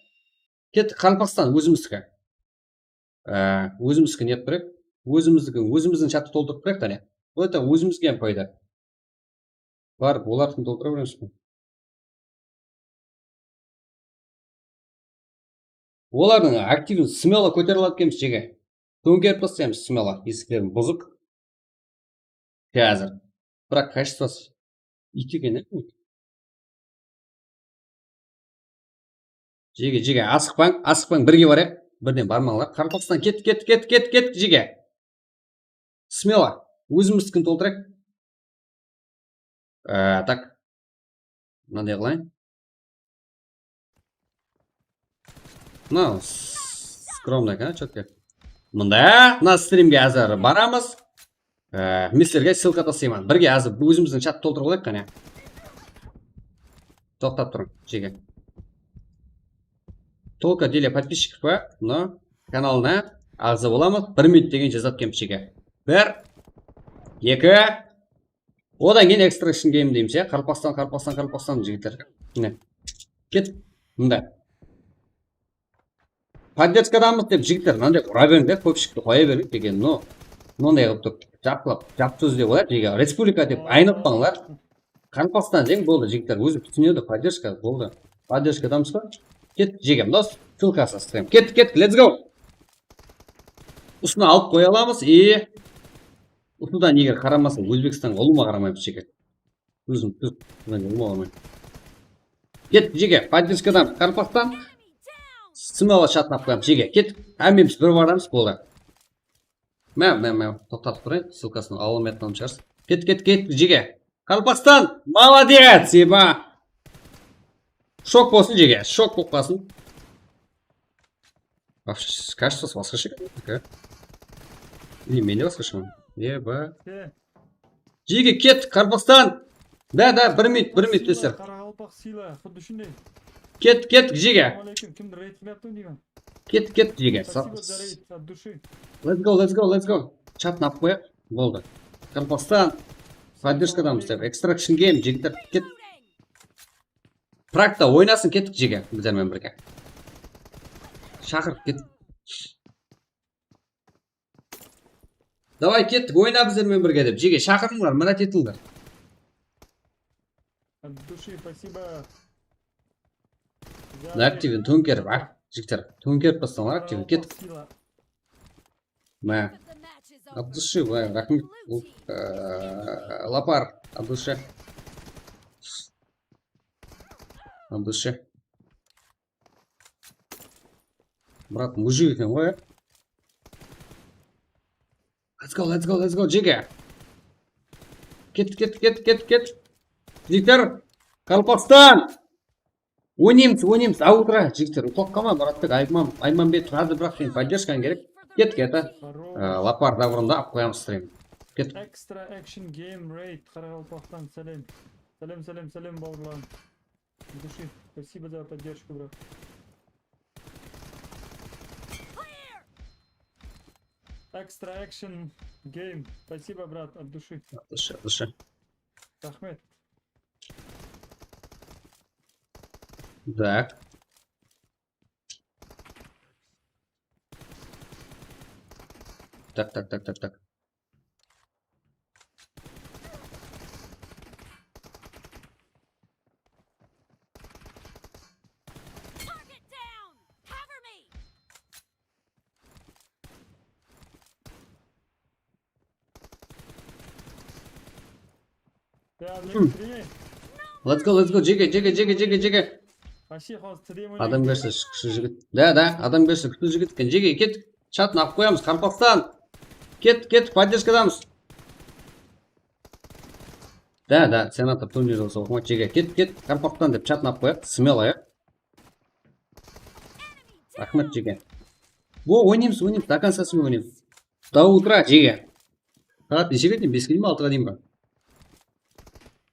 Kettik, Qaraqalpaqstan, ózimizdiki. Á, ózimizdiki ne qılıp bereyik? Ózimizdiki, ózimizdiń chattı toltırıp bereyik, qáne. Bul ete ózimizge hám payda. Barıp, olardıkın toltıra beremiz be? Olardıń aktivin smelo kótere aladı ekenbiz, jege. Tóńkerip taslaymız smelo, esiklerin buzıp. Házir. Biraq kachestvosı iyt eken, e? Jege, jege, asıqpań, asıqpań, birge barayıq. Birden barmańlar. Qaraqalpaqstan, kettik, kettik, kettik, kettik, kettik, jege. Smelo. Ózimizdikin toltırayıq. Á, tak. Mınanday qılayın. Mınaw s-, скромно eken, чётко. Mında, mına strimge házir baramız. Ee, men sizlerge ssılka taslayman. Birge házir ózimizdiń chattı toltırıp alayıq qáne. Toqtap turıń, jege. Только для подписчиков pa? Mına kanalına aǵza bolamız. Bir minut degen jazap kelip jege. Bir, eki. Odan keyin Extraction Game deymiz, ya. Qaraqalpaqstan, Qaraqalpaqstan, Qaraqalpaqstan, jigitler. Mine. Ket. Mında. Поддержкадамыз dep jigitler mınanday ura beriń de, kópshikti qoya beriń degen, no. Mınanday qılıp turıp, jaqlap, jap sóz dep qoyayıq, jege. Respublika dep aynatpańlar. Qaraqalpaqstan deń, boldı, jigitler, ózi túsinedi, поддержка, boldı. Поддержкадамız ba? Ket, jege, mına ssılkasın ıstırayım. Ket, ket, let's go! Usını alıp qoya alamız, e, usıdan eger qaramasa, Ózbekstanǵa ulıwma qaramaymız, jege. Ózim, biz, mına, ulıwma qaramaymız. Ket, jege, поддержкадан, Qaraqalpaqstan. Smelo shatnap qoyamız, jege, ket. Hámmemiz bir baramız, boldı. Mine, mine, mine, toqtatıp turayın, ssılkasın alıp alıp shıǵarsın. Ket, ket, ket, jege. Qaraqalpaqstan, молодец, eba. Shok bolsın, jege, shok bolıp qalsın. Вообще, кажется, basqasha eken. Или men de basqashaman. Eba. Ke. Jege, ket, Qaraqalpaqstan. Da, da, bir minut, bir minut, dostlar. Qaraqalpaq sıyla, xuddi shunday. Ket, ket, jege. Assalamu aleykum, kimdi reyd qılyaptı deymen. Ket, ket, jege. Спасибо за рейд, от души. Let's go, let's go, let's go. Chatın alıp qoyaq. Boldı. Qaraqalpaqstan. Поддержкадамız dep. Extraction Game, jigitler, ket. Pragta oynasın, kettik, jege, bizlermen birge. Shaqırıp ket. Davay, kettik, oyna bizlermen birge dep. Jege, shaqırıńlar, mına ketińler. От души, спасибо. Mına aktivin tóńkerip, a, jigitler. Tóńkerip taslańlar aktivin, kettik. Mına. От души, vay, raxmet. Ul, e, lapar, от души. От души. Brat, mujik eken ǵoy. Let's go, let's go, let's go, jege. Ket, ket, ket, ket, ket. Jigitler, Qaraqalpaqstan. Oynaymız, oynaymız. До утра, jigitler. Uqlap qalma, Muratbek, Ayman, Aymanbek, házir biraq senin поддержкаń kerek. Ket, ket, a. Хорош. E, lapar davırında alıp qoyamız stream. Ket. Extra Action Game Raid, Qaraqalpaqtan sálem. Sálem, sálem, sálem, bawırlarım. От души. Спасибо за поддержку, брат. Extra Action Game. Спасибо, брат, от души. От души, от души. Raxmet. Так. Так, так, так, так, так. Target down! Cover me! Ya, men kireyim. Let's go, let's go, jege, jege, jege, jege, jege. Вообще, hozir tideyim. Adamgershiligi kúshli jigit. Da, da, adamgershiligi kúshli jigit eken. Jege, ket. Chatın alıp qoyamız, Qaraqalpaqstan. Ket, ket, поддержкадamız. Da, da, senator turnir bolsa oqıma, jege, ket, ket, Qaraqalpaqstan dep chatın alıp qoyaq, smelo, ya. Raxmet, jege. Bo, oynaymız, oynaymız, до конца smelo oynaymız. До утра, jege. Saat neshege deyin? Beske deyin be, altıǵa deyin be?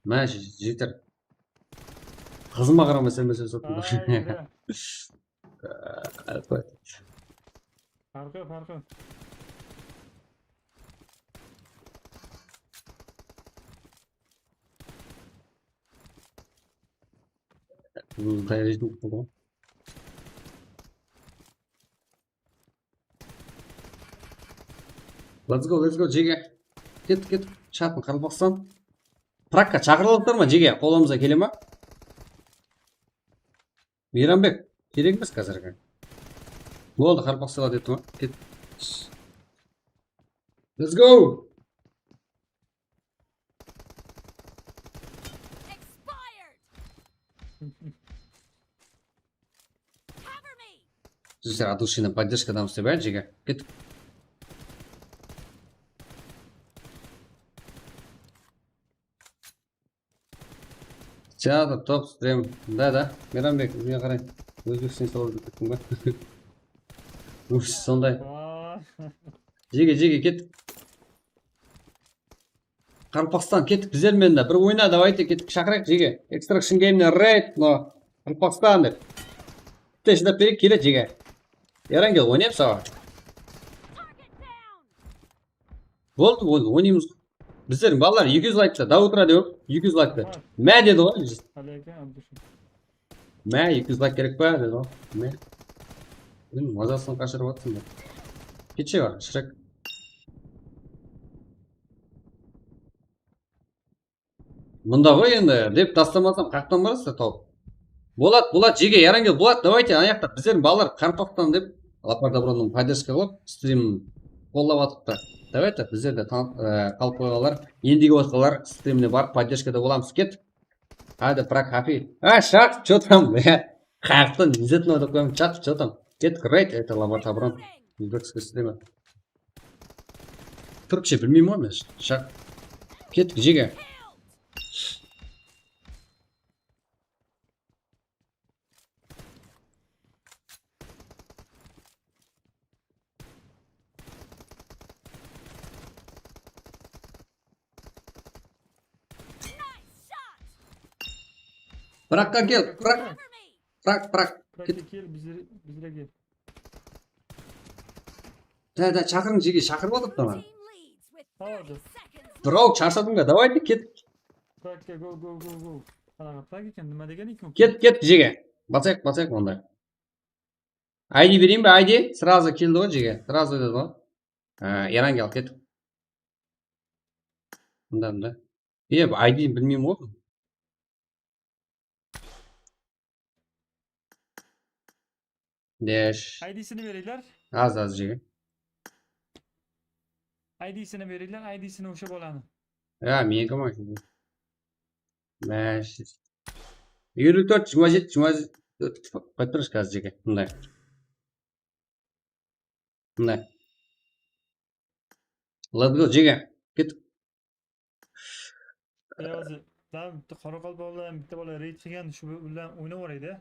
Mine, je-, jeter. Qızıma qaramay, sen bilseń, sottın. Ay, ya. Farqı, farqı. Bul qayerge jetip qaldı ǵoy. Let's go, let's go, jege. Kettik, kettik. Shaqın, Qaraqalpaqstan. Prakka shaqırıp alıptır ma, jege? Qolımızǵa kele ma? Meyranbek, kerek emes házirgi. Boldı, Qaraqalpaqstan dep turma. Ket. Let's go! Expired! Cover me! Sizler от души поддержкадamız dep, jege. Ket. Teatr, top, stream. Da, da. Meyranbek, ózine qaray. Ózbekstan solib kettiń be? Ózi sonday. Aa. Jege, jege, ket. Qaraqalpaqstan, kettik bizler menen de. Bir oyna, давайте, kettik, shaqırayıq, jege. Extraction Game-nen raid, no. Qaraqalpaqstan dep. Bitta shıdap bereyik, keledi, jege. Erangel, oynaymız saǵan. Boldı, boldı, oynaymız. Bizlerdiń balalar eki júz laykta, Dawıt Radio, eki júz laykta. Má dedi ǵoy. Qálegen, Abdushin. Má, eki júz layk kerek pa dedi ǵoy. Má. Sen mazasın qashırıp atırsań ba? Ketshek, Shrek. Mında ǵoy endi, dep taslamasam, qayaqtan barasızlar tawıp? Bolat, Bolat, jege, Erangel, Bolat, давайте, anayaqta bizlerdiń balalar Qaraqalpaqtan dep, Lapar Dabronıń podderjka qılıp, strim qollap atırıptı. Давайте, bizler de tan-, e, qalqıp qoyǵanlar, endigi basqalar strimine barıp, podderjkada bolamız, ket. Hadi, Prag Happy. A, shaq, что там, ya? Qayaqtan, не знаю, qoyamız, shaq, что там? Kettik, raid, это, Lapar Dabron. Uzbekskiy strimi. Túrkce bilmeymen ǵoy men. Shaq. Kettik, jege. Pragqa kel, Prag. Prag, Prag. Pragqa kel, bizler, bizlerge. Da, da, shaqırıń, jege, shaqırıp atırıptı ǵoy. Hawada. Durov, sharshadıń ba? Давайте, ket. Pragqa, go, go, go, go. Qanaqa Prag eken, nima degen eken? Ket, ket, jege. Basayıq, basayıq onda. I D bereyin be, I D? Сразу keldi ǵoy, jege. Сразу dedi ǵoy. Ha, Erangel, ket. Mında, mında. E, I D bilmeymen ǵoy. Desh. I D-sini beringler. Az, az, jege. I D-sini beringler, I D-sini ushı boladı. Ya, meniki ma? Desh. Eliw tórt, jigirma jeti, jigirma tórt, qoyıp turıńız házir, jege. Mınday. Mınday. Let's go, jege. Kettik. Ya, házir, lan, bitta qaraqalpaq bilan bitta bola reyd qilgan, shu bilan o'ynab yuboraydi.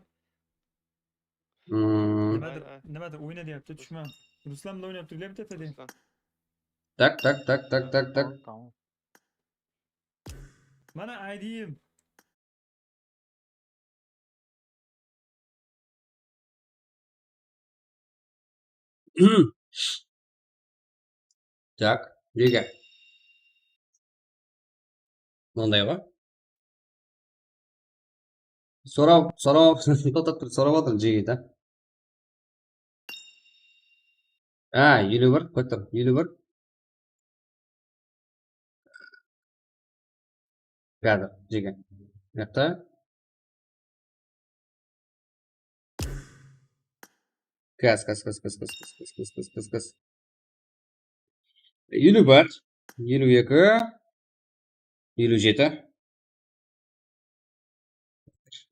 Hmm. Nimadir, nimadir o'yna deyapti, tushunmadim. Ruslan bilan o'ynab tur, bitta dedi. Ruslan. Tak, tak, tak, tak, tak, tak. Tamam, tamam. Mana I D-im. Tak, jege. Mınday ǵoy. Soraw, soraw, toqtap tur, sorap atır, jege, da. A, eliw bir, qoyıp tur, eliw bir. Házir, jege. Mıyaqta. Gaz, gaz, gaz. Eliw bir, eliw eki, eliw jeti,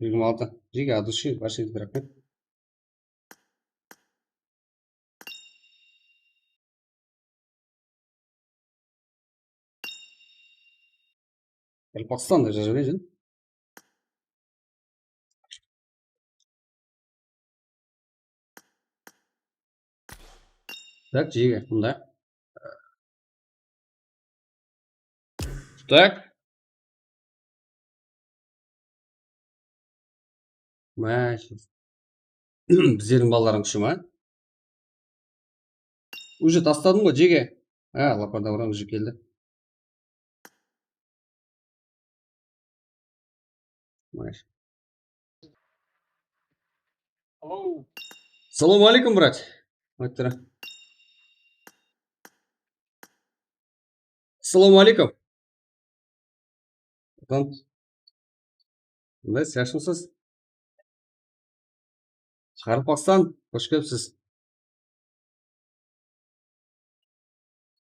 jigirma altı. Jege, от души, большой raxmet. Qaraqalpaqstan dep jazıp júr. Tak, jege, mında. Tak. Máshe. Bizlerdiń balalardıń kúshi ma? Уже tasladım ǵoy, jege. Ha, laparda urań, уже keldi. Máshe. Alo. Salawma aleykum, brat. Ayttır. Salawma aleykum. Atam. Qandaysız, jaqshımısız? Qaraqalpaqstan, xosh kelipsiz.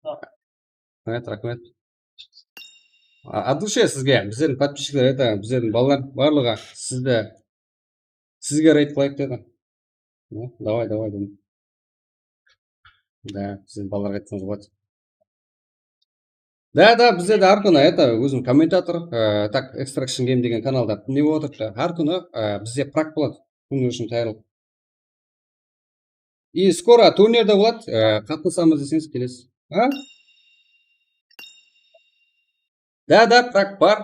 Raxmet, raxmet. A, от души sizge, bizlerdiń podpischikler, это, bizlerdiń balalar barlıǵı sizdi, sizge reyd qılayıq dedi. Ну, давай, давай dedim. Da, bizlerdiń balalarǵa aytsańız boladı. Da, da, bizde de hár kúni, это, ózim kommentator, e, tak, Extraction Game degen kanalda ne bolıp otırıptı. Hár kúni, e, bizde prak boladı. Kúnler ushın tayarlıq. И скоро turnirde boladı, e, qatnasamız deseńiz, kelesiz. Ha? Da, da, prak bar.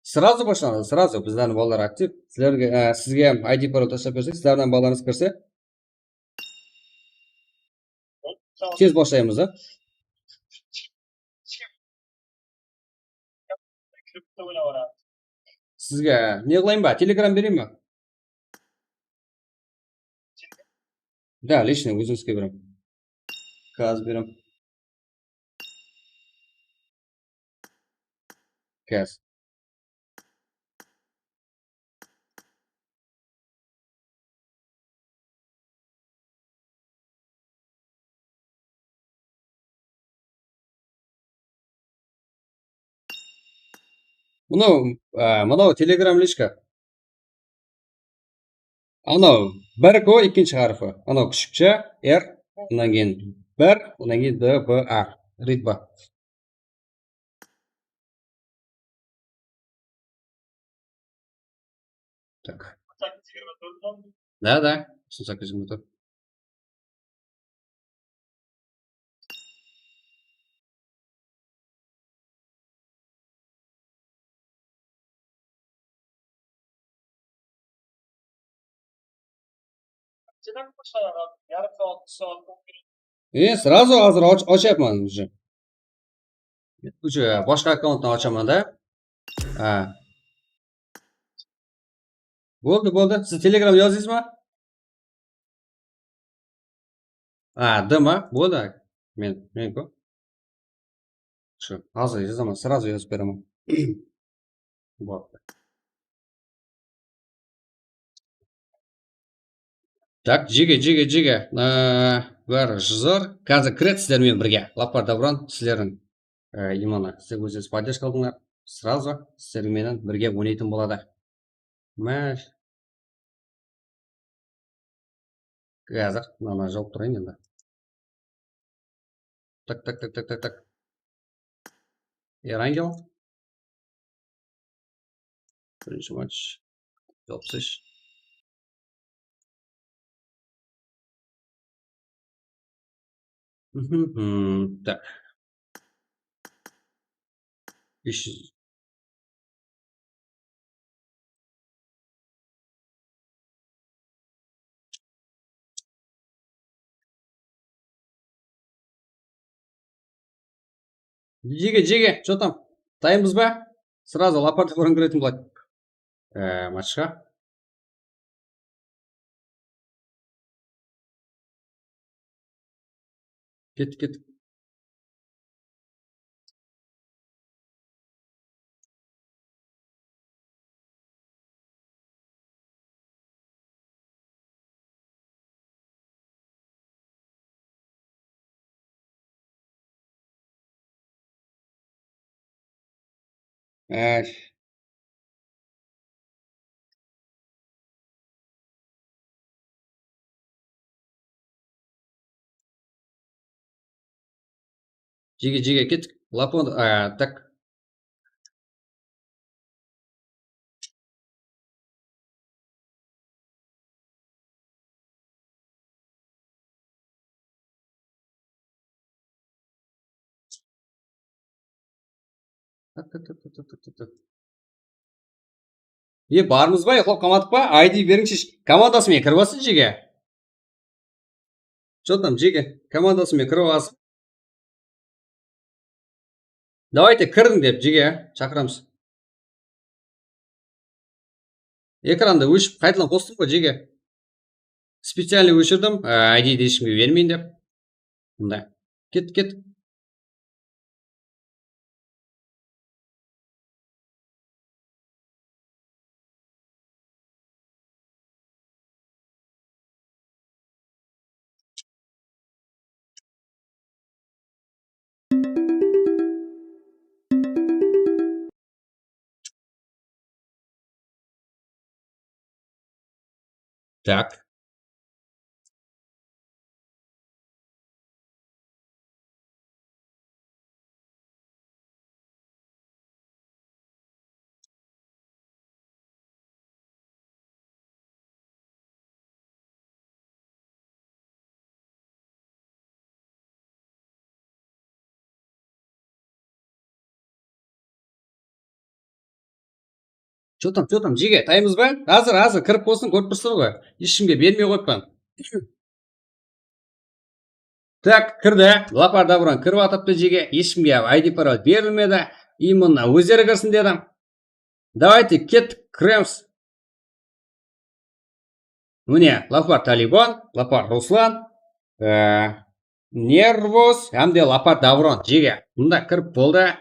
Srazu bashlanadı, srazu. Bizlerdiń balalar aktiv. Sizlerge, e, sizge hám I D parol taslap bersek, sizlerdiń balalarıńız kirse. Tez bashlaymız da. Sizge ne qılayın ba? Telegram bereyin ba? Da, личный ózińizge berem. Házir berem. Házir. Mınaw, á, mınaw Telegram личка. Anaw bir ko, ekinshi hárpi. Anaw kishikше R, onnan keyin bir, onnan keyin D B R. Ritba. Так. Да, да, восемьсот жиырма tórt. E, сразу házir ash-, ashyapman уже. Уже boshqa akkaunttan ashaman da. Ha. Boldı, boldı. Siz Telegram yazdıńız ba? Ha, D ma? Boldı. Men, men ko. Shu, házir jazaman, сразу jazıp beremen. Boldı. Так, jege, jege, jege. Á, bári jızır. Házir kiredi sizler menen birge. Lapar davran sizlerdiń, á, именно, siz ózińiz поддержка qıldıńlar. Сразу sizler menen birge oynaytın boladı. Má. Házir mınanı jawıp turayın endi. Tak, tak, tak, tak, tak, tak. Erangel. Birinshi match. Alpıs úsh. Mhm, tak. Bes júz. Jege, jege, что там? Dayınbız ba? Сразу лапарта burın kiretin bılay. Ee, matchqa. Kettik, kettik. Ásh. Jege, jege, kettik. Lapon, a, tak. E, barmız ba, uxlap qalmadıq pa? I D berińshi, komandası menen kirip alsın, jege. Что там, jege? Komandası menen kirip alsın. Давайте, kirdiń dep, jege, shaqıramız. Ekrandı óship, qaytadan qostım ǵoy, jege. Специально óshirdim, I D-di heshkimge bermeyin dep. Mında. Ket, ket. Так. Что там, что там, jege, taymız ba? Házir, házir kirip bolsın, kórip tursań ǵoy. Hesh kimge bermey qoyıppan. Tak, kirdi. Lapar Davron kirip atırıptı jege. Hesh kimge I D parol berilmedi. I mına ózleri kirsin dedim. Давайте, kettik, kiremiz. Mine, Lapar Talibon, Lapar Ruslan, e, Nervos hám de Lapar Davron jege. Mında kirip boldı.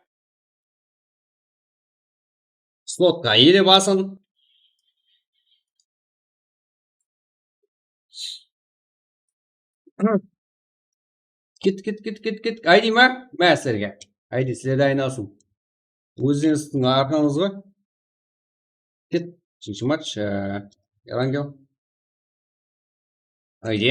Slotqa ele basın. Ket, ket, ket, ket, ket. I D ma? Mine sizlerge. I D sizlerde aynalsın. Ózlerińizdiń arqańızǵa. Ket. Úshinshi match, e, Erangel. I D.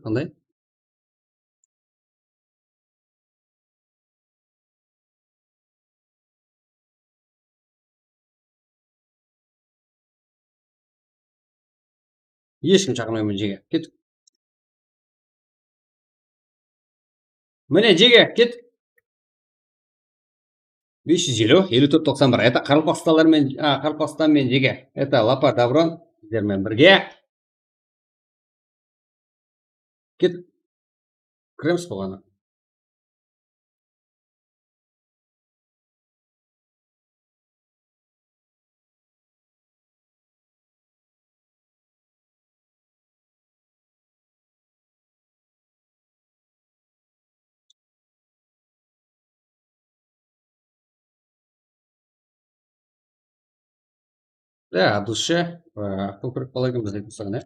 Qanday? Hesh kim shaqırmayman jege. Ket. Mine, jege, ket. Bes júz eliw, eliw tórt toqsan bir. Это qaraqalpaqstanlar men, a, Qaraqalpaqstan men jege. Это Lapar Davron bizler menen birge. Ket. Kiremiz bolǵanı. Ya, dushe, e, kókirek bala ekenbiz deydi saǵan, ya.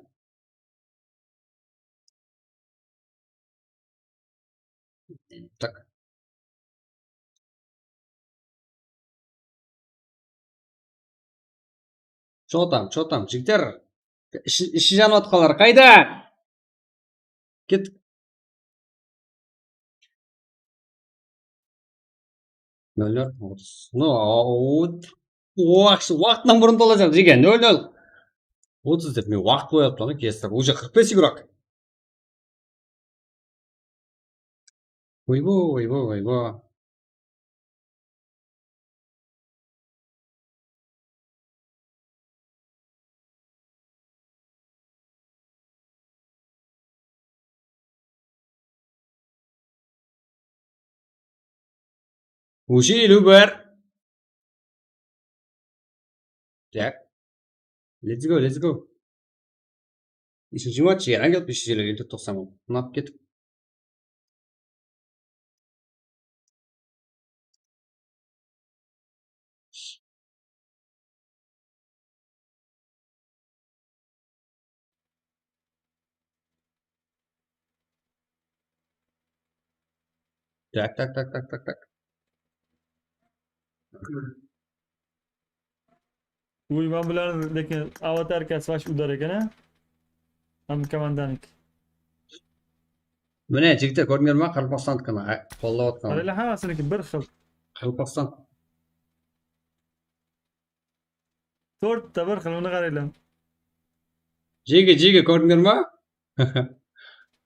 Tak. Что там, что там, jigitler? Ishi, ishi janıp atqanlar qayda? Ket. Nol nol otız. No, o-, waqtı, waqtınan burın tolacaq, jege, nol nol otız dep men waqıt qoyıp turman, keslep. Уже qırq bes игрок. Oybo, oybo, oybo. Уже eliw bar. Так. Let's go, let's go. Úshinshi match, Erangel, bes júz eliw, eliw tórt toqsan. Unap ketip. Tak, tak, tak, tak, tak, tak. Uy, men bilan, lekin avatarkası bash udar eken, a? Ham komandaniki. Mine, jigitler, kórdińler ma? Qaraqalpaqstannikini, a, qollap atqan. Qaraylar, hammasiniki bir xil. Qaraqalpaqstan. To'rtta bir xil, buni qaranglar. Jege, jege, kórdińler ma?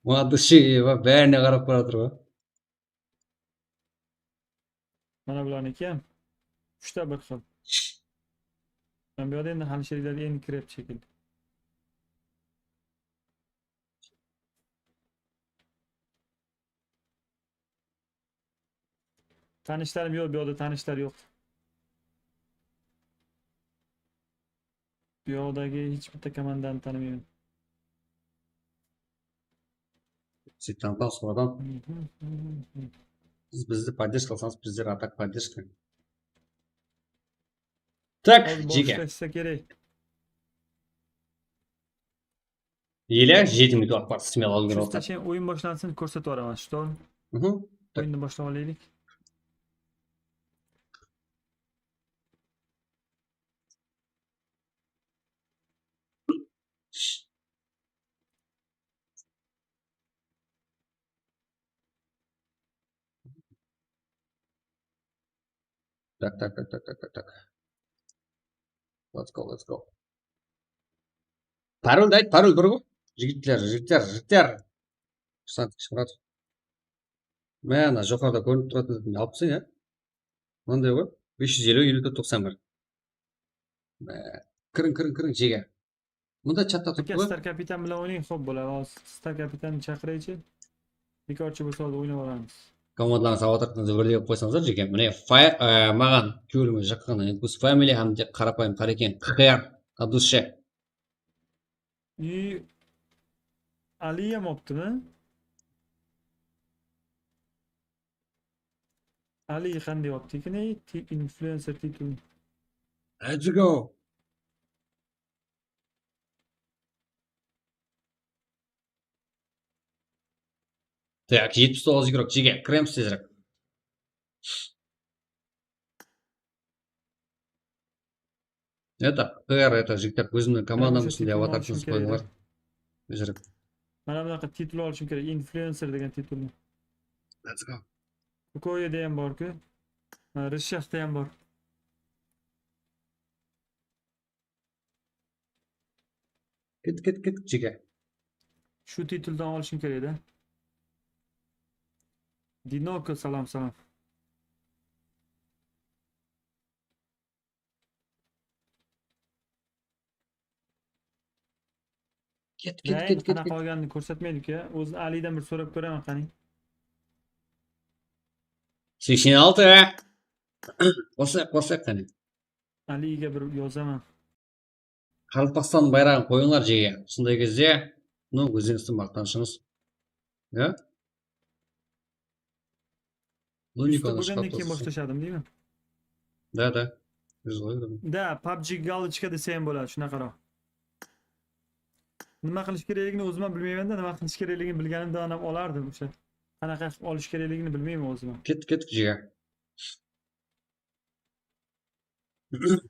Mına dushe, bárine qarap baratır ǵoy. Mana bularniki ham. Uchta bir xil. Men bu yerda endi hali sheriklar endi kiryapti shekilli. Tanishlarim yo'q, bu yoqda tanishlar yo'q. Bu yoqdagi hech bitta komandani tanimayman. Siz tanıtamsız adam. Siz bizni поддержка qılsańız, bizler а так поддержка. Так, jeke. Boshqa ish kerek. Ele jeti minut vaqıt bar, smellalıǵın. Shu station o'yin boshlansın, ko'rsatib boraman, что? Mhm. O'yinni boshlab olaylik. Tak, tak, tak. Let's go, let's go. Paroldi ayt, parol bir ǵo. Jigitler, jigitler, jigitler. Ruslan Tashmuratov. Mana joqarıda kórinip turatuǵın alıp tastayın, ya. Mınday ǵoy. Bes júz eliw, eliw tórt, toqsan bir. Má, kiriń, kiriń, kiriń, jege. Mında chatta turıptı ǵoy. Star Kapitan bilan oynayın, xob, bolalar. Star Kapitandı shaqıraychi. Bekorchi bolsa, hozir oynap olamiz. Komandalarıńız avatarkanızdı birlep qoysańızlar, jeke. Mine, fire, e, maǵan kewlime jaqqan Enkus Family hám de qarapayım Qareken, Qıqıyar, Abdushe. I Ali ham olibdimi? Ali qanday olibdi ekan, ey, ti-, influencer titul? Let's go. Так, jetpis toǵız igrok, jege, kiremiz tezirek. Это, R, это, jigitler, ózimniń komandam ushın de avatarkanızdı qoyıńlar. Tezirek. Mana bunaqa titul alishim kerek, influencer degen titulni. Let's go. Kukoyada ham bor-ku. Mana, Rishahda ham bor. Ket, ket, ket, jeke. Shu tituldan olishim kerak edi. Dinoko, salam, salam. Ket, ket, ket, ket, qanaqa olganini ko'rsatmaydi-ku, ya. O'zi Alidan bir so'rab ko'raman, qani. Seksen altı. Qo'shsaq, qo'shsaq qani. Aliga bir yozaman. Qaraqalpaqstan bayraǵın qoyıńlar jege. Usınday gezde, no, ózińizdiń maqtanıshıńız. Ya? Logika. Yusuf, búginnen keyin boslashadım, deymi? Da, da. Biz qoyıp. Da, PUBG galochka dese ham boladı, shunaqaroq. Nima qilish kerakligini o'zim ham bilmayman-da, nima qilish kerakligini bilganimda onam olardim o'sha. Qanaqa qilib olish kerakligini bilmayman o'zim ham. Ket, ket, jege.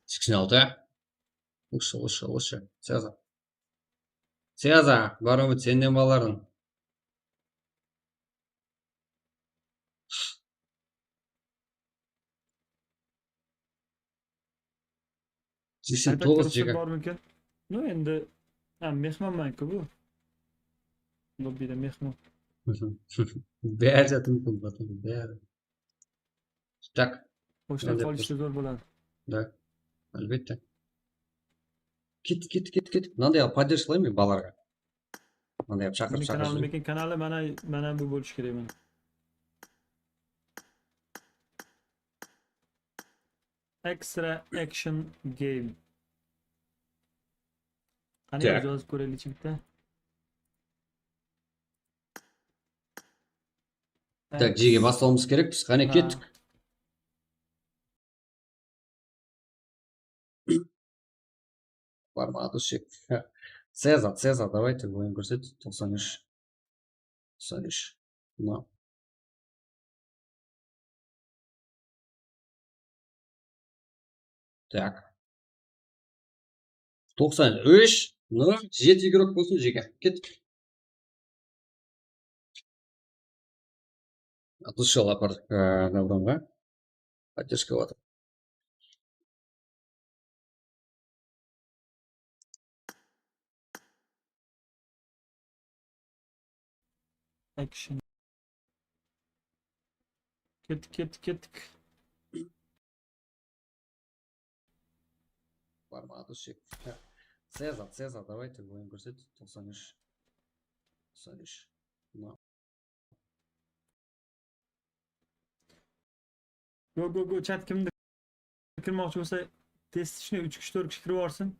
Seksen altı. Usı, usı, usı. Seza. Seza, bar umit, sen ne balardıń? Seksen toǵız jege. Bormi eken? No, endi, ha, mehmonman-ku bu. Lobbide mehmon. Bári zatın qılıp atır, bári. Tak. Qoshlar qolishsa zo'r bo'ladi. Da. Álbette. Ket, ket, ket, ket. Mınanday qılıp podderjka qılayın men balalarǵa. Mınanday qılıp shaqırıp, shaqırıp. Mening kanalım eken, kanalı mana, mana bu bo'lishi kerak mana. Extra Action Game. Qani, yozib ko'raylikchi bitta. Tak, jege, baslawımız kerekpiz. Qáne, kettik. Barmadı shek. Cezar, Cezar, давайте, oyın kórset. Toqsan úsh. Toqsan úsh. Mına. Tak. Toqsan úsh, nol, jeti igrok bolsın, jeke. Kettik. Atılsha lapar, e, Davronǵa. Поддержка atır. Action. Kettik, kettik, kettik. Barmadı shek. Cezar, Cezar, давайте, oyın kórset. Toqsan úsh. Toqsan úsh. Mına. Go, go, go, chat, kimdir kirmoqchi bolsa, tez ishine úch kishi, tórt kishi kirib yuborsin.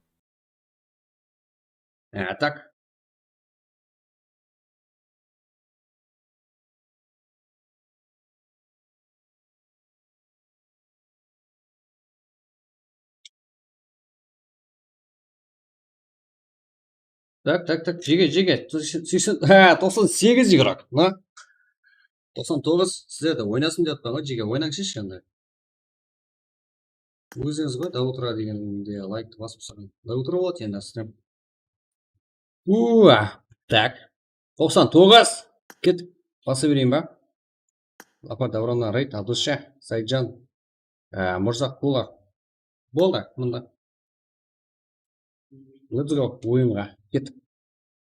E, tak. Tak, tak, tak, jege, jege. Seksen, ha, toqsan segiz igrok. Mına. Toqsan toǵız, sizler de oynasın dep atırman ǵoy, jege, oynańshı endi. Ózińiz ǵoy, до утра degende layktı basıp salsań. До утра boladı endi, astırem. Ua, tak. Toqsan toǵız. Kettik. Basa bereyin ba? Lapar, Davronnan raid, Abdusha, Saidjan, e, Murza, Kular. Boldı, mında. Let's go, oyınǵa. Kettik.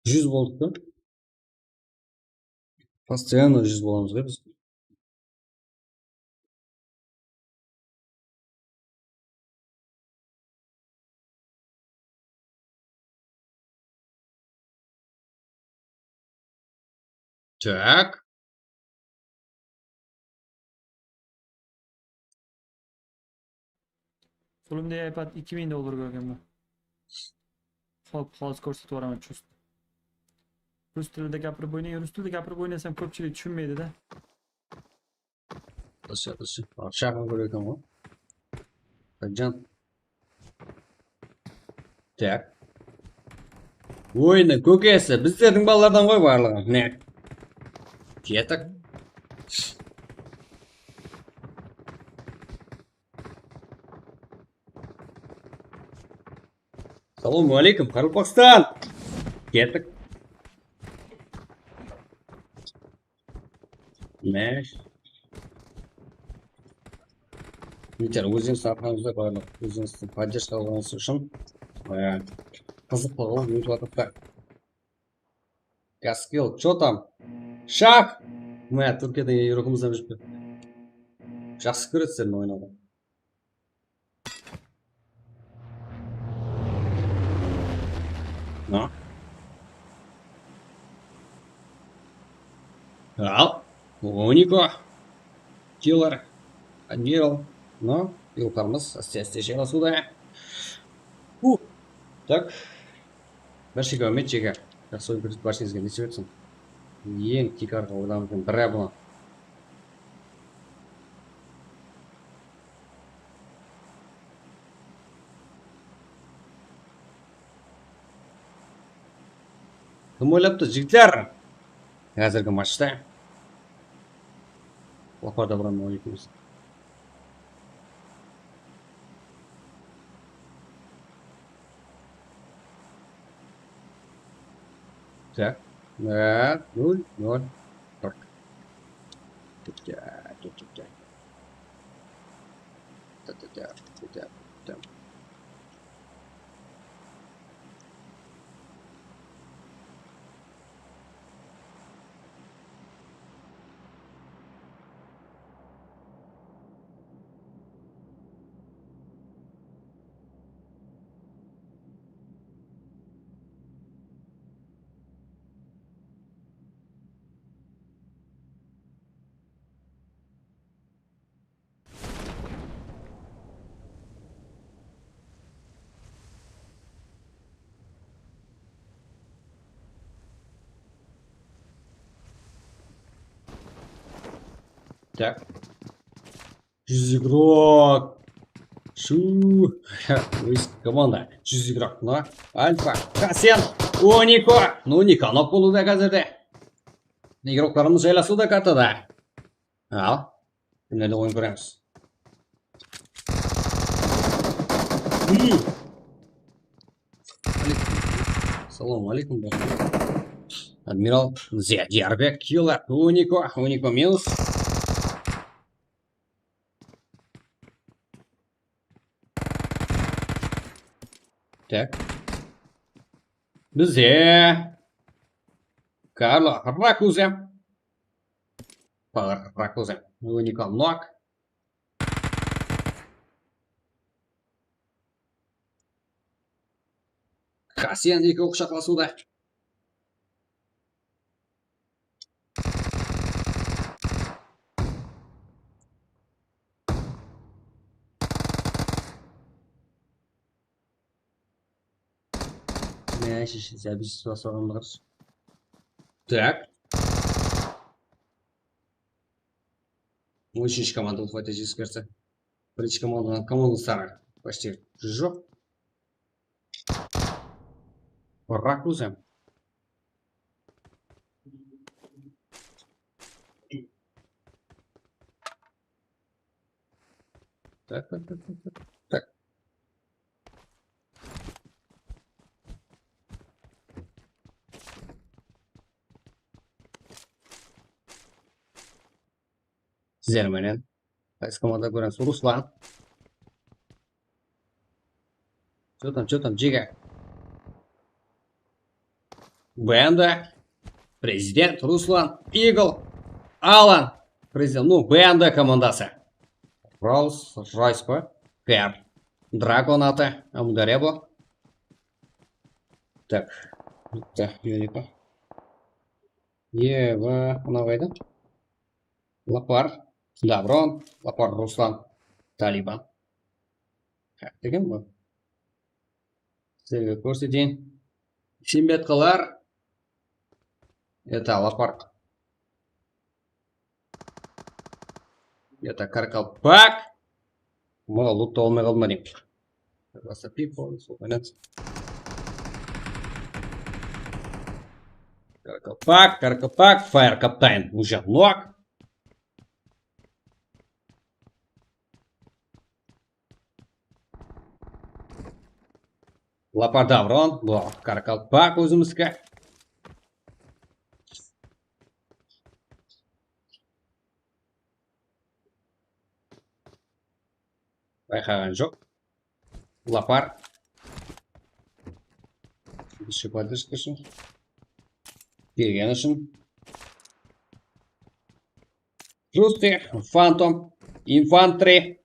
Júz boldıq pa? Постоянно júz bolamız ǵoy biz. Так. Zulumdey iPad ikki mıń dollar bergen bu. Xalıq xalas kórsetip baraman, chust. Rus tilinde gapirip oynayın, rus tilinde gapirip oynasam kópshilik túsinbeydi da. Durıs, durıs. Aqsha qılıp beredi eken ǵoy. Qajjan. Tak. Oyınnıń kókesi, bizlerdiń balalardan ǵoy barlıǵı. Mine. Kettik. Salawma aleykum, Qaraqalpaqstan! Kettik. Ne? Yeter, ózińizdiń arqańızda barlıq, ózińizdiń podderjka qılǵanıńız ushın, e, qızıq qılǵan minut waqıtta. Gaskil, что там? Shaq! Mine, Túrkiyadan ruwxımızdan júrip ketip. Jaqsı kóredi seni oynawdı. No. Al. Uniko. Killer. Admiral. No. Yılqarımız áste-áste jaylasıwda. Uh. Tak. Barshege áwmet, Jege. Jaqsı oyın kórsetip, barshangizge nesip etsin. Eń tiykarǵı oylarımızdıń biri bul. Kim oylaptı, jigitler? Házirgi matchta. Oqarda buraman oynaytınbız. Так. Да, ноль, ноль. Так. Тя, тя, тя, тя. Тя, тя, тя, тя, тя, тя. Так. Júz igrok. Shu. Óz komanda. Júz igrok. Mına. Alfa. Kasen. Uniko. Ну, Uniko nok boldı da házirde. Igroklarımız jaylasıwda kartada. Al. Kimlerde oyın kóremiz. Hmm. Aleykum. Salam aleykum. Admiral Ziya Diyarbek, killer, Uniko, Uniko minus. Tak. Bizde Karlo Rakuze. Rakuze. Uniko nok. Kasian eki qushaqlasıwda. Ne, shishe, zabish, soran barız. Так. Úshinshi komanda uxlaydı, jezkerse. Birinshi komandanıń komandasları почти joq. Rak ózim. Tak, tak, tak, tak, tak. Tak. Sizler menen qaysı komanda kóremiz? Ruslan. Что там, что там, Jiga? B M D. Prezident, Ruslan, Eagle, Alan. Prezident, ну, B M D komandası. Rolls Royce pa? Car. Dragon atı, Amudarya bu. Так. Bitta, Uniko. Eva, mınaw qayda? Lapar, Davron, Lapar Ruslan, Taliban. Haq degen bu. Sizlerge kórseteyin. Isembetkalar. Это Lapar. Это Karkalpak. Mına loot ta almay qaldı ma deyim. Просто people, so понятно. Karkalpak, Karkalpak, Fire Captain, уже nok. Lapar Davron, bu Karkalpak ózimizge. Bayqaǵan joq. Lapar. Birinshi podderjka ushın. Kelgeni ushın. Rusty, Phantom, Infantry.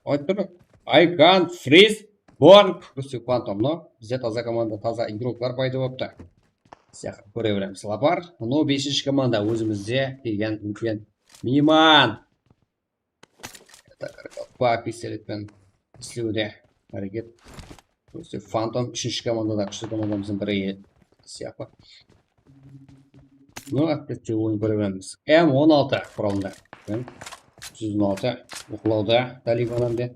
Aytıp tur. Aykan, Freeze, Born. Rusty, Phantom, no. Bizde taza komanda, taza igroklar payda bolıptı. Sıyaqlı kóre beremiz. Lapar. No, besinshi komanda ózimizde kelgen úlken miyman. Karkalpak pistoletpen islewde háreket. Rusty, Phantom úshinshi komandada, kúshli komandamızdıń biri sıyaqlı. No, opet te oyın kóre beremiz. M on altı quralında. Júz on altı uqlawda Taliban hám de.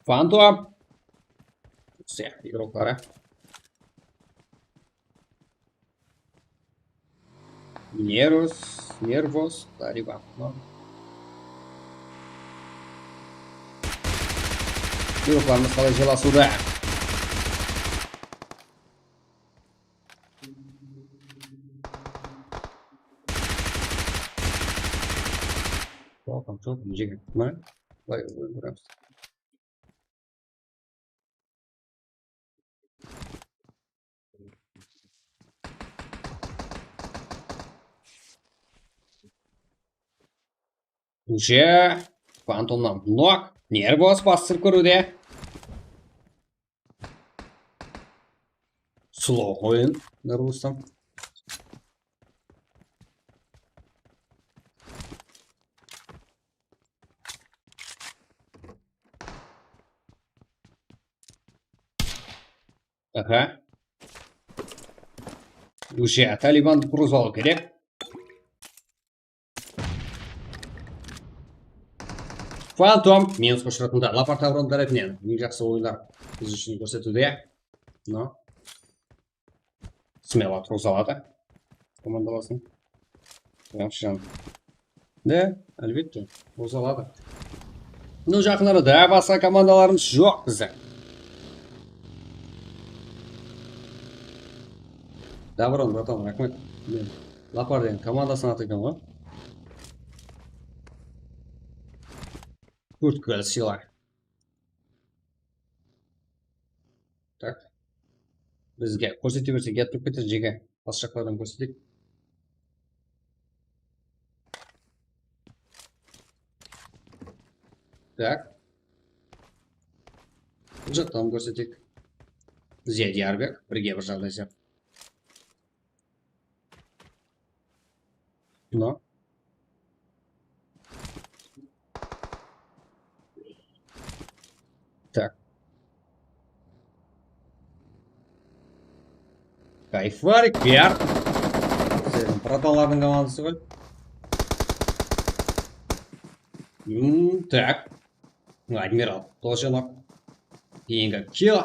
Phantom. Sıyaqlı igrokları. Nervos, Nervos, Taliban. Igroklarımız qalay jaylasıwda? Welcome to Jigga. Mına, bılay ótkeremiz. Уже Phantomnan nok. Nervos bastırıp kóriwde. Slow oyın, Nervostan. Aha. Уже Talibandı gruzalıw kerek. Phantom minusqa ushıratında Lapar Tavron tárepinen eń jaqsı oyınlar biz ushın kórsetiwde. No. Smelo turǵıza aladı. Komandalasın. Yaxshi jan. De, álbette, turǵıza aladı. Bunıń jaqın arada basqa komandalarımız joq bizde. Davron, bratan, raxmet. Men Lapar degen komandasın ataydı eken ǵoy. Kurtka sıyla. Tak. Bizge kórsete bersek, yad bolıp keter, jege. Basqa jaqlardan kórseteyik. Tak. Bul jaqtan kórseteyik. Bizge Diyarbek, birge bir jaǵday sıyaqlı. Mına. Tak. Kayfarik, biyar. Sizlerdiń bratanlardıń komandası ǵoy. Hmm, tak. Admiral, тоже nok. Keyingi kill.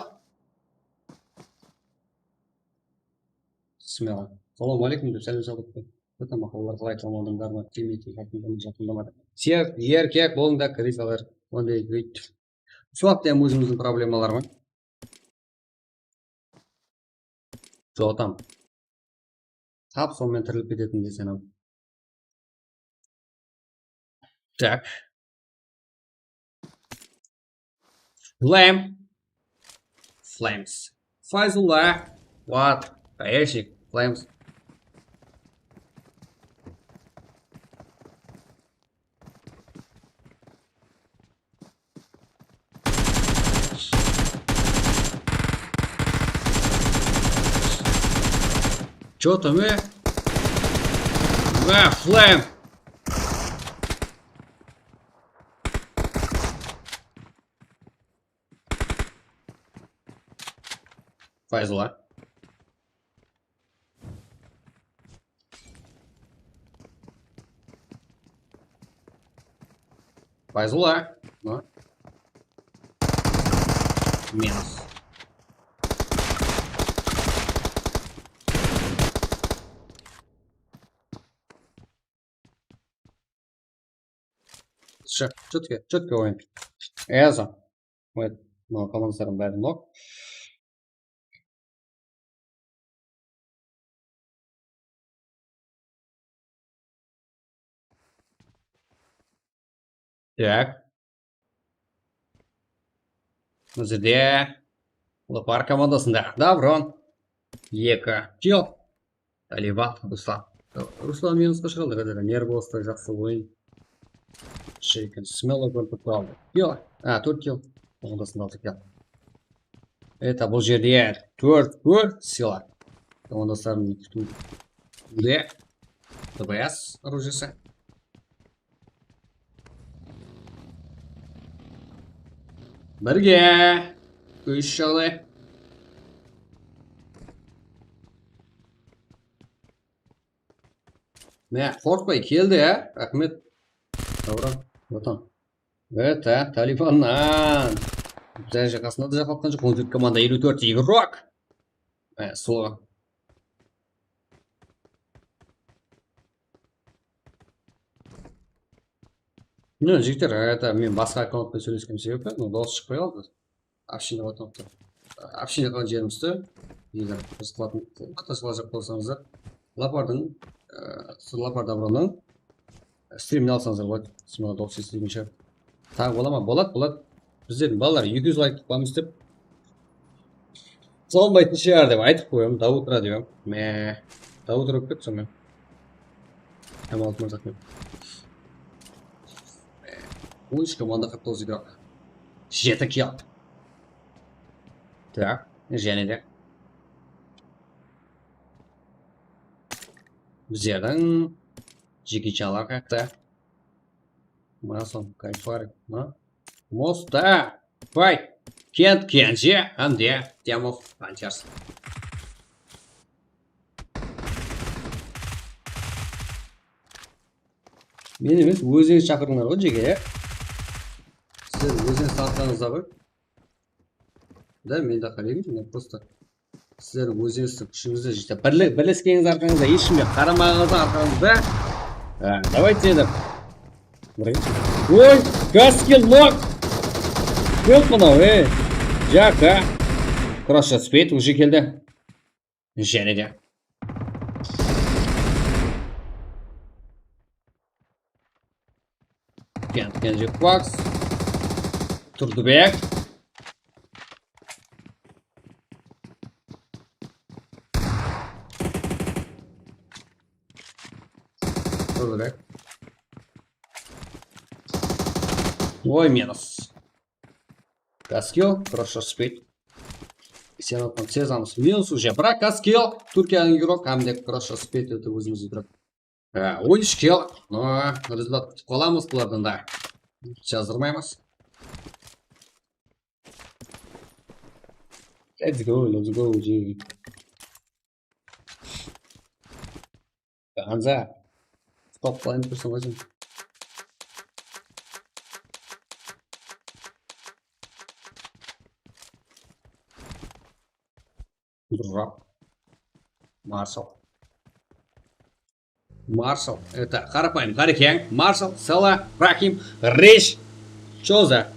Bismillah. Salam aleykum dep sálem saldıp qoy. Tamam, olar qalay, tamam, adamlar bar, kelmeydi, jaqında, jaqında bar. Siz erkek bolıń da, kirizalar, onday deydi. Sol haqta hám ózimizdiń problemalar bar. Jotam. Tap sonımen tirilip ketetin deseń hám. Так. Flame. Flames. Fayzulla. What? Qayershik? Flames. Чё там, э? А, флэм! Файзулла. Файзулла. Ну. Минус. Всё, чётко, чётко ойын. Эза. Ой, мына командаларым bári nok. Так. Mına jerde Lepar komandasında Davron. Eki kill. Taliban, Ruslan. Ruslan minusqa shıǵıldı, házir nervoslı, jaqsı oyın. Shaken Smelo goldi aldı. Kill. A, tórt kill. Komandasında altı kill. Это, bul jerde tórt, tórt sila. Komandaslarımnıń kútiwinde. T B S orujiyesi. Birge. Úsh jaǵday. Mine, qorqpay keldi, á? Raxmet. Davron, Vatan. Это, Talibannan. Bizler jaqasında da jaqalatqan joq. On tórt komanda, eliw tórt igrok. Mine, solo. Mine, jigitler, это, men basqa akkaunt penen sóylesken sebebi, ну, dawıs shıqpay qaldı. Общение qılatın, общение qılǵan jerimizdi, eger biz qılatın, qılǵan qılajaq bolsańızlar, Lapardıń, e, Lapar Davronıń streamin alsańızlar boladı. Siz maǵan dawıs esitpeymen shıǵar. Taǵı bola ma? Boladı, boladı. Bizlerdiń balalar eki júz layk qılamız dep. Salınbaytın shıǵar dep aytıp qoyam, Dawıt radio. Mine, Dawıt radio dep sonıń menen. Hám altı mırzaq menen. On úsh komanda, qırq toǵız igrok. Jeti kill. Так, jáne de. Bizlerdiń Jeki Chanlar haqta. Mına sol, Kayfar, mına. Mosta, Fayt, Kent Kenji, hám de Temov Panchers. Men emes, ózińiz shaqırdıńlar ǵoy, Jeke, ya? Sizler ózińiz tanıtsańızlar ǵoy. Da, men de qarayın, men prosta sizler ózińizdiń kúshińizdi jete. Birle-, birleskenińiz arqańızda, hesh kimge qaramaǵanıńızdıń arqańızda. Ha, давайте endi. Bir-, oy, Gaskill nok. Kóp mınaw, ey. Jaka. Cross shot speed, уже keldi. Jáne de. Kent Kenji Fox. Turdыбek. Turdыбek. Oy, minus. Gaskill, хорошо спит. Sen atqan sezamız minus уже. Biraq Gaskill, Turkiyanıń igrok, hám de хорошо спит, это ózimiz igrok. Ha, on úsh kill. No, rezultat kútip qalamız bulardan da. Jazdırmaymız. Let's go, let's go, G. Hanza. Stop line tursam aqsam. Durraq. Marshal. Marshal. Это, qarapayım, Qarikeń. Marshal, Sala, Rahim, Rish, Choza.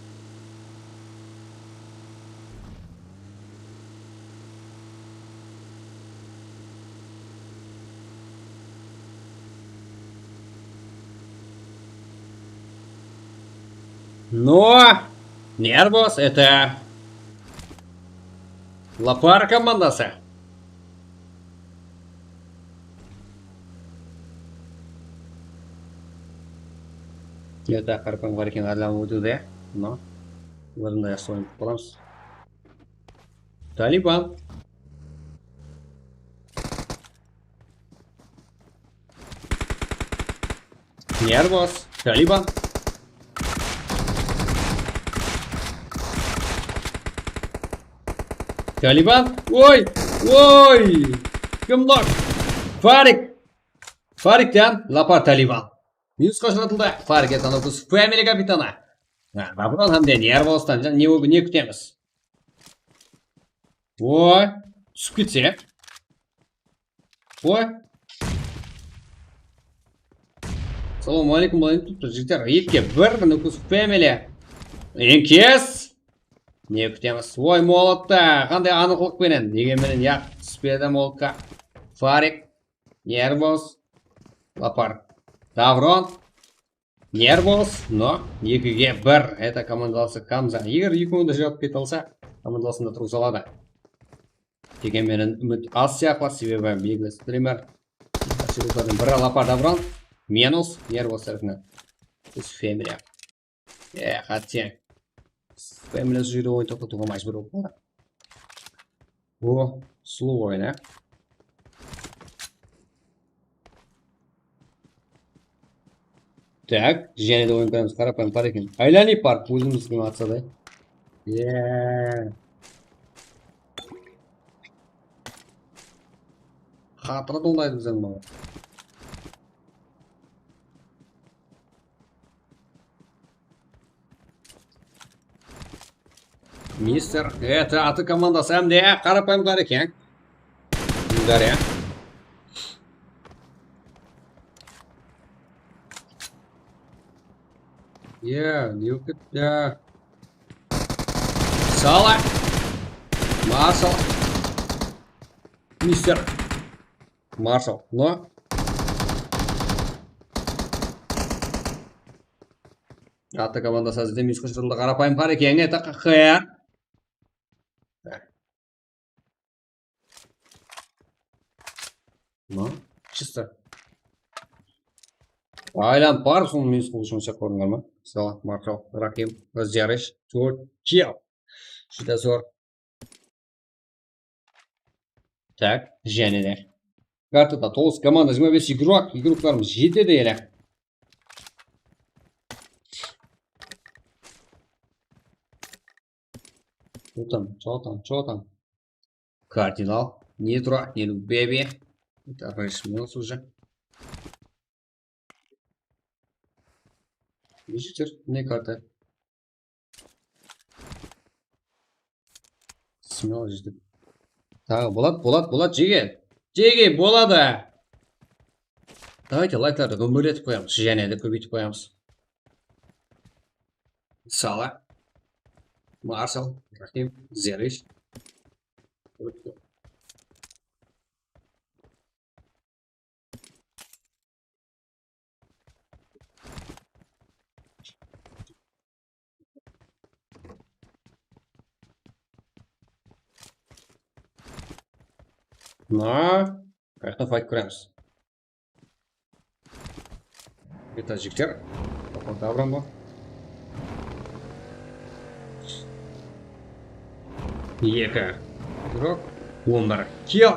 Но, Nervos, это Lapar komandası. Это, qarapayım, bar eken, adam ótiwde. No. Olardan da jaqsı oynap qalamız. Taliban. Nervos. Taliban. Taliban. Oy! Oy! Kim nok? Farik. Farikten Lapar Taliban. Minusqa ushıratıldı. Farik Etanopus Family kapitanı. Ha, Davron hám de Nervostan ne, ne kútemiz? Oy, túsip ketse. Oy. Assalamu aleykum, bılay turıptı, jigitler. Ekige bir, Nukus Family. Enkes. Ne kútemiz? Oy, molotta. Qanday anıqlıq penen. Degen menen, yaq, túspedi molotqa. Farik. Nervos. Lapar. Davron. Nervos, no, ekige bir. Это komandalası Kamza. Eger eki onda juwap kete alsa, komandalısında turǵıza aladı. Degen menen úmit az sıyaqlı, sebebi belgili streamer. Sıyaqlardıń biri Lapar Davron. Minus, Nervos tárepinen. Biz Family. E, qátteń. Family usı jerde oyın toqtatıwǵa májbúr bolıp qaldı. Bu slow oyın, á. Tak, jáne de oyın koyamız, qarapayım, qara eken. Aylanıp barıp, ózimizge atsa da. Ye. Qatırı dolaydı bizden bala. Mister, это atı komandası hám de qarapayımlar eken. Darya. Ya, ne bolıp ketti? Sala. Marshal. Mister. Marshal. No. Atı komandası házirde minusqa ushıratıldı, qarapayım qara eken, это Q Q R. No, чисто. Aylanıp barıp, sonı minus qılıp shıǵınsha kórdińler ma? Salat, Marshal, Rakim, Zerish, tórt kill. Júdá zor. Tak, jáne de. Kartada toǵız komanda, jigirma bes igrok, igroklarımız jetedi ele. Что там, что там, что там? Кардинал, Нитро, Нину Бэби. Это раньше минус уже. Видите, не карта. Смело jetik. Taǵı boladı, boladı, boladı, jege. Jege, boladı. Давайте, layklardı gúmberletip qoyamız. Jáne de kóbeytip qoyamız. Sala. Marshal, Raxim, Zerish. Na, qayaqta fayt kóremiz. Beta jigitler. Davron bu. Eki. Drop. On bir. Kill.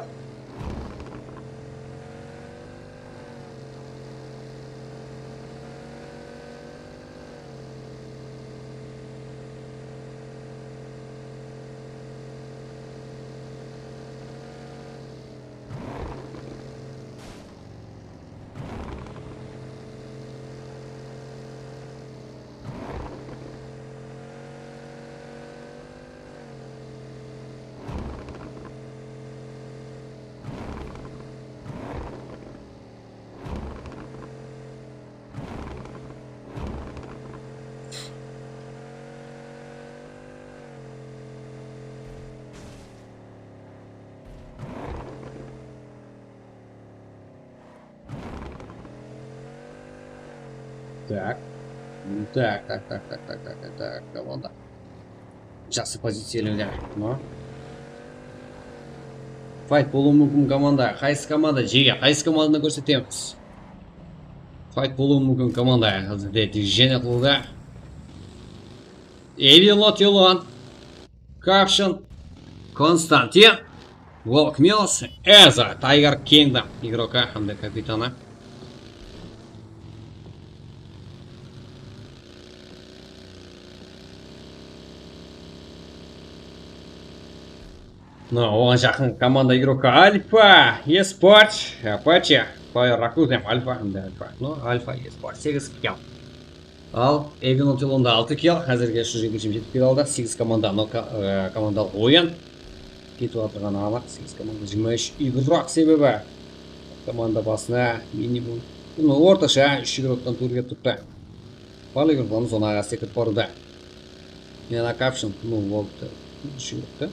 Tak. Tak, tak, tak, komanda. Jaqsı poziciyalarda. Mına. Fayt bolıwı múmkin komanda. Qaysı komanda? Jege, qaysı komandanı kórsetemiz? Fayt bolıwı múmkin komanda. Házirde движение qılıwda. Evil Not Yolon, Caption, Konstantin, Volk Mills, Eza, Tiger Kingdom, igroka hám de kapitanı. No, oǵan jaqın komanda igrokka Alfa Esport, Apache, Fire Rakuten, Alfa hám de Alfa. No, Alfa Esport segiz kill. Al, Evil Nautilon da altı kill, házirge úsh júz jigirma jeti kill aldı, segiz komanda, no, ko-, e, komandalıq oyın. Ketip atırǵanı anıq, segiz komanda jigirma úsh igrok sebebi. Komanda basına minimum, no, ortasha úsh igroktan tuwrı kelip turıptı. Barlıq igroklarımız onı astı kirip barıwda. Yana Caption, no, boldı. Úsh igrokta.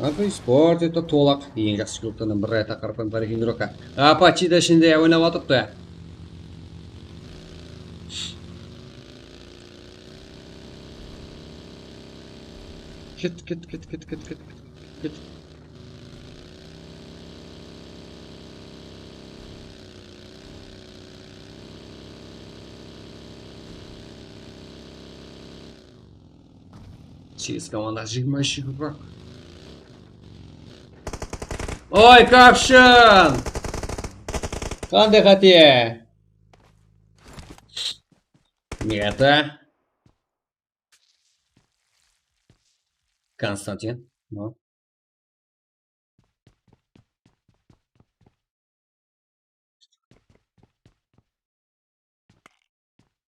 Alfa Esport, eto, tolaq. Eń jaqsı igroklardan biri, eto, qarapayım, qarayın igrokka. Apache da ishinde oynap atırıptı. Ket, ket, ket. Segiz komanda jigirma úsh igrok. Oy, Caption! Qanday qáte? Meta. Konstantin. No.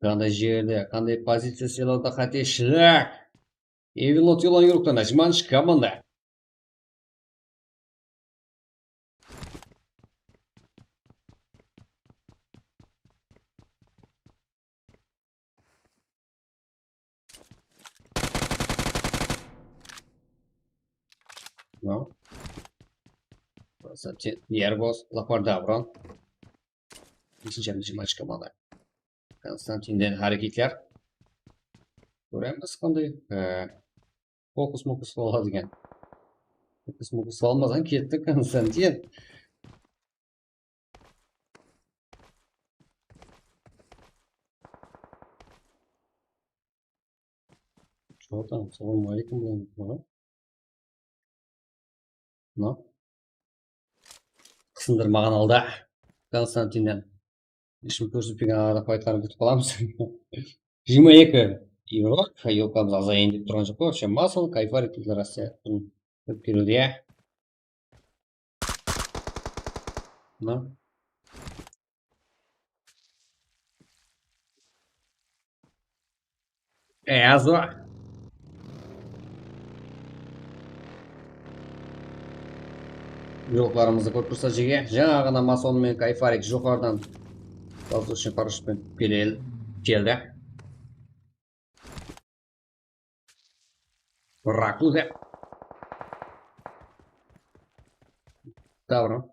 Qanday jerde, qanday poziciya saylawda qáteshilik. Evil Nautilon igroktan jigirma úsh komanda. No. Konstantin, Nervos, Lapar Davron. Besinshi jigirma úsh komanda. Konstantinden háreketler. Kóremiz qanday, e, fokus-mokus boladı eken. Fokus-mokus bolmasań, ketti Konstantin. Jotam, assalawma áleykum, bilen. No. Qısındırmaǵan halda Konstantinden. Ishim kórsetpegen arada faytlardı kútip qalamız. Jigirma eki igrok, yolkamız azayın dep turǵan joq pa, вообще, Mason, Kayfarik, Rossiya, kirip keliwde, ya. Mına. E, az ba? Joqlarımızdı kórip tursa jege. Jańa ǵana Mason menen Kayfarik joqarıdan воздушный paraşyutpen kelel-, keldi. Rakuda. Davron.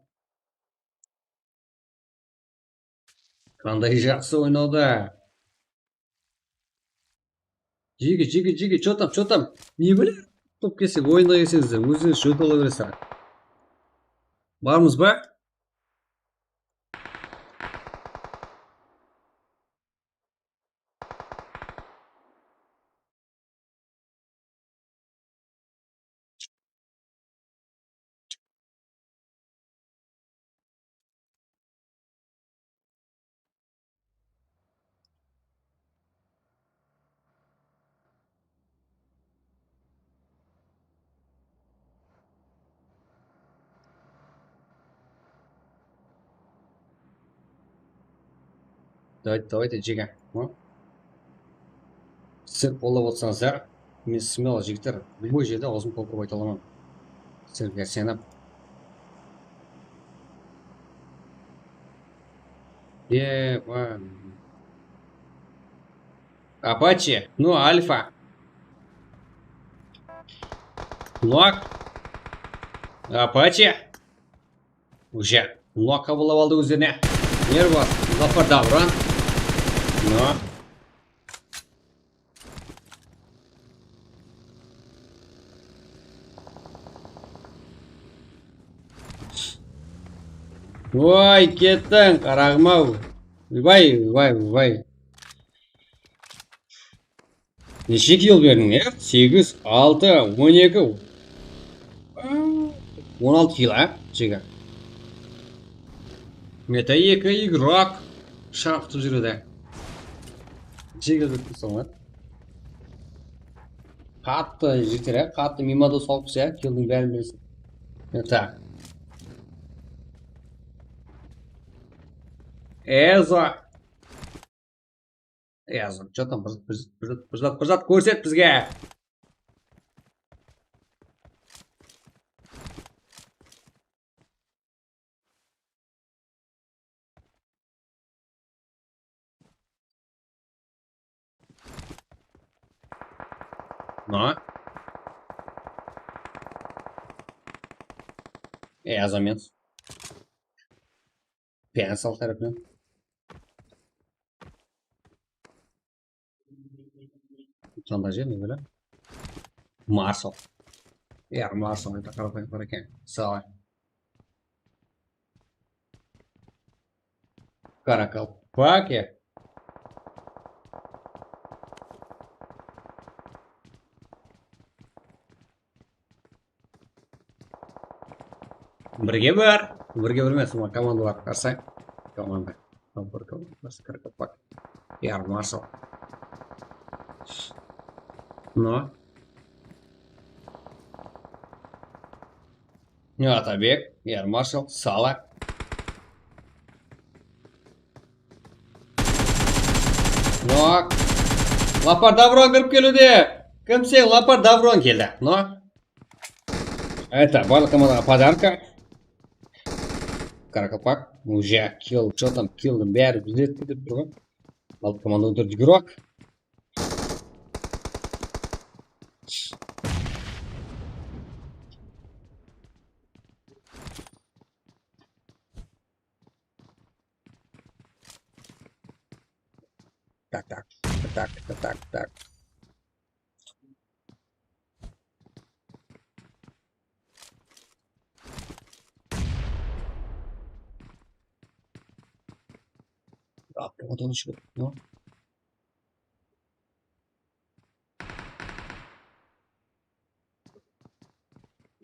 Qanday jaqsı oynawda. Jege, jege, jege, что там, что там? Ne bile? Top kelsek, oyınǵa kelseńizler, ózińiz joyıp ala beresizler. Barmız ba? Давайте, давайте, jege. Hı? Sizler qollap otsańızlar, men смело, jigitler, любой jerde awzım qopırıp ayta alaman. Sizlerge isenip. Ye, va. Apache, no, Alfa. Nok. Apache. Уже. Nok qabıllap aldı ózlerine. Nervos. Zafar Davron. No. Oy, kettiń, qaraǵım-aw. Vay, vay, vay. Neshe kill berdiń, ya? Segiz, altı, on eki. On altı kill, a? Jege. Meta eki igrok sharqıtıp júredi. Jege dep tursań, a? Qattı jeter, ya, qattı miymandos qılıppız, ya, killdiń bárin bersin. E, tak. Ezo. Ezo, что там, bir, bir, bir, bir zat, bir zat kórset bizge. Na. E, az emes. Pens al tárepinen. Qanday jer, ne bile? Marshal. Ya, Marshal, это хороший bar eken. Sağ ol. Karakalpak ya. Birge bar. Birge bar emes, mına komandalar qarsań. Komanda. Kompor komanda, Karakalpak. Yar Marshal. No. Atabek, Yar Marshal, Sala. Nok. Lapar Davron kirip keliwde. Kimseń? Lapar Davron keldi. No. Это, barlıq komandaǵa podarka. Karakalpak. Уже kill, что там, killdiń bári bizde dep tur ǵoy. Barlıq komanda óltirdi, игрок. Tak, tak, tak, tak, tak. Yaptım, o da düşüyor. No.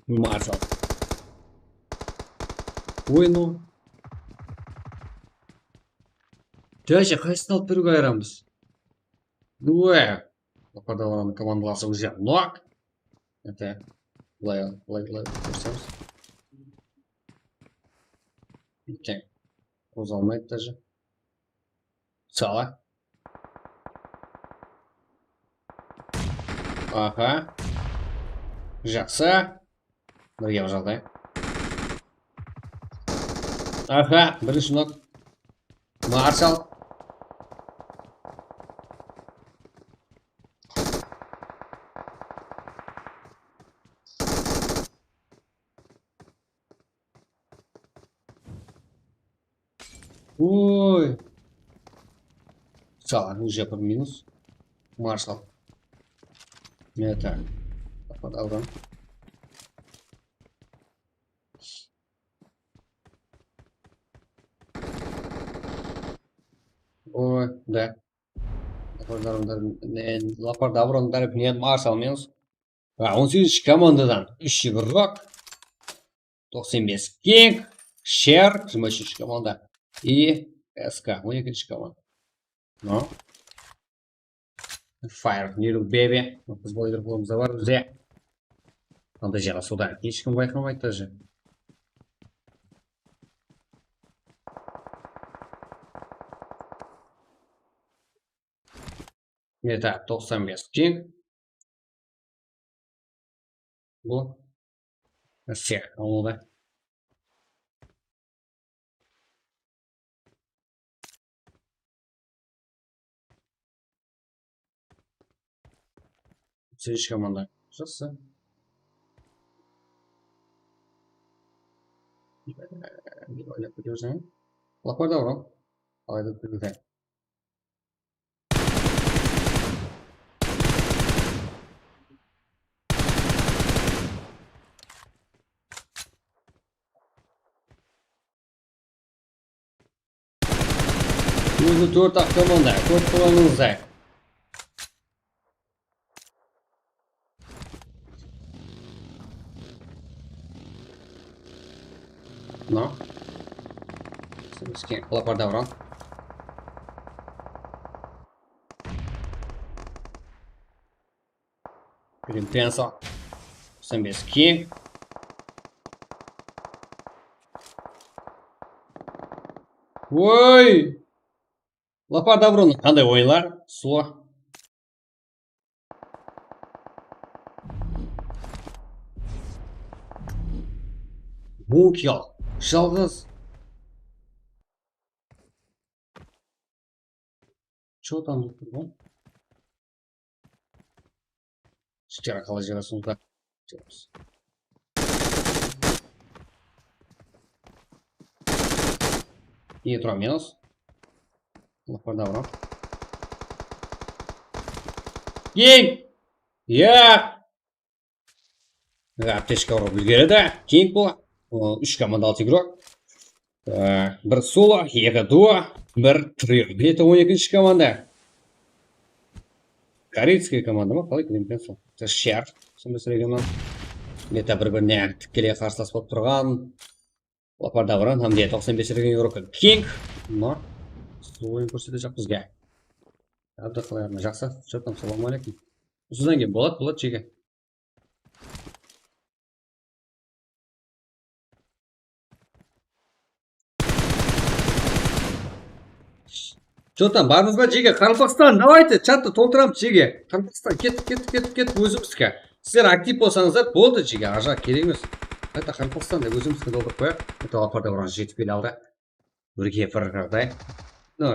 Marshal. Oy, no. Jáne qaysısın alıp beriwge ayıramız? Duwe. Lapar Davronıń komandalası уже nok. Это, bılay, bılay, bılay kórsemiz. Teń. Qoza almaydı даже. Sala. Aha. Jaqsı. Birge jaǵday. Aha, birinshi nok. Marshal. Oy. Sala, уже bir minus. Marshal. Mine, tak. Подобрал. Oy, da. Lapar Davron tárepinen, Lapar Davron tárepinen Marshal minus. Ha, on segizinshi komandadan úsh igirok. Toqsan bes keng, Sher, jigirma úshinshi komanda. I S K, on ekinshi komanda. No. Fire, Little Baby. Qız bala bir qolımızda bar bizde. Qanday jaǵa soda, hesh kim bayqamaydı даже. Meta toqsan bes keng. Bu Rossiya awılda. Segiz komanda. Jaqsı. Dep oylap ketiyorsań. Lapar Davron. Alayda kúlgide. Ózi tórt-aq komanda, kórip turǵanıńızday. No. Lapar Davron. Pensa. Toqsan bes King. Oy! Lapar Davronıń qanday oyınlar? Slo. Mukya. Jalǵız. Что там? Shikara qalay jıǵasıńızlar? Niyet tura minus. Lapar Davron. King! Ya! Aptechka urıp úlgeredi. King bul. I, úsh komandalı igrok. Aa, bir solo, eki duo, bir trio. Beta on ekinshi komanda. Koreyskiy komanda ma? Qalay, Green Pencil. Shar. Sonday sóylegen. Beta bir-birine tikkeley qarsılas bolıp turǵan. Lapar Davron hám de toqsan bes regen igrok King. Mına. Slo oyın kórsetejaq bizge. Abdaqalayarma jaqsı. Что там, salam aleykum. Usıdan keyin boladı, boladı, jege. Что там, barmız ba, jege? Qaraqalpaqstan, давайте, chattı toltıramız, jege. Qaraqalpaqstan, ket, ket, ket, ket, ózimizki. Sizler aktiv bolsańızlar, boldı, jege, aja, kerek emes. Qayta Qaraqalpaqstanda ózimizki toldırıp qoyaq. Mına Lapar Davron jetip kele aldı. Birge bir jaǵday. No,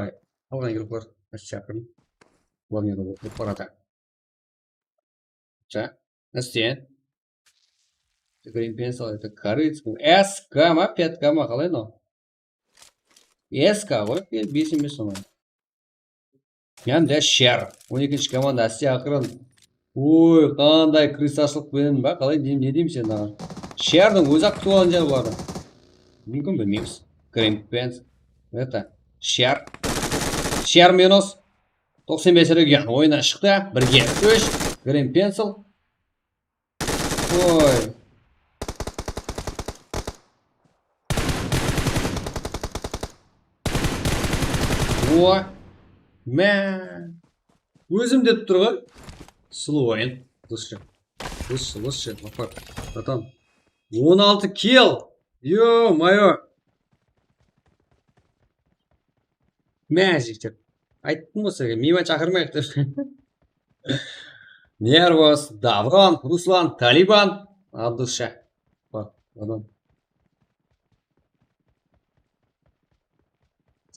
qalǵan igroklar shaqırın. Bular meni oqıp baradı. Ша, Настя. Green Pencil, это корейский. S K ma, пятка ma, qalay mınaw? S K ǵoy, bes emes onı. Hám de Shar. On ekinshi komanda, Astya aqırın. Oy, qanday krısashılıq penen ba, qalay, ne, ne deymiz endi aǵan? Shardıń ózi-aq tuwǵan jeri bulardıń. Múmkin, bilmeymiz. Green Pencil. Это, Shar. Shar minus. Toqsan bes region oyınnan shıqtı. Birge úsh. Green Pencil. Oy. O. Má. Ózim dep turǵan. Slo oyın. Lússhi. Lússhi, lússhi. Bratан. On altı kill. Yo-moyo. Magic dep. Ayttım ǵoy sizlerge, miyman shaqırmayıq dep. Nervos, Davron, Ruslan, Taliban, Abdusha. Baq, adam.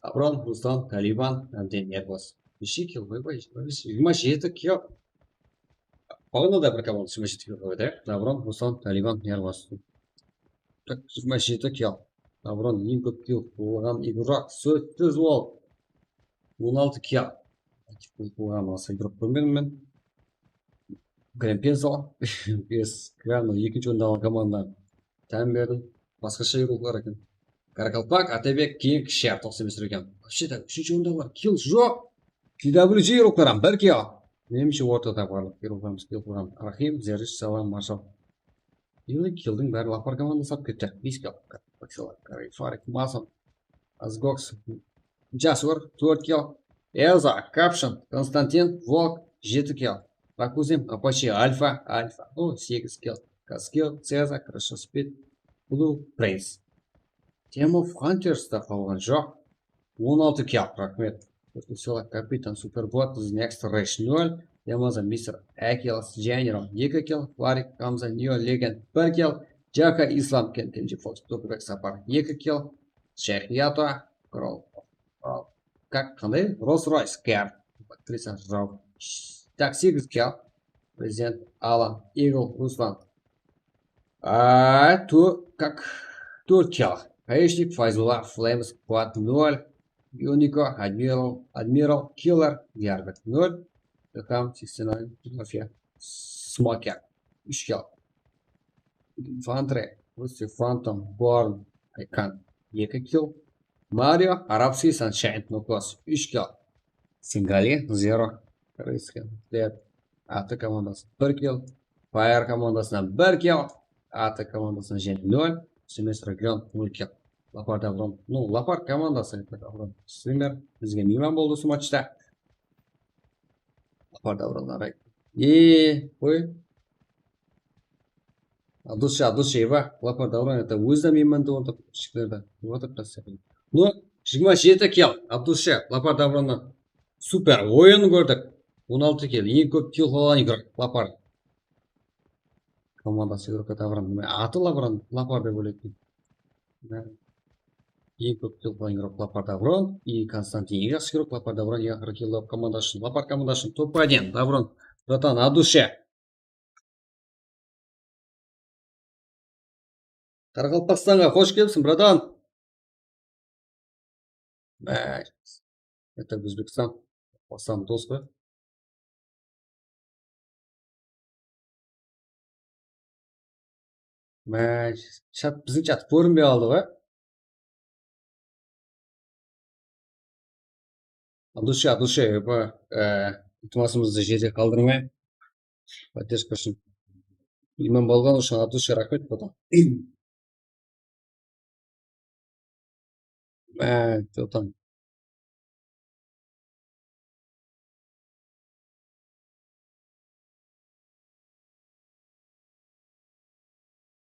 Davron, Ruslan, Taliban, hám de Nervos. Neshe kill, oybay, jigirma bes, jigirma jeti kill. Oǵanda da bir komanda jigirma jeti kill qoydı. Davron, Ruslan, Taliban, Nervos. Tak, jigirma jeti kill. Davron eń kóp kill qılǵan igrok. Sózsiz ol. On altı kill. Kill qılǵan asa igrok kórmedim men. Green Pencil. Bes, главный, ekinshi orındı alǵan komanda. Tán berdim. Basqasha igroklar eken. Qaraqalpaq, Atabek, King, Shar, toqsan bes eken. Вообще так, úshinshi orındaǵılar kill joq. T W G igroklar hám bir kill. Menimshe, ortada barlıq igroklarımız kill qılǵan. Rahim, Zerish, Salam, Marshal. Endi killdiń bárin Lapar komandası alıp ketti. Bes kill. Baxsala, Karay, Farik, Mason, Azgox, Jasur, tórt kill. Elza, Kapshin, Konstantin, Volk, jeti kill. Rakuzin, Apache, Alfa, Alfa, o, segiz kill. Kaskil, Ceza, Krashospid, Blue, Prince. Team of Hunters da qalǵan joq. On altı kill, raxmet. Tórt kill, Kapitan, Superbot, Next, Rash, nol. Yamaza, Mister Akilas, General, eki kill. Farik, Hamza, Neo, Legend, bir kill. Jaka, Islam, Ken, Kenji, Fox, Toprak, Sapar, eki kill. Shayx, Yato, Kral, Kral. Kak, qanday? Rolls Royce, Car, Aktrisa, Raw. Tak, segiz kill. Prezident, Alan, Eagle, Ruslan. A, tu, kak, tórt kill. Hayeshnik, Fayzulla, Flames, Quad, nol. Yuniko, Admiral, Admiral, Killer, Diarbek, nol. Ilham, sixty nine, Mafia, Smoker, úsh kill. Infantry, Rusty, Phantom, Born, Icon, eki kill. Mario, Arabskiy, Sunshine, Nukos, úsh kill. Singali, Zero, Koreyskiy, Dead, Atı komandası, bir kill. Fire komandasınan bir kill. Atı komandasınan jáne nol. Semestr Region, nol kill. Lapar Davron. No, Lapar komandası, Lapar Davron. Sizler bizge miyman boldı usı matchta. Lapar Davronlar. E, qoy. Abdulshe, Abdulshe, eba, Lapar Davron, это ózi de miyman dep otır, ishiklerdi. Otır, просто. No, jigirma jeti kill, Abdulshe, Lapar Davronnan. Super, oyın kórdik. On altı kill, eń kóp kill qılǵan igrok, Lapar. Komandası igroka Davron. Nime, atı Lapar, Lapar dep oylaydı. Eń kóp kill qılǵan igrok Lapar Davron. I Konstantin, eń jaqsı igrok Lapar Davron, eń aqırǵı kill komandası ushın. Lapar komandası ushın top один, Davron, bratan, Abdulshe. Qaraqalpaqstanǵa xosh kelipsiń, bratan. Báh, это Ózbekstan. Basam dos pa? Báh, chat, biziń chat kórinbey qaldı ǵoy. Abdulshe, Abdulshe, apa, e, iltimasımızdı jerge qaldırmay, поддержка ushın. Miyman bolǵanı ushın, Abdulshe, raxmet, bratan. E, bratan.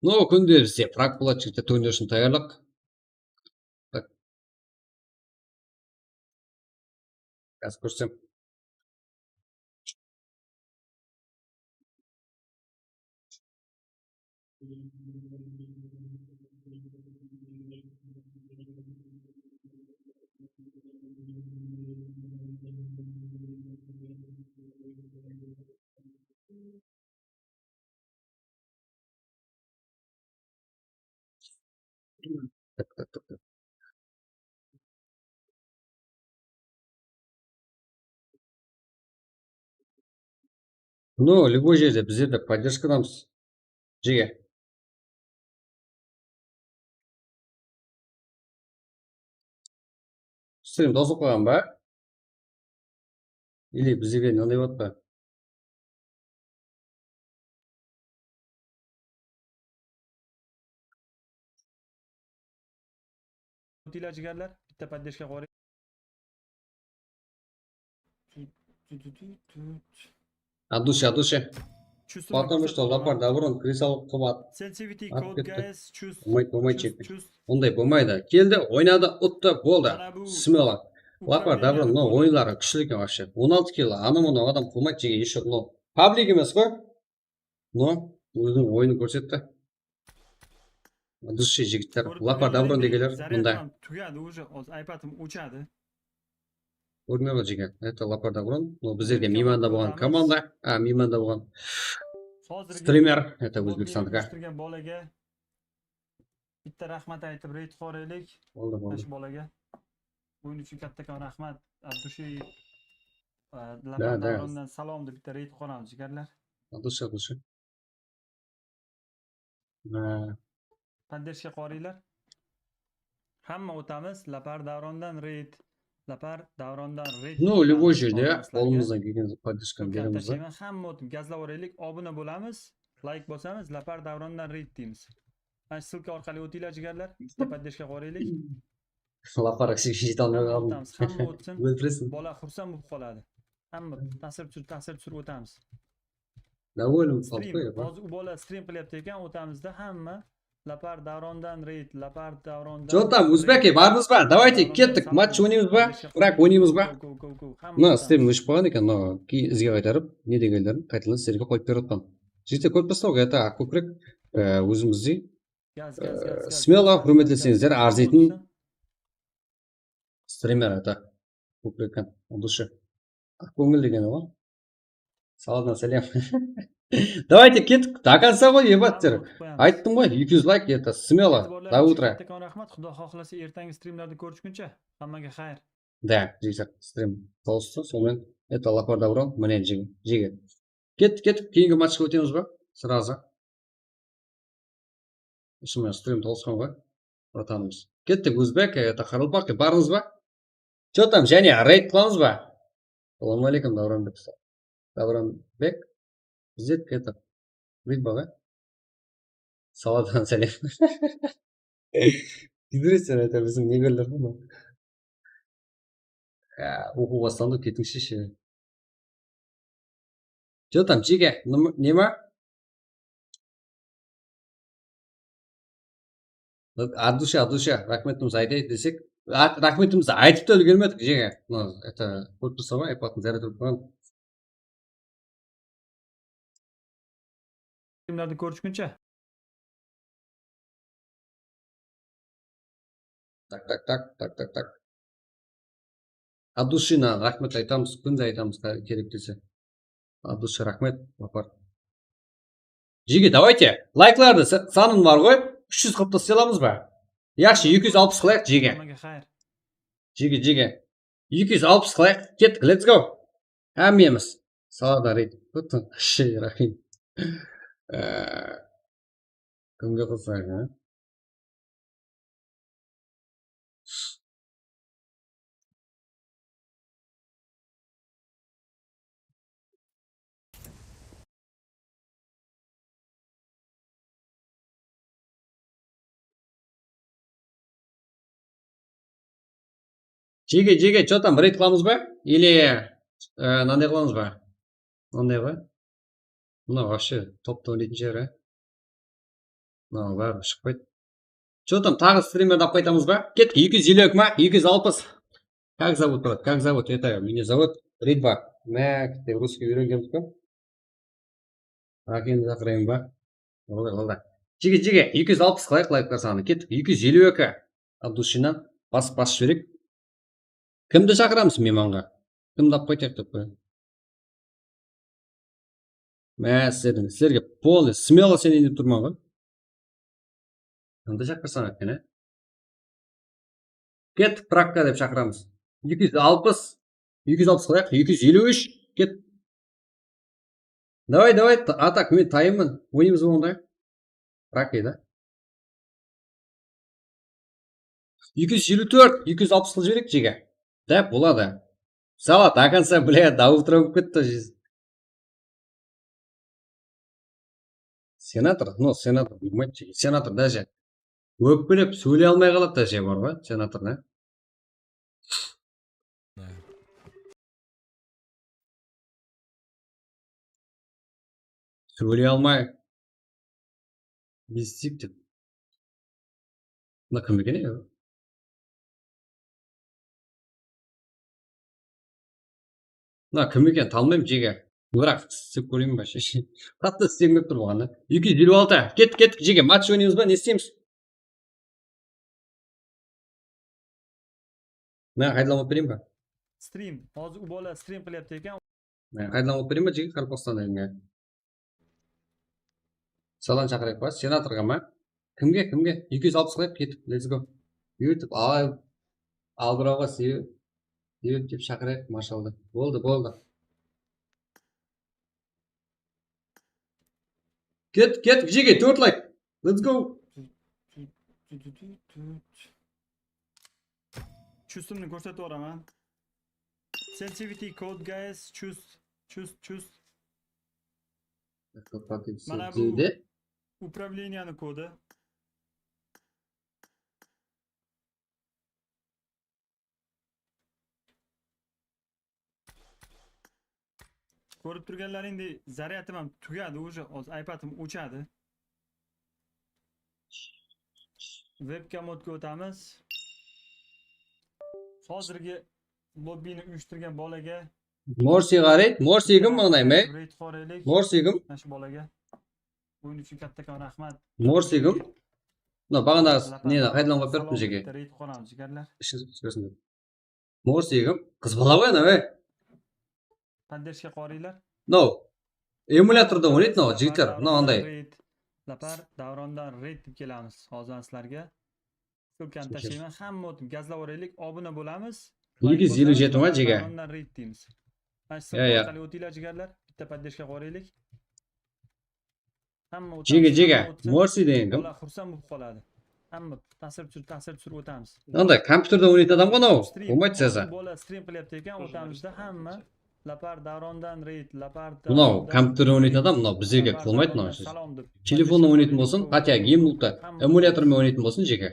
No, kúnde bizde frag boladı, jigitler, túnde ushın tayarlıq. Tak. Házir kórsem. No, любой jerde bizler de поддержкадамız. Jege. Stream tozılıp qalǵan ba? Или bizlerge mınanday bolıp pa? Ótiler, jigarlar, bitta поддержка qoyayıq. Tut, tut, tut, tut, tut. От души, от души. Потому что Lapar Davron, kristal qıbat. Sensitivity code, guys, чувств. Bolmaydı, bolmaydı, chek. Onday bolmaydı. Keldi, oynadı, uttı, boldı. Smela. Lapar Davron, mınaw oyınları kúshli eken вообще. On altı kill, anı mınaw adam qılmaydı, jege, еще, no. Public emes ǵoy. No, óziniń oyının kórsetti. Dushe jigitler, Lapar Davron degenler mında. Tugadi, уже iPadım óshadi. Kórmey ǵoy, jigit. Это Lapar Davron. No, bizlerge miymanda bolǵan komanda. A, miymanda bolǵan streamer. Это Ózbekstandiki. Bolaga bitta raxmat aytib, reyd qoraylik. Boldı, boldı. Shu bolaga. Oyın uchun kattakon raxmat. Abdushe, e, Lapar Davrondan salom deb bitta reyd qoramiz, jigarlar. Abdushe, Abdushe. Поддержка qoringlar. Hamma o'tamiz. Lapar Davrondan reyd. Lapar Davrondan reyd. Ну, любой jerde, qo'limizdan kelgan поддержканы beremiz. Hamma o'tib gazlab o'raylik. Obuna bo'lamiz. Layk bosamiz. Lapar Davrondan reyd deymiz. Mana shu ссылка orqali o'tinglar, jigarlar. Bitta поддержка qo'raylik. Lapar aksiyaga jeta olmay qoldim. Hamma o'tsin. O'ltirasan. Bola xursand bo'lib qoladi. Hamma ta'sir tushirib, ta'sir tushirib o'tamiz. Довольно. Stream, hozir u bola stream qilyapti ekan, o'tamizda hamma Lapar Davrondan reyd, Lapar Davrondan. Что там, Uzbek, barmizba? Давайте, kettik. Match o'ynaymizba? Frag o'ynaymizba? Mına stream o'shib qolgan ekan, no, keyin izga qaytarib, ne deganlarin qaytadan sizlerge qo'yib berayotgan. Jigitler, ko'rip turasizlar, это ko'proq, e, o'zimizdey, e, смело, hurmat etseńizler, arziytin streamer, это ko'proq ekan, от души. Aqko'ngil degeni ǵoy. Saladan sálem. Давайте, kettik. До конца ǵoy, ebatler. Ayttım ǵoy, eki júz layk, это смело. До утра. Kattakon raxmat. Xudo xohlasa, ertangi streamlarda ko'rishguncha, hammaga xayr. Да, jigitler, stream tolstı. Sonımen, это Lapar Davron, mine, jege. Kettik, kettik. Keyingi matchqa o'temiz ba? Сразу. Usı menen stream tolısqan ǵoy, bratanımız. Kettik, Uzbek, это qaraqalpaq, barmız ba? Что там, jáne reyd qılamız ba? Assalamu aleykum, Davronbek. Davronbek, bizde kettik. Reyd ba ǵoy? Saladan sálem. Kiydiresen, это biziń negerler ǵoy. Ya, oqıw baslandı, ketińshe she. Что там, jege, nima? От души, от души raxmetimiz aytayıq desek, at-, raxmetimiz aytıp ta úlgermedik, jege. Mına, это, kórip tursa ǵoy, iPadtı zárár urıp qoyǵan. Filmlerdi kórishkinshe. Tak, tak, tak, tak, tak, tak. От души raxmet aytamız, kúnde aytamız, ke-, kerek dese. От души raxmet, Lapar. Jege, давайте, layklardı sa-, sanın bar ǵoy, úsh júz qılıp taslay alamız ba? Yaqshı, eki júz alpıs qılayıq, jege. Jege, jege. Eki júz alpıs qılayıq, kettik, let's go. Hámmemiz. Salada reyd. Tutın, shey, raxmet. Ee, Kimge qılsaq, ha? Jege, jege, что там, reyd qılamız ba? Или, e, mınanday qılamız ba? Mınanday ǵoy. Mına вообще topta oynaytın shıǵar, a? Mına báribir shıqpaydı. Что там, taǵı strimerdi alıp qaytamız ba? Kettik, eki júz eliw eki ma? Eki júz alpıs. Как зовут, брат, как зовут? Это, меня зовут Ридва. Má, kette, russkiy úyrengenbiz ba? Rakeni shaqırayın ba? Qolda, qolda. Jege, jege, eki júz alpıs qılayıq layklar sanı. Kettik, eki júz eliw eki. От души-nan bas, basıp jibereyik. Kimdi shaqıramız miymanǵa? Kimdi alıp qaytayıq dep qoyayın. Má, sizlerdiń, sizlerge полный, смело iseneyin dep turman ǵoy. Kimdi shaqırsań eken, á? Kettik, Prakka dep shaqıramız. Eki júz alpıs, eki júz alpıs qılayıq, eki júz eliw úsh, ket. Давай, давай, ta-, a tak, men tayınman. Oynaymız ba onda? Prakka da. Eki júz eliw tórt, eki júz alpıs qılıp jibereyik, jege. Da, boladı. Sala, до конца, бля, до утра bolıp ketti. Senator, no, senator, bilmeydi, senator, даже ókpelep sóyley almay qaladı, даже, bar ǵoy, senator, da. Sóyley almay. Bistik dep. Mına kim eken, e? Mına kim eken, tanımayman, jege. Biraq, islep kóreyin ba, sheshi. Qattı islegim kelip tur buǵan da. Eki júz eliw altı. Kettik, kettik, jege. Match oynaymız ba, ne isteymiz? Mına, qaytadan alıp bereyin ba? Stream. Hozir u bola stream qilyapti eken. Mına, qaytadan alıp bereyin ba, jege, Qaraqalpaqstandaǵıńa? Salam shaqırayıq pa? Senatorǵa ma? Kimge, kimge? Eki júz alpıs qılayıq, kettik, let's go. Yurtip, al, albırawǵa sebebi, yurtip shaqırayıq, mashallah. Boldı, boldı. Kettik, kettik, jege, tórt layk. Let's go. Chustimni kórsetip oraman. Sensitivity code, guys, chust, chust, chust. Mana bu upravleniyani kodi. Kórip turganlaringdey, zaryadim ham tugadi, уже hozir iPadim o'chadi. Webcam modga o'tamiz. Hozirgi lobbini uyushtirgan bolaga Morsiga reyd, Morsi kim mınaday me? Reyd qoraylik. Morsi kim? Mana shu bolaga. Oyun uchun kattakon rahmat. Morsi kim? Mına baǵanaǵı neni qaytadan qoyıp beriptim jeke. Reyd qoramiz, jigarlar. Ishimiz pishirsin dep. Morsi kim? Qız bala ǵoy ana, ey. Поддержка qoringlar. No. Emulyatorda o'ynaydi, no, jigitlar. Mına anday. Reyd. Lapar Davrondan reyd deb kelamiz. Hozir sizlarga. Sulkani tashlayman. Hamma o'tib gazlab o'raylik. Obuna bo'lamiz. Eki júz eliw jeti ma, jege? Davrondan reyd deymiz. Mana shu sulka orqali o'tinglar, jigarlar. Bitta поддержка qo'raylik. Hamma o'tamiz. Jege, jege. Hamma o'tsa, Morsi degen kim? Bola xursand bo'lib qoladi. Hamma ta'sir tushirib, ta'sir tushirib o'tamiz. Anday kompyuterde o'ynaydigan odam ǵoy anaw. Stream. Bo'lmaydi seza. Bola stream qilyapti ekan, o'tamizda hamma. Lapar Davrondan reyd, Lapar Davrondan. Mınaw kompyuterde o'ynaydigan odam, mınaw bizlerge qolmaydı mınaw. Salom dep. Telefonda o'ynaydigan bolsın, хотя gimlukta, emulyator menen o'ynaydigan bolsın, jeke.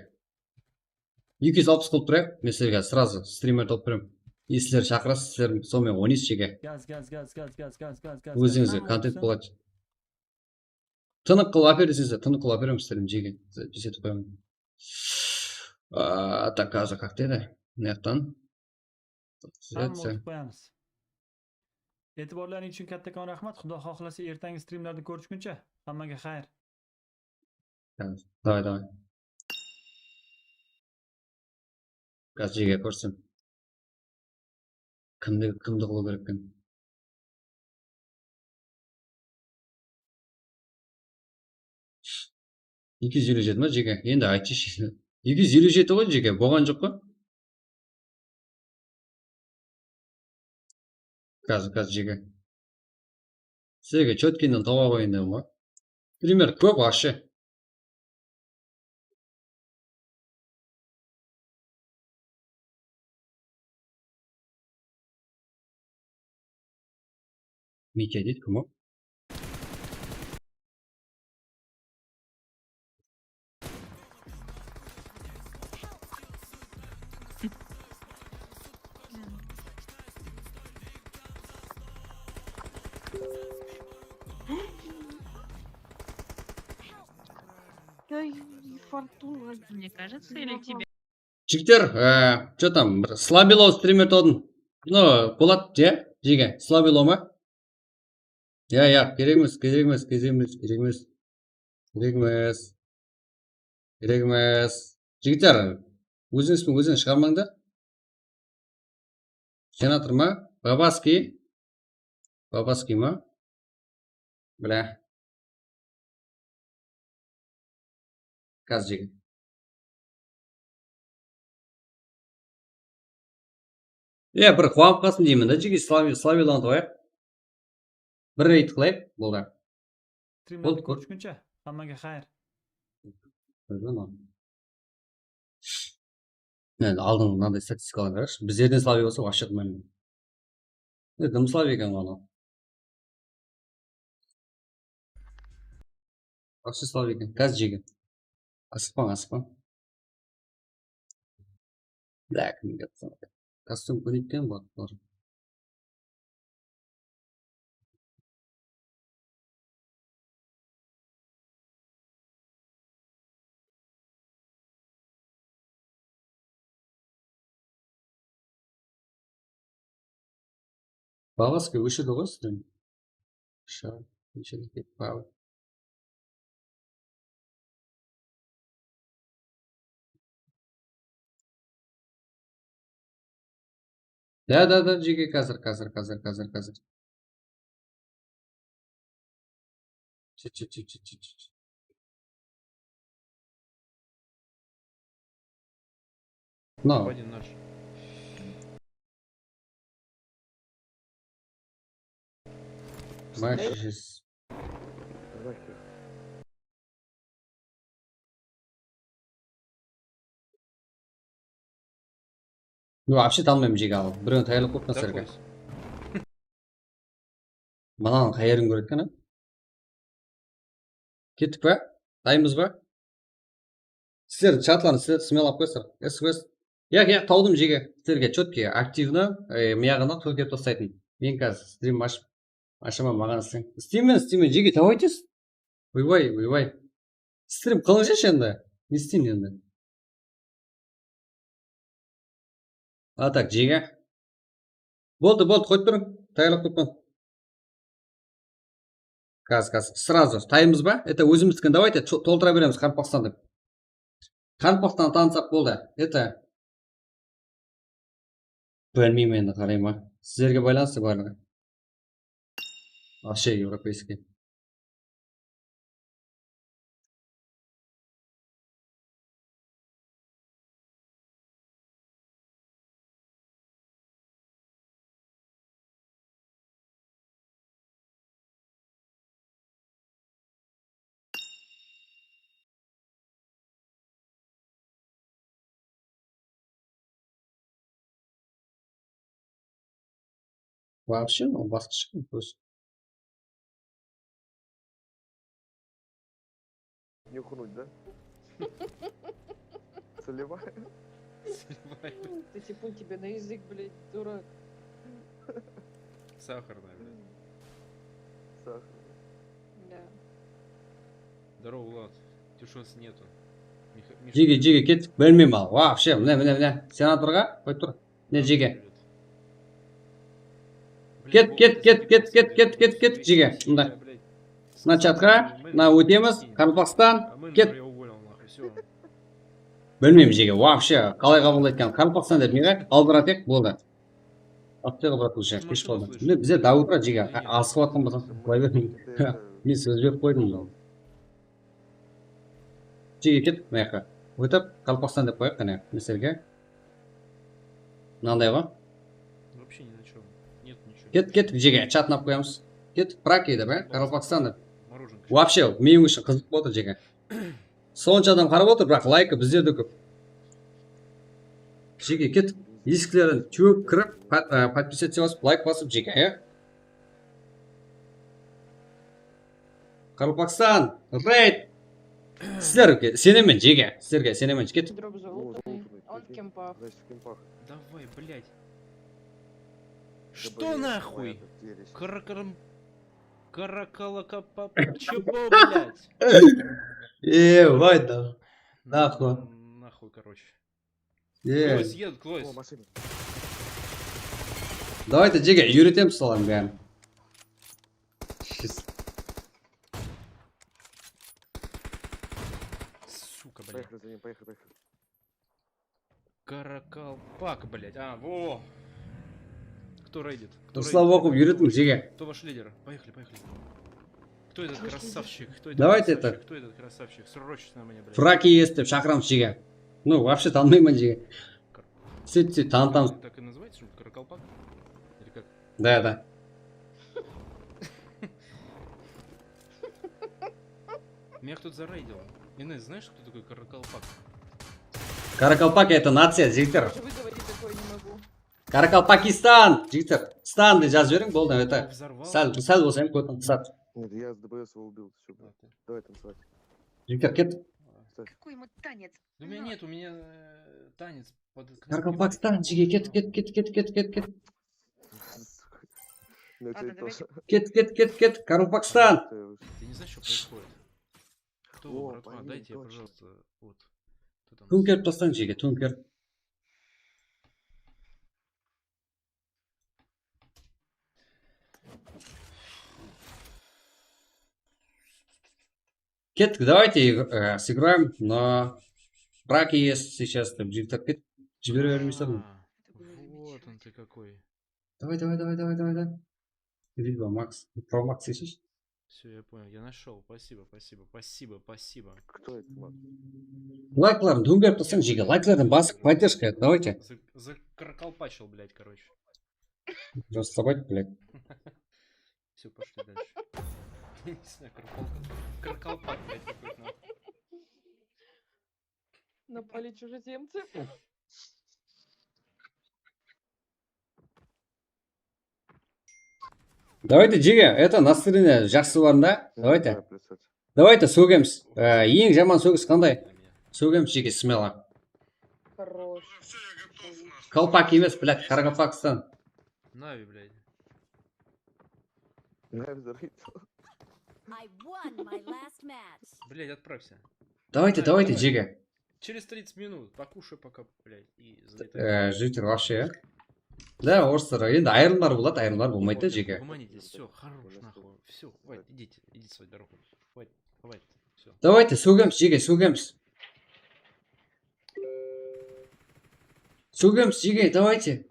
Eki júz alpıs qılıp turayıq, men sizlerge сразу streamer tawıp beremen. Sizler shaqırasız, sizler sonımen oynaysız, jeke. Gaz, gaz, gaz. O'zingizge kontent boladı. Tınıq qılıp áper deseń, tınıq qılıp áperemiz sizlerge, jeke. Zapis etip qoyaman. А, так, házir как dedi? Mına jaqtan. Hamma o'tib qo'yamiz. E'tiborlaring uchun kattakon raxmat. Xudo xohlasa, ertangi strimlarda ko'rishguncha, hammaga xayr. Davay, davay. Gazige ko'rsem. Kimdi, kimdi qılıw kerek eken? Eki júz eliw jeti ma, jeke? Endi aytshı. Eki júz eliw jeti ǵoy, jeke, bolǵan joq pa? Házir, házir, jeke. Sizlerge chotkindan tawıp qoyayın dedim ǵoy. Primer kóp, вообще. Mitya deydi, kim ol? Ой, Фортуна. Мне кажется, или тебе? Jigitler, e, что там, bir slabilo streamer tawdım. No, boladı, ya, jege, slabilo ma? Ya, ya, kerek emes, kerek emes, kerek emes, kerek emes. Kerek emes. Kerek emes. Jigitler, ózińiz penen ózin shıǵarmańdar. Senator ma? Babaskiy. Babaskiy ma? Bilá. Házir jege. Ya, bir quwanıp qalsın deymen da, jege, Slavi-, Slavilandı qoyayıq. Bir reyd qılayıq, boldı. Boldı, ko'r. Ko'rishguncha, hammaga xayr. Endi aldın mınaday statistikalarǵa qarash. Bizlerden Slavi bolsa, вообще qılmayman. E, dım Slavi eken ǵoy anaw. Вообще Slavi eken. Gaz jegen. Asıqpań, asıqpań. Black, kostum kóytken botlar. Babaskiy óshirdi ǵoy sizden. Sha, óshirdi ketip qaldı. Da, da, da, jege, házir, házir, házir, házir, házir. Çıt, çıt, çıt, çıt, çıt, çıt. No. Один наш. Майк, Ну, вообще tanımayman, jege, al. Birewin tayarlap qoyıppan sizlerge. Mınanıń qay jerin kóredi eken, a? Kettik pa? Dayınbız ba? Sizler chatlardı sizler smelap qoyıńızlar. S Q S. Yaq, yaq, tawdım, jege. Sizlerge chotki, aktivno, e, mıyaǵına tókep taslaytın. Men házir strim ashıp, ashaman, maǵan isleń. İsteymen, isteymen, jege, давайте. Oybay, oybay. Strim qılıńızshı endi. Ne isteyim endi? A, tak, jege. Boldı, boldı, qoyıp turıń. Tayarlap qoyıppan. Gaz, gaz. Сразу. Taymız ba? Это ózimizdikin, давайте, to-, toltıra beremiz, Qaraqalpaqstan dep. Qaraqalpaqstan tanısaq boldı. Это. Bilmeymen endi, qarayman. Sizlerge baylanıslı barlıǵı. Вообще европейский. Вообще, ol basqasha kóz. Нюхнуть, да? Сливаю. Ты типун тебе на язык, блядь, дурак. Сахарная, блядь. Сахарная. Да. Здорово, Влад. Тюшонс нету. Jege, jege, kettik, bilmeymen al. Вообще, mine, mine, mine. Senatorǵa qoyıp tur. Mine, jege. Ket, ket, ket, ket, ket, ket, ket, ket, jege. Mına. Mına chatqa, mına ótemiz, Qaraqalpaqstan, ket. Bilmeymen, jege, вообще, qalay qabıl etken. Qaraqalpaqstan dep, mine, qaldıratıp, boldı. Apteka, bratlucha, kesh qaldı. Mine, bizler до утра, jege, asıǵıp atqan bolsam, qoya bermeymen. Men sóz berip qoydım. Jege, ket, mına jaqqa. Ótip, Qaraqalpaqstan dep qoyayıq, qáne, misalge. Mınanday ǵo. Вообще ни на чём. Нет ничего. Ket, ket, jege, chatın alıp qoyamız. Ket, Praki dep, á, Qaraqalpaqstan dep. Вообще, meniń ushın qızıq boldı, jege. Sonsha adam qarap otır, biraq laykı bizlerde kóp. Jege, ket, esiklerin tewip kirip, pat-, á, podpisatsia basıp, layk basıp, jege, ya. Qaraqalpaqstan, reyd! Sizlerge isenemen, jege. Sizlerge isenemen, ket. Дроп желтый, он в кемпах. Значит, в кемпах. Давай, блядь. Что нахуй? Каракарам-, каракалакапап-, чего, блядь? Э, вай да. Нахуй. Нахуй, короче. Е. Клойс, ед, Клойс. О, машина. Давайте, jege, úyretemiz solardı bárin. Suka, блядь. Поехали за ним, поехали, поехали. Каракалпак, блядь. А, во. Кто рейдит? Кто рейдит? Ruslan, oqıp úyretiń, jege. Кто ваш лидер? Поехали, поехали. Кто этот красавчик? Кто этот красавчик? Давайте это. Кто этот красавчик? Срочно мне, блядь. Praki dep shaqıramız, jege. Ну, вообще tanımayman, jege. Kar- Sóyt, sóyt, tanıtamız. Так и называется, что ли? Каракалпак? Или как? Да, да. Меня кто-то зарейдил. Инесс, знаешь, кто такой каракалпак? Каракалпак, это нация, jigitler. Даже выговорить такое не могу. Каракалпакистан, jigitler. Стан dep jazıp jiberiń, boldı, это. Взорвал. Sál, sál bolsa hám kótin qısadı. Нет, я с ДБС его убил, ты чё, блядь? Давай танцевать. Jigitler, ket. Какой ему танец? Да у меня нет, у меня, э, танец под... Каракалпакстан, jege, ket, ket, ket, ket, ket, ket, ket. Ладно, давайте. Ket, ket, ket, ket, Каракалпакстан. Я не знаю, что происходит. Кто вы, братва? Дайте, пожалуйста, вот. Кто там? Túnkerip taslań, jege, túnker. Kettik, давайте, э, сыграем на Praki есть сейчас, там, jigitler, ket, jibere bermeysiz. А, вот он ты какой. Давай, давай, давай, давай, давай, давай. Видимо, Макс, про Макс ищешь? Всё, я понял, я нашёл. Спасибо, спасибо, спасибо, спасибо. Кто это, Макс? Лайкларын tóńkerip taslań, jege. Лайклардан basıp, поддержка, давайте. За-, закаркалпачил, блядь, короче. Просто забыть, блядь. Всё, пошли дальше. Я не знаю, каракалпак, каракалпак, блядь, какой-то нахуй. Напали чужеземцы. Давайте, jege, это, настроение jaqsı bar da. Давайте. Давай плясать. Давайте, sógemiz. Á, eń jaman sógis qanday? Sógemiz, jege, смело. Хорош. Kalpak emes, блядь, Qaraqalpaqstan. Нави, блядь. Нави, блядь. I won my last match. Блядь, отправься. Давайте, давайте, jege. Через тридцать минут покушай пока, блядь, и залетай. Э, jigitler, вообще, ya. Да, orıslar, endi ayırımlar boladı, ayırımlar bolmaydı da, jege. Угомонитесь, всё, хорош, нахуй. Всё, хватит, идите, идите своей дорогой. Хватит, хватит, всё. Давайте, sógemiz, jege, sógemiz. Sógemiz, jege, давайте.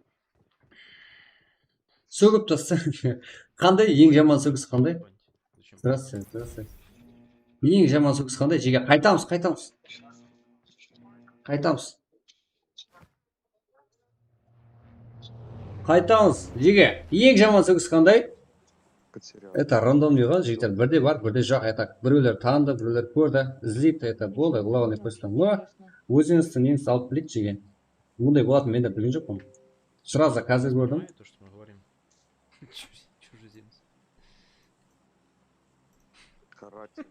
Sógip taslań. Qanday, eń jaman sógis qanday? Здравствуйте, здравствуйте. Eń jaman sógis qanday? Jege, qaytamız, qaytamız. Qaytamız. Qaytamız. Jege, eń jaman sógis qanday? Это рандом deydi ǵoy, jigitler, birde bar, birde joq, это birewler tanıdı, birewler kórdi, izleydi, это boldı, главное просто. Но ózińizdi, neńizdi alıp bileyik, jege. Bunday bolatın men de bilgen joqpan. Сразу házir kórdim. Понимаю то, что мы говорим. Чуж-, чужеземец. Каратель.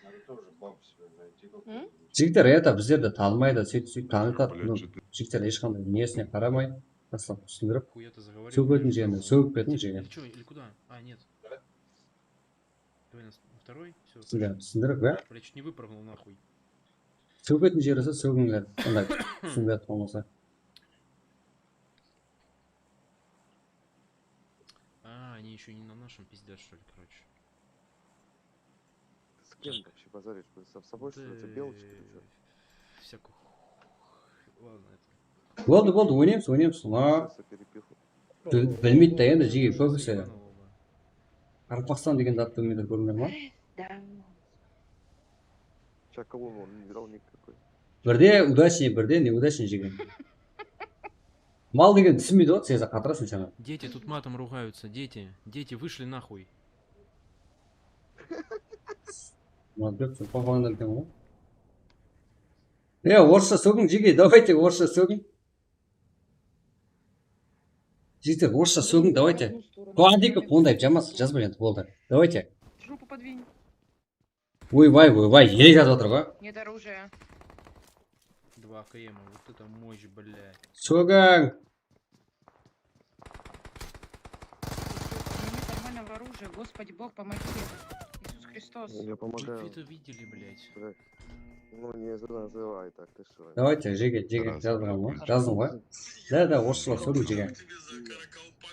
Надо тоже бабу себе найти какую-нибудь. Jigitler, это bizlerdi tanımaydı, sóytip, sóytip tanıtadı. Ну, jigitler hesh qanday nesine qaramay, taslap túsindirip, sógetin jerine sógip ketiń, jege. Или чё, или куда? А, нет. Давай на второй, всё. Sizlerge túsindirip, ya? Блядь, чуть не выпрыгнул нахуй. Sógetin jeri bolsa sógińler. Onday túsinbey atqan bolsa. А, они еще не на нашем пиздят, что ли, короче. Ты с кем вообще базаришь? Вы с собой, что ли? Это белочка или что? Всякую хуй. Ладно, это. Boldı, boldı, oynaymız, oynaymız. Mına Всё, перепиху. bil- bilmeydi da endi jege kóbisi. Ебаного. Qaraqalpaqstan degen zattı bilmeydi, kórdińler ma? Да. Чакалон он не играл никакой. Birde удачный, birde неудачный jege. Mal degen túsinbeydi ǵoy, Seza, qatırasın saǵan. Дети тут матом ругаются, дети. Дети вышли нахуй. Молодец, sen qoqańdan eken ǵoy. E, orıssha sógiń, jege, давайте, orıssha sógiń. Jigitler, orıssha sógiń, давайте. Qońdayıp jamaz, jazba endi, boldı. Давайте. Жопу подвинь. Oybay, oybay, ele jazıp atır ǵoy. Нет оружия. Два АКМ, вот это мощь, блядь. Sógiń. Нет нормального оружия. Господи Бог, помоги. Иисус Христос. Я помогаю. Вы это видели, блядь? Блядь. Ну не называй так, ты что? Давайте, jege, jege, jazdım ǵoy. Jazdım ǵoy. Да, да, orıssha sógiń, jege.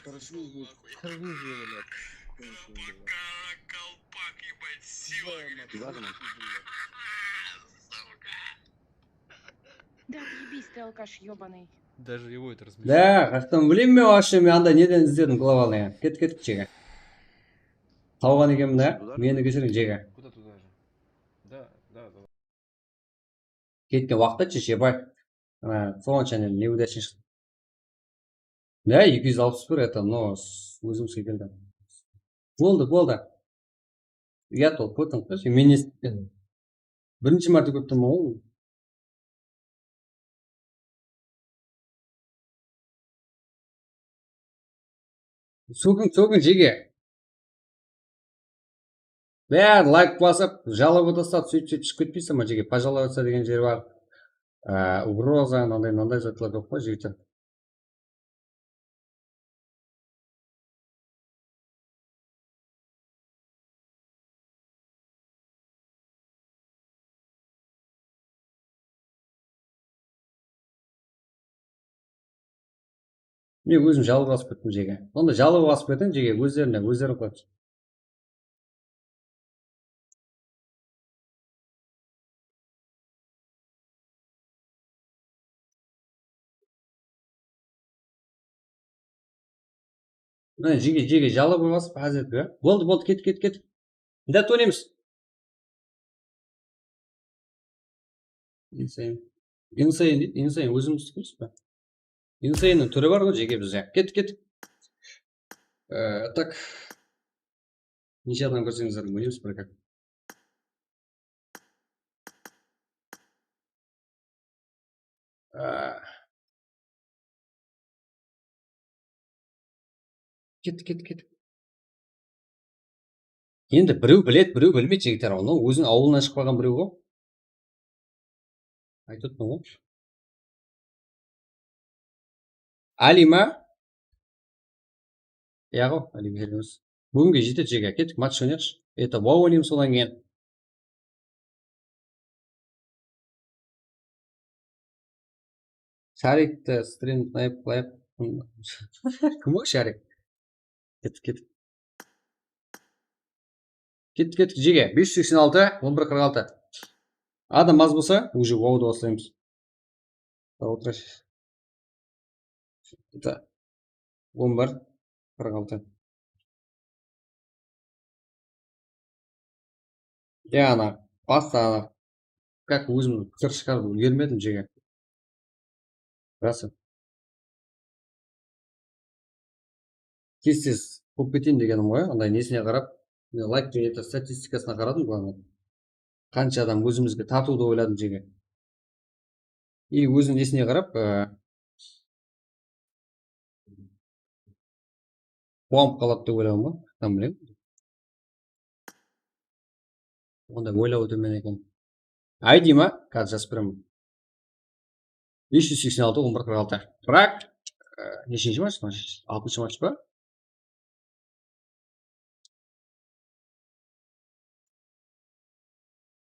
Хорошо, вот, хорошо, блядь. Ладно. Да отъебись ты, алкаш ебаный. Даже его это размешало. Да, qastan bileyim men, вообще, men anda neden izledim globalnıy. Ket, ketik jege. Tawǵan ekenmen da, meni keshiriń, jege. Куда туда же? Да, да, да. Ketken waqıt aytshı, jebay. Ana, soǵan shánen neudachniy shıqtı. Ya, eki júz alpıs bir, это, но, s- ózimizge keldi. Boldı, boldı. Uyat ol, kóttiń qoyshı, men esitpedim. Birinshi márte kóttim ol. Sógiń, sógiń, jege. Bári layk basıp, jalabı taslap, sóytip, sóytip shıǵıp ketpeyseń be, jege? Pojalovatsya degen jer bar. Á, ugroza, mınanday, mınanday zatlar kóp ǵoy, jigitler. Men ózim jalabı basıp kettim, jege. Sonda jalabı basıp ketiń, jege, ózlerine, ózleri qıladı. Mine, jege, jege, jalabı basıp, házir etip, ya. Boldı, boldı, ket, ket, ket. Mında oynaymiz. Insane. Insane deydi, Insane ózimiz túrmiz be? Insanenniń túri bar ǵoy, jege, bizde. Ket, ket. Ee, tak. Neshe adam kirseńizler, oynaymiz bir kak. Ee, Ket, ket, ket. Endi birew biledi, birew bilmeydi, jigitler, onı óziniń awılınan shıqpaǵan birew ǵoy. Aytıp atırman ǵoy. Ali ma? Iya ǵoy, Ali beremiz. Búginge jetedi, jege, kettik, match oynayıqshı. Это, wow, oynaymiz sodan keyin. Sharikti strim snayp qılayıq. Kim o Sharik? Kettik, kettik. Kettik, kettik, jege. Bes júz seksen altı, on bir qırq altı. Adam az bolsa, уже wow-dı baslaymız. Завтра. Это, on bir qırq altı. Ya, ana, basta, ana, как, ózim pikir shıǵarıp úlgermedim, jege. Rası. Tez-tez qılıp keteyin degenim ǵoy, anday nesine qarap, men layk penen statistikasına qaradım, главное. Qansha adam ózimizge tartıwdı oyladım, jege. I óziniń nesine qarap, e, quwanıp qaladı dep oyladım ǵoy, qısqadan bilem. Onday oylawı tómen eken. I D ma? Házir jazıp beremen. Bes júz seksen altı, on bir qırq altı. Rak, e, neshinshi match? Altınshı match pa?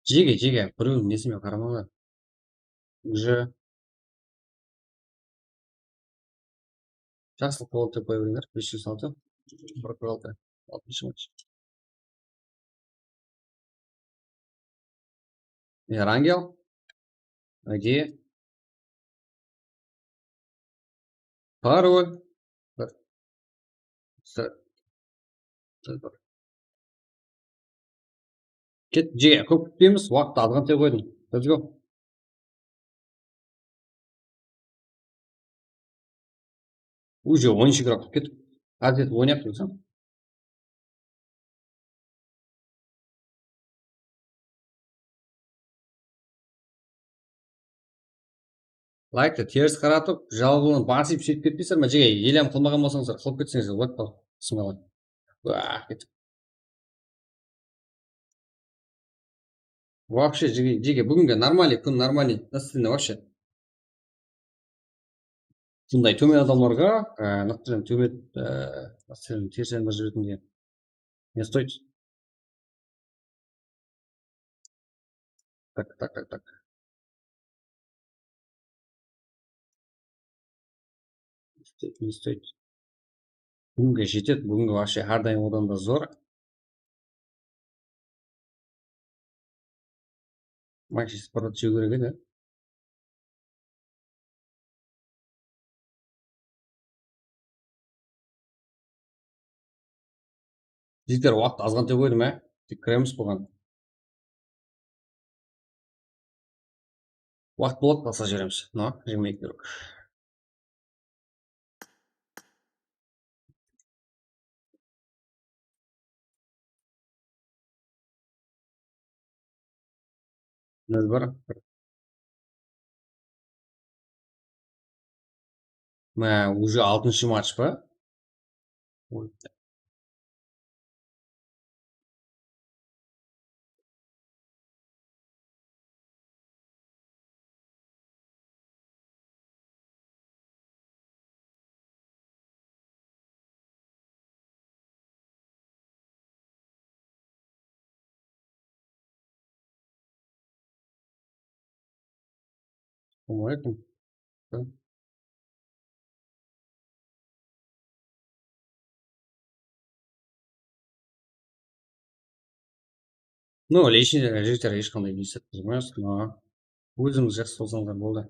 Jege, jege, birewdiń nesine qaramańlar. Уже jaqsılıq boldı dep qoya berińler. Bes júz altı, bir qırq altı, altınshı match. Erangel. Agi. Parol. Bir. Ket, jege, kóp kútpeymiz, waqıttı azǵantay qoydım. Let's go. Уже onınshı игрok ketip, házir oynayıq desem. Layktı teris qaratıp, jalbılan basıp seytip ketpeysiz ma? Jege, elem qılmaǵan bolsańızlar, qılıp ketseńizler, lak pa? Bismillah. Wah, ketip. Вообще, jege, jege, búgingi нормальный kún, нормальный настроение вообще. Bunday tómen adamlarǵa, e, настроение tómen, e, настроение tersine júretuǵın не стоит. Так, так, так, так. Не стоит, не стоит. Búginge jetedi, búgingi вообще hár dayım odan da zor. Manchester Sport jeu kerek edi. Jigitler, waqıt azǵantay qoydım, á? Tek kiremiz buǵan. Waqıt boladı, basqa jiberemiz. No, jigirma eki игрок. Nol bir. Mine, уже altınshı match pa? Assalamu aleykum. Ну, личный, jigitler, hesh qanday не emas, но ózińiz jaqsı bolsańızlar boldı.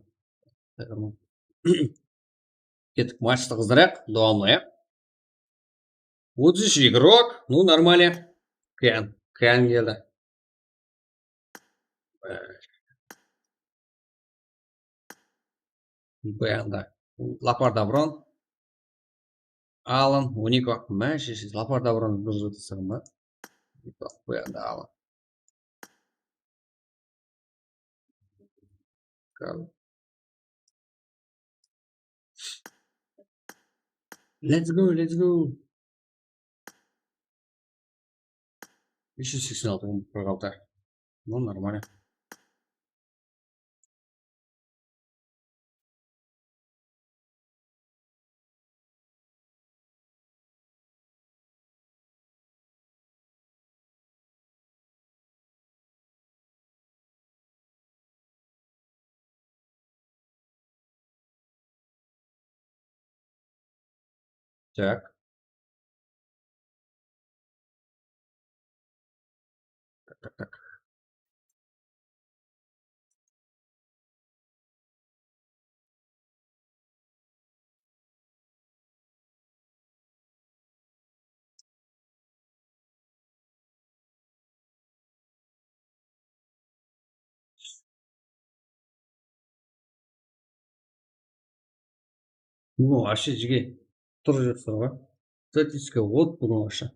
Kettik, matchtı qızdırayıq, dawamlayıq. Otız üç игрок, ну, нормально. Kıyan, kıyan keldi. Bu yanda Lapar Davron. Alan, Uniko. Mine, sheshesi Lapar Davron bir jıldı sırma. Bu yanda Alan. Go. Let's go, let's go. Úsh júz seksen altı, qırq altı. Ну, нормально. Так. Так, так, так. Ну, вообще, jige, turıp júrsizler ǵoy. Statistika ot buǵın вообще.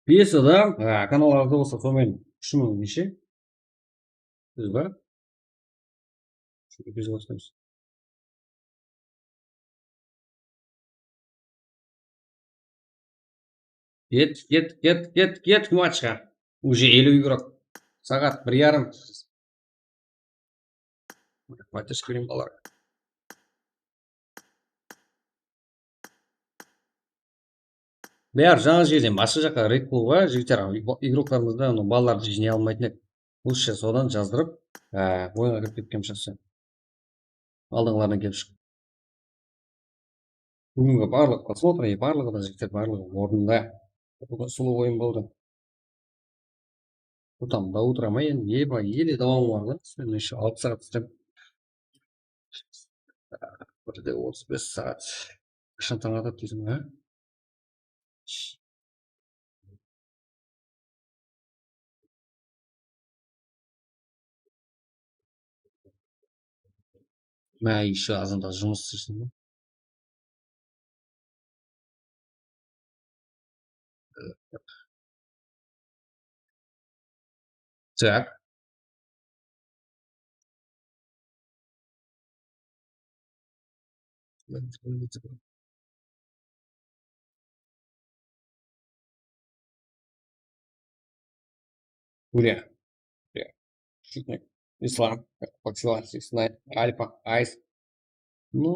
Bes adam, ha, kanallarda bolsa, sonımen úsh mıń neshe? Biz bar. Epizod. Ket, ket, ket, ket, ket, matchqa. Уже eliw игрок. Saat bir yarım. Fighters Green balar. Bári jańa jerden basqa jaqqa reyt qılıwǵa, jigitler, igroklarımızdı, anau balalardı jıynay almaytın edik. Lучше sodan jazdırıp, e, oyınǵa kirip ketkenbiz jaqsı. Aldınǵılardan kelip shıǵıp. Búgingi barlıq просмотр, e, barlıǵı da, jigitler, barlıǵı ornında. Búgin sulıw oyın boldı. Utam до утра ma endi, eba, ele dawamı bar da. Sen еще altı saat islep. Bir de otız bes saat. Qashan tań atadı deyseń, ha? Má, еще azanda jumıs isleysiń ba? Так. Gúrya. Gúrya. Shutnik. Islam. Foxilar, Six Nine, Alfa, Ice. Ну.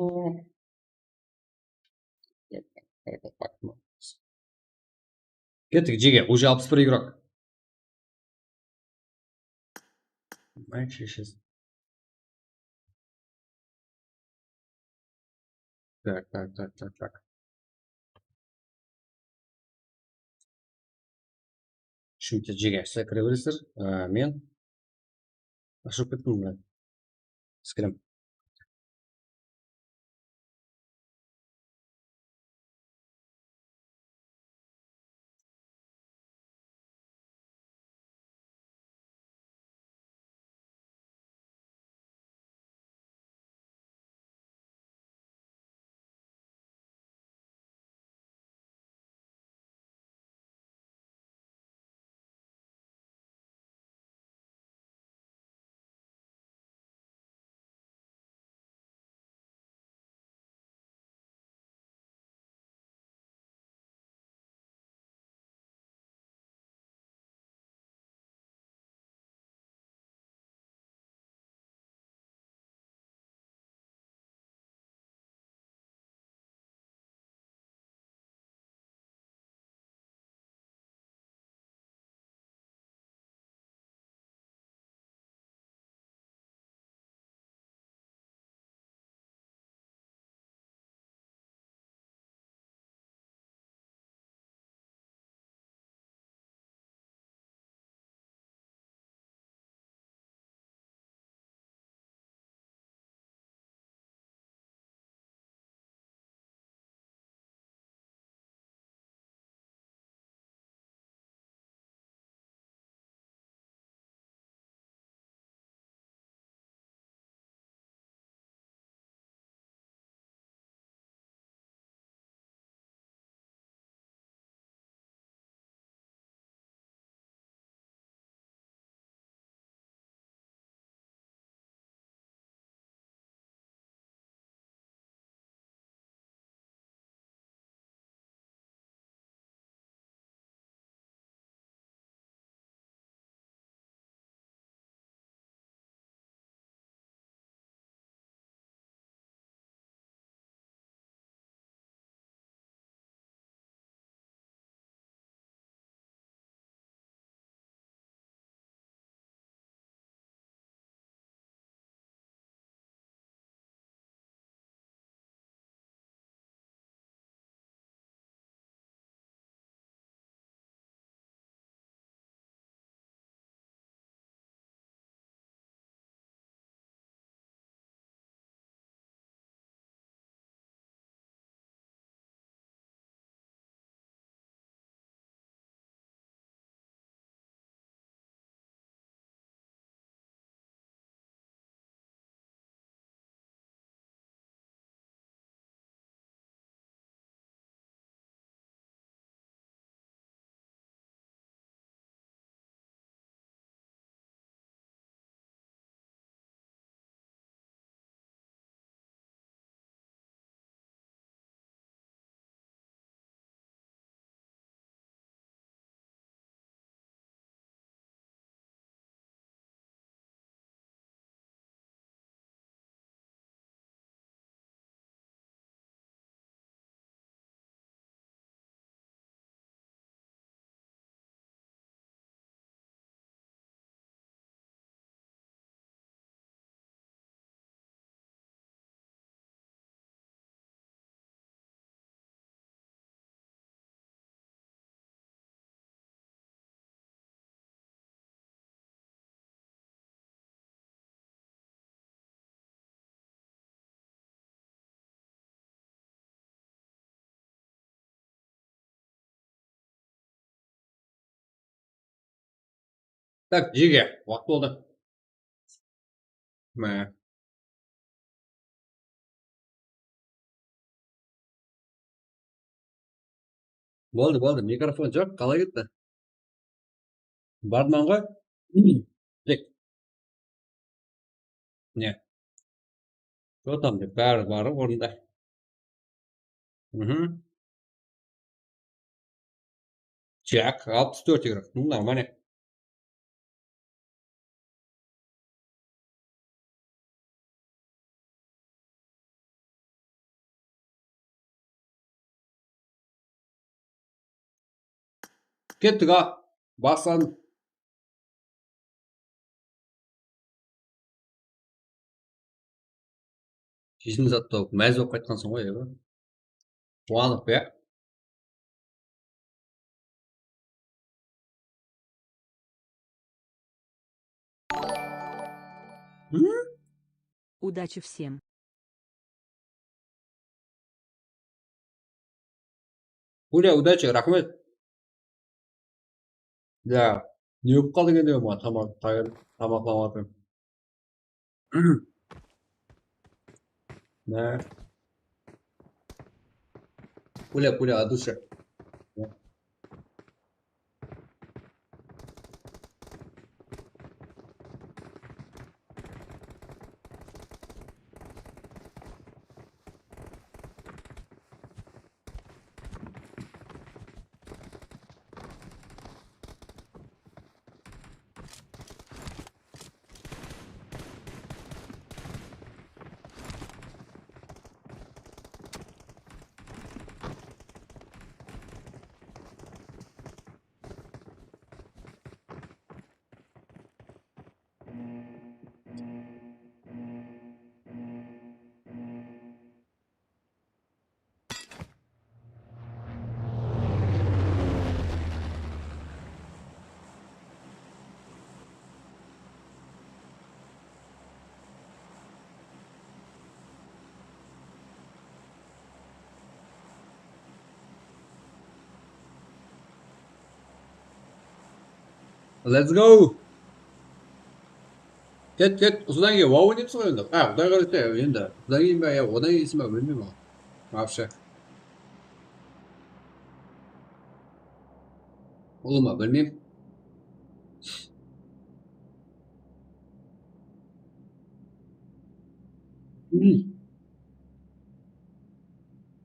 Kettik, jege. Уже alpıs bir igrok. Mayk sheshesi. Так, так, так, так, так. Shuncha jege, sizler kire beresizler. Á, men ashıp kettim, mına. Skrim. Tak, jege, waqıt boldı. Mine. Boldı, boldı. Mikrofon joq, qalay ketti? Barman ǵoy. Tek. Ne? Что там dep, bári bar ornında. Mhm. Tak, alpıs tórt igrok. Ну, нормально. Kettik, a. Baslan. Jeysin zat tawıp, máz bolıp qaytqansıń ǵoy, ya. Quwanıp, ya. Hı? Удачи всем. Пуля, удачи, raxmet. Ya, ne bolıp qaldı eken, maǵan tamaq, tayın, tamaqlanıp atırman. Ne? Пуля, пуля, от души. Let's go! Ket, ket, usıdan keyin wow oynaymiz ǵoy endi. Ha, Quday qálese endi. Usıdan keyin be, ya, odan keyin be, bilmeymen ǵoy. Вообще. Ulıwma, bilmeymen. Hmm.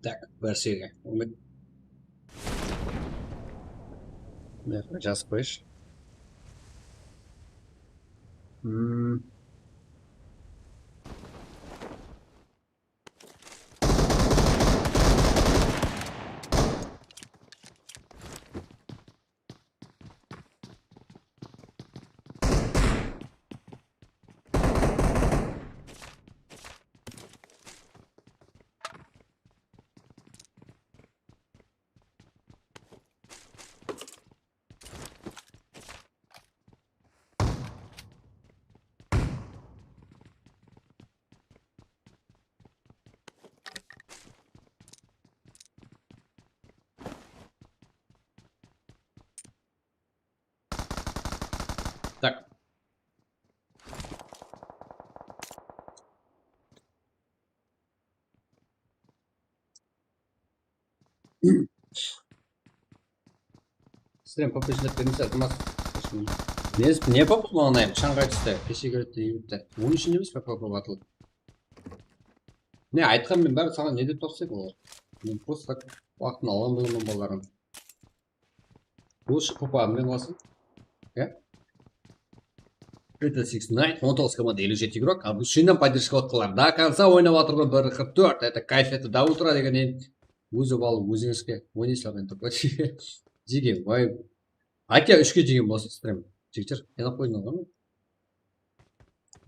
Tak, bir şeyge. Umit. Mına jazıp qoyshı. Hmm. Так. Sizler populaciyada bilmesiz, iltimas. Ne, ne popul oynayım? Shańǵay tústi, keshegi rette yurtda. Onıń ushın emes pe, popul atılıp? Ne aytqan men bári saǵan ne dep topsaydı olar? Men просто так waqtın alǵan bolaman balalarım. Lучше попа men qılsın. Ya? Triple Six Night, on toǵız komanda, eliw jeti igrok. Al, bul shınnan podderjka atqanlar. До конца oynap atırǵan bir qırq tórt. Это кайф, это до утра degen endi. Ózi balı ózińizge. Oynaysızlar endi. Jege, vay. Хотя úshke jegen bolsa strem. Jigitler, qıynap qoydıń ǵoy.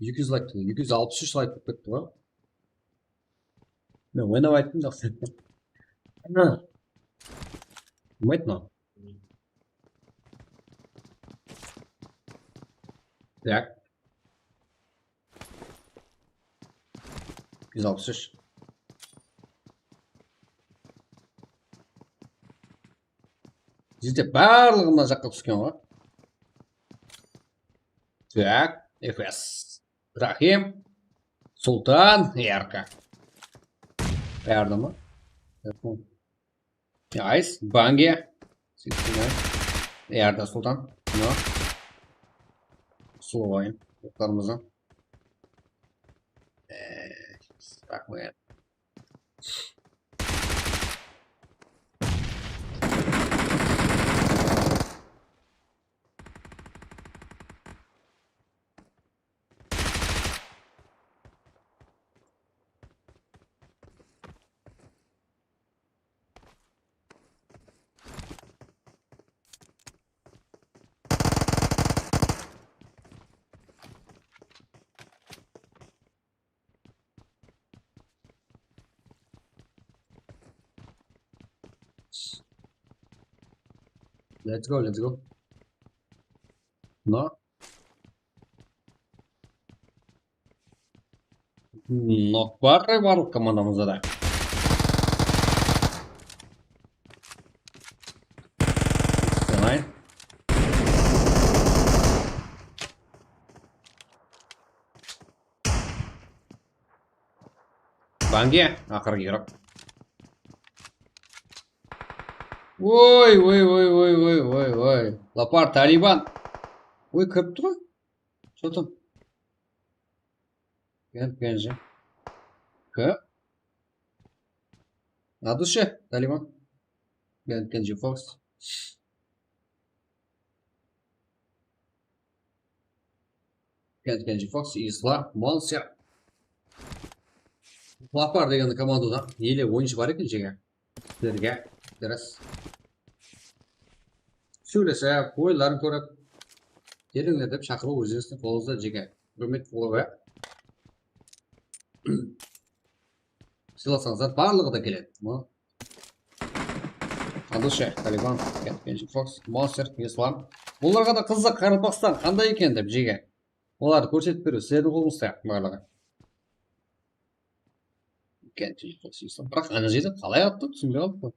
Eki júz layk, eki júz alpıs úsh layk bolıp ketti ǵoy. Men oynap ayttım da. Ana. Bilmeydi mınaw. Tak. Eki júz alpıs úsh. Bizde barlıǵı mına jaqqa túsken ǵoy. Tak, Efes. Rahim. Sultan, Erka. Yardım mı? Ayıs, Bange. Seksen. Yardım Sultan. No. Sulıw alayın. Yurtlarımızdan. Eee, raxmet. Let's go, let's go. No. Nok bar, barlıq komandamızda da. Давай. Bange, aqırǵı yurıp. Oy, oy, oy, oy, oy, oy, oy. Lapar, Taliban. Oy, kirip tur ǵoy. Что там? Bent Kenji. K? Na dushe, Taliban. Bent Kenji Fox. Bent Kenji Fox, Isla, Monster. Lapar degen komandadan ele oyınshı bar eken, jege. Sizlerge biraz sóylesip, oyların kórip, kelińler dep shaqırıw ózińizdiń qolıńızda, jege. Húrmet qılıw, e. Sıylasańızlar, barlıǵı da keledi. Mı? Adushe, Taliban, Kenji Fox, Monster, Islam. Bularǵa da qızıq, Qaraqalpaqstan qanday eken dep, jege. Olardı kórsetip beriw sizlerdiń qolıńızda, barlıǵı. Kenji Fox, Islam. Biraq ana jerde qalay attı, túsinbey qaldıp qoy.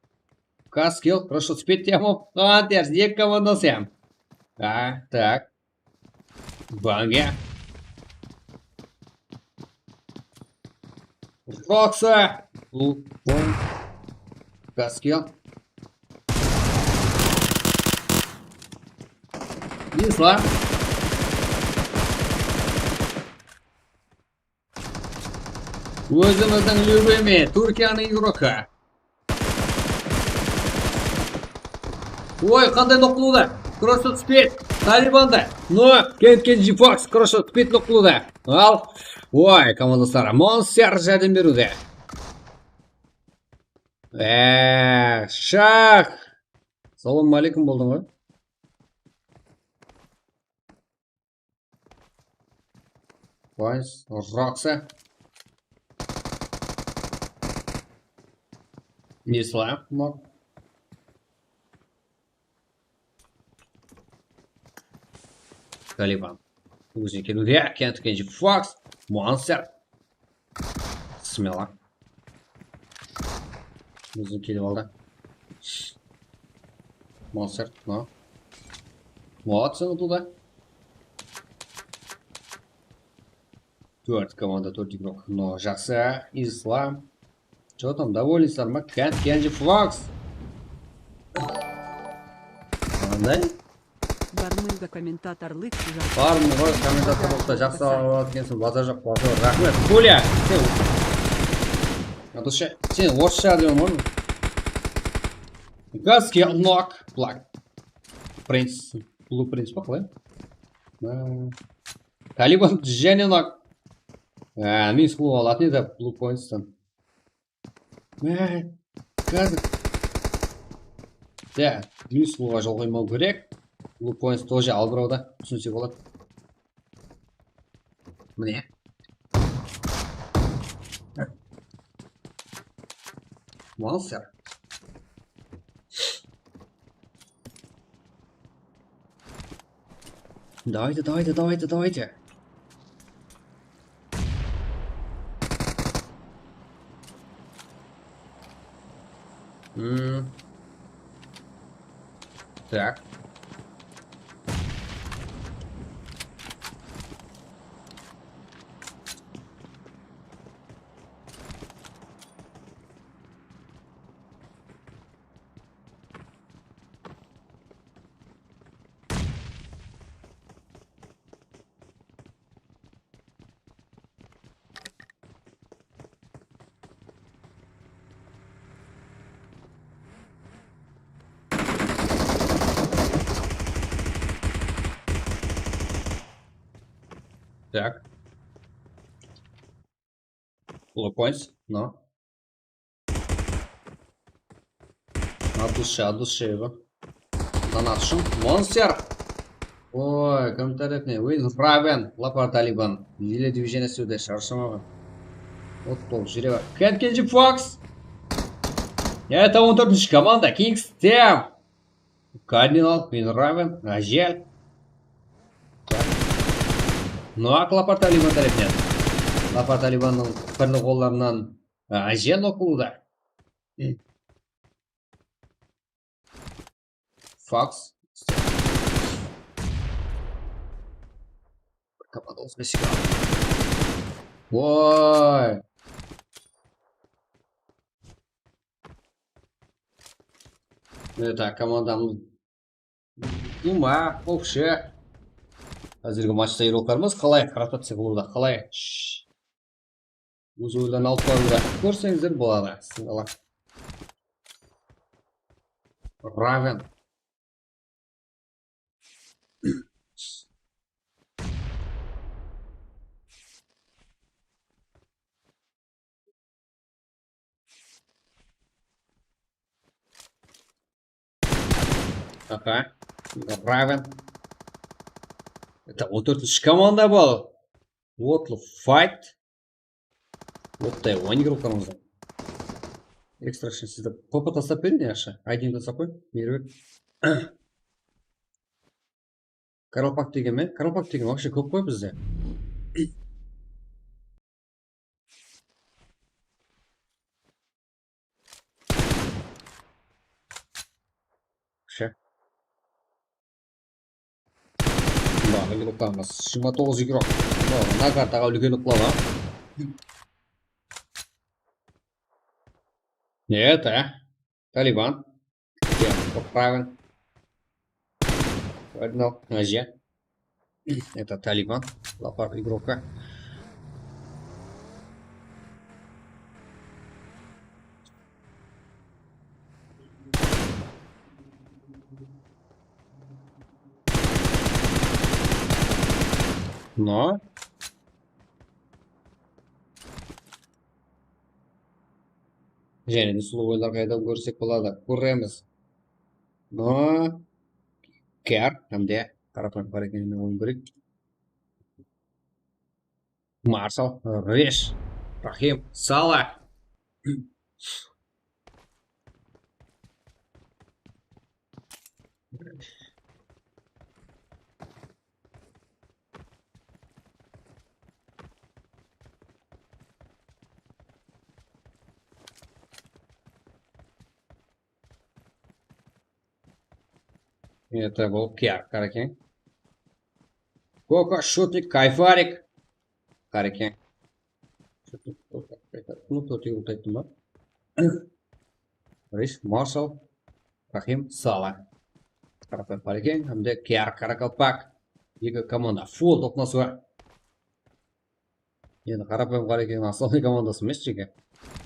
Kaskil, хорошо, спеть ya mı? Qanter, eki komandası ya. A, tak. Bange. Roxa. Bul, bul. Kaskil. Isla. Ózimizdiń lyubimıy Túrkiyanıń igroki. Oy, qanday noq qılıwda. Просто спеть. Talibanda. No, Kent Kenji Fox. Просто спеть noq qılıwda. Al. Oy, komandaslar. Monster járdem beriwde. Eee, shaq. Salam aleykum boldıń ǵoy. Points, Roxa. Islam, no. Taliban. Ózine keliwde, Kent Kenji Fox, Monster. Smela. Ózine kelip aldı. Monster, no. Молодцы, no, tуда. Tórt komanda, tórt igrok. No, jaqsı. Islam. Что там, довольныйсızlar ma? Kent Kenji Fox. Qanday? Barmılǵa kommentatorlıq jazıp. Barmılǵa kommentatorlıqta jaqsı alıp atırǵansiń, baza joq, baza joq. Raxmet. Kolya, sen, Adushe, sen orıssha degen bar ma? Gaske nok, Black Prince, Blue Prince pa, qalay? Ha. Taliban jáne nok. Ha, minus qılıp alatın edi Blue Pointstan. Mine, házir. Ya, minus qılıwǵa jol qoymaw kerek. Blue points тоже albırawda, túsinsek boladı. Mine. Monster. Давайте, давайте, давайте, давайте. М. Так. Так. Блок points, no. От души, от души его. Donat ushın. Monster. Oy, kim tárepinen? Win Raven, Lapar Taliban. Ele движение islewde sharshamaǵan. Ot tolıp júre bar. Ketkenshi Fox. Это on tórtinshi komanda, Kingstem. Kardinal, Win Raven, Ajel. Noak Lapar Taliban tárepinen. Lapar Talibannıń pirli qollarınan Ajel nokıldı. Fox. Kapatalısın. Voy. Evet, komandamız Duma, obshe. Házirgi matchta yurıqlarımız qalay? Rotaciya qılıwda qalay? Óz oyların alıp barıwda kórseńizler boladı. Sınǵala. Raven. Aha. Raven. Это on tórtinshi komanda bul. What the fight? Ottay, on eki ruqlarımızda. Ekstra sizde popa taslap beriń, yaqshı. Aydın taslap qoy, miyir ber. Karalpak degen me? Karalpak degen вообще kóp qoy bizde. Вообще. Baǵı igroklarımız. Jigirma toǵız igrok. Nokartaǵa úlken uqlama. Это. Taliban. Поправим. Одно, Азия. Это Талибан. Лапар игрока. Но. Jáne de sulıw oyınlar qayda kórsek boladı. Kóremiz. No. Kar, hám de qarapayım bar ekenine oyın kerek. Marsal, Resh, Rahim, Sala. Это bul Kiyar, qara eken. Koko, Shutnik, Kayfarik. Qara eken. Shutnik, Kayfarik. Ну, tórt igrok ayttım ba? Resh, Marshall, Rahim, Sala. Qaraqalpaq bar eken, hám de Kiyar, Qaraqalpaq. Eki komanda full toqnasıwı. Endi qarapayım qara eken, asıllı komandası emes jeke.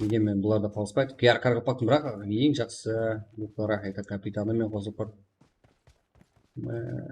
Degenmen bular da qalıspaydı. Kiyar Qaraqalpaqtıń biraq eń jaqsı ruqları, это kapitanı men qosıp bir. Mine.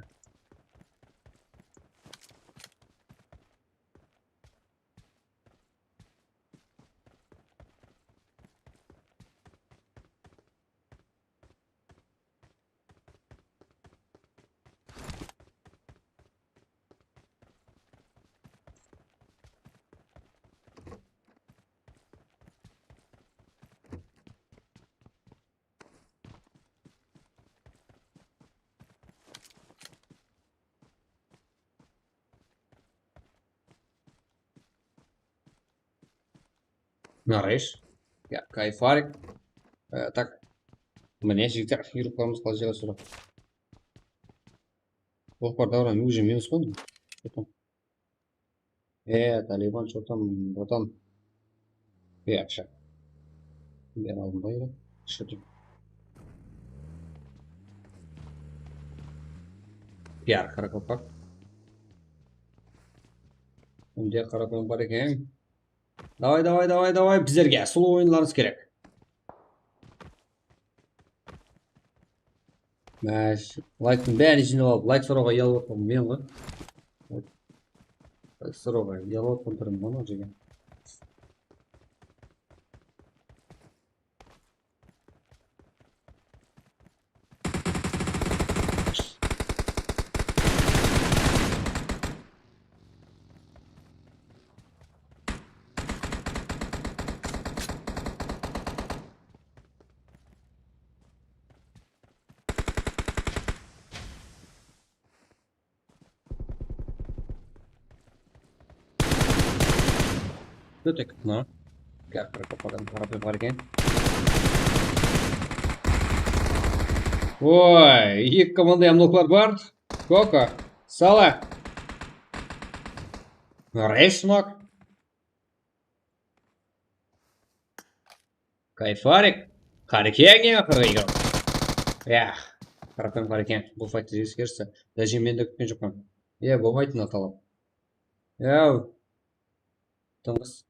Naresh. Ya, Kayfarik. E, tak. Mine, jigitler, yurıqlarımız qalay jaylasıwda. Oqpar davran, уже minus qoydım. E, Taliban, что там, братан? E, aqsha. Men aldım da, ele. Что ты? Yar, Qaraqalpaq. Mende Qaraqalpaq bar eken. Davay, davay, davay, davay, bizlerge sulıw oyınlarıńız kerek. Másh, layktın bárin jıynap alıp, layk sorawǵa uyalıp otırǵan men ǵoy. Сроға, я вот контроль, мынау жерге. Kótek, mına. Gel, bir kapadan tarafı bar eken. Oy, eki komanda yamlıqlar bar. Koko, Sala. Resnok. Kayfarik. Qarkeng ya, qarkeng. Ya, qarapayım, qarkeng. Bul fayttı jeskerse. Daje men de kútken joqpan. Ya, bul fayttın atalap. Ya. Tıńız.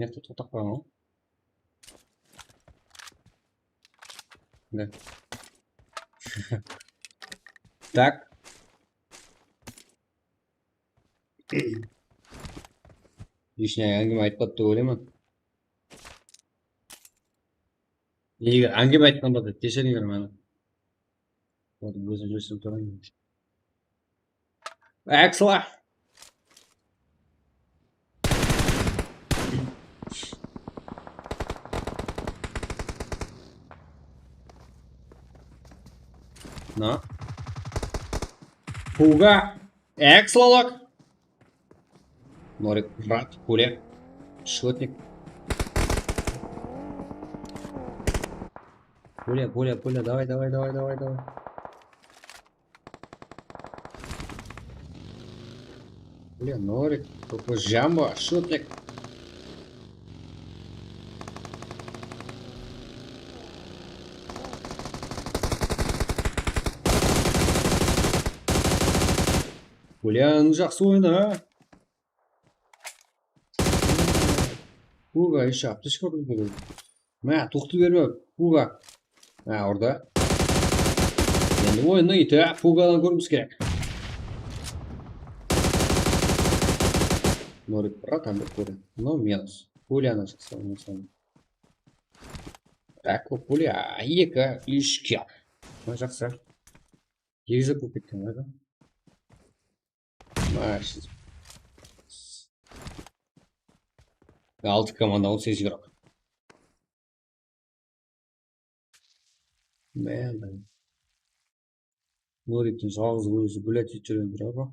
Mıyaqta toqtap qoyaman. Da. Tak. Eshine áńgime aytpadı dep oylayman. Eger áńgime aytqan bolsa, keshirińler meni. Odım ózim júrsin turayın. Excellent. Na. Puga. Excellent. Norik, brat, пуля. Шкотник. Пуля, пуля, пуля, давай, давай, давай, давай, давай. Блин, Норик, только Джамбо, шутник. Блин, jaqsı oyna, a? Puga, ещё aptechka urdı. Má, toqtı berme, Puga. Má, urdı. Endi oyınnan kete, Pugadan kórimiz kerek. Norik, brat, anda kóre. No, minus. Pulyani shıqsa, ondan soń. Так, Pulya, eki, úsh kill. Má, jaqsı. Egiz bolıp ketken ǵoy. Nice. Altı komanda, on segiz игрок. Men Noriktiń jalǵız ózi gúl átep júrgen bir ǵoy.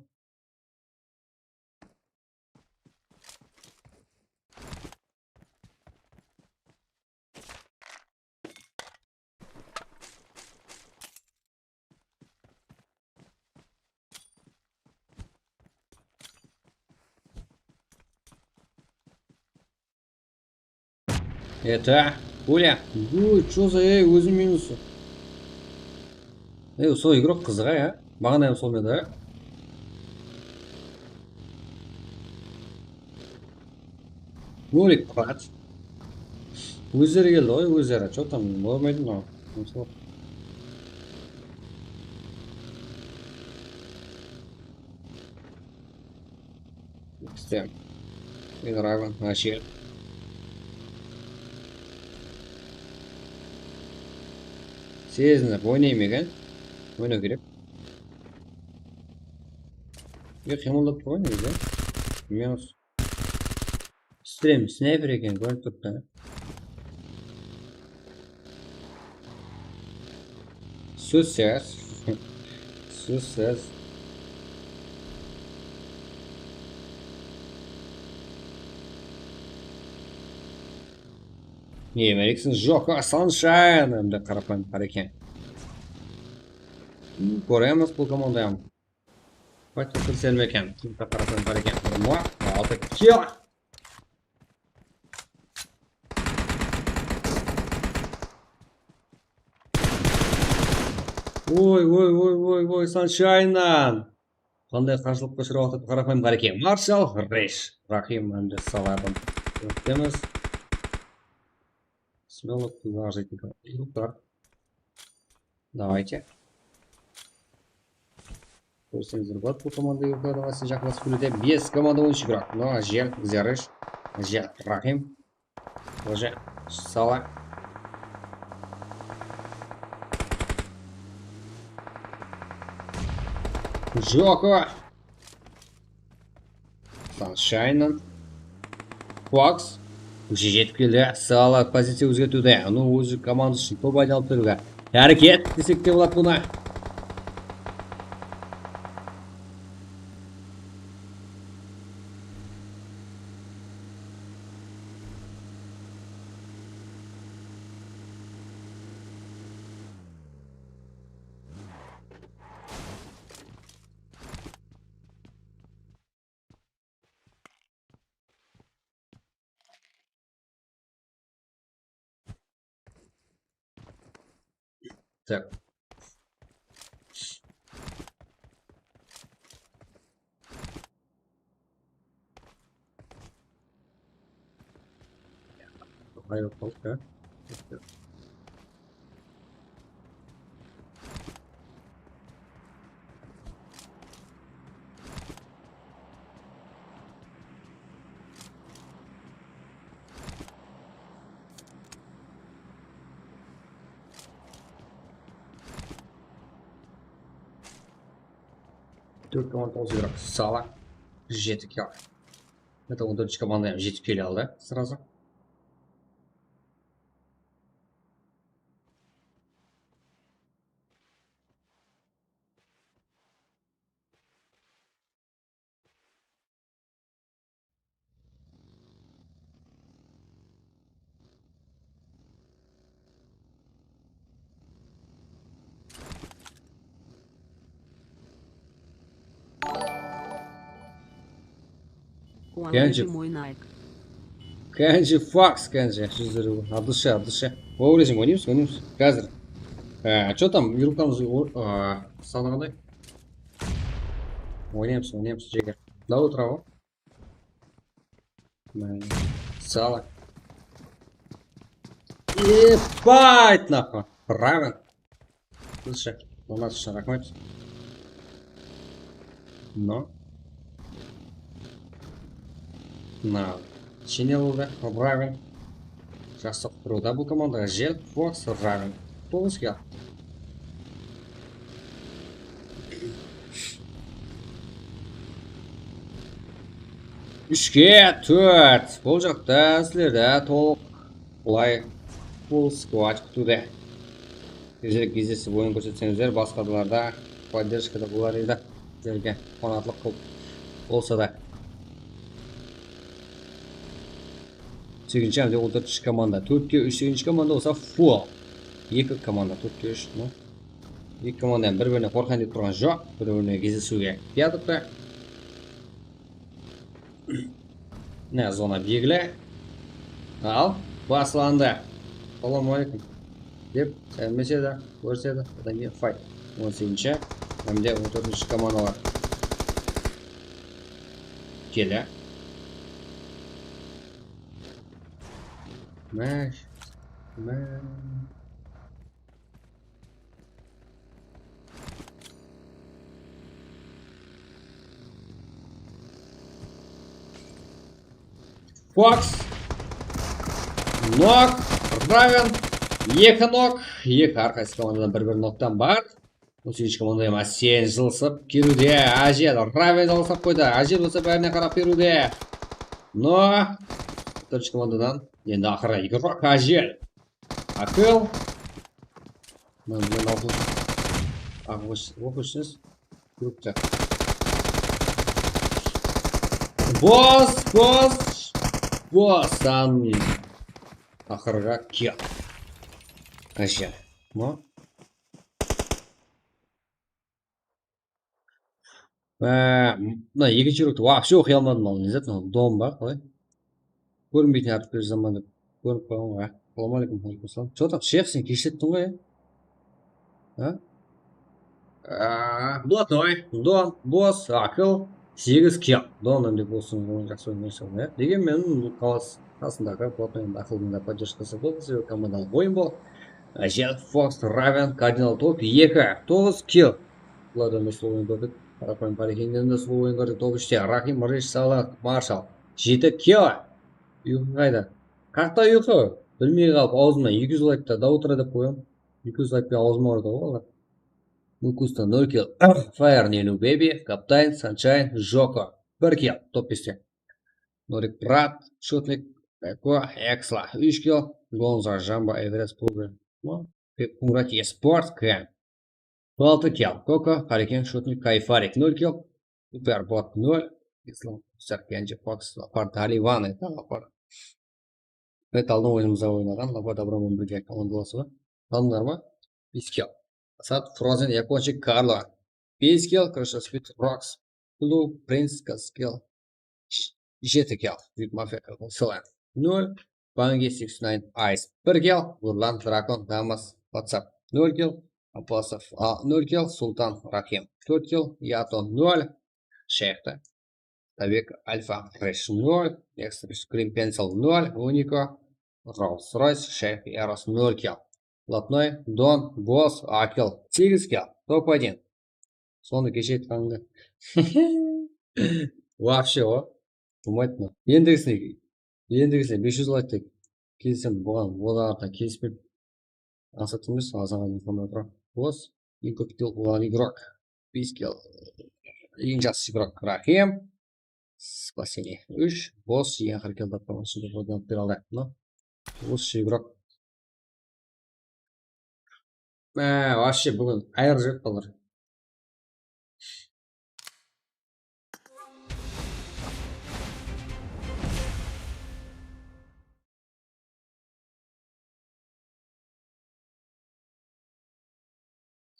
Это, Коля. Ой, чё за, ey, ózim minusı. Ey, sol игрок qızıq, ya. Maǵan hám sol edi, ya. Norik, qat. Ózleri keldi ǵoy, ózleri. Чё там, bolmaydı mınaw. Bizde. Men Raven, Ashir. Sezinip oynayman eken. Oynaw kerek. Ey, qıymıldap tur ǵoy negizi. Minus. Stream snayper eken, kórinip turıptı. Sózsiz. Sózsiz. Ne, Eriksen joq, a, Sunshine, endi qarapayım qara eken. Kóremiz bul komandayam. Qaytqa kirsermi eken? Kimsa qarasam bar eken. Mına, altı kill. Oy, oy, oy, oy, oy, Sunshine'nan. Qanday qarshılıqqa ushırap atır, qarapayım bar eken. Marshal, Resh, Rahim hám de Saladın. Kútemiz. Смело предложить. Давайте. Kórseńizler boladı, bul komanda yurtlardan ase jaqınlasıp keledi. Bes komanda, on úsh игрок. No, Ajel, Zerish, Ajel, Rahim. Тоже Sala. Joko. Sunshine. Fox. Jetip keldi. Sala poziciya ózgertiwde. Anı ózi komandası ushın top aylanıp turdı. Háreket desek te boladı bunı. Так. Hayır, yok ya. Tórt komanda toǵız игрок. Sala. Jeti kill. Это он tórt komanda ham jetip kele aldı сразу. Kenji. Kenji Fox, Kenji, júz elliw. От души, от души. Oy, oynayıq, oynayıq, oynayıq. Házir. Á, что там, yurkamız, á, sanaǵanday. Oynaymız, oynaymız, jeger. Давай, Trago. Sala. Ебать, нахуй. Raven. Слушай, donat ushın raxmet. No. Na. Shinel boldı. Raven. Jaqsı qurıwda bul komandaǵa. Jel, Fox, Raven. Toǵız kill. Úshke tórt. Bul jaqta sizlerde tolıq bılay full squad kútiwde. Tezirek gezdesip oyın kórsetseńizler, basqa adamlarda podderjkada bolar edi. Sizlerge qanaatlı qılıp bolsa da. Segizinshi hám de on tórtinshi komanda. Tórtke úsh, segizinshi komanda bolsa full. Eki komanda, tórtke úsh, no. Eki komanda hám bir-birine qorqayın dep turǵan joq. Bir-birine gezdesiwge tiyatırıptı. Mine, zona belgili. Al, baslandı. Assalawma áleykum. Dep sállemlesedi, kórisedi. Odan keyin fight. On segizinshi hám de on tórtinshi komandalar. Kele. Mine, mine. Fox. Nok. Raven. Eki nok. Eki, hár qaysı komandadan bir-bir noktan bar. On segizinshi komanda hám ásten jılısıp keliwde. Ájel, Raven jılısıp qoydı. Ájel bolsa bárine qarap beriwde. No. Tórtinshi komandadan endi aqırı eki nok. Ájel. Akıl. Mına bizden alqış. Alqış, alqışsız. Grupta. Bos, bos. Bostan. Aqırǵı kill. Qasha. Mı? Á, mına ekinshi urıqtı вообще oqıy almadım al, ne zat, mınaw dom ba, qalay? Kórinbeytin artıp ber zaman dep kórinip qoyǵan ǵoy. Assalawma áleykum, aleykum assalam. Что там, Sheyx, sen kesh ettiń ǵoy, ya? Ha? Á, блатной, don, bos, akıl, segiz kill. Don, endi bolsın, jaqsı oynaysań, ya. Degenmen, qalas qasındaǵı блатной endi akıldıń da podderjkası boldı, sebebi komandalı oyın bol. Á, Jet, Fox, Raven, Kardinal top eki, toǵız kill. Bulardan da sol oyın kórdik. Qarapayım, Parekenden de sulıw oyın kórdik. Top úshte Rahim, Rich, Salah, Marshall. Jeti kill. Uyqı qayda? Qaqta uyqı? Bilmey qalıp, awzımnan eki júz layktı dawıtıra dep qoyam. Eki júz layk penen awzıma urdı ǵoy olar. Nukusta nol kill. Fire, Nenu, Baby, Kaptayn, Sunshine, Joko. Bir kill. Top beste. Norik Brat, Shotnik, Eko, Eksla, úsh kill, Gonza, Jamba, Everest, Pulga, Kumrat, Esport, Ken. On altı kill, Koko, Hariken, Shotnik, Kayfarik, nol kill, Super Bot, nol, Islam, Serkenci, Fox, Lapar, Taliban, это Lapar. Metaldıń oyınımızda oynaǵan, Lapar Dabroman birge komandalasıǵı. Tanıdılar ma? Bes kill. Asad, Frozen, Yaponchik, Karlo. Bes kill, Krasha Speed, Rox, Blue, Prince, Gaskill. Jeti kill, Big Mafia, Karlo, Silan. Nol, Bangi, six nine, Ice. Bir kill, Gurlan, Drakon, Damas, WhatsApp. Nol kill, Apasov, a, nol kill, Sultan, Rahim. Tórt kill, Yato, nol. Shayxta. Tabek, Alfa, Fresh, nol. Extra, Green Pencil, nol. Uniko, Rolls Royce, Shayx, Yaros, nol kill. Blotnoy, Don, Boss, Akil, segiz kill, top один. Sonı keshe aytqanımda. Вообще, o. Болмайды mına. Endigisine, endigisine bes júz layk tek. Kelisem, buǵan, odan arqa kelispep. Maqsat emes, azan aytqanımda turǵan. Boss, eń kóp kill qılǵan igrok. Bes kill. Eń jaqsı igrok, Rahim. Spasение. Úsh, Boss, eń aqırǵı kill tapqan ushın dep alıp bere aldı. Mına. Usı igrok. Mine, вообще búgin ayırıp jibep qalır.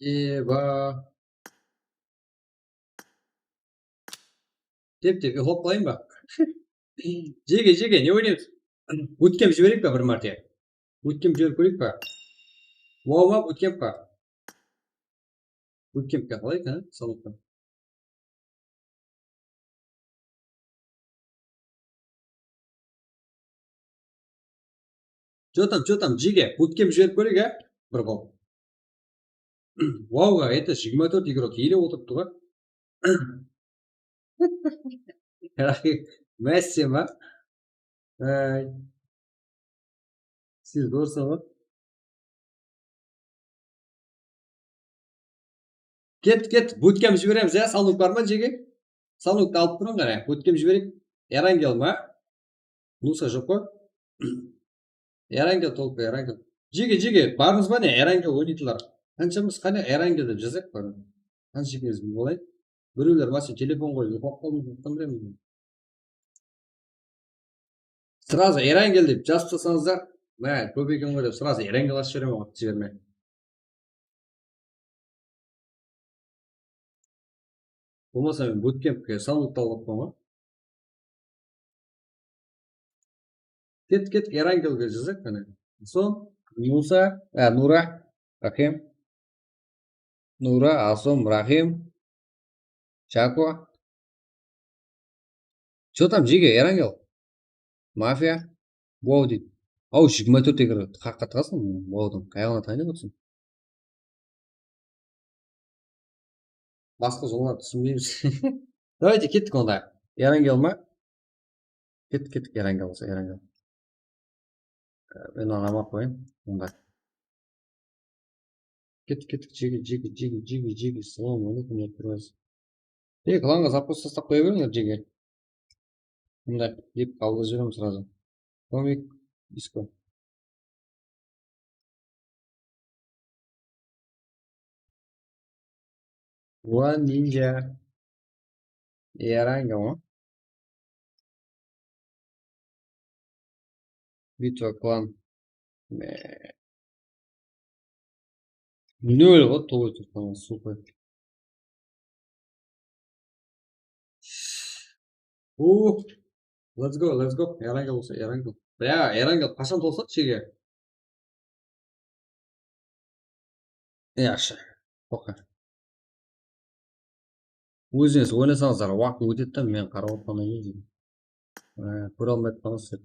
Eba. Tep-tep, uxlap qalayın ba? Jege, jege, ne oynaymız? Bootcamp jibereyik pa bir márte? Bootcamp jiberip kóreyik pa? Wow ma, bootcamp pa? Bootcampke qalay, ha? Salıqqa. Чё там, чё там, jege, bootcamp jiberip kóreyik, á? Bir qol. Wowǵa, это, jigirma tórt igrok ele otırıptı ǵoy. Raxim, Messi ma? Ay. Siz durıs ama. Ket, ket, bootcamp jiberemiz, ya, sanuk bar ma, jege? Sanukti alıp turıń, qara, bootcamp jibereyik. Erangel ma? Nusa joq pa? Erangel tolko, Erangel. Jege, jege, barıńız ba ne, Erangel oynaydılar? Qanshamız, qane, Erangel dep jazayıq pa? Qansha ekeniz bilip alayın. Birewler, máselen, telefon qoyıp, uxlap qaldım, uxlap bilemen. Сразу Erangel dep jazıp taslasańızlar, mine, kóp eken ǵoy dep, сразу Erangel ashıp jiberemen, waqıt jibermey. Bolmasa men bootcampke sanduqtı alıp atpan ǵoy. Kettik, kettik, Erangelge jazayıq qáne. Asom, Nusa, á, Nura, Rahim. Nura, Asom, Rahim. Chako. Чё там, jege, Erangel? Mafia. Wow deydi. Aw, jigirma tórt eger haqqa tıǵasın, wowdıń qayaǵına tayınıp atırsań? Basqa jollardı túsinbeymiz. Давайте, kettik onda. Erangel ma? Kettik, kettik, Erangel bolsa, Erangel. E, men oǵan alıp qoyayın. Onda. Kettik, kettik, jege, jege, jege, jege, jege. Assalamu aleykum, yapırız. E, klanǵa запрос taslap qoya berińler, jege. Mınday dep qabıllap jiberemiz сразу. Komik, Isko. One Ninja. Erangel ma? Битва клан. Nol ǵoy, toy turtqan, suqa. Uh, let's go, let's go. Erangel bolsa, Erangel. Бля, Erangel qashan tolısadı, jege? Yaqshı. Oqay. Ózińiz oynasańızlar, waqıt ótedi da, men qarap otqannan keyin deydi. Á, kóre almay atpańız dep.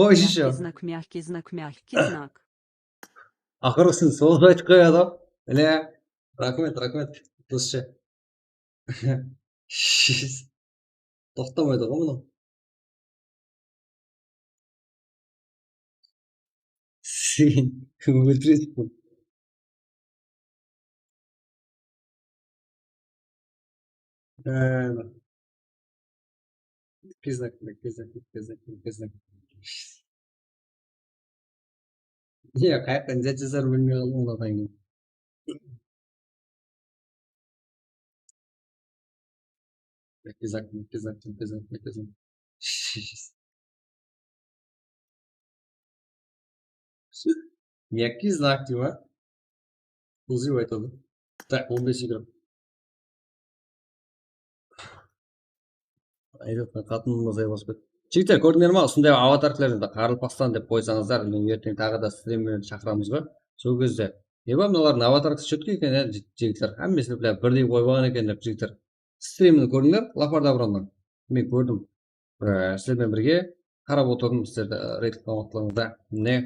Qoyshı. Aqırısın soz aytıp qoyadı. Mine, raxmet, raxmet, doscha. Toqtamaydı ǵoy mınaw. Sen óltireseń. Ee, Kiznak, kiznak, kiznak, kiznak. Ne, qayaqtan ne jazarın bilmey qaldım ǵoy. Kiznak, kiznak, kiznak, kiznak. Yakki znak deydi ma? Qızı aytadı. Tak, on bes yigirma. Aytayın, qatınımız aytpay ǵoydı. Jigitler, kórdińler ma? Usınday avatarklardı qaraqalpaqstan dep qoysańızlar, mine, erteń taǵı da strimlerdi shaqıramız ǵoy. Sol gezde. Eba, mınalardıń avatarkası chetkey eken, ya, ji-, jigitler. Hámmesine, bla, birdey qoyıp alǵan eken dep, jigitler. Strimdi kórdińler, Lapar Davronnan. Men kórdim. Ee, sizler menen birge qarap otırdım, sizlerdi, e, reyting qılamatlıǵıńızda. Mine,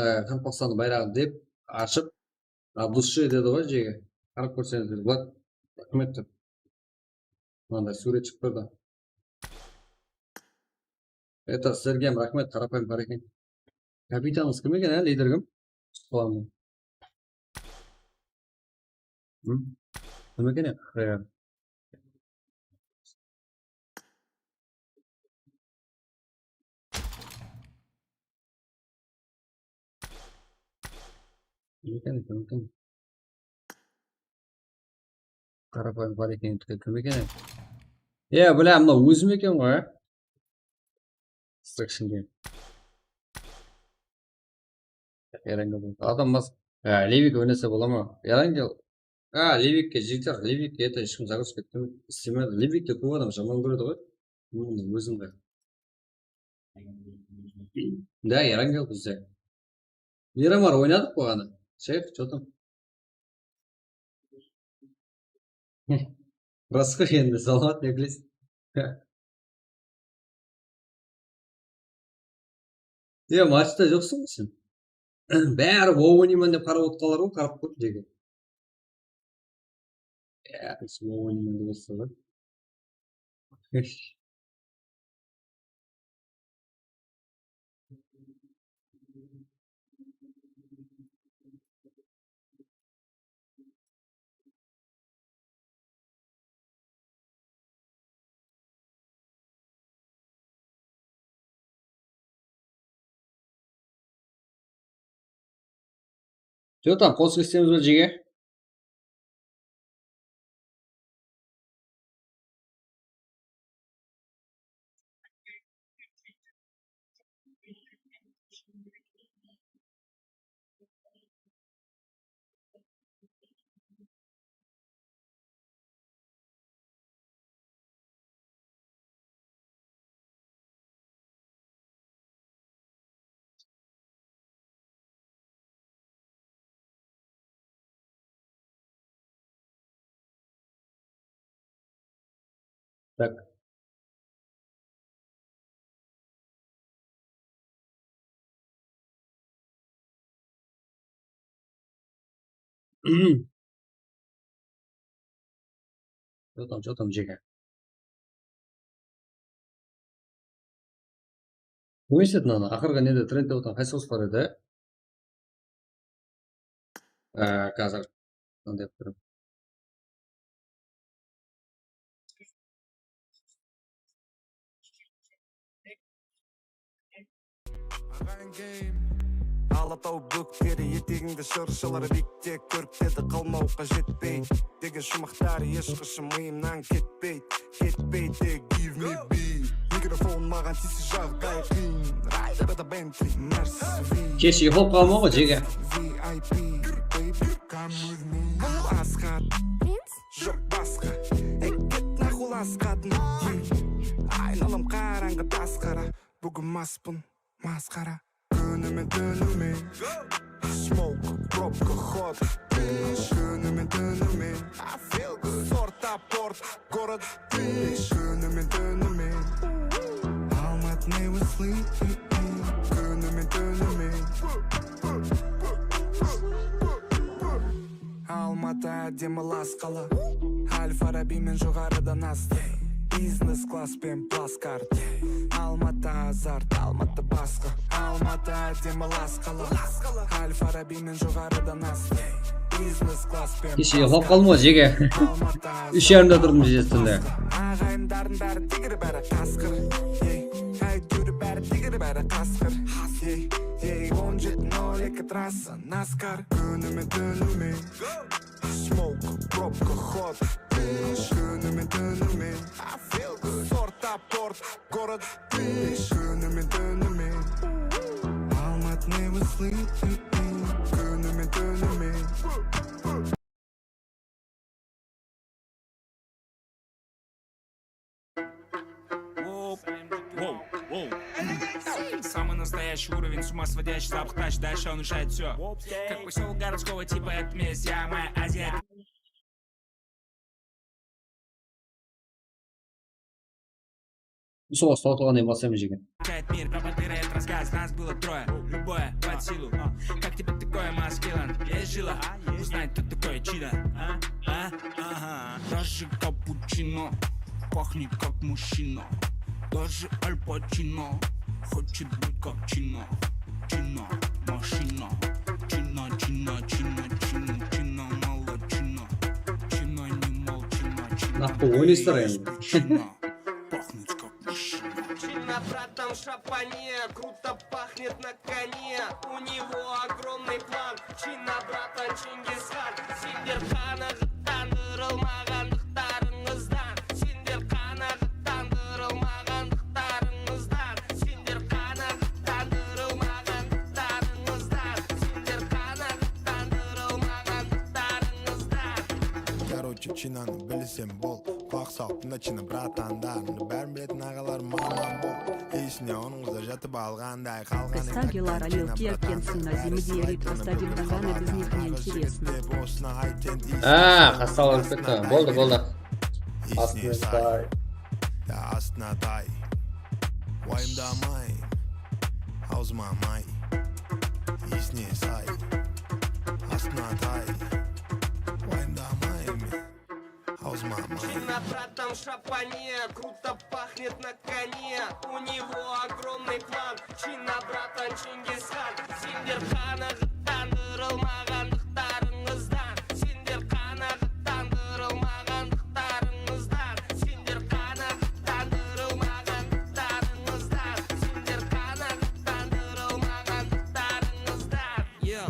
e, Qaraqalpaqstandıń bayraǵın dep ashıp, от души dedi ǵoy jege. Qarap kórseńizler boladı. Raxmet dep. Mınanday súwret shıǵıp turdı. Это, sizlerge hám raxmet, qarapayım bar eken. Kapitanıńız kim eken, á, lider kim? Uslanov. Hı? Kim eken, á? Kim eken, kim eken? Qarapayım bar eken, kim eken? Ya, bilá, mına ózim eken ǵoy, á? Destruction Game. Erangel. Adam mas. Ya, Levik oynasa bola ma? Erangel. Ha, Levikke jeter, Levikke это hesh kim загрузка etpedi, istemedi. Levikti kóp adam jaman kóredi ǵoy. Bunı ózim de. Да, Erangel bizde. Miramar oynadıq baǵana. Shayx, что там? Ras ǵoy endi, Salamat, ne bilesiz? Ya, matchta joqsıń ǵoy sen. Bári WoW oynayman dep qarap otqanlar ǵoy, qarap tur, jeke. Ya, WoW oynayman dep otsa da. Jotam, qosıq esitemiz be, jeke? Так. Jotam, jotam, jeke. Oynasadı mınanı, aqırǵı nede trendte otırǵan qaysı qosıq bar edi? Á, házir mınanday qılıp turıp. Alataw bókteri, etegińde shırshalar biykte, kóriptedi qalmawqa jetpey degen shumaqtar esh qashın mıyımnan ketpeydi, ketpeydi. Give me beat. Mikrofon maǵan tiyse jaǵday qıyın. Rider the Bentley, Mercedes. Kesh uyıqlap qalma ǵoy, jeke. V I P, baby, come with me. Bul Asqar. Joq basqa. Ey, ket, nahul asqadım. Aynalam qarańǵı tasqara. Búgin maspın, masqara. Kúnime túnime. Smoke, probka, hot. Kúnime túnime. I feel good. Sorta, port, город. Kúnime túnime. Almaty never sleep. Kúnime túnime. Almatı ádemelas qala. Al-Farabiy men joqarıdan astı. Biznes klass penen plaskart. Almatı azart, Almatı basqa. Almatı ádemelas qala. Al-Farabiy men joqarıdan astı. Biznes klass penen. Kesh uyıqlap qaldım ǵoy, jeke. Úsh yarımda turdım, jeke, túnde. Aǵayindardıń bári tigir, bári qasqır. Ey, áytewir bári tigir, bári qasqır. Ey, ey, on jeti nol eki trassa, NASCAR. Kúnime túnime. Smoke, probka, hot. Kúnime túnime. I feel good. Sorta, port, город. Kúnime túnime. Almaty never sleep. Kúnime túnime. Воу, воу. Самый настоящий уровень, с ума сводящий запах, тащит, дальше он решает всё. Как посёлок городского типа, это месть, я моя Азия. Usı waqıt tawtılǵannan keyin baslaymız, jeke. Чайт мир, пропагандирует рассказ, нас было трое, любое под силу. Как тебе такое, маскилан? Есть жила? Узнай, кто такой Чида, а? А? Ага. Разжиг капучино, пахни как мужчина. Даже Аль Пачино хочет быть как Чина. Чина, машина. Чина, Чина, Чина, Чина, Чина, мало Чина. Чина, не мол Чина, Чина. Нахуй, не есть причина пахнуть как машина. Чина, братан, в шапане, круто пахнет на коне. У него огромный план. Чина, братан, Чингисхан. Sender qanaǵatlandırılmaǵanlıqtarıńızdan, sender qanaǵatlandırılmaǵanlıqtarıńızdan, sender qanaǵatlandırılmaǵanlıqtarıńızdan, sender qanaǵatlandırılmaǵanlıqtarıńızdan. Короче, Chinanı bilseń bol, qulaq sal, tınla China bratandan. Bárin biletin aǵalar, mamam bol. Esine onıńızda jatıp alǵanday. Костагилар алил киякенсин на земле рит остадим дагана без них неинтересно. А, qassalar ólip ketti. Boldı, boldı. Astına tay. Ya astına tay. Wayımdamay. Awzıma may. Esine say. Astına tay. Wayımdamay. How's my mind? Чина, братан, в шапане, круто пахнет на коне. У него огромный план. Чина, братан, Чингисхан. Sender qanaǵatlandırılmaǵanlıqtarıńızdan, sender qanaǵatlandırılmaǵanlıqtarıńızdan, sender qanaǵatlandırılmaǵanlıqtarıńızdan, sender qanaǵatlandırılmaǵanlıqtarıńızdan. Yeah.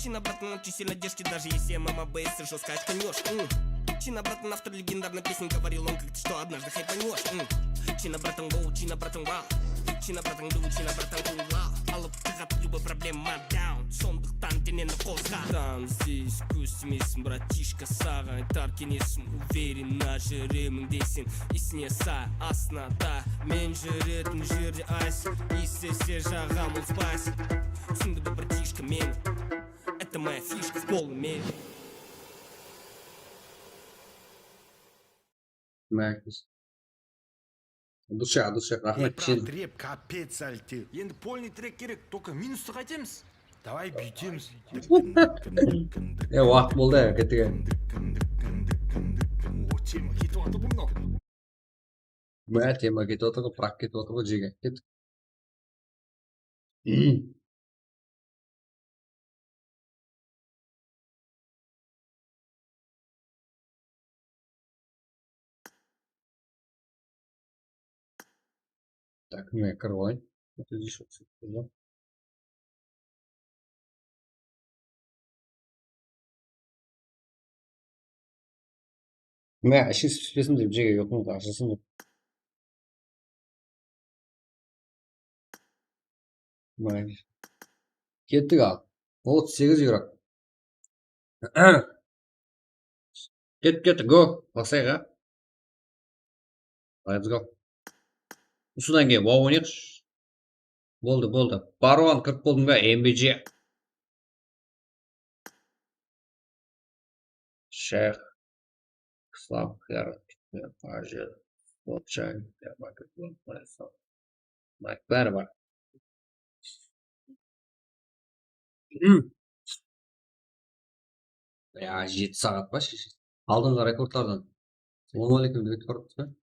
Чина, братан, чисел надежки, даже если мама боится, жёстко очканёшь. М. Чина, братан, автор легендарной песни, говорил он как-то, что однажды хайпанёшь. М. Чина, братан, воу, Чина, братан, вау. Чина, братан, ду, Чина, братан, кул, вау. Алып тығады любой проблема down. Sondıqtan deneni qozǵa. Там здесь kóz tiymeysin, братишка, saǵan aytar kenesim. Уверенно júremen deseń, esine say, astına tay. Men júretin jerde aysa, istese jaǵam ulıspaysa. Túsińdi be, братишка, meni. Это моя фишка в полном мере. Mákis. Dusha, dusha, raxmet, kishiyim. Rep, капец, Alti. Endi polnıy trek kerek, только minustı qaytemiz. Davay, búytemiz. E, waqıt boldı, kettik. O, tema ketip atır bunnaw. Mine, tema ketip atır ǵoy, prak ketip atır ǵoy, jege. Kettik. Так, mine, kirip alayın. Mine, ishińiz pispesin dep, jege, yoqıńız ashılsın dep. Mine. Kettik al. Otız segiz yuraq. Kettik, kettik, go. Baslayıq, a. Let's go. Usıdan keyin wow oynayıq. Boldı, boldı. Barwan kirip boldıń ba, M B J? Shayx, Islam, Xiyar, Hajı, Lotchan, Diyarbakır, Lotchan, Mayk, bári bar. Ya, jeti saat pa, sheshe? Aldınǵı rekordlardan. Assalamu aleykum, dep aytıp barıptı.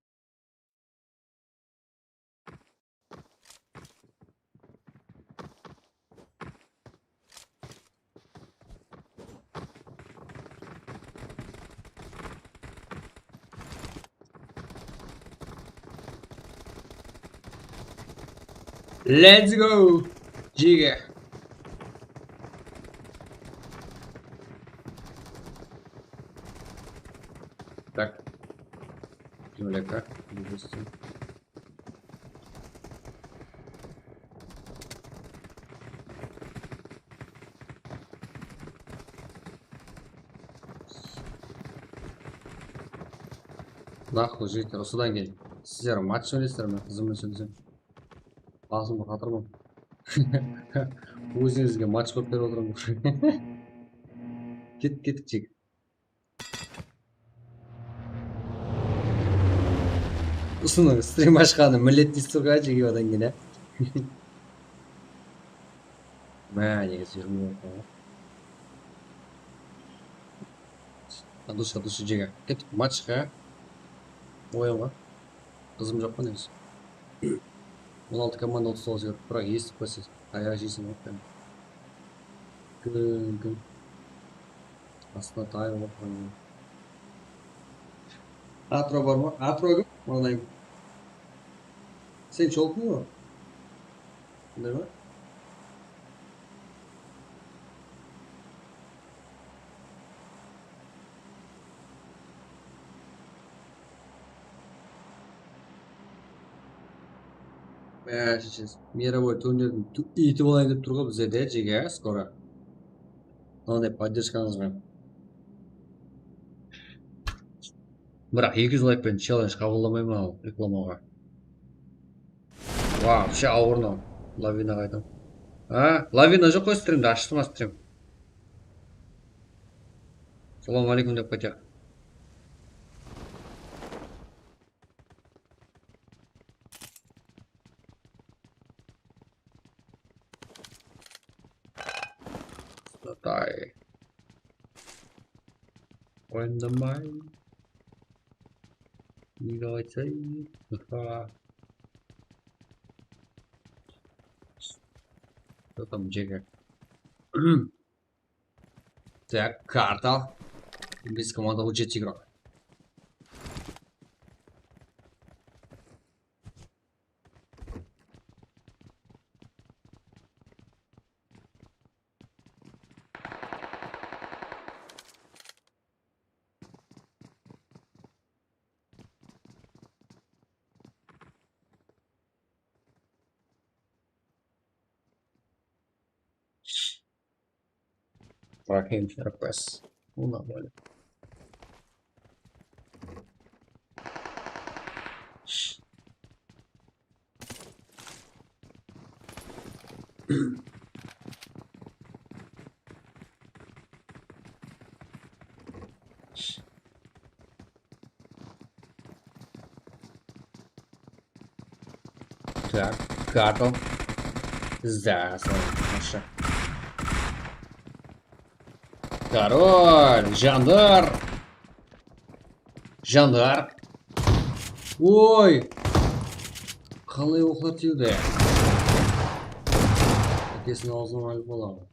Let's go, jige. Так. Земляка. Nahlı jigitler, usıdan keyin sizler match oynaysızlar ma? Qızım menen sóylesem. Basımdı qatırman. Ózińizge match qılıp berip otırman. Kettik, kettik, jigit. Usınıń strim ashqanı millet deysiz ǵoy, jege, odan keyin, á? Má, negizi jigirma minut. Dusha, dusha, jege. Kettik matchqa. Oyınǵa. Qızım joq pa, negizi? On altı komanda otız toǵız berip, biraq esitip qoysa, tayaq jeyseń ǵoy. Kún, kún. Astına tayaq bolıp qoyma. Atro bar ma? Atro kim? Mınaday. Sen Cholkın ǵoy. Bunday ma? Básheshes, мировой turnirdiń tu-, iytip alayın dep tur ǵoy bizde de, jege, skoro. Mınaday podderjkańız benen. Biraq eki júz layk penen chellenj qabıllamayman al reklamawǵa. Вообще awır mınaw. Lavina qaytam. Ha, lavina joq ǵoy, strimdi ashtım, astrim. Salawma aleykum dep qaytayıq. Satay. Oyındamay. Nege aytsay? Aha. Что там, jege? Так, карта. Без команды уже игрок. Raheem F P S. Ну, нормально. Так, готов. Здорово, Маша. Корol, Jandar. Jandar. Oy! Qalay oqlar tiydi? Ákesiniń awzınan alıp alaman.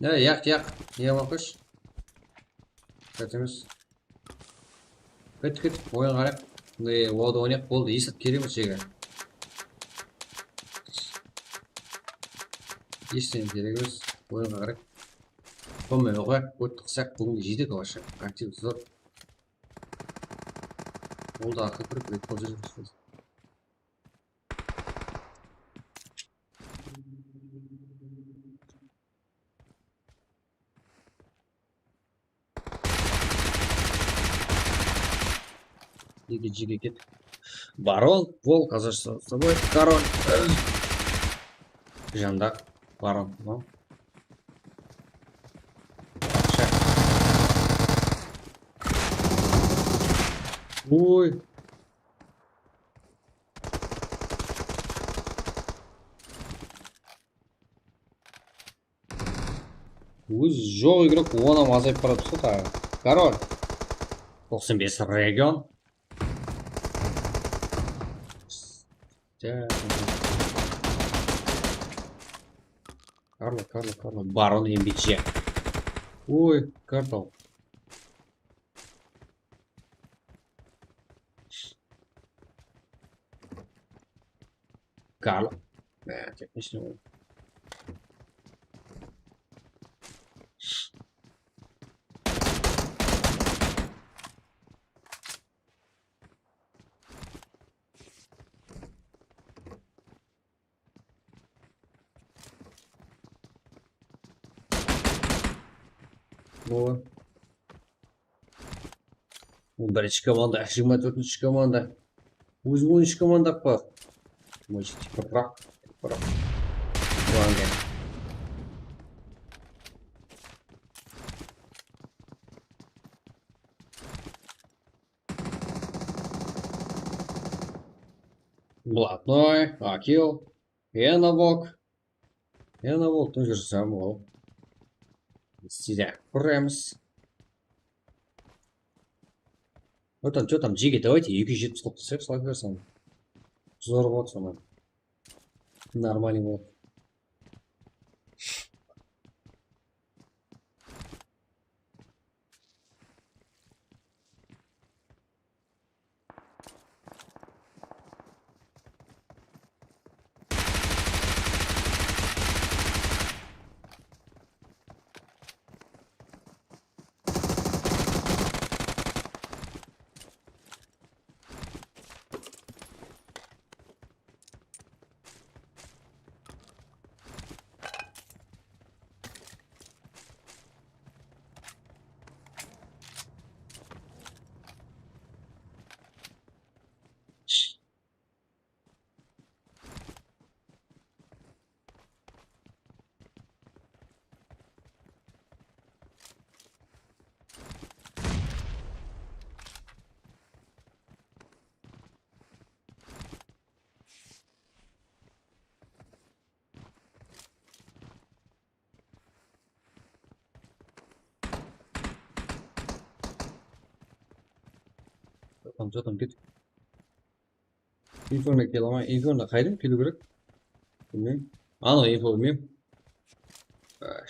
Ya, yaq, yaq. Nege maqısh? Ketemiz. Kettik, kettik. Oyın qaraq. Mine, oda oynayıq, boldı. Esat kerek emes jege. Esh ne kerek emes. Oyın qaraq. Sonıman oqıyıq. Óttik, saq, búgin jetedi вообще. Aktiv zor. Ol da arqa kirip, ret qılıp júr. Jege, jege ket. Барон, волк, а за что с тобой? Король. Jandar. Барон, ну. Вообще. Ой. Ózi joq игрок, onam azayıp baradı usı taǵı. Король. Toqsan bes region. Karlo, Karlo, Karlo. Baron M B C. Oy, Kartal. Karlo. Há, tek neshne boldı? Boldı. On birinshi komanda, jigirma tórtinshi komanda. Ózi onınshı komanda pa? Moy, topıraq, topıraq. Ulan gel. Блатной, Акил, Enavok. Enavok, ну, же самое. Сюда. Прямс. Вот там, что там, Джиги, давайте eki júz jetpis qılıp taslayıq, salay bersin. Zor boladı sonı. Нормальный boladı. Tamam, tamam, git. Info ne kelaman? Info ne qaydan keliw kerek? Bilmeymen. Anıq info bilmeymen. Ay.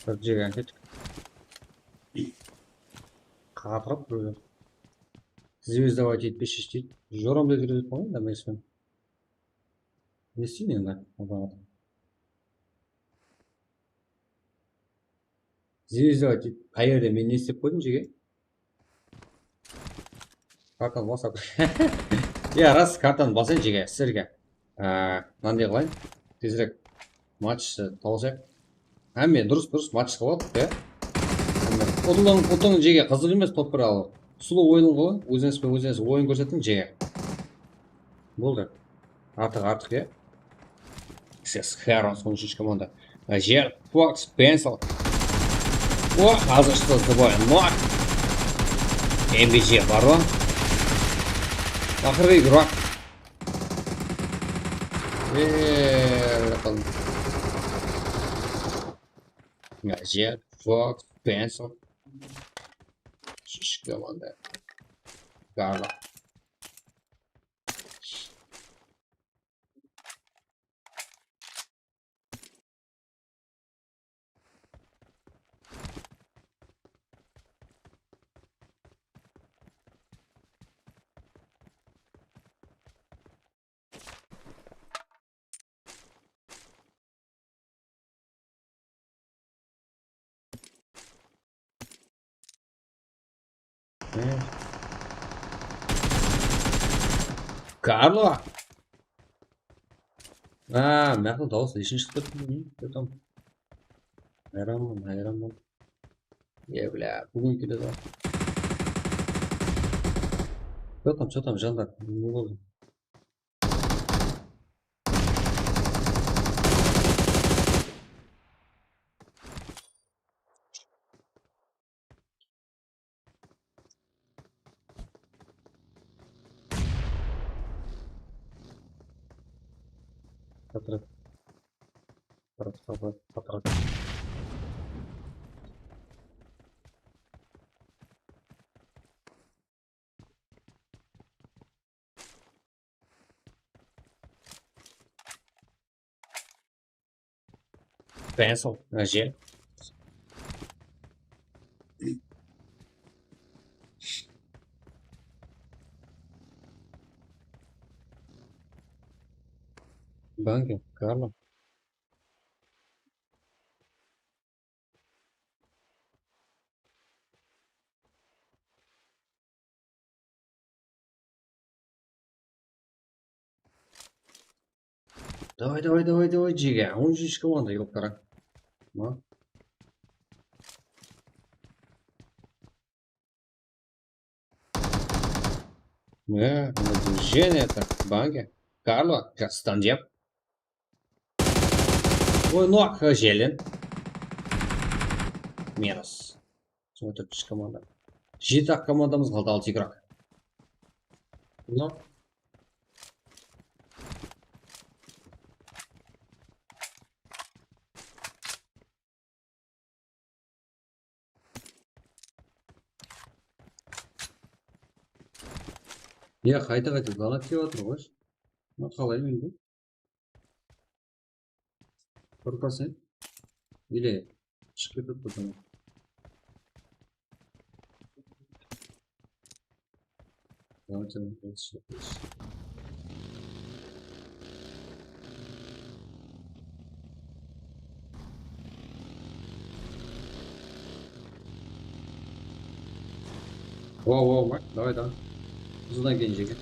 Bir jegen kettik. Qatırıp bir. Звездовать etpeshi deydi. Joramda júredi ǵoy, da men sen. Ne isteymen endi? Звездовать deydi. Qayerde men ne istep qoydım jege? Kartanı basıp. Ya, ras, kartanı basayın jege, sizlerge. Á, mınanday qılayın. Tezirek match tawısayıq. Hámme durıs, durıs match qıladı, ya. Utıń, utıń jege, qızıq emes, top bir al. Sulıw oyın ǵoy, ózińiz benen ózińiz oyın kórsetiń jege. Boldı. Artıq, artıq, ya. Ses Heron, on úshinshi komanda. Jer, Fox, Pencil. O, házir shıqtı, zıboy, nok. M B J bar ǵo. Aqırǵı igrok. Eee, qaldım. Jer, Fox, Pencil. Úshinshi komanda. Garla. Karlo! Aa, maqul dawıs eshin shıqtı. Hayranman, hayranman. E, bla, búgin keledi. Что там, что там, jandar? Ne boldı? Patrat. Patrat, patrat, patrat. Pencil, mına jer. Bangi, Karlo. Davay, davay, davay, davay, jege. On úshinshi komanda, ёлка-тарак. Ma? Ne? Движение так, Bangi. Karlo, jastan jep. Oy, nok, jelen. Minus. Sonda tórt komanda. Jeti-aq komandamız qaldı, altı игрок. Nok. Ya, qayta-qayta donat kep atır ǵoy. Mına qalay endi? Qo'rqasan? Или chiqib ketip turdim. Wow, wow, bak, давай, давай. Uzundan keyin jege.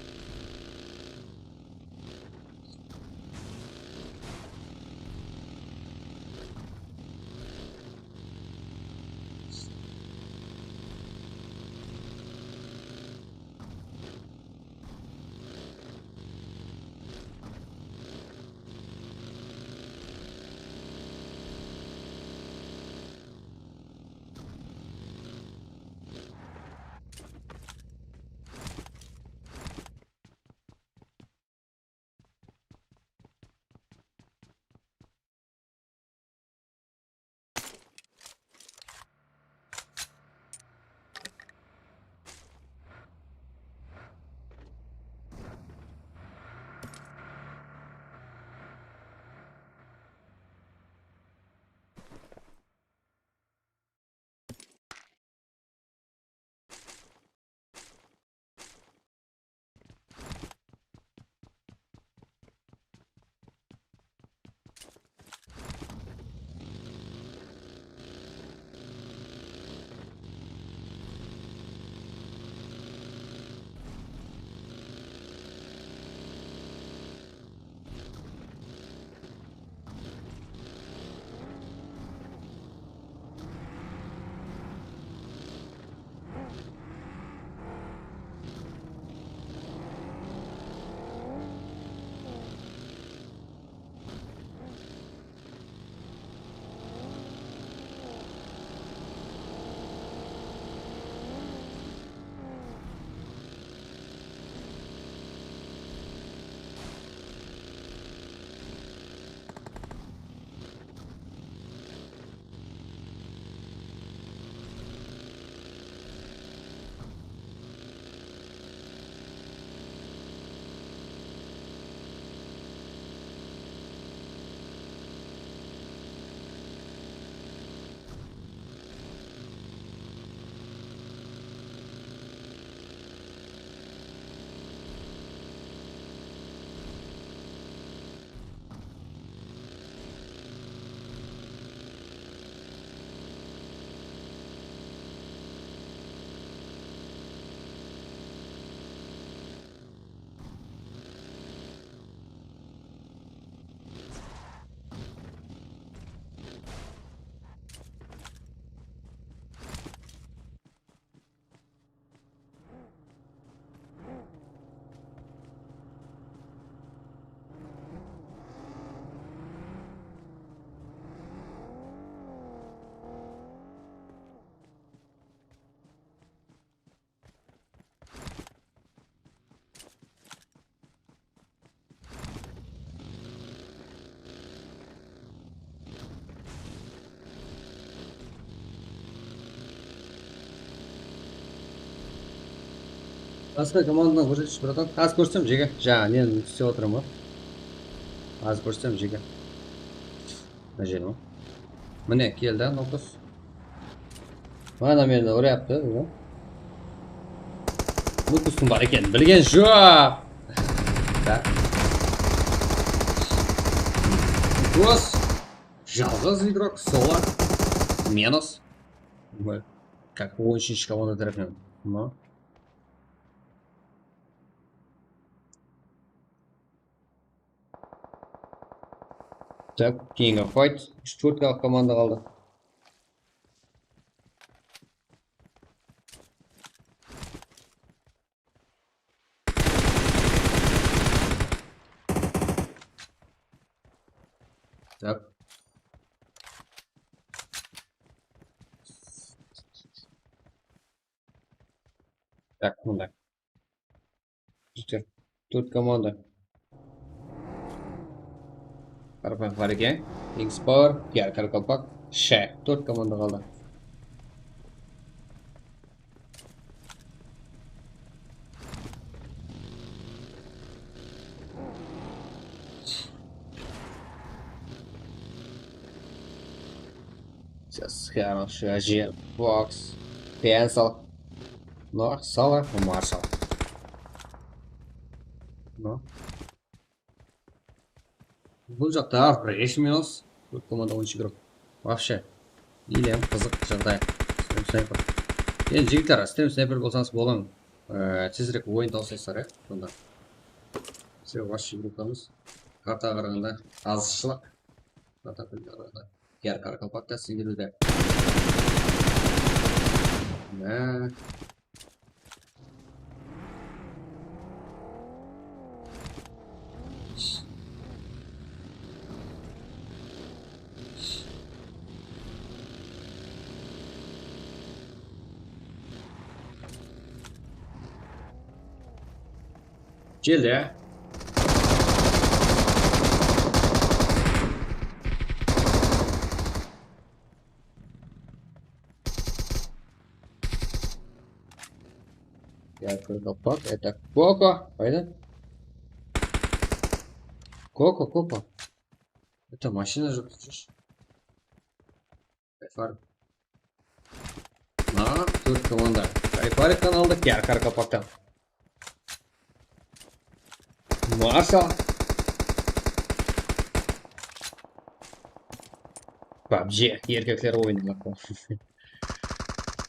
Basqa komandadan kórsetishi, bratan. Házir kórsem, jege. Jańa neni islep otırman ǵoy. Házir kórsem, jege. Mına jeri ma? Mine, keldi, noqız. Mana meni uryaptı, bu. Noqızdıń bar ekenin bilgen joq. Da. Plus. Jalǵız igrok, sola. Minus. Как он үшінші komanda tárepinen. No. Так, keyingi fight. Úsh tórtkalıq komanda qaldı. Так. Так, mında. Jigitler, tórt komanda. Qaraqalpaq bar eken. X Power, P R Qaraqalpaq, Shayx. Tórt komanda qaldı. Сейчас хороший, әже, бокс, пенсил. No, сала, Маршал. No. Bul jaqta bir minus. Komanda on úsh igrok. Вообще. Elem qızıq jaǵday. Stem snayper. Endi, jigitler, stem snayper bolsańız bolıń. Ee, tezirek oyın tawısaysızlar, ya, sonda. Bizler вообще igrokamız. Kartaǵa qaraǵanda azıqshılıq. Karta qaraǵanda. Yar Qaraqalpaqta sindirildi. Mine. Keldi. Я только пак, это Коко, пойдем. Коко, Коко. Это машина же, слышишь? Кайфар. Mına tórt komanda. Kayfarik kanalda kiyar karkapaktan. Marshal. PUBG, erkekler oyını.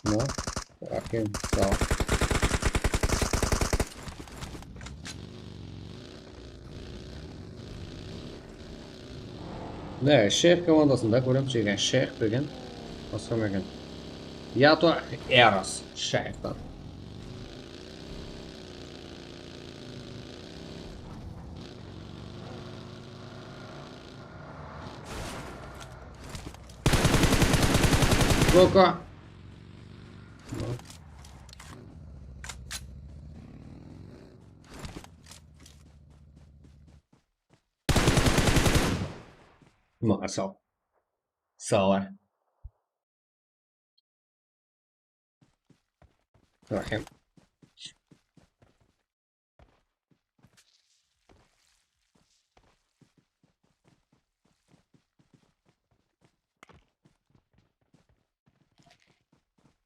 No, akin, sağ ol. Ne, Shayx komandasında kóremiz, jegen Shayx degen basqa eken. Yato Eros Shayxtan. Koka. Marshal. Sala. Raxim.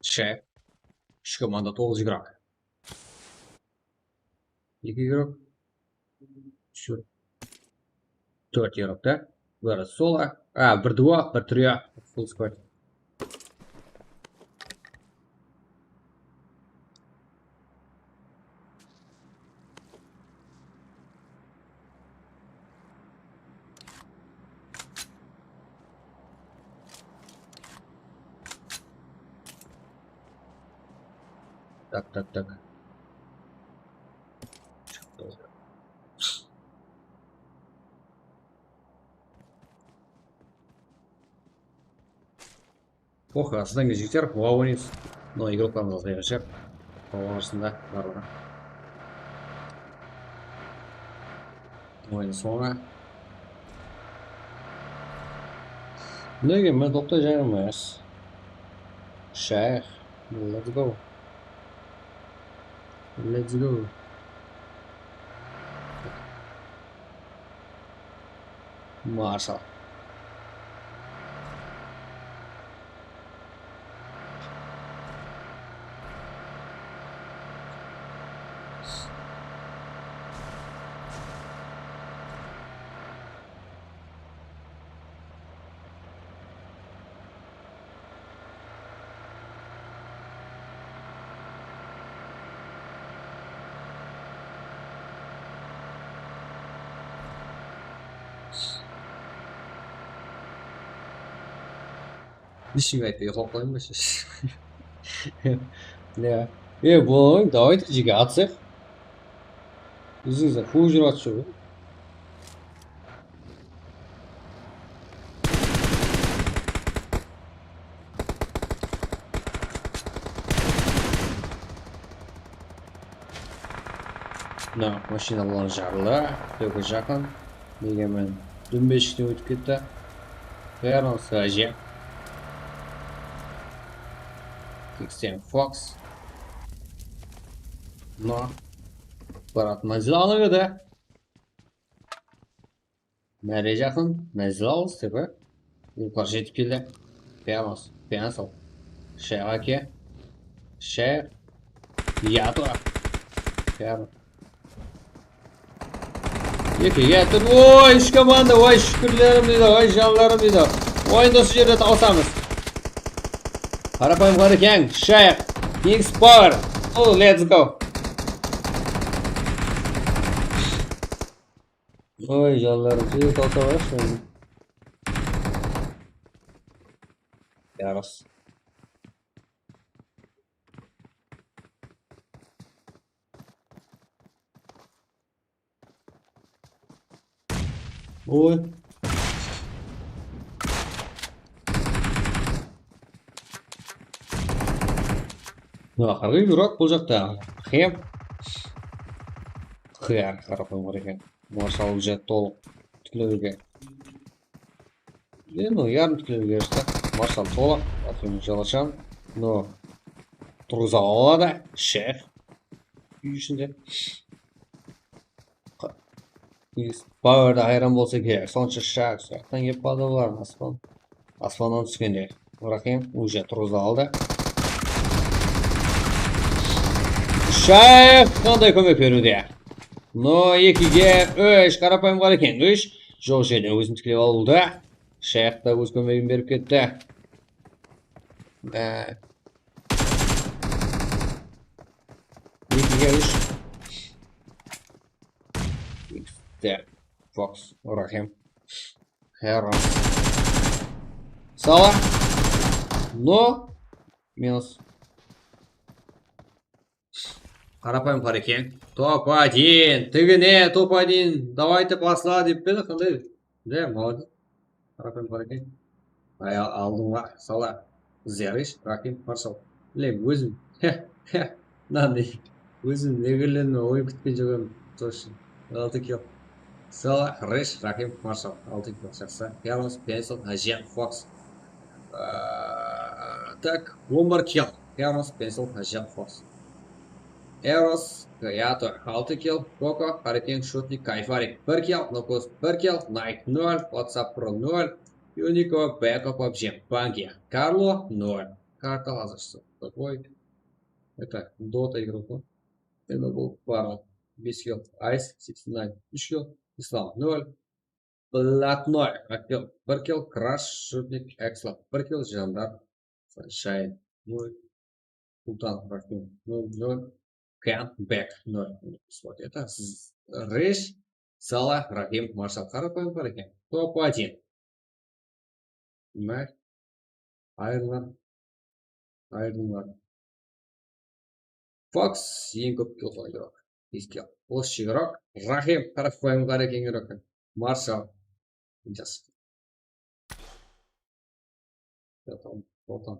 Shayx. Úsh komanda, toǵız igrok. Eki igrok. Úsh. Tórt igrok ta. Bir solo. A, bir duo, bir trio. Full squad. Tak, tak, tak. Oxa, sizden jigitler, oynayız. No, igroklarımız azayǵanshı. Olar arasında barlıǵı. Oyın sońı. Nege, men toqtay jayılmayız. Shayx, let's go. Let's go. Marshal. Eshik aytpay uxlap qolayın ba? Ya. E, bolayın, давайте, jeke, atsayıq. Izimizden quwıp júrip atır. Mına mashinalar jarılı, tóke jaqın. Nege men dúmbeshikten ótip ketti. Bárin sırajı. Seksen Fox. Mına. Baratın manzil anıq edi. Máre jaqın, mánzil alǵıs dep, á? Ulıqlar jetip keldi. Прямо, прямо sol. Shayıq áke. Shayıq. Yato. Прямо. Eki, ya, tur. Oy, úsh komanda, oy, shúkirlerim deydi, oy, janlarım deydi. Oyındı usı jerde tawısamız. Qarapayım Qarekeń, Shayıq, Kings Power. Oh, let's go. Oy, janlarım, siz tawsa qoyıqshı. Yarıs. Oy. Mına, qaraqalpaq bul jaqta. Hem. Qıyar, qaraqalpaq bar eken. Marshal jet tolıq tiklewge. Endi yarım tiklewge erishti. Marshal tola, atıwın jalashan. No. Turǵıza aladı. Shef. Úy ishinde. Powerda hayran bolsa kerek. Sonsha shaq, soyaqtan kelip qaldı bular, aspan. Aspannan túskendey. Rahim, уже turǵıza aldı. Shayıq qanday kómek beriwde? No, ekige úsh, qarapayım bar eken, úsh. Joq jerden ózin tiklep alıwda. Shayıq ta óz kómegin berip ketti. Á. Ekige úsh. Fox, Rahim. Heron. Sala. No. Minus. Qarapayım Qarekeń. Top один. Tigine, top один. Давайте, пошла, dep pe edi, qanday? Да, молодец. Qarapayım Qarekeń. Ay, aldıńǵa sala. Zerish, Rahim, Marshal. Bilem, ózim. Heh, heh. Mınanday. Ózim negerlerden oyın kútpey júrgen, точно. Altı kill. Sala, Resh, Rahim, Marshal. Altı kill, jaqsı. Yaros, Pencil, Hajiyan, Fox. Aa, tak, on bir kill. Yaros, Pencil, Hajiyan, Fox. Eros, Gayato, altı kill. Koko, Qarekeń, Shotnik, Kayfarik, bir kill. Nokos, bir kill. Nike, nol. WhatsApp Pro, nol. Uniko, Beko, PUBG, Bangi, Karlo, nol. Karta lazıshsı. Такой. Это Dota игрокı. Endi bul barı bes kill, Ice sixty nine úsh kill, Islam nol, Blatnoy bir kill, bir kill, Crash, Shutnik, Axla bir kill, Jandar, Sunshine nol, Sultan Rahim nol nol, Can Back nol. Вот это Resh, Salah, Rahim, Marshal, qarapayım bar eken. Top один. Mine. Ayırılar. Ayırılar. Fox eń kóp kill qoydı. Bes kill. Bosshı игрок. Rahim, qarapayım bar eken игрок. Marshal. Jas. Tamam, tamam.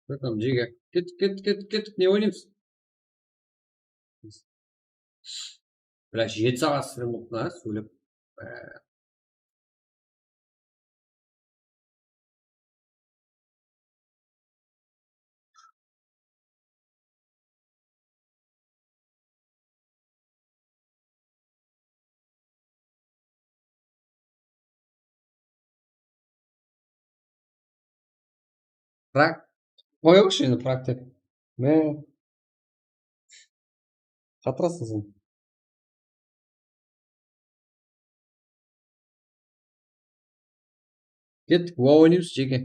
Bakalım, jege. Kettik, kettik, kettik, kettik. Ne oynaymız? Bля, jeti saat stream boldı ha, sóylep. Prak. Qoya qoyshı endi Prak dep. Men Qatırasın sen. Kettik, wow oynaymız, jeke.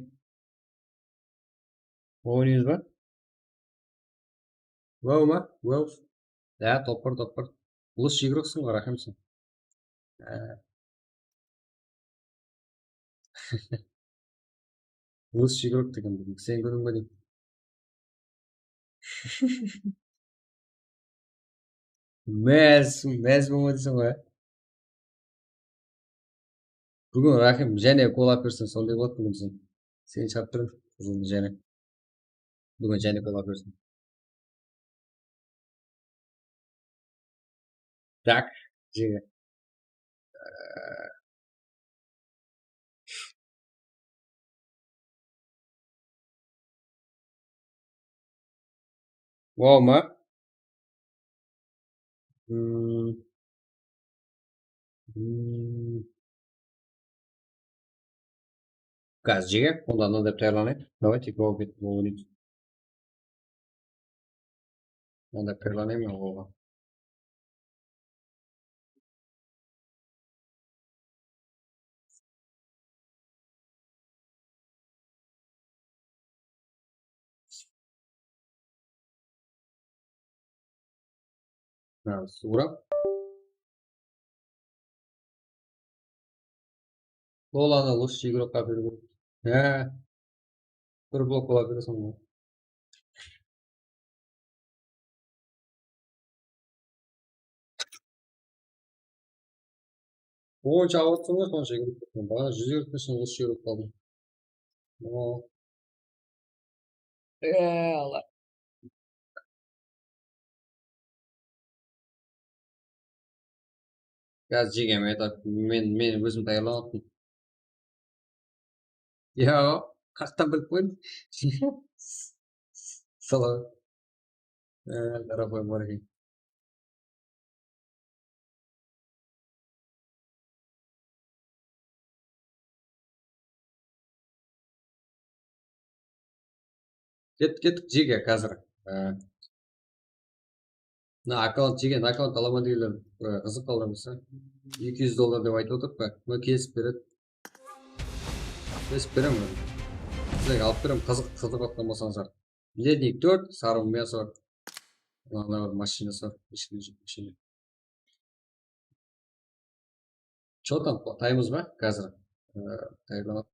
Wow oynaymız ba? Wow ma? Wow. Ya, topır, topır. Lus igroksın ǵoy, raxmet sen. Há. Lus igrok degen, sen kórdiń be deymen. Máz, máz bolma deyseń ǵoy. Búgin, Raxim, jáne gol alıp bersin, sonday boladı búgin sen. Seni shaptırdım, búgin jáne. Búgin jáne gol alıp bersin. Tak, jege. Wow ma? Hmm. Hmm. Gaz jege, onda mınaday tayarlanayıq. Давайте go get go oynayıq. Mınaday tayarlanayıq men oǵan. Ha, suwrap. Sol ana lus igrokqa berip. Ha. Bir blok bola beresen ǵoy. Onsha awırtsań ǵoy, sonsha igrok. Baǵana júz igroktan lus igrok qaldım. O. E, Allah. Gaz jegem, это men, men ózim tayarlanıppın. Ya, qaqtan bilip qoydım. Salam. E, qarapayım bar eken. Kettik, kettik, jege házir. E, mına akkaunt, jege, mına akkaunt alaman degenler, e, qızıq qaldı mısa. Eki júz dollar dep aytıp otırıp pa? Mına kesip beredi. Kesip beremen. Sizlerge alıp beremen, qızıq, qızıq atqan bolsańızlar. Letnik tórt, sarı mumiyası bar. Mına bir mashinası bar. Ishine, ishine. Что там, taymız ba? Házir, e, tayarlanıp.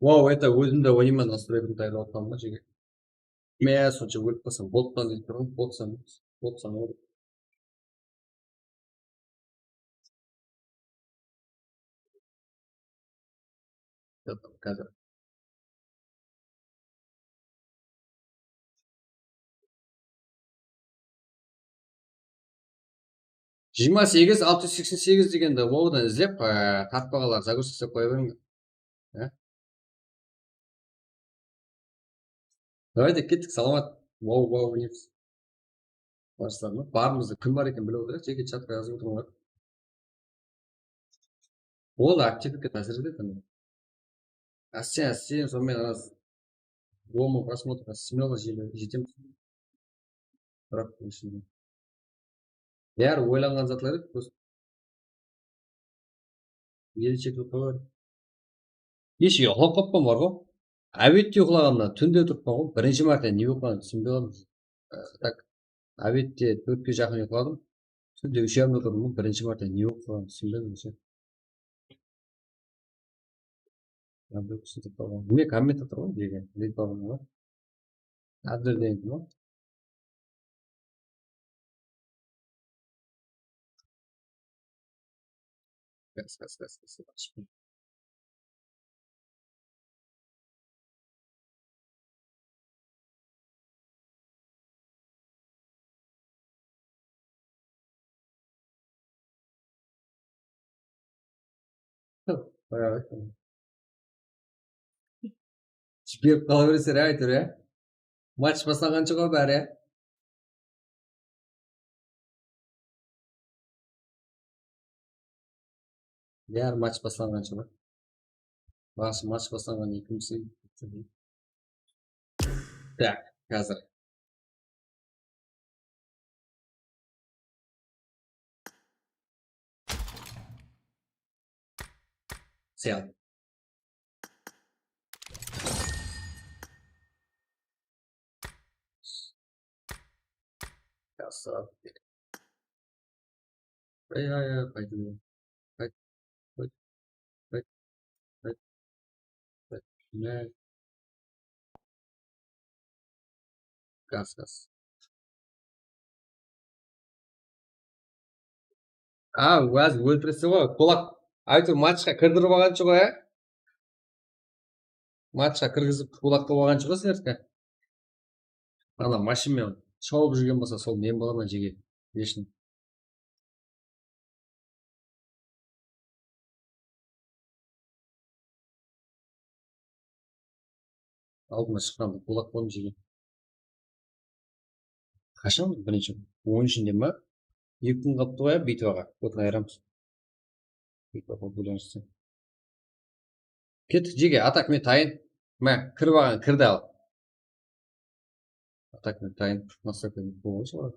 Wow, это ózim de oynayman, настройкин tayarlap atırman ba, jege. Men sonsha ólip qalsam, botpan deyip turǵan, botsan, botsan ol. Házir. Jigirma segiz, altı júz seksen segiz degende oǵıdan izlep, e, tartpaǵanlar загрузка islep qoya beriń. Ya. Давайте, kettik, salamat. Wow, wow, oynayız. Barırsızlar ma? Barımızdı kim bar eken bilip otırayıq. Jeke chatqa jazıp otırıńlar. Boldı, aktivlikte tásir etedi. Áste, áste, sonımen araz. Gol mı, просмотр, смело jetemiz. Biraq, bári oylanǵan zatlar edi, просто. Ele chekip qoyar. Eshe uyıqlap qappan bar ǵo. Ábette uyıqlaǵanımnan túnde turıppan ǵo. Birinshi márte ne bolıp qalǵanın túsinbey qaldım. E, так, ábette tórtke jaqın uyıqladım. Túnde úsh yarımda turdım ǵo. Birinshi márte ne bolıp qalǵanın túsinbedim. Mine, komment atır ǵoy, jege, bilip aldım ǵoy. Abdurdin kim o? Gaz, gaz, gaz, gaz, gaz. Jiberip qala bereser, ya, áytewir, ya. Match baslanǵansha ǵoy bári, ya. Bári match baslanǵansha ǵoy. Bası match baslanǵannan keyin kimse. Tak, házir. Sel. Krasava. Ay, ay, ay, qaytın. Qayt, qayt, qayt, qayt, qayt. Mine. Gaz, gaz. A, házir óltiresiz ǵoy. Kulak. Áytewir matchqa kirdirip alǵanshı ǵoy, á? Matchqa kirgizip, kulak qılıp alǵanshı ǵoy sizlerdi. Ana, mashina menen shawıp júrgen bolsa, sol men bolaman jege. Вечно. Aldına shıqqan bulaq bolıp júrgen. Qashan birinshi? On úshinde ma? Eki kún qalıptı ǵoy, ya, bitvaǵa. Otın ayıramız. Bitva populyarnostı. Kettik, jege, atak men tayın. Má, kirip alǵan, kirdi al. Atak men tayın. Nasıl bolǵan solar?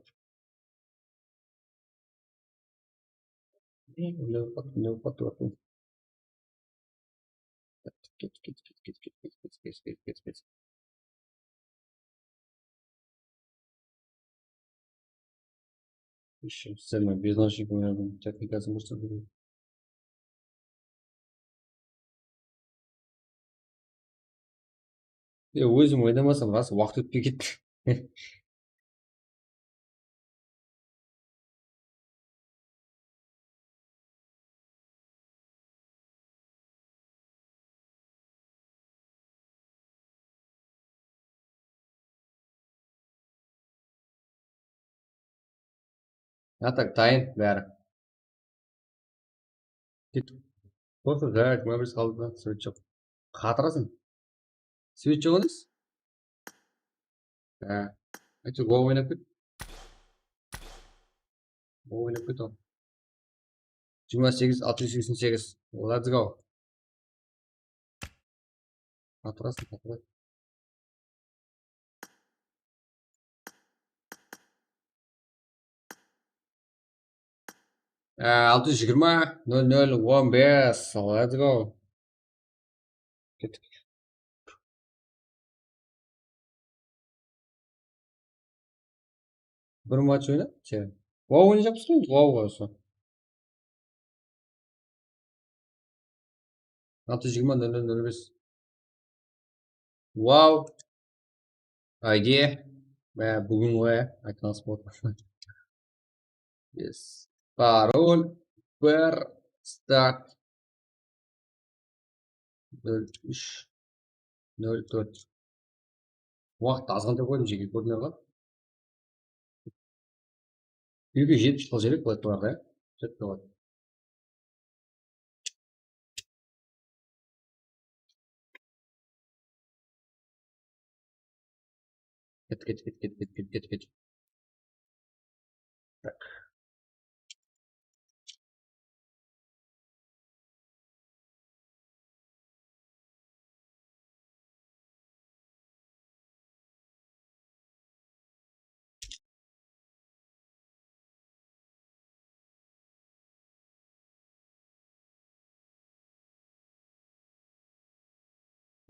Leopard, leopard, leopard. Ket, ket, ket. Ещё сцена без ночника, texnikasın kórsetip. E, ózim oynamasam, ras, waqıt ótpey ketti. Atak tayın bári. Kit. Просто да, jigirma bes qaldı, svet joq. Qatırasın. Svet joq emes. Há. Aytır, gol oynap ket. Gol oynap ket al. Jigirma segiz, altı júz seksen segiz. Let's go. Qatırasın, qatıras. Á, altı júz jigirma, nol nol on bes. Let's go. Kettik. Bir match oynap, sen. Wow oynayjaqpız ǵoy, wow ǵoy usı. Altı júz jigirma nol nol nol bes. Wow. Ayde. Bá, búgin ǵoy, aytqanıńız boldı. Yes. Parol. Bir. Start. Nol úsh, nol tórt. Waqıttı azǵantay qoydım, jeke, kórdińler ǵoy. Úyge jetip shıqqan jerek, bılay turardı, ya. Jetip qaldı. Ket, ket, ket. Tak.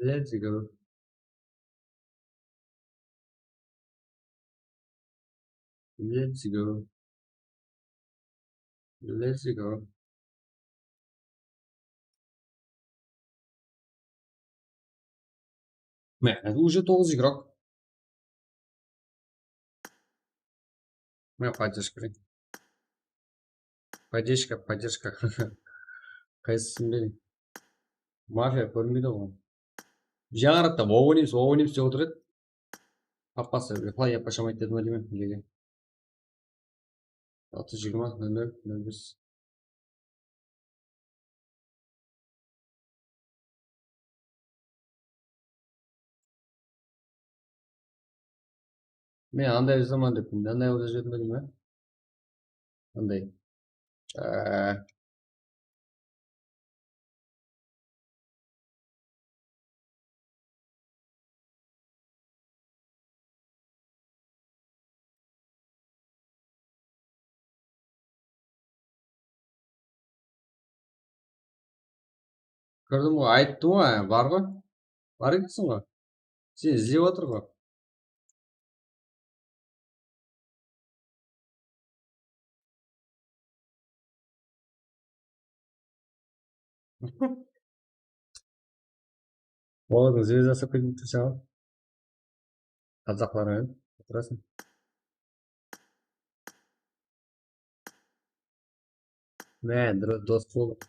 Let's go. Let's go. Let's go. Mine, уже toǵız igrok. Mine, поддержка. Поддержка, поддержка. Qaysısın bereyin? Mafiya kórinbeydi ǵoy. Jańaraqta wow oynaymiz, wow oynaymiz dep otır edi. Papası, uxlay, yapashamaydı dedi ma deymen, jege. Altı jigirma, nol nol, nol bes. Men anday jazaman dep, anday qılıp jazıp júrdim ba? Anday. Ee, Kirdim ǵoy, ayttım ǵoy, bar ǵoy. Bar ekensiń ǵoy. Seni izlep atır ǵoy. Olardıń zvezdası kúlip tursa. Qazaqlar menen otırasıń. Mine, bir dos boldıq.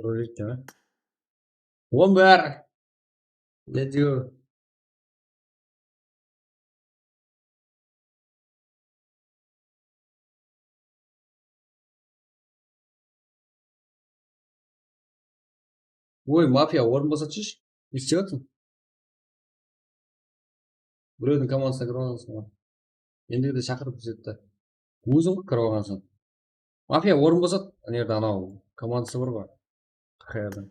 Rulить, ha? On bir. Let's go. Oy, mafiya, orın bosatsısh. Ne islep atırsań? Birewdiń komandasına kirip alǵansıń ǵoy. Endigi de shaqırıp izlep ta. Óziń ǵoy kirip alǵansań. Mafiya, orın bosat. Ana jerde anaw komandası bar ǵoy. Qayerden?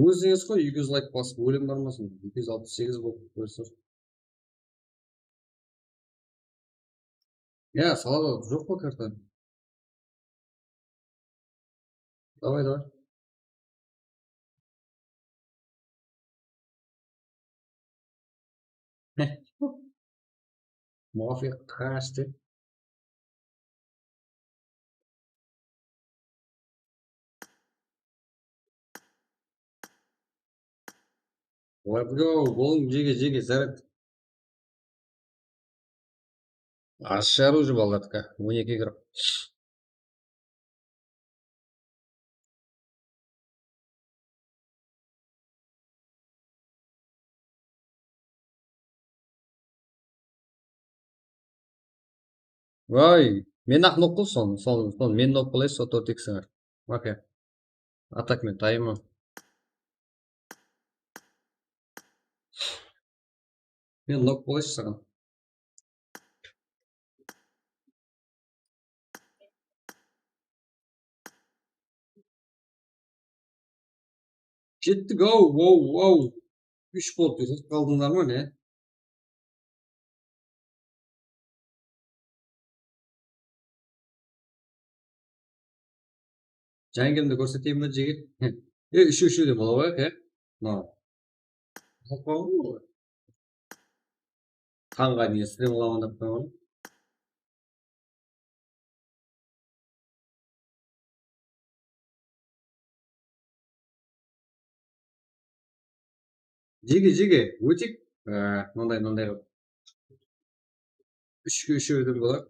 Ózińiz ǵoy, eki júz layk basıp, ólim barmasın. Eki júz alpıs segiz bolıp qoyırsız. Ya, salada joq pa karta? Davay, davay. Muvaffaq qashtı. Let's go, bolıń, jege, jege, zaret. Ashar уже balalardiki, on eki kirip. Vay, men-aq nok qıl son, son, son, men nok qılayın, sol tórt iksińe. Okey. Atak men tayınman. Men nok bolayınshı saǵan. Kettik-aw, wow, wow. Úsh bolıp ketip qaldıńlar ma, ne? Jangimdi kórseteyin be, jigit? E, úshew, úshew de bola qoyayıq, e? Mınaw. Tanǵa deyin strim qılaman dep qoyman. Jege, jege, ótik. Á, mınday, mınday qılıp. Úshke úshewden bolar.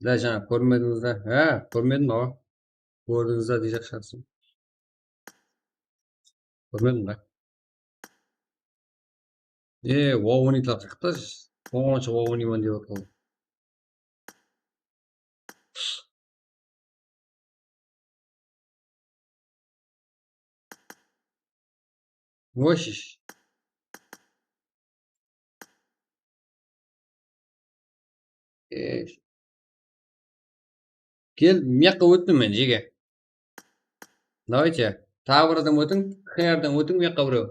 Da, jańa kórmedińiz da. Há, kórmedim, awa. Kórdińiz da deyjaq shıǵarsın. Kórmedim da. E, wow oynaydılar, qaqta. Onǵancha wow oynayman dep atır. Voy shish. Ey. Kel, mıyaqqa óttim men, jege. Давайте. Taǵı bir adam ótiń. Qayerden ótiń, mıyaqqa birew.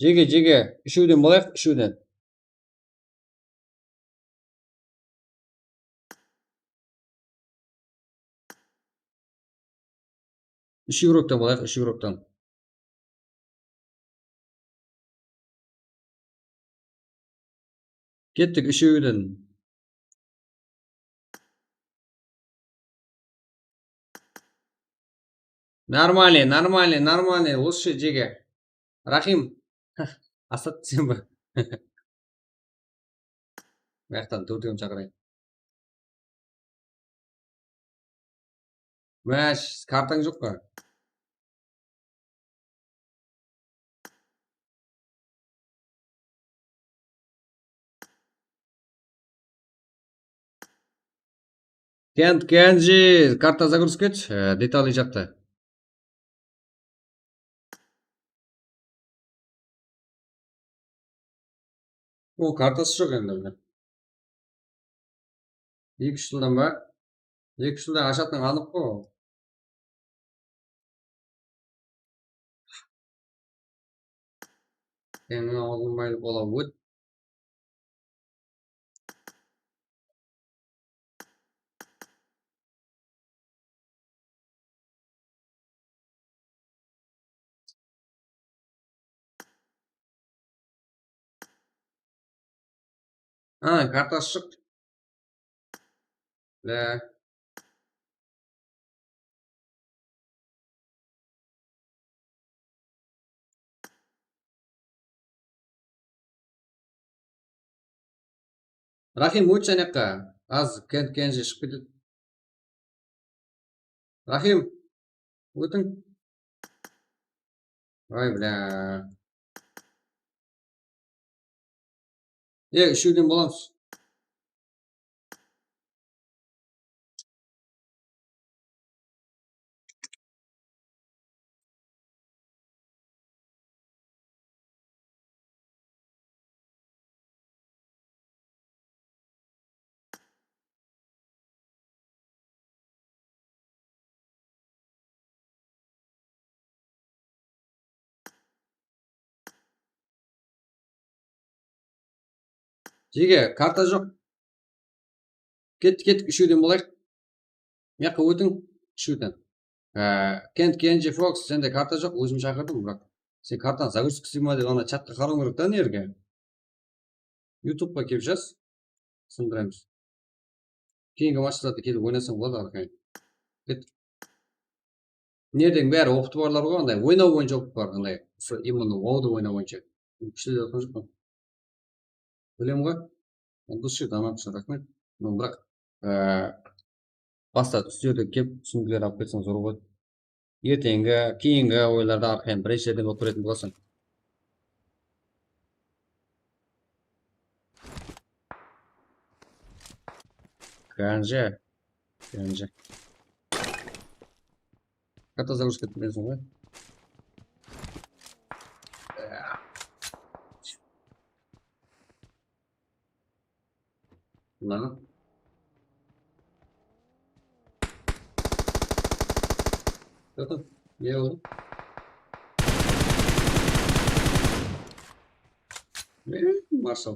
Jege, jege, úshewden bolayıq, úshewden. Úsh igroktan bolayıq, úsh igroktan. Kettik, úshewden. Нормальный, нормальный, нормальный, лучше, jege. Raxim. Asat, sen be? Mıyaqtan tórtewin shaqırayın. Másh, kartań joq pa? Kent Kenji, karta загрузка etshi, e, detali jaqta. O, kartası joq endi. Eki-úsh jıldan ba? Eki-úsh jıldan ashatuǵın anıq ǵo. Endi aldın maylı bola ót. Ha, kartası shıq. Bá. Rahim, ótshi anaqqa. Az Ken-, Kenji shıǵıp ketedi. Rahim, ótiń. Ay, bla. E, úshewden bolamız. Jege, karta joq. Kettik, kettik, úshewden bolayıq. Mıyaqqa ótiń, úshewden. Á, Kent, Kenji, Fox, sende karta joq, ózim shaqırdım, biraq. Sen kartanı zagruzitkası ma dep, ana chatqa qarawıń kerek ta, nerge. YouTubeqa kelip jaz. Sındırayımız. Keyingi matchlarda kelip oynasań boladı, arqayın. Ket. Nerden bári opıtı barlar ǵoy, anday oynaw boyınsha opıtı bar, anday. Usı именно WoW-dı oynaw boyınsha. Kúshli dep atqan joqpan. Bilem ǵoy. Dúrıs jerde anapsın, raxmet. Mına, biraq, e, basta ústilerde kelip túsindiler alıp ketseńiz zor boladı. Erteńgi, keyingi oyınlarda arqayın birinshi jerden bolıp beretin bolasań. Kenji. Kenji. Karta zagruzitka etpegenseń ǵoy. Mına. Bakın, ne oldı? Ne? Marsal.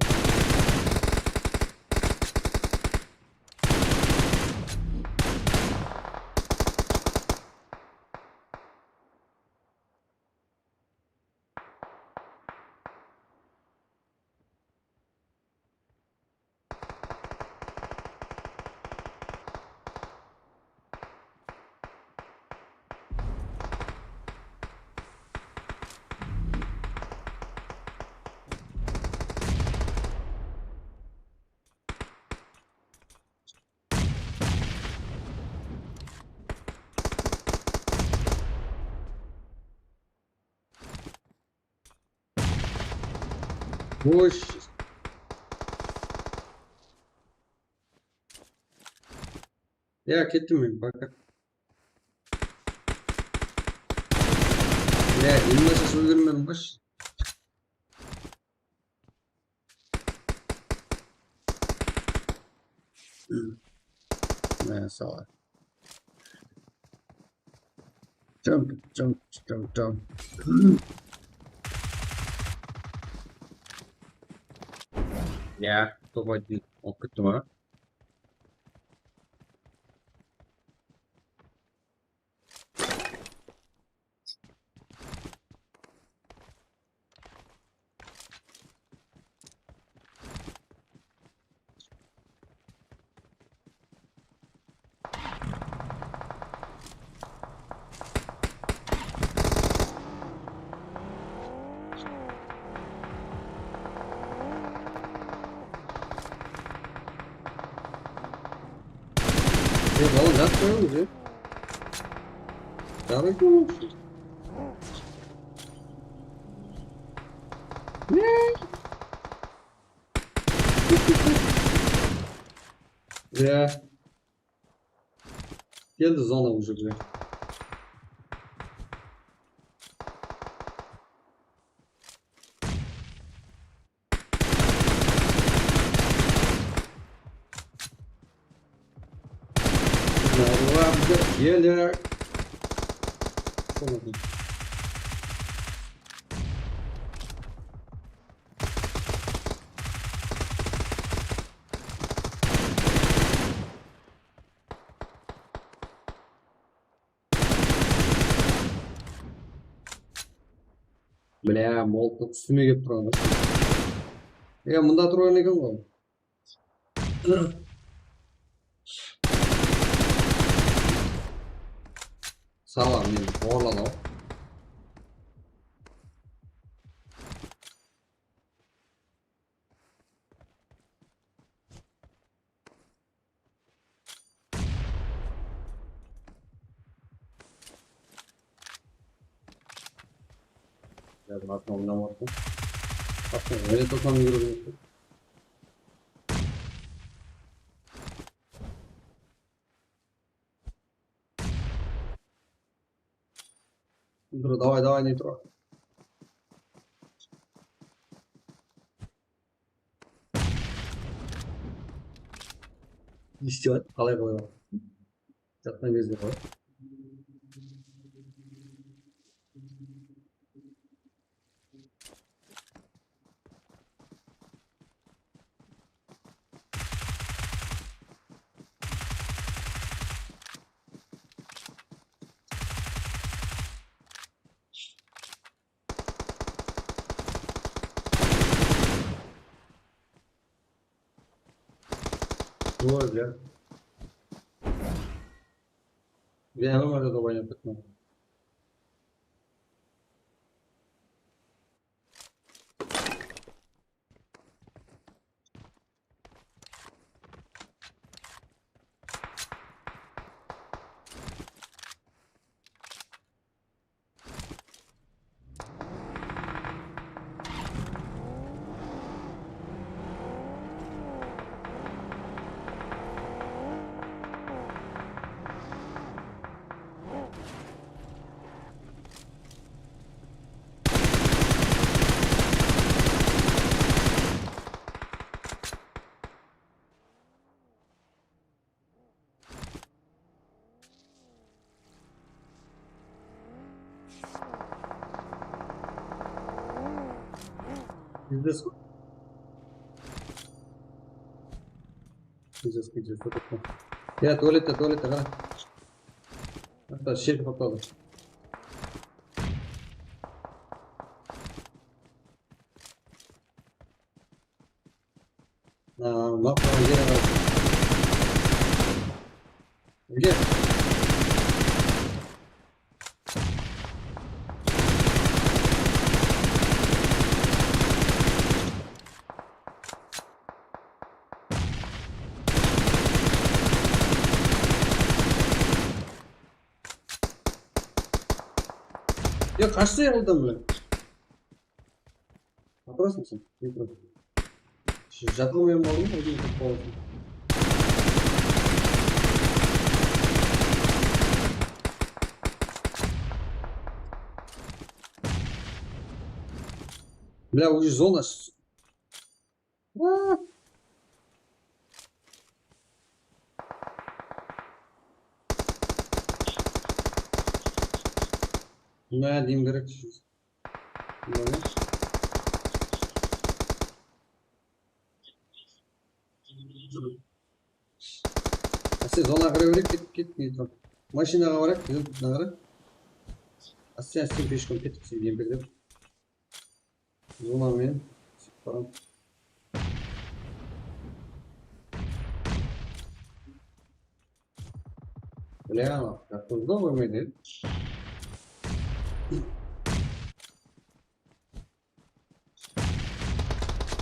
Boş. Ya, kettim men, пока. Ya, endi basqa sóylermen boş. Mine, sala. Jump, jump, jump, jump. Ya, topa di-, alıp kettim ha. Ey, bala, ne yapıyorsun ya? Darık mı? Ne? Ya. Geldi zona уже bile. Geler. Bля, molotov ústime kelip turǵan. E, mında turǵan eken ǵoy. Salam, meni zorladı. Yardım atma, oynamazsın. Atma, oynatırsam yürürüm. Dur, davay, davay, ne tur? Ne isleydi? Qalay, qalay? Jattan bezde qalay? Ой, бля. Бля, ну, надо добавить потом. Bizde su. Bizde su, bizde su. Ya, tuvalette, tuvalette, qara. Hatta shep qaptadı. Aa, bak, bak, gel, bak. Gel. Ya, qashsa yaldım mı? Atırasın sen. Şu jatılmayan malın mı? Ózin tutıp alasın. Bla, уже zona. Mına deyim kerek. Mına. Áste, zonaǵa kire berek, ketip, ketip, ketip. Mashinaǵa barayıq, bizden mına qara. Áste, áste, peshkom ketip, sen embirlep. Zona menen. Bля, qızdı qoymaydı.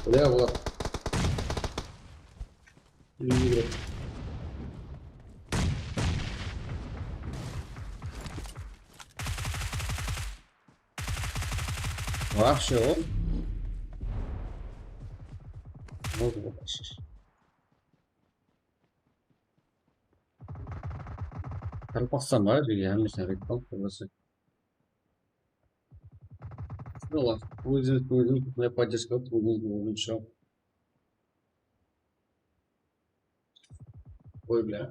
Bля, bular. Вообще, o. Qaraqalpaqstan bar, bege hámmesine ret qılıp, bir-birsi. Yoq, ózimiz, ózimiz, bunday поддержка qılıp, ózimiz, ózimiz shıǵıp. Oy, bla.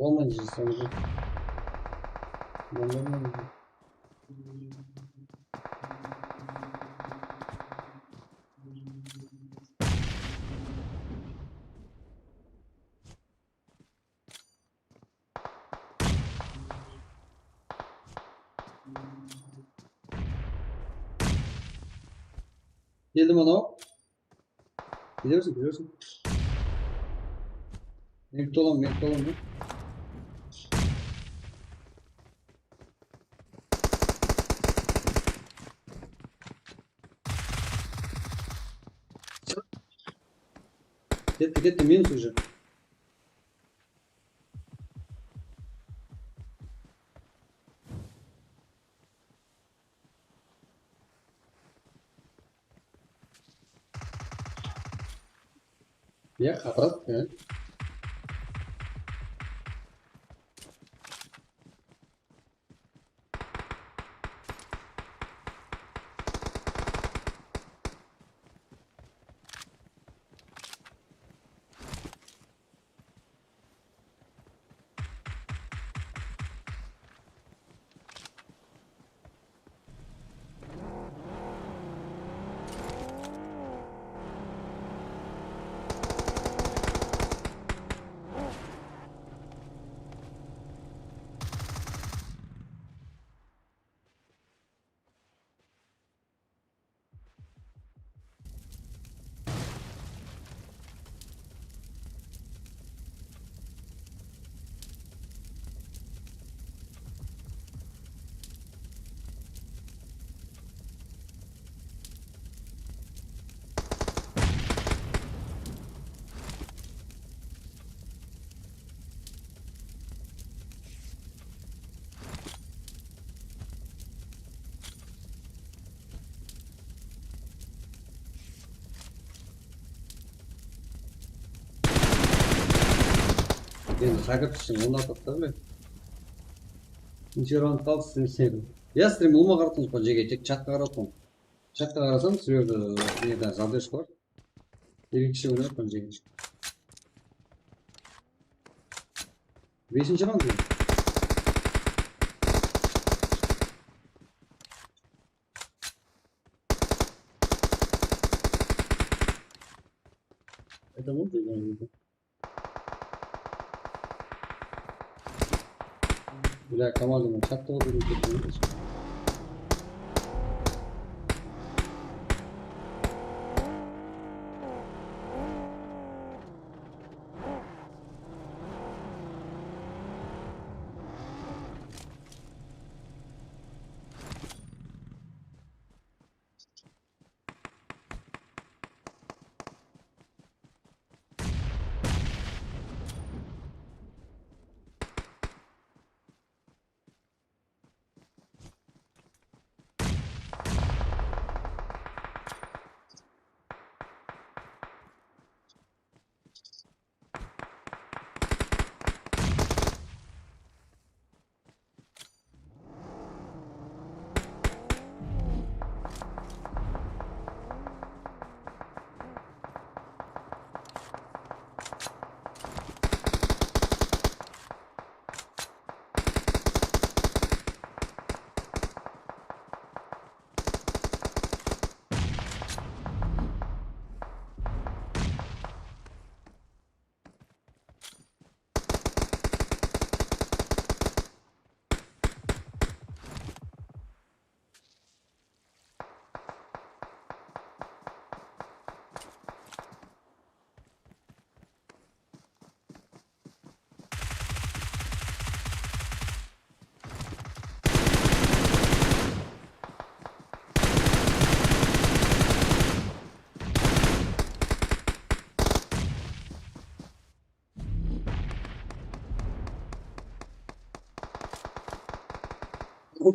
Olmaydı, sonda. Bolmaydı. Keldi manaw. Gidersiń, gidersiń. Meniki tolam, meniki tolam, ya. Ketti, ketti, minus уже. Ya, qatıraq, ya. Endi qaytırıp tússeń, onı atıp ta biledi. Neshe raund qaldı sizde? Ya, strim ulıwma qaratıń, jege tek chatqa qaratıń. Chatqa qarasam, sebebi nede zadержка bar. Erkekше oynayatpan jege. Besinshi raund. Aytaman, Bla, komandaman chattı ǵoy, dedim, kettim.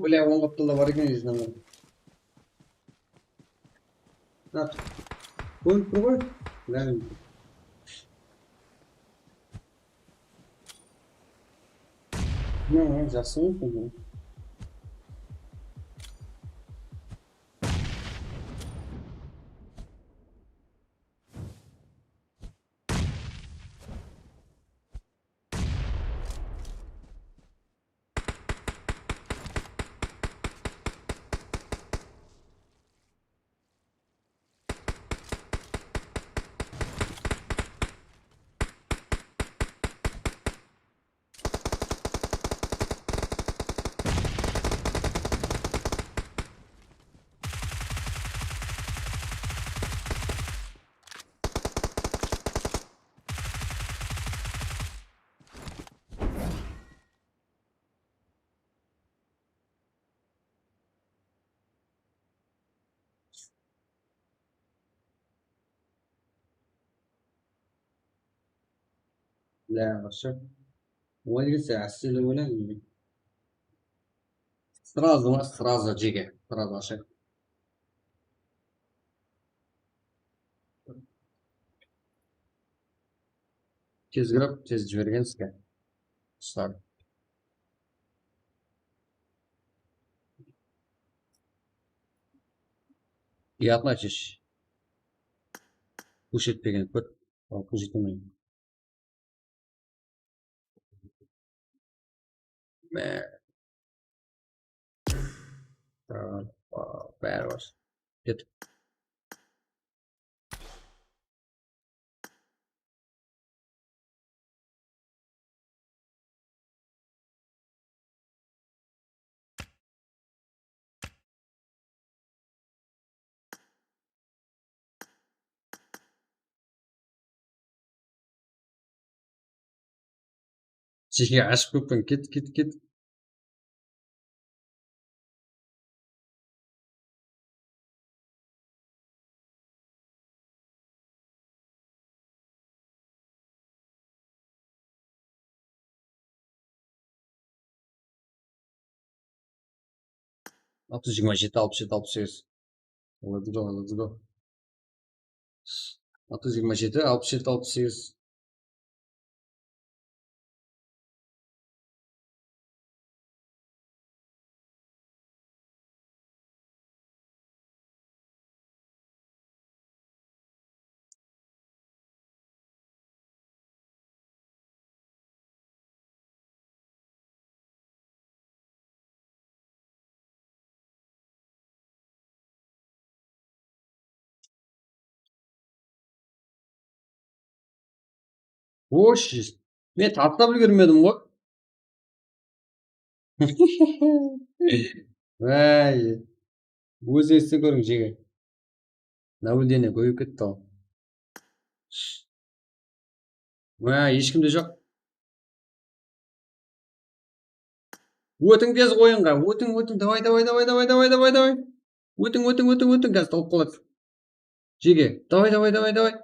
Bla, oń qaptalda bar eken, izlanǵan. Bak. Kórinip tur ǵoy. Bla. Mına, mına, jaqsı ǵoy. Bla, вообще. Oynasa, ástele oynayın. Сразу ма, сразу, jege. Сразу ashayıq. Tez kirip, tez jibergen sizge. Quslar. Yatma, shesh. Push etpegen, kót. Al, push etpegen. Mine. Tamam, bári bar. Ket. Jege, ashıp ketten ket, ket, ket. Altı jigirma jeti, alpıs jeti, alpıs segiz. Let's go, let's go. Altı jigirma jeti, alpıs jeti, alpıs segiz. Osh, men taslap úlgermedim ǵoy. Vay. Ózińizden kóriń, jege. Nableniye kóbeyip ketti al. Vay, hesh kimde joq. Ótiń tez oyınǵa, ótiń, ótiń, davay, davay, davay. Ótiń, ótiń, ótiń, ótiń, házir tawıp qaladı. Jege, davay, davay, davay, davay.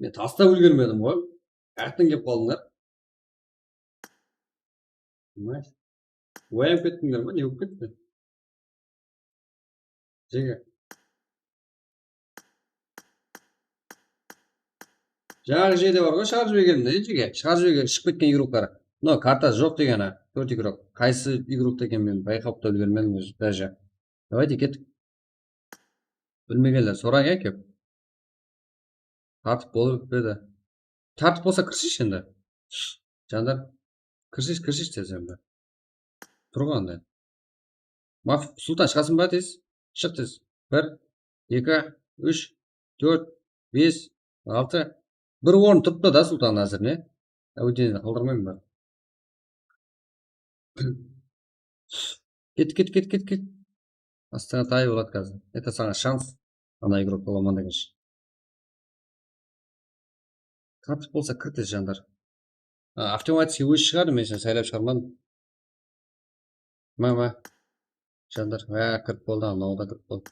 Men taslap úlgermedim ǵoy. Ártten kelip qaldıńlar. Oyanıp kettińler ma? Ne bolıp ketti? Jege. Jańaǵı jerde bar ǵoy, shıǵarıp jibergen, ne jege? Shıǵarıp jibergen, shıǵıp ketken igroklar. Mınaw kartası joq degen, a, tórt igrok. Qaysı igrok eken, men bayqap ta úlgermedim ózi, даже. Давайте, kettik. Bilmegenler sorań, ya, kep. Tartip bolıp ketpedi. Tartip bolsa kirsish endi. Jandar, kirsish, kirsish tez endi. Turǵan anda. Maf, Sultan, shıǵasıń ba tez? Shıq tez. Bir, eki, úsh, tórt, bes, altı. Bir orın turıptı da Sultan házir, ne? Áwdenen qaldırmayman ba? Ket, ket, ket, ket, ket. Astına tay boladı házir. Это saǵan shans. Ana igrok bolaman degenshi. Tartip bolsa kir tez, Jandar. A, avtomatiski ózi shıǵadı, men seni saylap shıǵarmadım. Ma, ma. Jandar, a, kirip boldı, anaw da kirip boldı.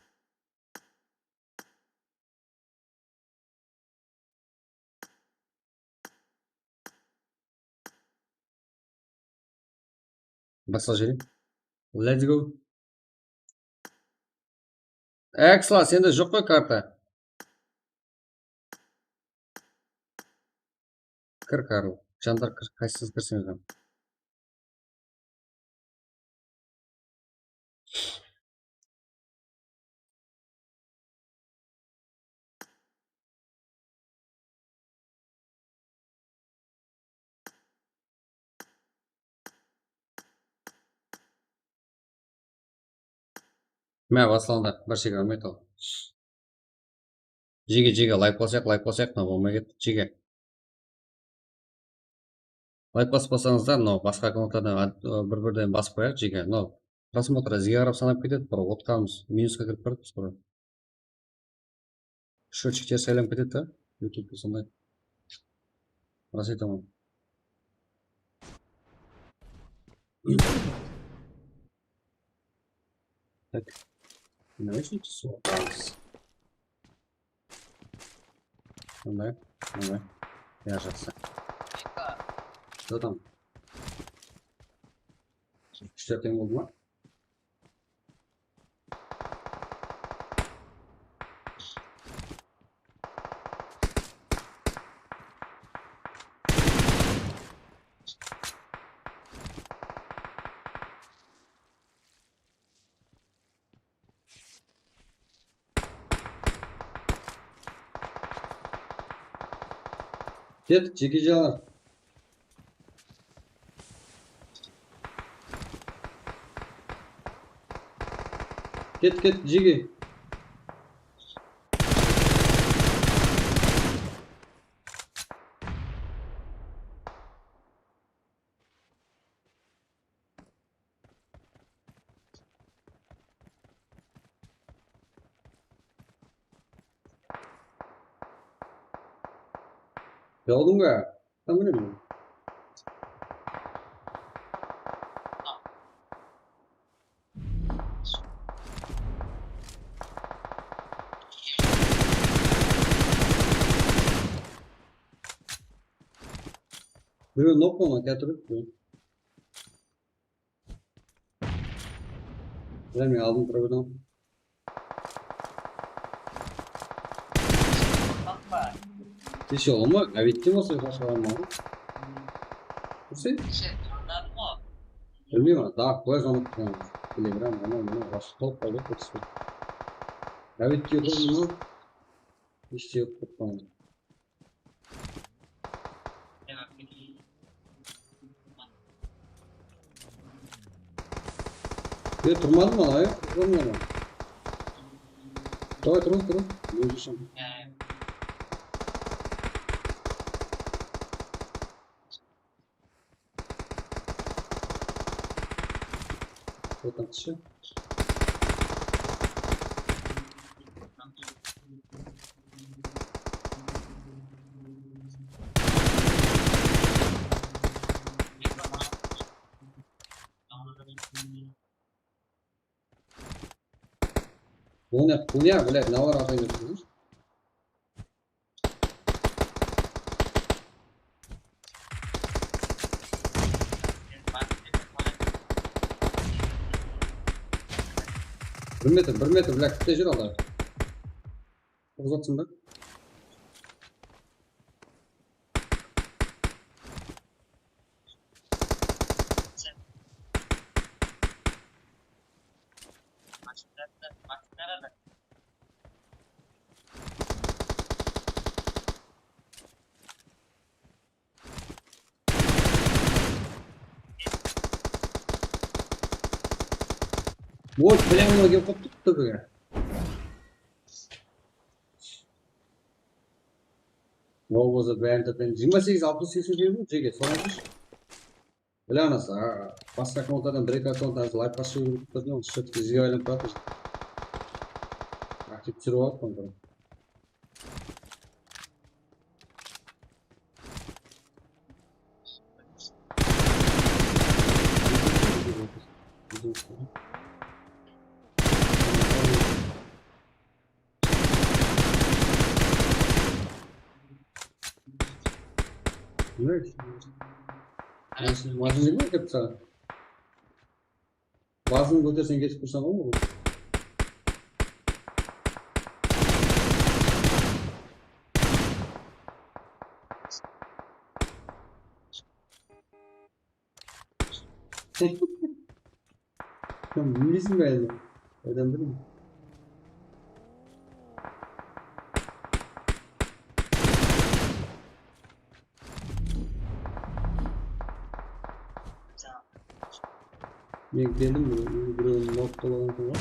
Basqa jere. Let's go. Eksla, sende joq ǵoy karta. Kir, Karl. Jandar, kir, qaysısız kirseńiz de. Mine, baslandı. Bir shek almay tur. Jege, jege, layk basayıq, layk basayıq, mına bolmay ketti, jege. Layk baspasańızlar, mınaw basqa akkauntlardan ad-, bir-birden basıp qoyayıq, jege. Mınaw prosmotr izge qarap sanap ketedi, bir otqamız minusqa kirip baratırmız, bir. Счётчик tez aylanıp ketedi da, YouTube sonday. Ras aytaman. Tak. Nima uchun suv oqamiz? Mınday, mınday. Ya, jaqsı. Что там? Úsh-tórt boldı ma? Ket, jeke jalar. Ket, ket, jeke. Jawdıń ba? Tam bilmeymen. Birew nok bolǵan, kátip. Mine, men aldım probeden. Kеше ulıma Gavitke bolsa uqlap qalǵan ǵoy. Kórseń? Bilmeymen, dark web ulıp turǵan. Telegram, ana, mine, basıp qalıp qaldı, kórseń. Gavitke uqladım. Hesh ne uqıp qalmadım. E, turmadım ala, e, turmadım ala. Davay, turıń, turıń. Ózi ushın. Otaqshı. О, не хуйня, блядь, мыналар atayın dep tur. Bir metr, bir metr, блядь, kútte júr ala. Uzatsın ba? Oy, прямо kelip qoptı tóbege. Ol bolsa bárin topayın. Jigirma segiz, alpıs, seksen segiz jege, sorańızshı. Bilemiz, a, basqa akkauntlardan bir-eki akkaunt házir layf basıp júrip turdı, ol shıp bizge aylanıp baratır. Aktiv túsirip alıp, ondan. Basın, basın jeme ketip saǵan. Basın kóterseń ketip tursań ǵoy. Sen bilmeysiń be endi? Qaydan bileyim? Men keldim, birewin nok qılaman.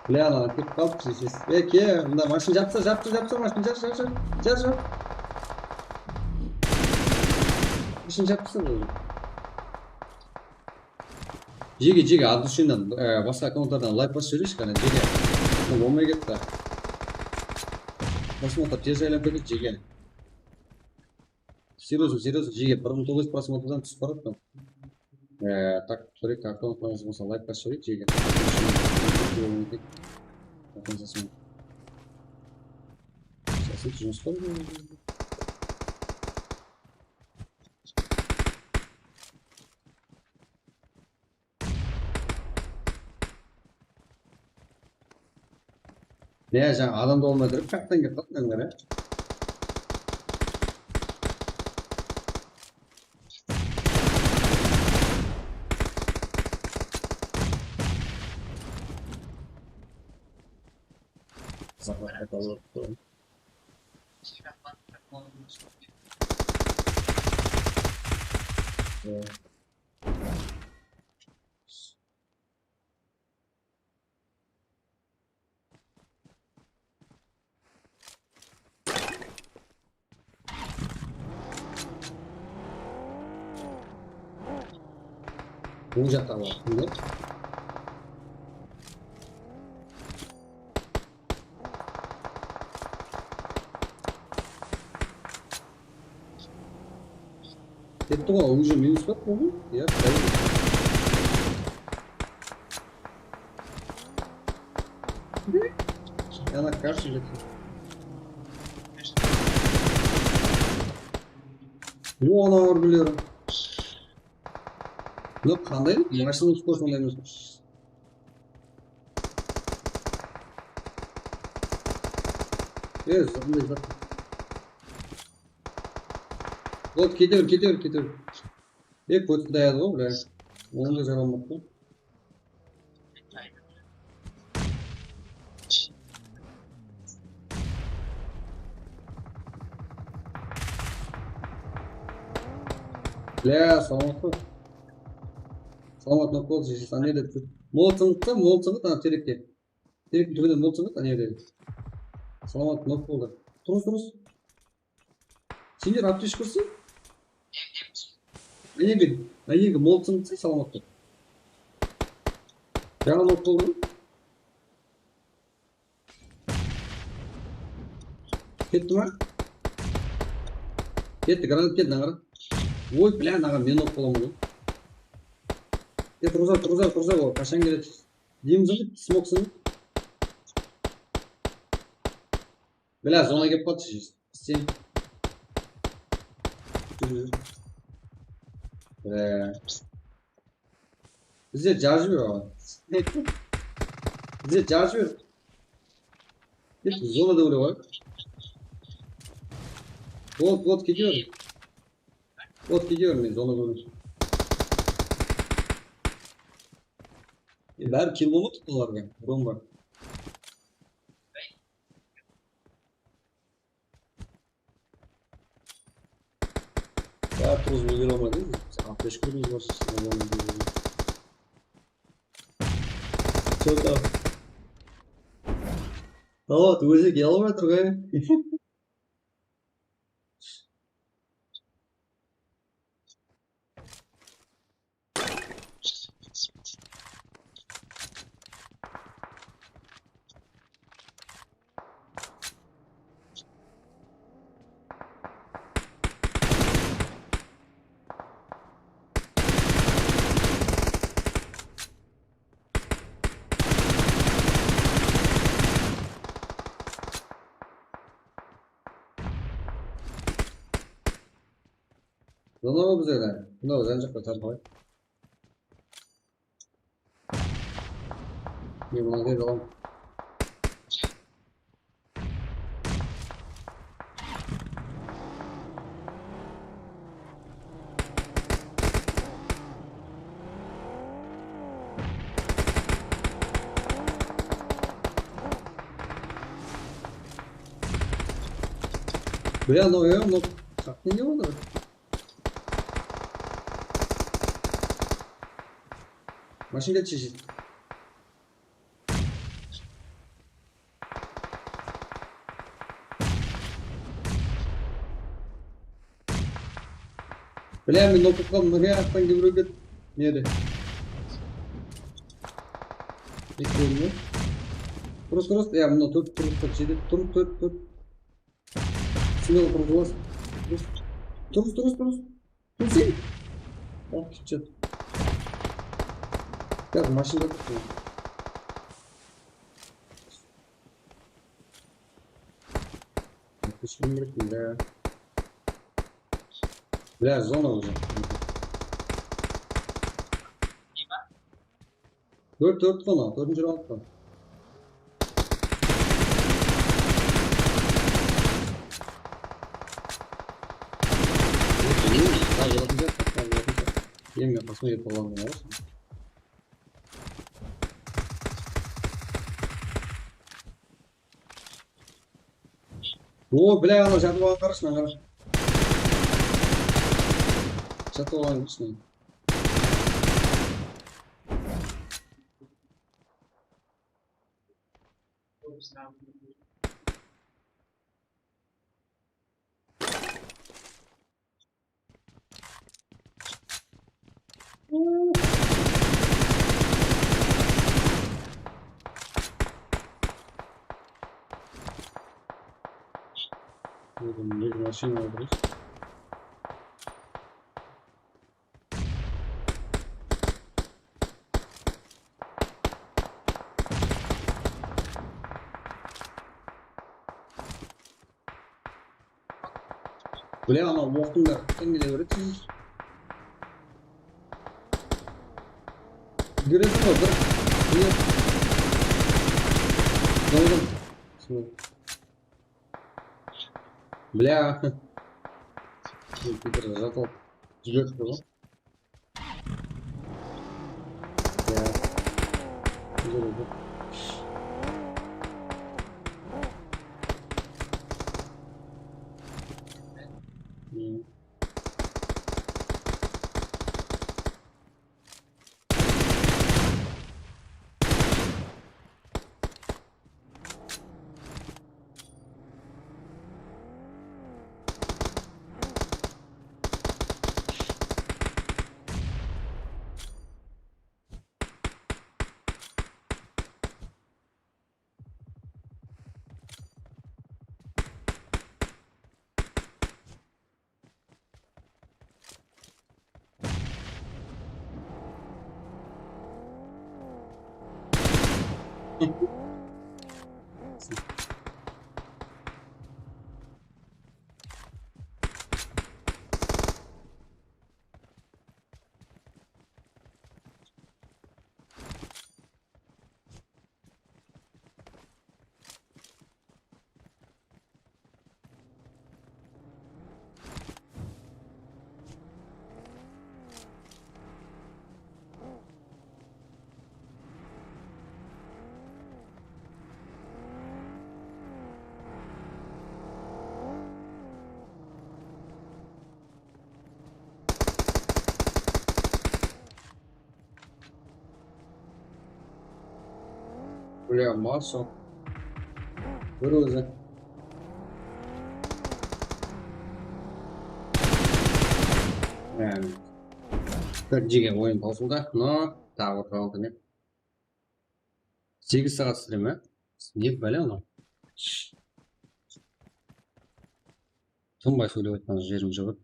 Bля, ana, ketip qalıptı, ses. E, ke, mında mashina japsa, japsa, japsa, mashina, jap, jap, jap, jap, jap. Mashina japsa, bul. Jege, jege, от души-nen, e, basqa akkauntlardan layf basıp júreyshi, qáne, jege. Mına, bolmay ketti. Basın otır, tez aylanıp ketedi, jege. Серьёзно, серьёзно, jege, bir mıń toǵız júz prosmotrdan túsip baradı. E, tak, kóreyik, karton qoyıńız bolsa, layk basıp jiberiń, jege. Jumıs bar. Ne, jańa adam da bolmay turıp, qayaqtan kelip qaldı, mınalar, ya? Bul jaqqa bar. Mine. Ketti ǵoy, уже minus bar ǵoy. Ya, yana karşı ketti. Ona urgılarım. Yoq, qanday? Mashina ulıp qoysa onday emes. E, qanday zat? Ot, kete ber, kete ber, kete ber. E, kótip dayadı ǵoy, bля. Onı da jaralmadı ǵoy. Bля, salamat ǵoy. Salamat, nok boldı, sen ne dep tur? Moltınıqtı, moltınıqtı, ana terekke. Terektiń túbinen moltınıqtı, ana jerde. Salamat, nok boldı. Turıńız, turıńız. Senler aptechka ursın. Áyege, áyege, moltınıqtı, salamat tur. Jańa nok boldı. Ketti ma? Ketti, granat ketti, naǵara. Oy, bля, naǵa men ok bolaman ǵoy. Ket, Ruza, Ruza, Ruza, ol qashan keledi? Deymiz ǵoy, smoksın. Bля, zona kelip qaldı, sen. Bля. Bizler jarjı ber aǵa. Bizler jarjı ber. Git, zona da ólip al. Bot, bot, kete ber. Bot, kete ber, men zona ólip. E, bári kill bolmadı olarǵa. Urın bar. Ya, turız, ne gere almadı. Sen altmış kürimiz var, sen almadı. Çok da. Tamam, ózi gele almay atır ǵoy. Zona ol bizlerde. Mınaw, jan jaqqa tartayıq. Men mınaday alam. Bля, no, ya, no, qaqtı ne boldı? Mashina ketip sheshedi. Bля, men nokıp qaldım, mına jaqtan kibirewge nedi. Ekewin. Turıs, turıs, ya, mına tórt, turıs, turıs, jedi, turıs, tórt, tórt. Single turıs, turıs. Turıs, turıs, turıs. Turıs. Oh, ketip. Ya, mashinada tur. Hech kim bilmeydi. Bля, zona уже. Tórt, tórt zona, tórtinshi raundta. Endi men qasıma jetip qalǵan bolsam. O, bля, anaw jatıp alǵan, qarash, mına qara. Jatıp alǵan, qarash, mına. Oğlum, bir maşın aldırız. Bile, ana, oqtıń bári teń kele beredi. Úlgeresiń ǵoy, bir. Mine. Qoydım. Sol. Bля. Kompyuter jatıl. Jiberdi ǵoy. Ya. Jiberdi. Hmm. Bля, maso. Bir ózi. Yani, bir jegen oyın tawsıldı. No, taǵı bir raund ne? Segiz saat stream, á? Ne bále mınaw? Tınbay sóylep atqan jerim jıǵıp.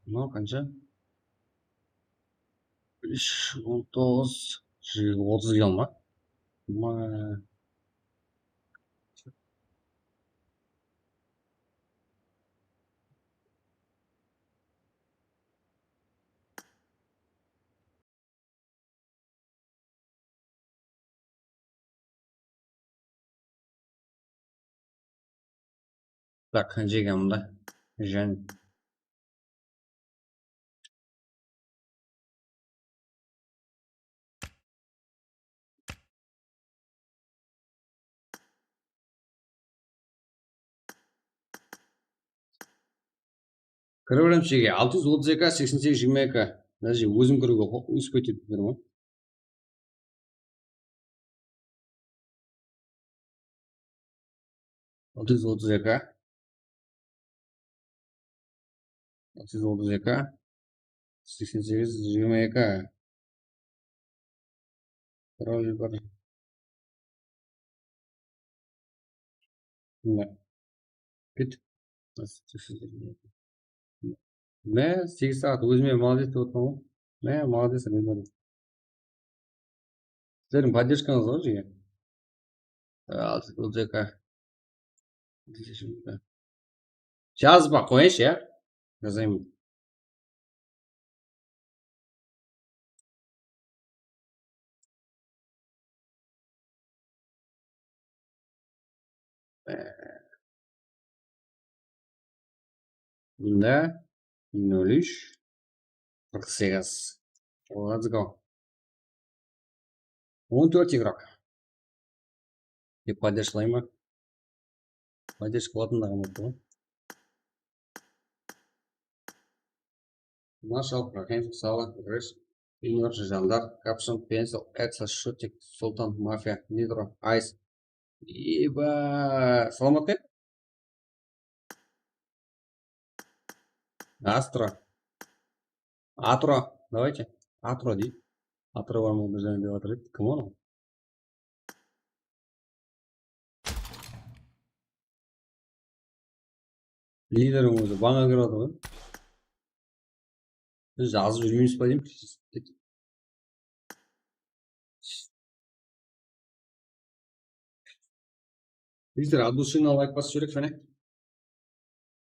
Mınaw qansha? Úsh, on toǵız, otız kilo ma? Ma- Tak, jegenimdi. Jen. Kire beremiz jege, altı júz otız eki, seksen segiz, jigirma eki. Даже ózim kiriwge qo-, úspey turıp berem. Altı júz otız eki. Altı júz otız eki. Seksen segiz, jigirma eki. Qırq bir. Mine. Ket. Mine, segiz saat ózime молодец dep otırman ǵoy. Mine, молодец, ребята. Sizlerdiń поддержкаńız ǵoy, jigem. Al, bul jaka. Jazba qoyayınshı, ya? Jazayın. Bunda nol úsh, qırq segiz. Let's go. On tórt igrok. Dep podderjkalayın ba? Podderjka qılatuǵın da qılmaptı ǵoy. Marshall, Raxim, Sala, Grash, Junior, Jandar, Kapshın, Pencil, Exa, Shutik, Sultan, Mafia, Nitro, Ice. Eba, salamat be? Astro. Atro, давайте. Atro deydi. Atro bar ma, bir jáne dep atır edi. Kim ol? Liderimiz bańa kirip atır ǵoy. Biz jazıp júrmeymiz ba deymen. Bizler от души layk basıp jibereyik, qáne.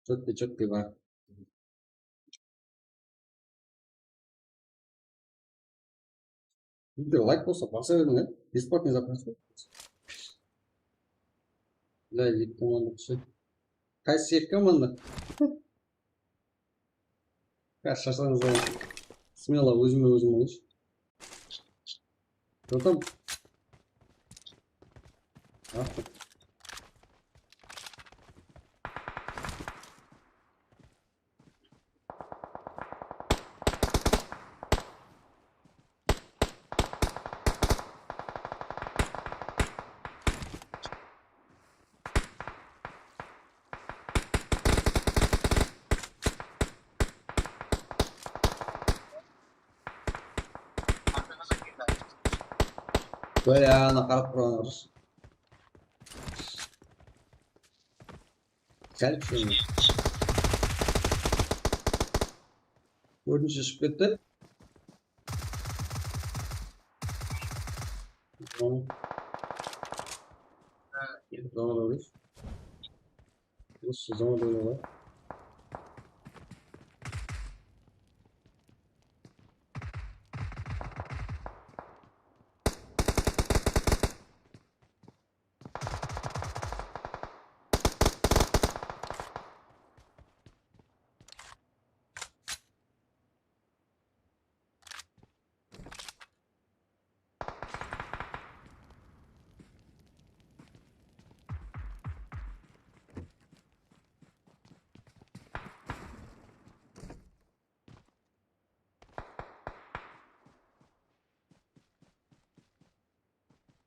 Чётко, чётко bar. Bizler layk bolsa basa beriń, ya. Бесплатный запрос. Jay, eki komanda kúshi. Qaysı eki komanda? Ya, shashańız alıń. Смело, ózime ózim alayınshı. Adam. Artıq. Böyle ana qarap turǵan ırıs. Sál kúshli. Tórtinshi shıǵıp ketti. Tamam. Ha, endi tamam ǵoy. Usı tamam ǵoy.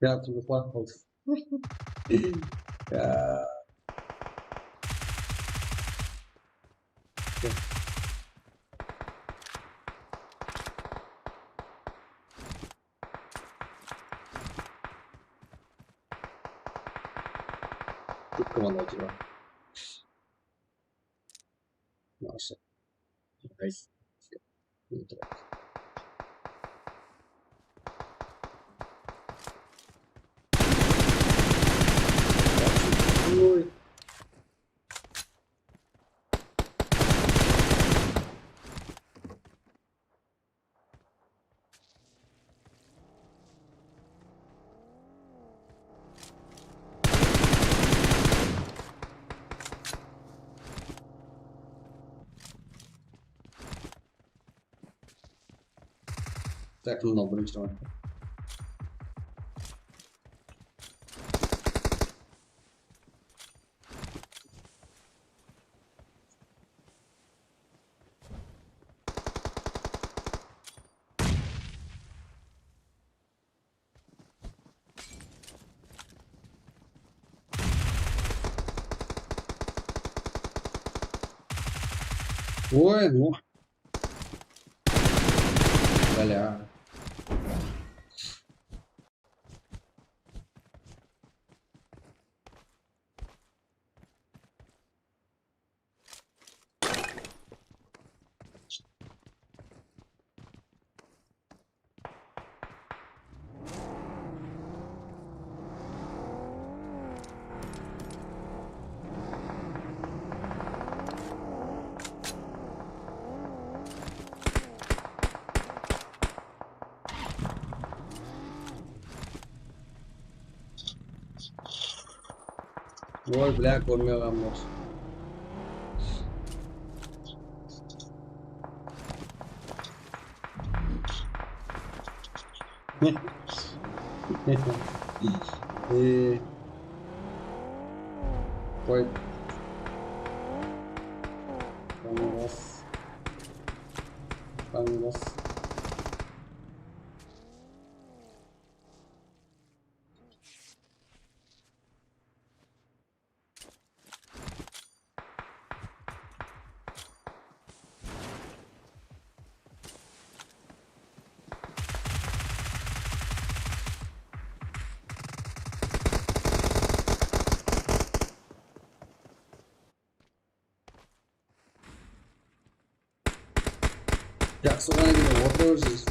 Ya, tutup qaldı. Ya. Тут команда у тебя. Наша. Найс. Ой. Tak, mınaw birinshi round. Oy, no. Bala. Oy, bilá, kórmey qalǵanbız. E, qoy. Qańlas. Qańlas. Jaqsı ǵana eken, otıra bersiz.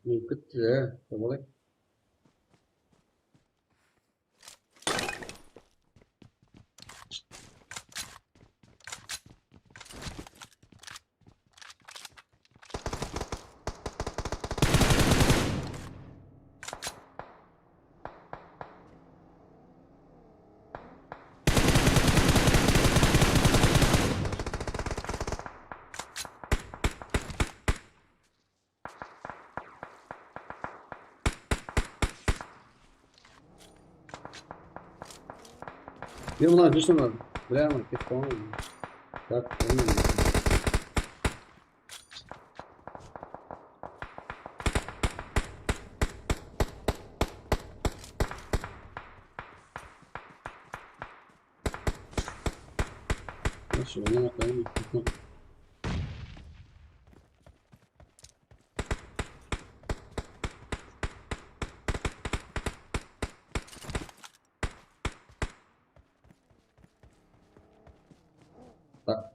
Meni kútti de, bolay. Ya, mına, júrsene, bilá, mına, ketip qalǵan. Tak, bilmeymen. Nasıl, ondan atlayalım. Tak.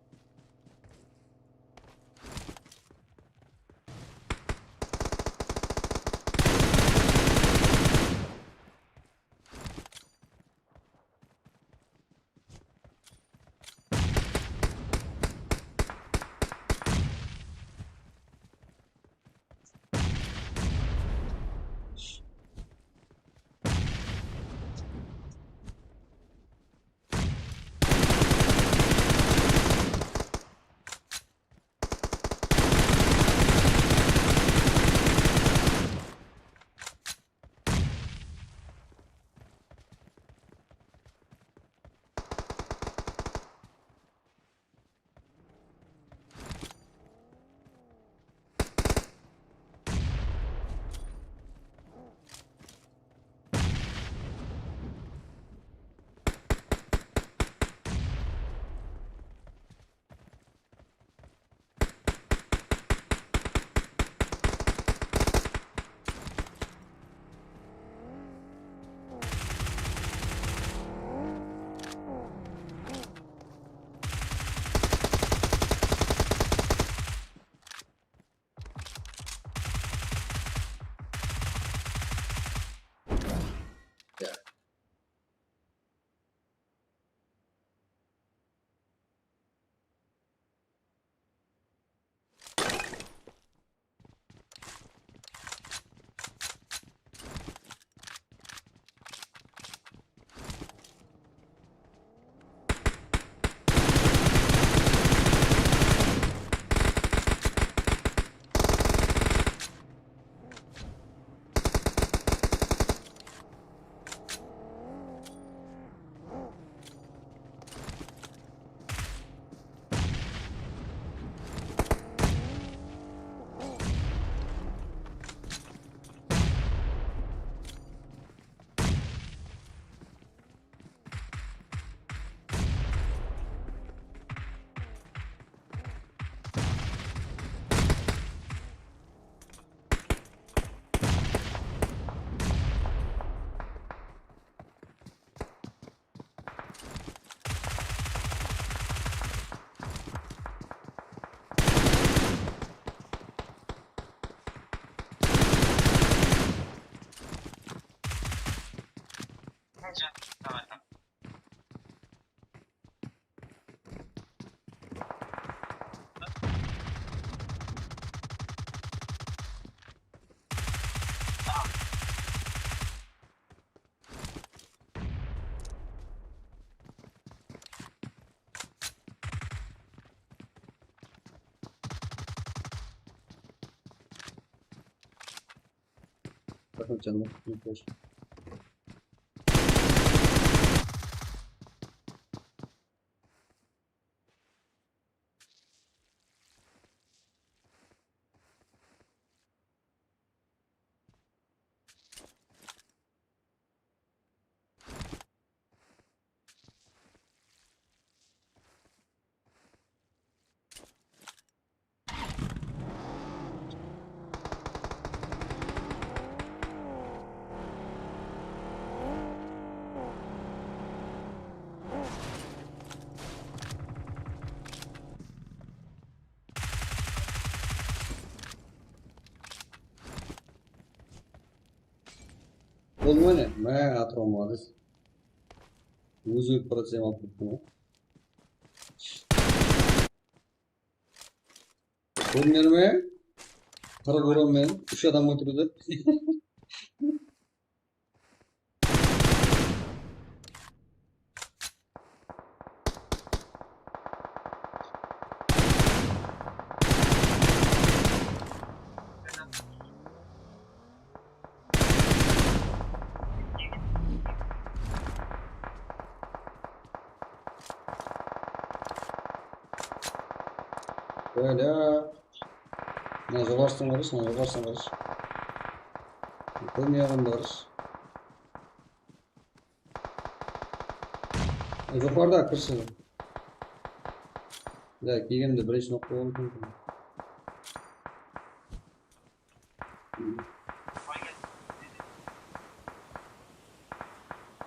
Raxmet, janım. Boldı ma ne? Má, atırıwım, molodec. Ózi ólip baradı, sen alıp kettiń ǵoy. Kórmedi me? Qırıq uran menen úsh adam óltirdi. Bólá. Mına joqarısıdan qarash, mına joqarısıdan qarash. Kórmey alǵanda qarash. Joqarıda kirsin. Ya, kelgende birinshi noq bolıwı múmkin.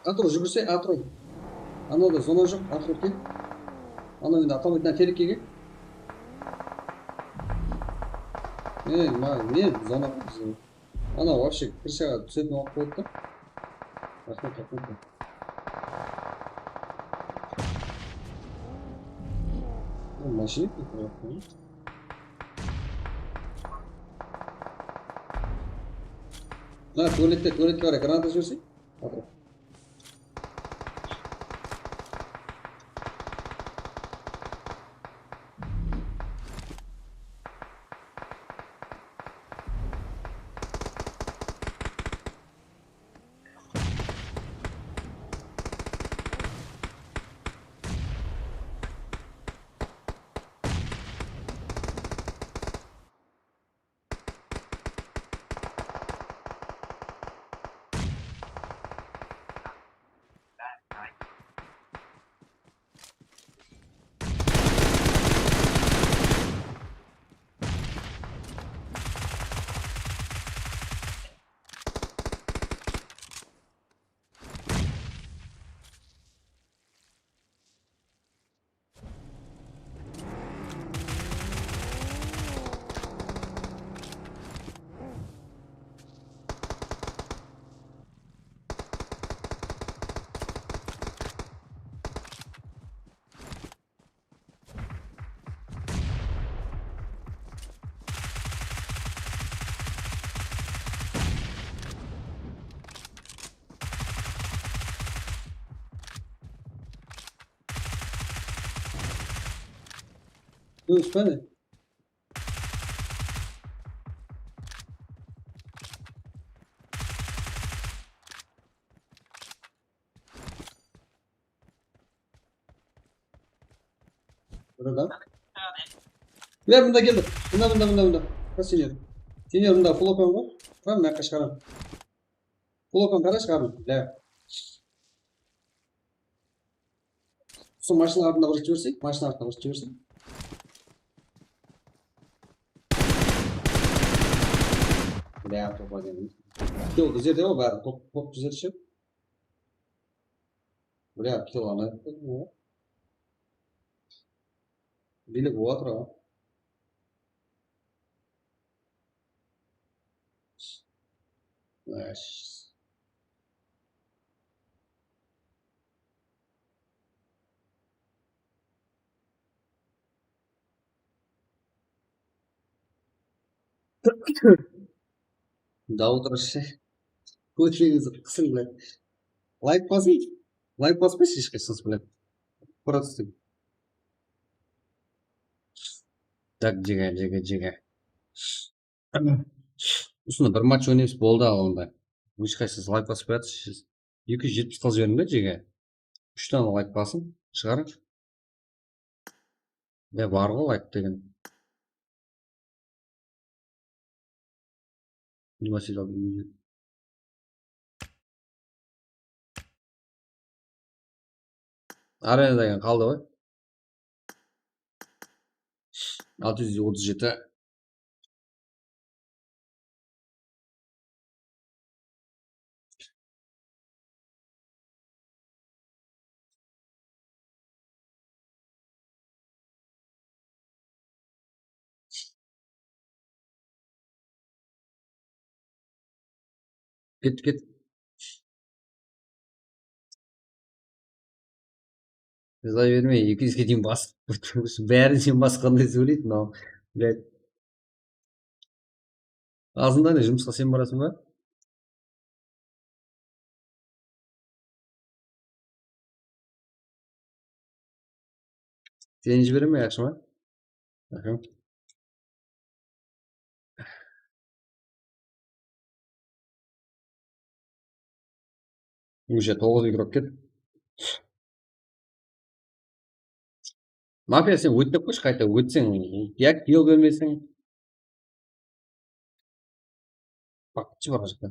Atırıw, júgirse, atırıw. Anawda zona joq, atırıw kel. Anaw endi atamaydı, terekke kel. Ey, ma, ne zona bizde? Anaw вообще krıshaǵa túsetin waqıt bolıptı. Raxmet, raxmet. Bul mashina ketip atır. Mına tualette, tualetke qaray granata jibersek. Atır. Durıs pa ne? Burada. Mine, mında keldi. Mında, mında, mında, mında. Qara, senior. Senior, mında full open ǵoy. Qara, mına jaqqa shıǵaram. Full open, qara, shıǵardım. Bля. Sol mashina artına urıp jibersek, mashina artına urıp jibersek. Bля, topa dedim. Kill bizlerde ǵoy bári, top, top bizlerde. Bля, kill ana. Bilip otır ǵoy. Nice. Dawıt urışı. Kósheńizdi qısıń, блядь. Layk basıń. Layk baspaysiz hesh qashanız, блядь. Просто. Так, jege, jege, jege. Usını bir match oynaymız, boldı al onda. Hesh qaysıńız layk basıp qoyatır. Eki júz jetpis qıl jiberdiń be jege? Úsh dana layk basıń, shıǵarıń. Ya bar ǵoy layk degen. Nima sıyladım? Arena degen qaldı ǵoy. Altı júz otız jeti. Ket, ket. Jılay berme, eki júzge deyin basıp, bárin sen basqanday sóyleydi mınaw. Блядь. Azında ne, jumısqa sen barasıń ba? Seni jiberemen, yaqshı ma? Aha. Уже toǵız igrok ket. Mafiya, sen ótpey qoyshı, qayta ótseń, ya kill bermeseń. Baqıtshı bar jaqta.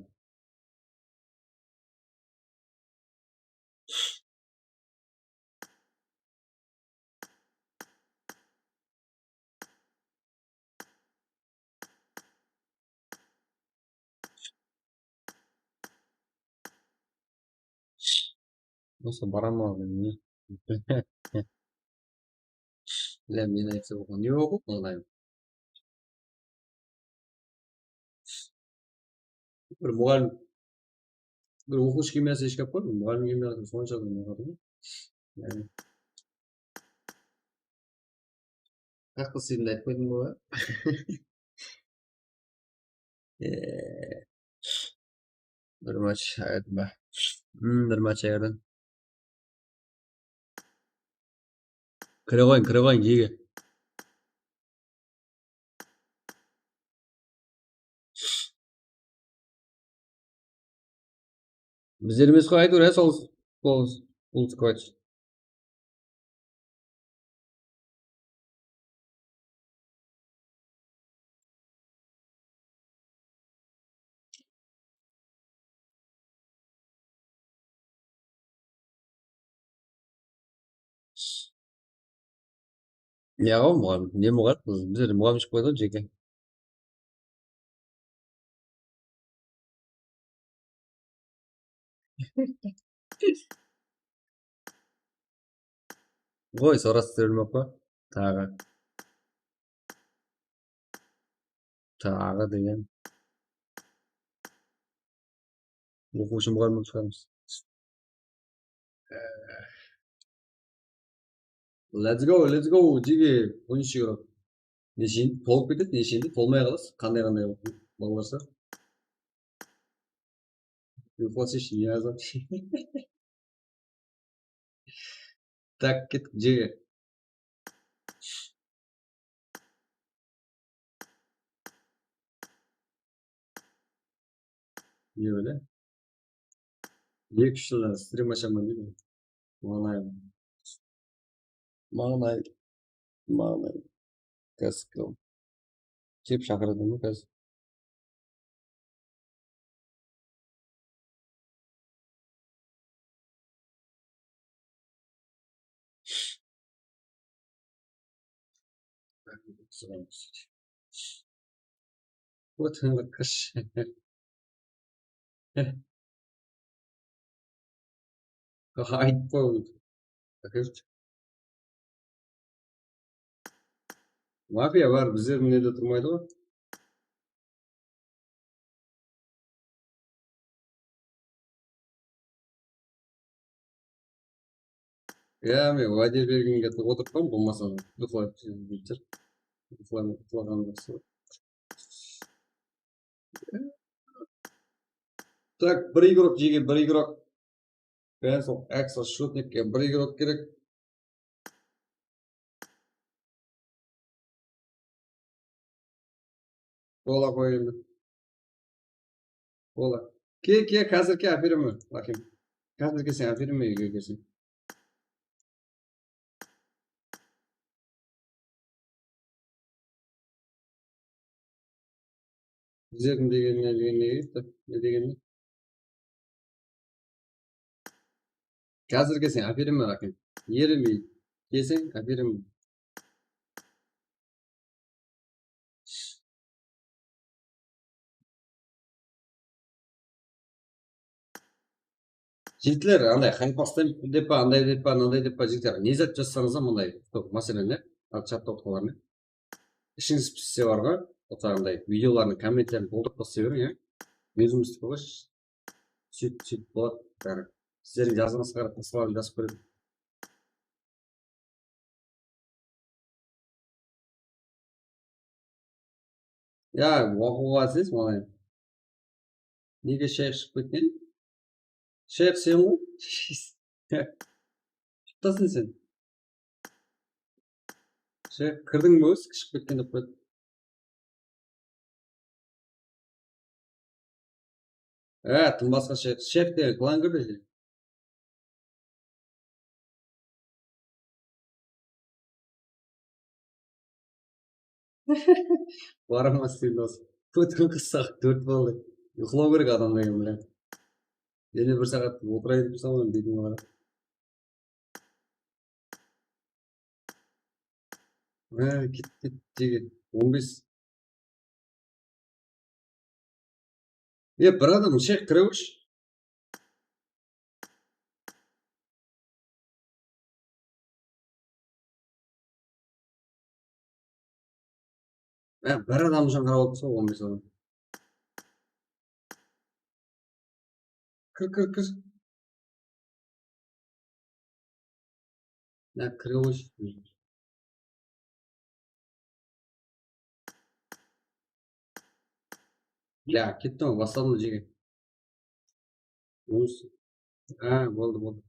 Bolsa baraman, ne? Lá, men aytsa bolǵan. Ne oqıp alayın? Bir muǵallim, bir oqıwshı kiyimlerin ishkep qoy, bir muǵallim kiyimlerin sonsha da unadı. Yaǵnıy, qaqqa sıyımdı aytıp qoydım ǵoy. Eee, bir match ayırdım ba? Hmm, bir match ayırdım. Kire qoyıń, kire qoyıń, jege. Bizler emes qoy, áytewir, ya, sol, sol, sol squad. Ya, ǵoy, muǵallim, ne muǵallim? Bizler muǵallim shıǵıp qoydı ǵoy, jeke. Ǵoy, sorastırılmap pa? Taǵı. Taǵı degen. Oqıwshı muǵallim bolıp shıǵarmız. Let's go, let's go, jege. On úsh euro. Neshin tolıp ketedi, neshin tolmay qalasız. Qanday-qanday balalarsa. Uyqılasayshı, ne azap. Tak, kettik, jege. Ne böyle? Eki-úsh jıldan strim ashaman deydi. Mańlay. Mańlay. Mańlay. Kaskam. Jep shaqıradı ma házir? Вот он, кыш. Aytpa. Mafiya bar, bizler mine de turmaydı ǵoy. Ya, men wáde bergenge otırıppan, bolmasa uyqılayıp kettir. Uyqılaǵan jaqsı. Так, bir igrok, jege, bir igrok. Cancel, Axel, Shutnikke bir igrok kerek. Bola qoy endi. Bola. Ke, ke, házir ke, ápereme, Rakim. Házir kelseń, ápereme, úyge kelseń. Bizlerdiń degen ne, degen ne, ne degen ne? Házir kelseń, ápereme, Rakim. Erinbey kelseń, ápereme. Jigitler, anday haypas dep pa, anday dep pa, mınanday dep pa, jigitler, ne zat jazsańız da, mınday, máselen, ne? Al, chatta otqanlar, ne? Ishińiz pisse, bar ǵoy, otaqanday videolardıń kommentlerin toltırıp taslay beriń, ya. Ózimizdiki ǵoy. Sóytip, sóytip boladı, bári. Sizlerdiń jazǵanıńızǵa qarap, basqalar da jazıp beredi. Ya, oqıwǵa siz, malay. Nege shayıq shıǵıp ketken? Shayıq sen ǵoy. Shıqtasın sen. Shayıq, kirdiń be ózi, shıǵıp ketken dep qoydı. Á, tım basqa shayıq. Shayıq degen klan kirdi. Barama sen, dos. Tórt kún qıssaq, tórt boldı. Uyqılaw kerek adam degen, bilen. Endi bir saat otırayın dep salaman, betińe qarap. Á, kettik, jege. On bes. E, bir adam, shayıq, kire bershi. Á, bir adam ushın qarap otırsa, on bes adam. Kir, kir, kir. Ya, kire qoyshı. Ya, kettim, basladım, jege. Onısı. Ha, boldı, boldı.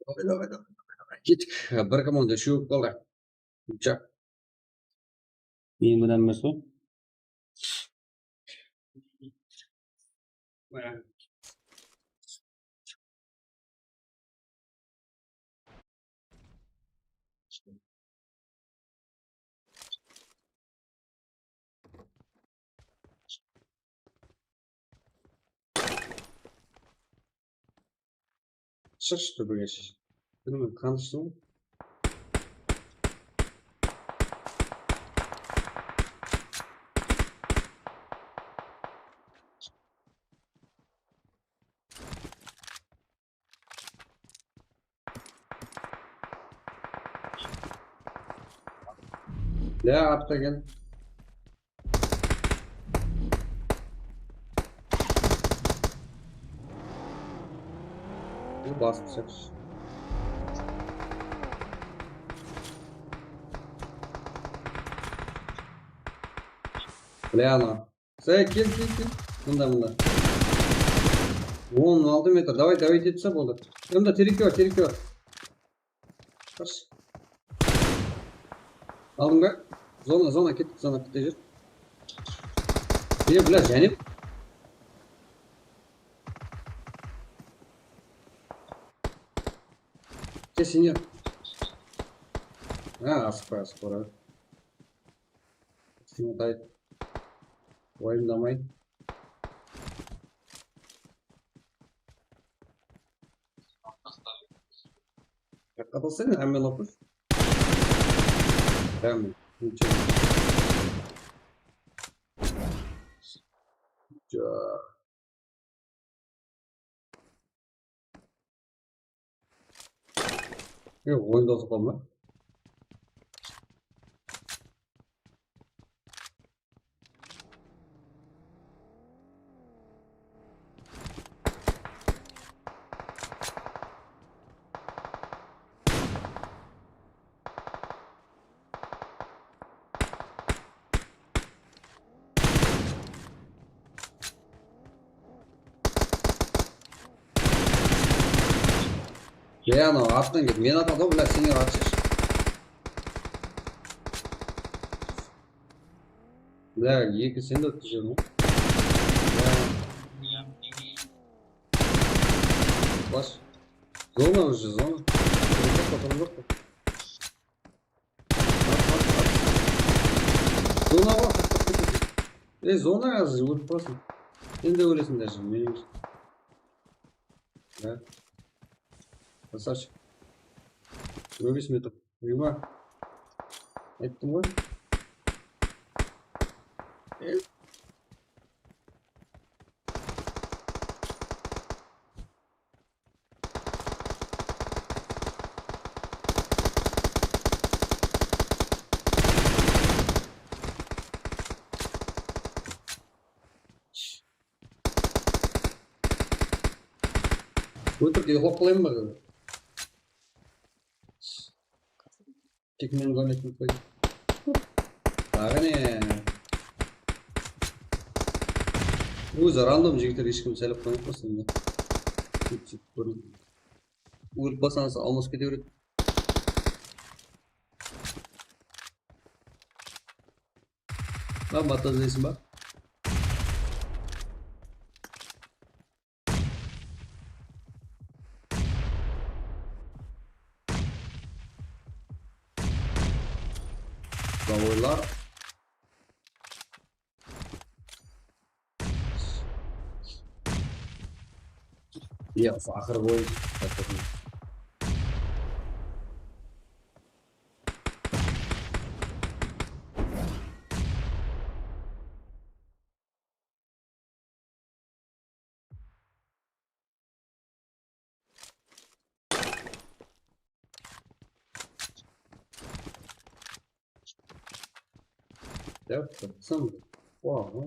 Davay, davay, davay, davay. Kettik. Bir komanda úshewip qaldı. Ucha. Endi mınan emes pe? Shıqshı, tóbege shıqshı. Bilmem, tanıstı ǵoy. Ya, artta kel. Bu basıp shıqshı. Bля, ana. Say, kel, kel, kel. Mında, mında. On altı metr. Davay, davay, dep boldı. Mında terekte bar, terekte bar. Qısh. Aldıń ba? Zona, zona, kettik, zona, bitta jer. E, bля, jáne. Ke, senior. Ha, asıqpa, asıqpa. Seni qayt. Wayımdamay. Qatılsın, ámen oqıs. Ámen. Nechego. Ja. E, oyında otırıp qalma. Ya, anaw attan ket. Men atadı, bля, senior atshı. Bля, eki sen de ótip jiberdiń ǵoy. Flash. Zona уже, zona. Zona bar, taqtap ketedi. E, zona házir, ólip qalasań. Sen de óleseń даже, men emes. Ya. Krasavchik. Jigirma bes metr. Jigirma. Ayttım ǵoy. E? Ótirip uxlap qalayın ba? Tek meni gol etip qoydı. Taǵı ne? Ózi random jigitler hesh kimdi saylap qoyıp qoysın. Ólip basańız almasıp kete beredi. Lan, bata izleysiń ba? Gavoylar. Ya, usı aqırǵı oyın. Dep turıpsın. Oho.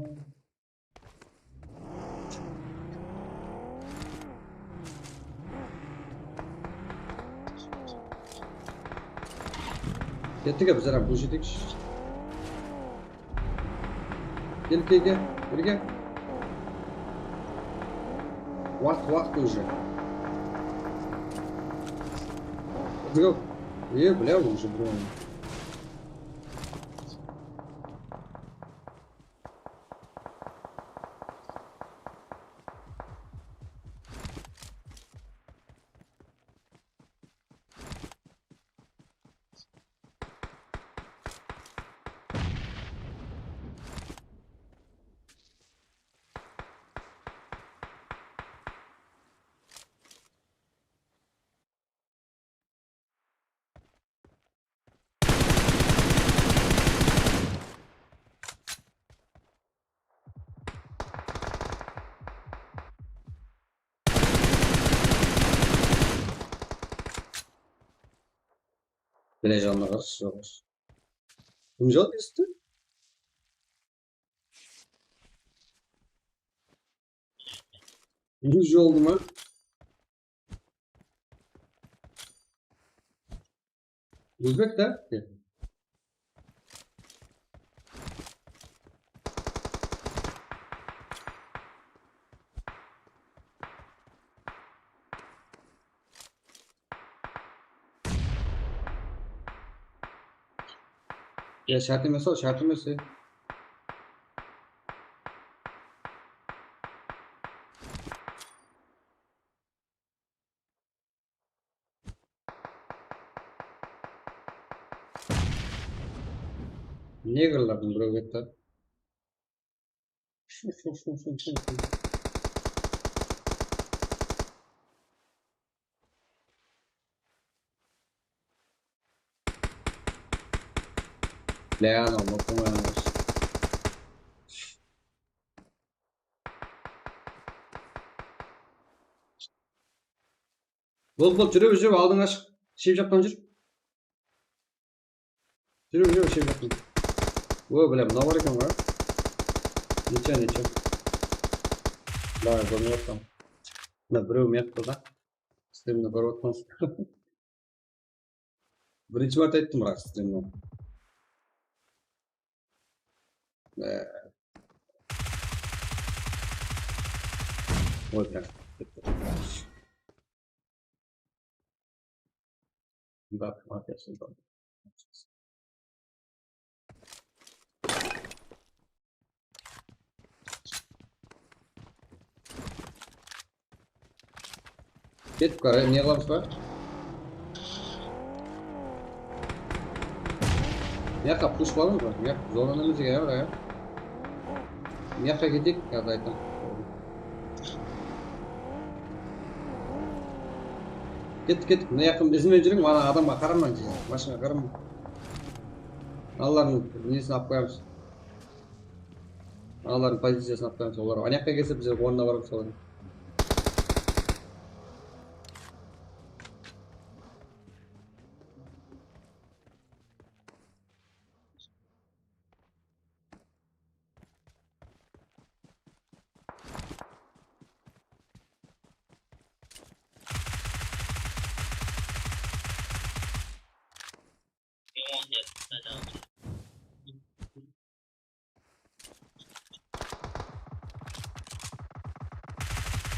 Kettik, bizler hám bul jetik. Kel, kel, kel, birge. Waqıt, waqıt уже. Let's go. E, бля, уже birew. Bile janına qarası, joq. Kim jawdı esittim? Júz oldı ma? Ózbek ta? Ya, shárt emes-aw, shárt emes, e. Negerlardıń birewi ketti. Bля, anaw mıqım emes. Bol, bol, júre ber, júre ber, aldıń ashıq. Shep jaqtan júr. Júre ber, júre ber, shep jaqtan. O, bля, mınaw bar eken ǵoy. Ничего, ничего. Давай, kórmey atırman. Mına birew mıyaqta da. Strimdi kórip atırman. Birinshi márte ayttım, biraq, strimdi. Ee. Oy, biraq. Bak, bak, ya, sen bak. Ketip kar, ne qılamız ba? Mıyaqqa push qılamız ba? Mıyaq zona emes eken, ya. Mıyaqqa keteyik, házir ayttam. Kettik, kettik. Mıyaqqa izimnen júriń, ana adamǵa qaramań, mashinaǵa qaramań. Analardıń nesin alıp qoyamız. Analardıń poziciyasın alıp qoyamız. Olar anaqqa kelse, biz ornına baramız olardıń.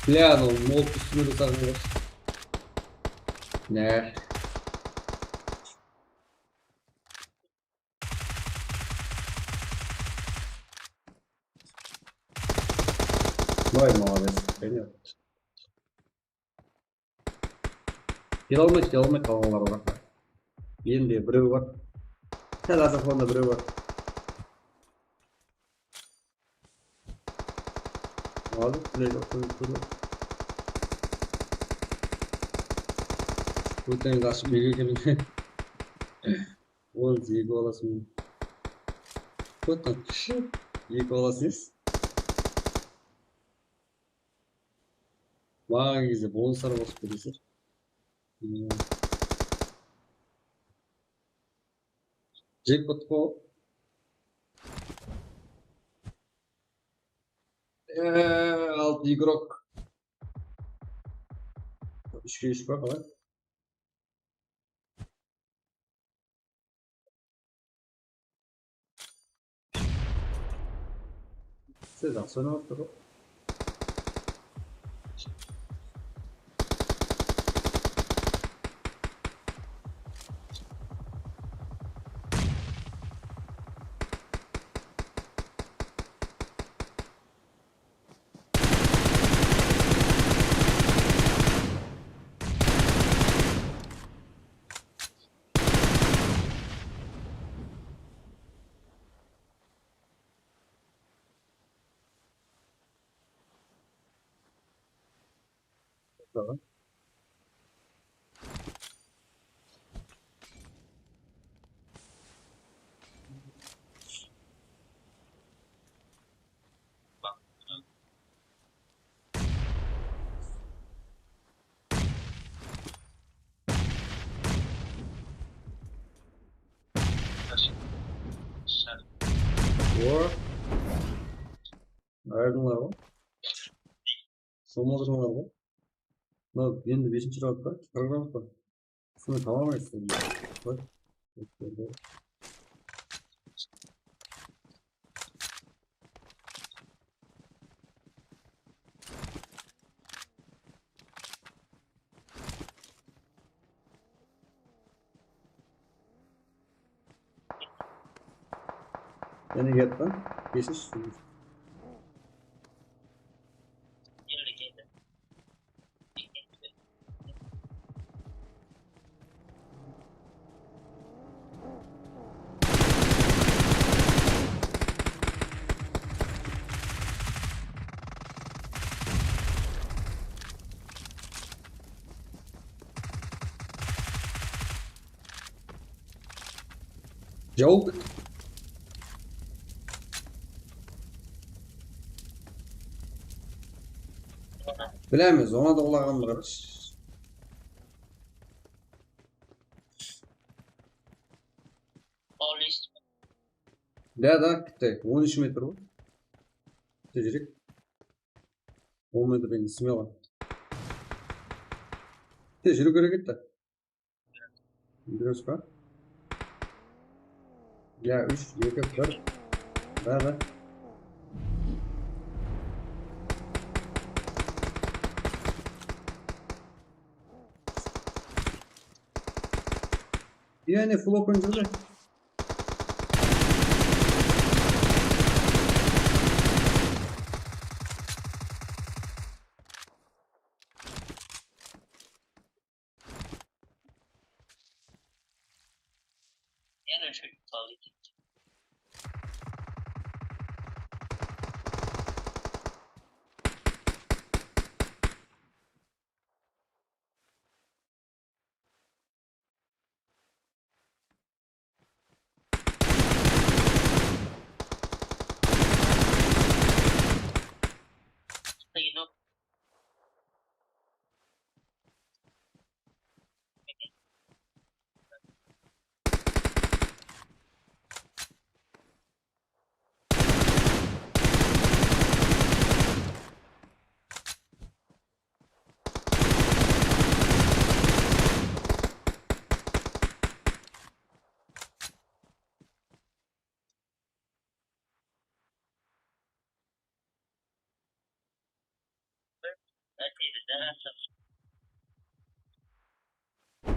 Bля, ну, молот ústime de saǵınǵash. Ne? Vay, молодец, конечно. Kele almaydı, kele almaydı, qalǵanları bar. Endi birew bar. Sál azaqlanda birew bar. Aldı, bilew bar, bilew bar. Ótemiz ashıp úyge keldim. Ol eki balasın. Ótken kishí eki balasız. Maǵan kelgende bonuslar qosıp beresiz. Jekpot qo. Eee, altı igrok. Úshke úsh pa, qalay? Siz aq sónip atır ǵoy. War. Ayırdılar ǵoy. Solmazırlar ǵoy. Mına endi besinshi raund pa? Qırq raund pa? Usını taba almaysız. Qoy. Jáne kelip pa? Besish. Jawıp. Bilemiz, ona da ulaǵandı qarash. Da, da, bitta on úsh metr ǵoy. Bitta júrek. On metr endi, смело. Bitta júriw kerek edi. Durıs pa? Ya, úsh, eki, bir. Da, da. Ya, ne, flopın júrdi.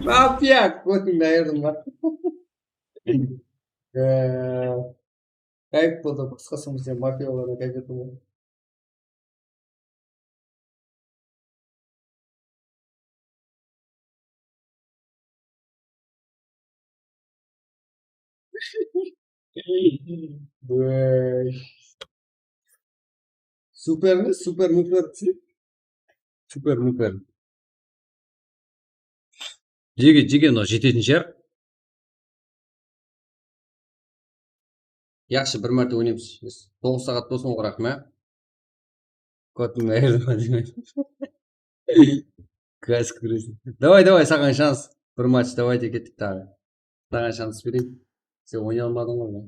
Mafiya, kótińdi ayırdım ba? Eee, Káyip boldı, qısqası bizde mafiyalardan káyip boldı. Bıy. Super mi? Super muper. Super muper. Jege, jege, mınaw jetetin shıǵar. Yaqshı, bir márte oynaymız. Toǵız saat bolsın, oǵraq ma? Kotın ayırma. Gaz kúresi. Davay, davay, saǵan shans. Bir match, davayte, kettik taǵı. Saǵan shans bereyik. Sen oynay almadıń ǵoy.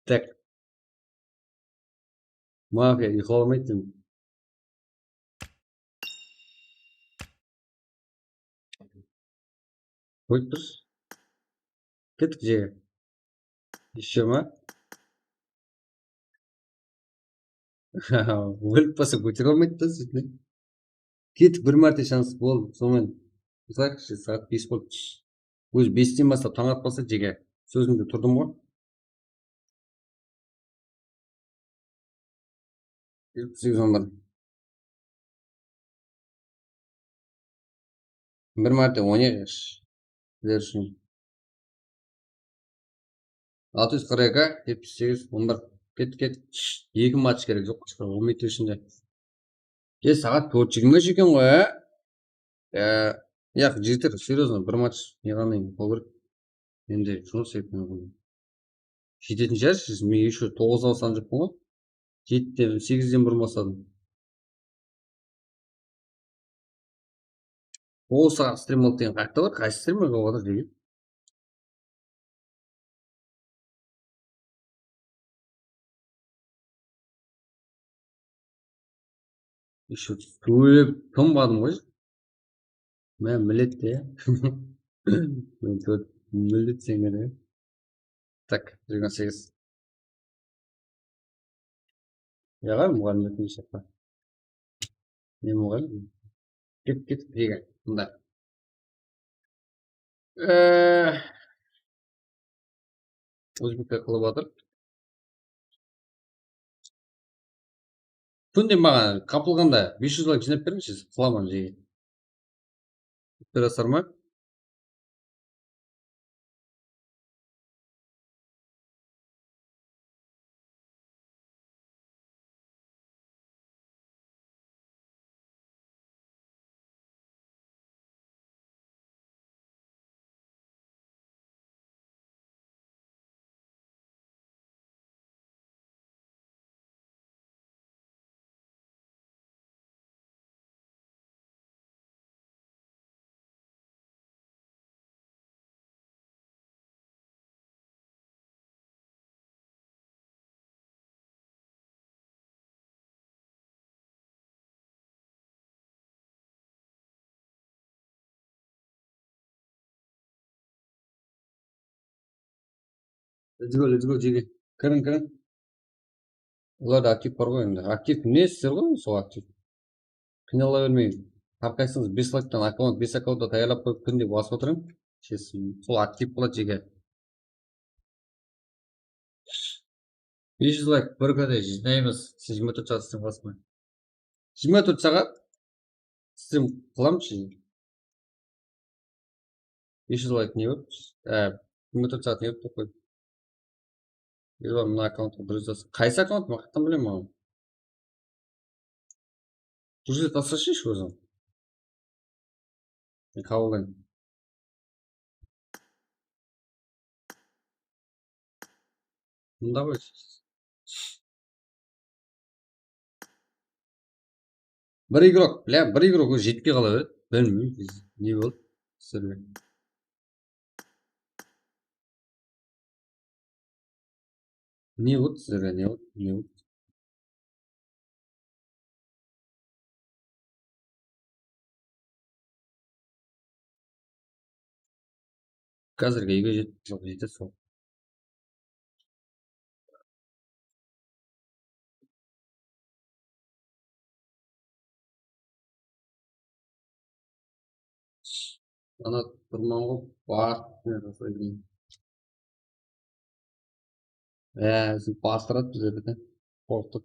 Tak. Mafiya uyqılamaydı. Qoyıp tur. Kettik jege. Ещё ma? Ólip qalsa kótere almaydı da, sóytmey. Kettik, bir márte shans, boldı. Sonıman qosayıq, saat bes boldı. Ózi besten baslap tań atpasa, jege. Sózimde turdım ǵoy. Segiz on bir. Bir márte oynayıq, sizler ushın. Altı júz qırq eki, jetpis segiz, on bir. Ket, ket. Eki match kerek, joq, on minut ishinde. E, saat tórt jigirma eken ǵoy, á? E, yaq, jeter, серьёзно, bir match ne qanday, qol kerek. Endi jumıs eken ǵoy. Jetetin shıǵar, men ещё toǵızda basqan joqpan ǵoy. Jetiden, segizden burın basladım. Toǵız saat strim boldı degen qayaqta bar? Qaysı strim bar, oǵada degen? Ещё tólep tınbadım ǵoy. Mine, millet te. Millet senge de. Tak, jigirma segiz. Yaǵa, muǵallim etmey shaqpa. Ne muǵallim? Ket, ket, jege. Mında. Eee, Ózbekler qılıp atır. Kúnde maǵan qapılǵanda bes júz layk jıynap berińshi, qılaman jege. Berasızlar ma? Let's go, let's go, jege. Kiriń, kiriń. Olarda aktiv bar ǵoy endi. Aktiv ne, sizler ǵoy, sol aktiv. Qıynala bermey. Hár qaysıńız bes layktan akkaunt, bes akkaunttı tayarlap qoyıp, kúnde basıp otırıń. Shesim, sol aktiv boladı, jege. Bes júz layk bir kúnde jıynaymız. Siz jigirma tórt saat strim qılasız ba? Jigirma tórt saat strim qılamız, jege. Bes júz layk ne bolıptı? Á, jigirma tórt saat ne bolıptı, qoy. Ewa, mına akkauntqa durıs jazsın. Qaysı akkaunt? Men qayerden bilemen onı? Durıs etip taslashishi óziń. Men qabıllayman. Mında qoy. Bir igrok, bля, bir igrok, ózi jetpey qala beredi. Bilmeymen, ne boldı? Sizlerge. Ne boldı sizlerge, ne boldı, ne boldı? Házirgi úyge jet-, joq, jetedi sol. Ana turman ǵoy, bar. Á, bizi bastıradı bizlerdi. Qorqıp.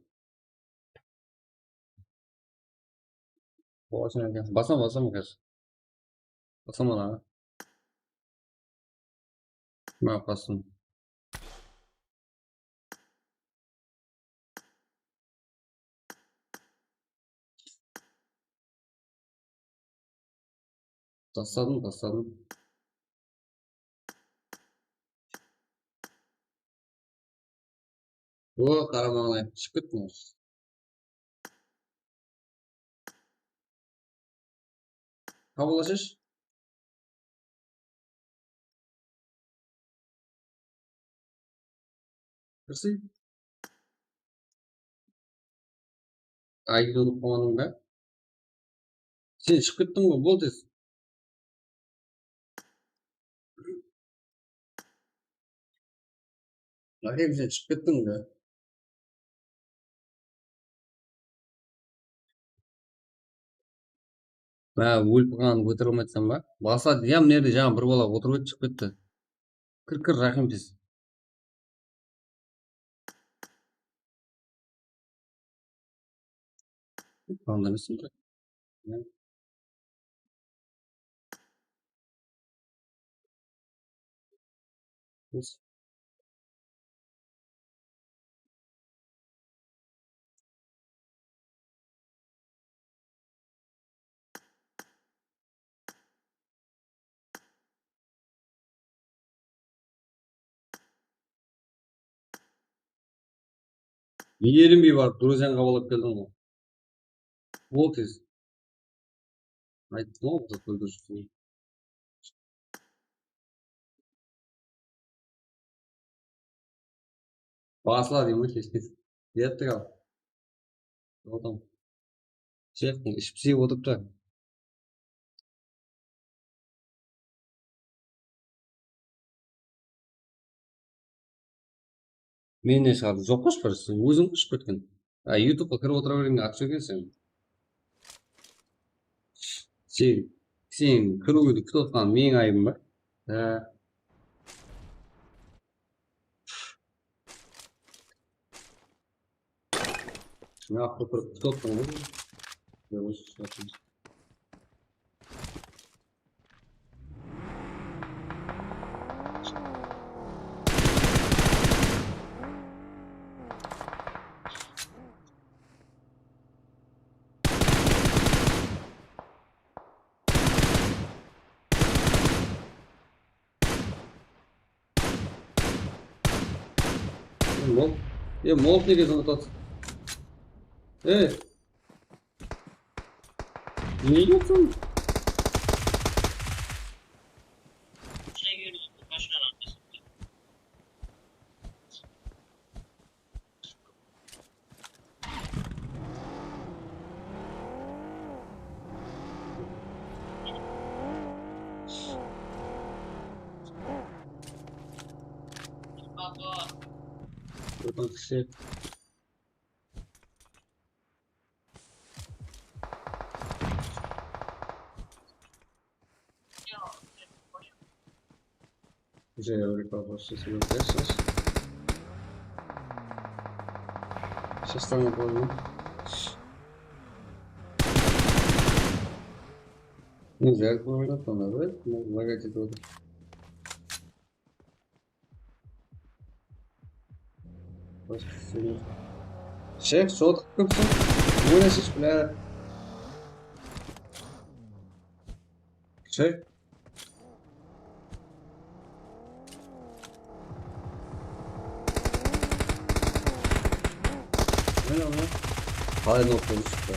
Basam, basam, basam, basam. Mına basım. Tasladım, tasladım. O, qara mańlay, shıǵıp kettiń. Qabıllashısh. Kirsey. Aydı ulıp qalmadıń ba? Sen shıǵıp kettiń ǵoy, bol tez. Ákem, sen shıǵıp kettiń be? Há, ólip qalǵanın kótere almay atırsań ba? Basladı. Ya, mına jerde jańa bir bala otırıp edi, shıǵıp ketti. Kir, kir, Rahim tez. Anda emes, biraq. Erinbey barıp, druzyan qabıllap keldiń ǵoy. Bol tez. Ayttım ǵoy, bir zat bildirip. Basla deymen ǵoy, tez tez. Kettik al. Otam. Chektiń, iship sıyıp otırıptı. Mennen shıǵardı. Joq, qosh bir, sen óziń ushıp ketken. A, YouTubeqa kirip otıra bergende atshı ekenseń. Sen, sen kiriwdi kútip otqan meniń ayıbım ba? Há. Mına kútip otqan ǵoy. Mol. E, mol nege sonda tatıp? E. Ne yaptın? Buradan kişi. Güzel, Avrupa başlasın. Сейчас там, по-моему. Нельзя говорить, надо, ну, лагать это вот. Shek, sotıq kimsiń? Oyna shek, bla. Shek. Oyna, oyna. Qalay nokta shıqtı?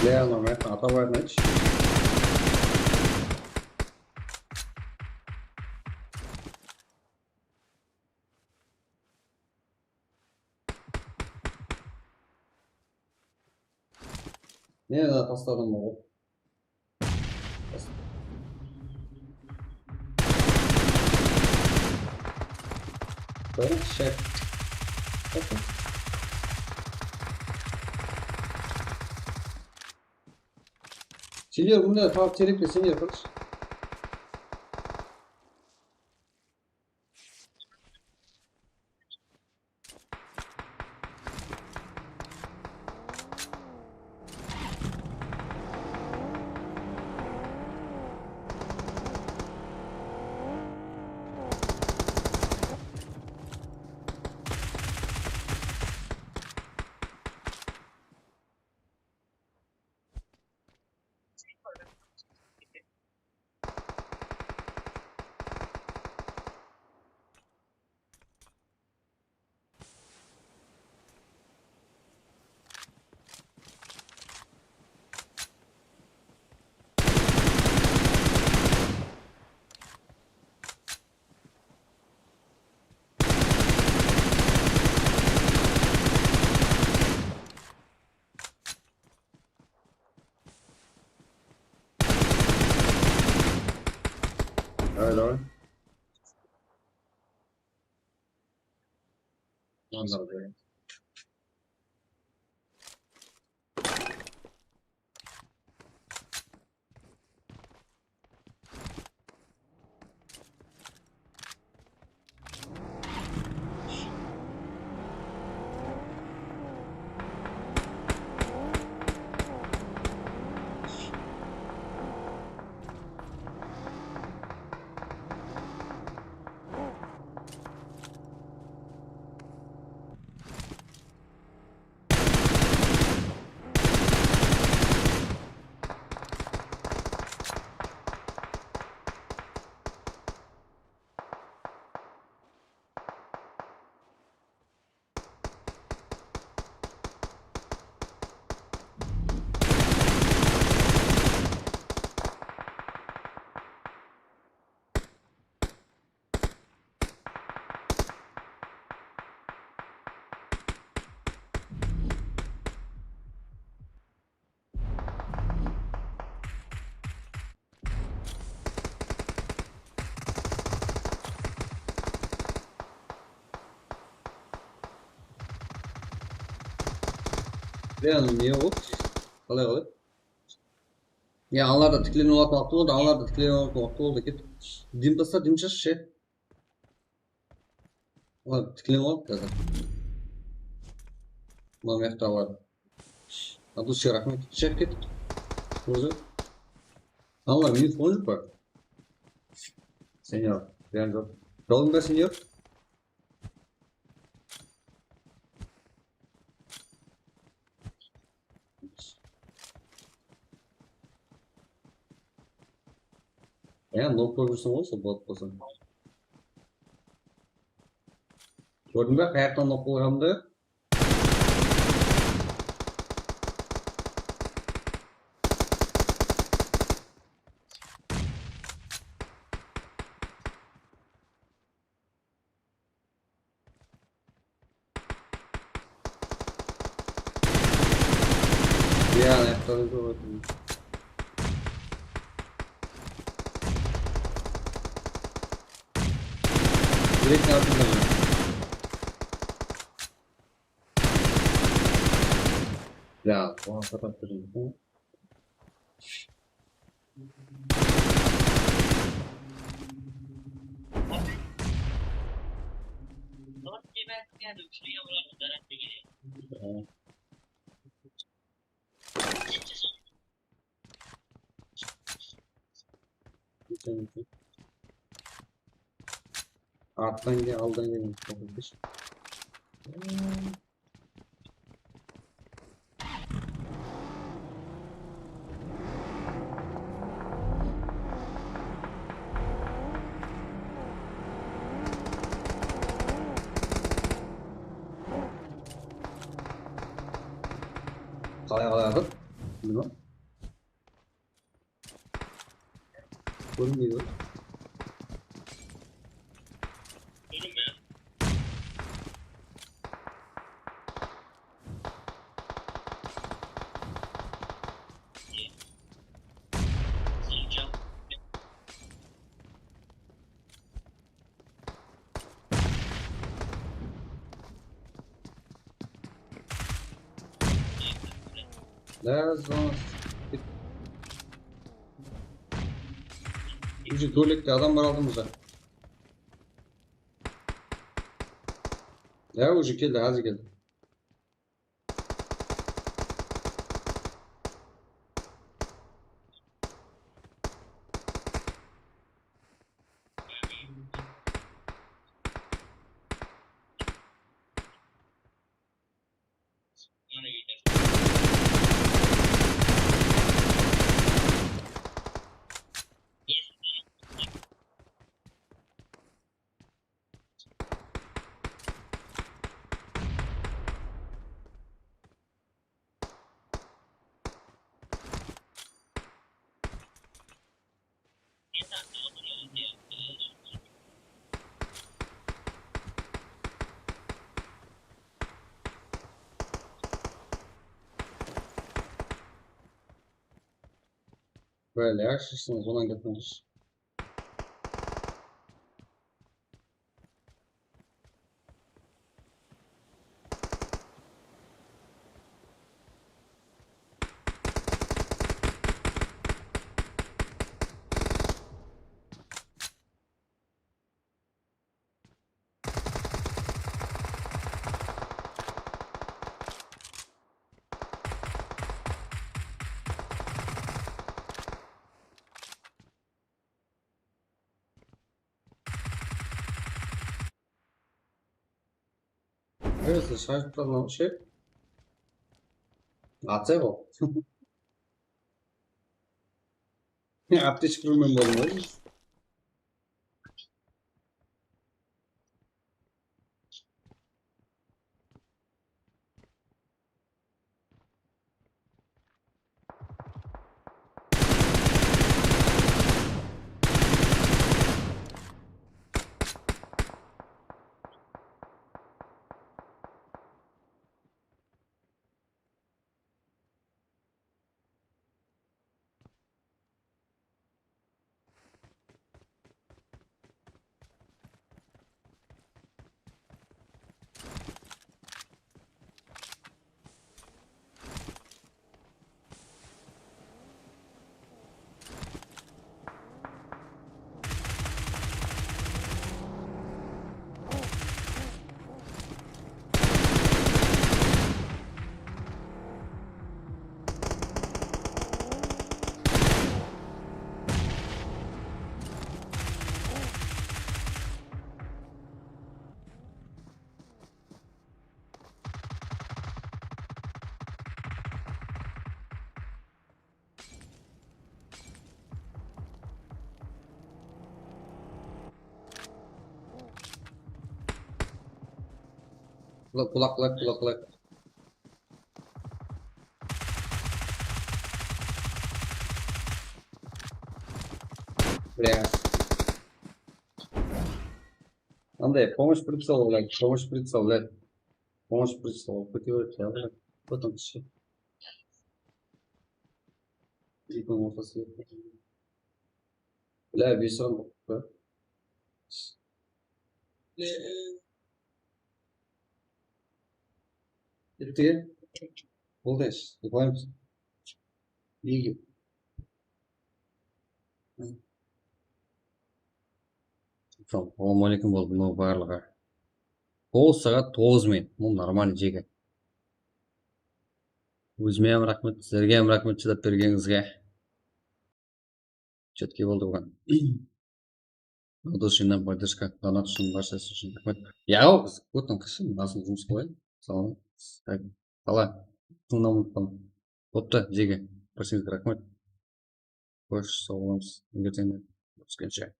Leon, Ahmet, ata var mı hiç? Ne kadar tasladım bu? Böyle şey. Bakın. Senior, bunda tap terek de senior, kırış. Давай, давай. Onları da. Leon, ne oldı? Qalay, qalay? Ya, anlarda tiklenip olatın waqtı boldı, anlarda tiklenip olatın waqtı boldı, ket. Dim tasta, dim shashshı. Olar tiklenip alıp házir. Mına mıyaqta bar. Abdushe, raxmet. Shep kettik. Ózi. Anlar minus on joq pa? Senyor, beren joq. Jolında, senyor. Ya, nok bolıp júrseń ǵoy, sol bot bolsa. Kórdiń be, qayaqtan nok bolǵanımdı? Ya, ayaqları kóp. Direktno altında. Ya, oǵan satap bereyik. Arttan ke, aldan kelgen. Qalay qaladı? Bilmem. Kórinbeydi ǵoy. Lazım. Уже tualetti adam bar aldımızda. Ya, уже keldi, házir keldi. Böyle, ya, sizin bundan ketmez. Neresi? Şartlardan şey. Atsa bu. Aptechka bilmem boldım ǵoy. Qulaq, qulaq, qulaq, qulaq, qulaq. Блядь. Anday, помощь прицел, блядь, помощь прицел, блядь. Помощь прицел, кете beredi, ya, блядь. Потом все. Bla, bes ram boldı. Bitti. Boldı, uqpaymiz. Nege? Assalawma aleykum boldı, mınaw barlıǵı. Toǵız saat toǵız minut. Bul normalno jeke. Ózime hám raxmet, sizlerge hám raxmet shıdap bergenińizge. Chetke boldı búgin. Dos ushın podderjka, donat ushın, bárshesi ushın raxmet. Yaw, kóttin qısın, basın jumıs qılay. Salam. Qala. Tıńlaw umıtpań. Boptı, jeke. Bárshengizge raxmet. Xosh, saw bolıńız. Erteń kóriskenshe.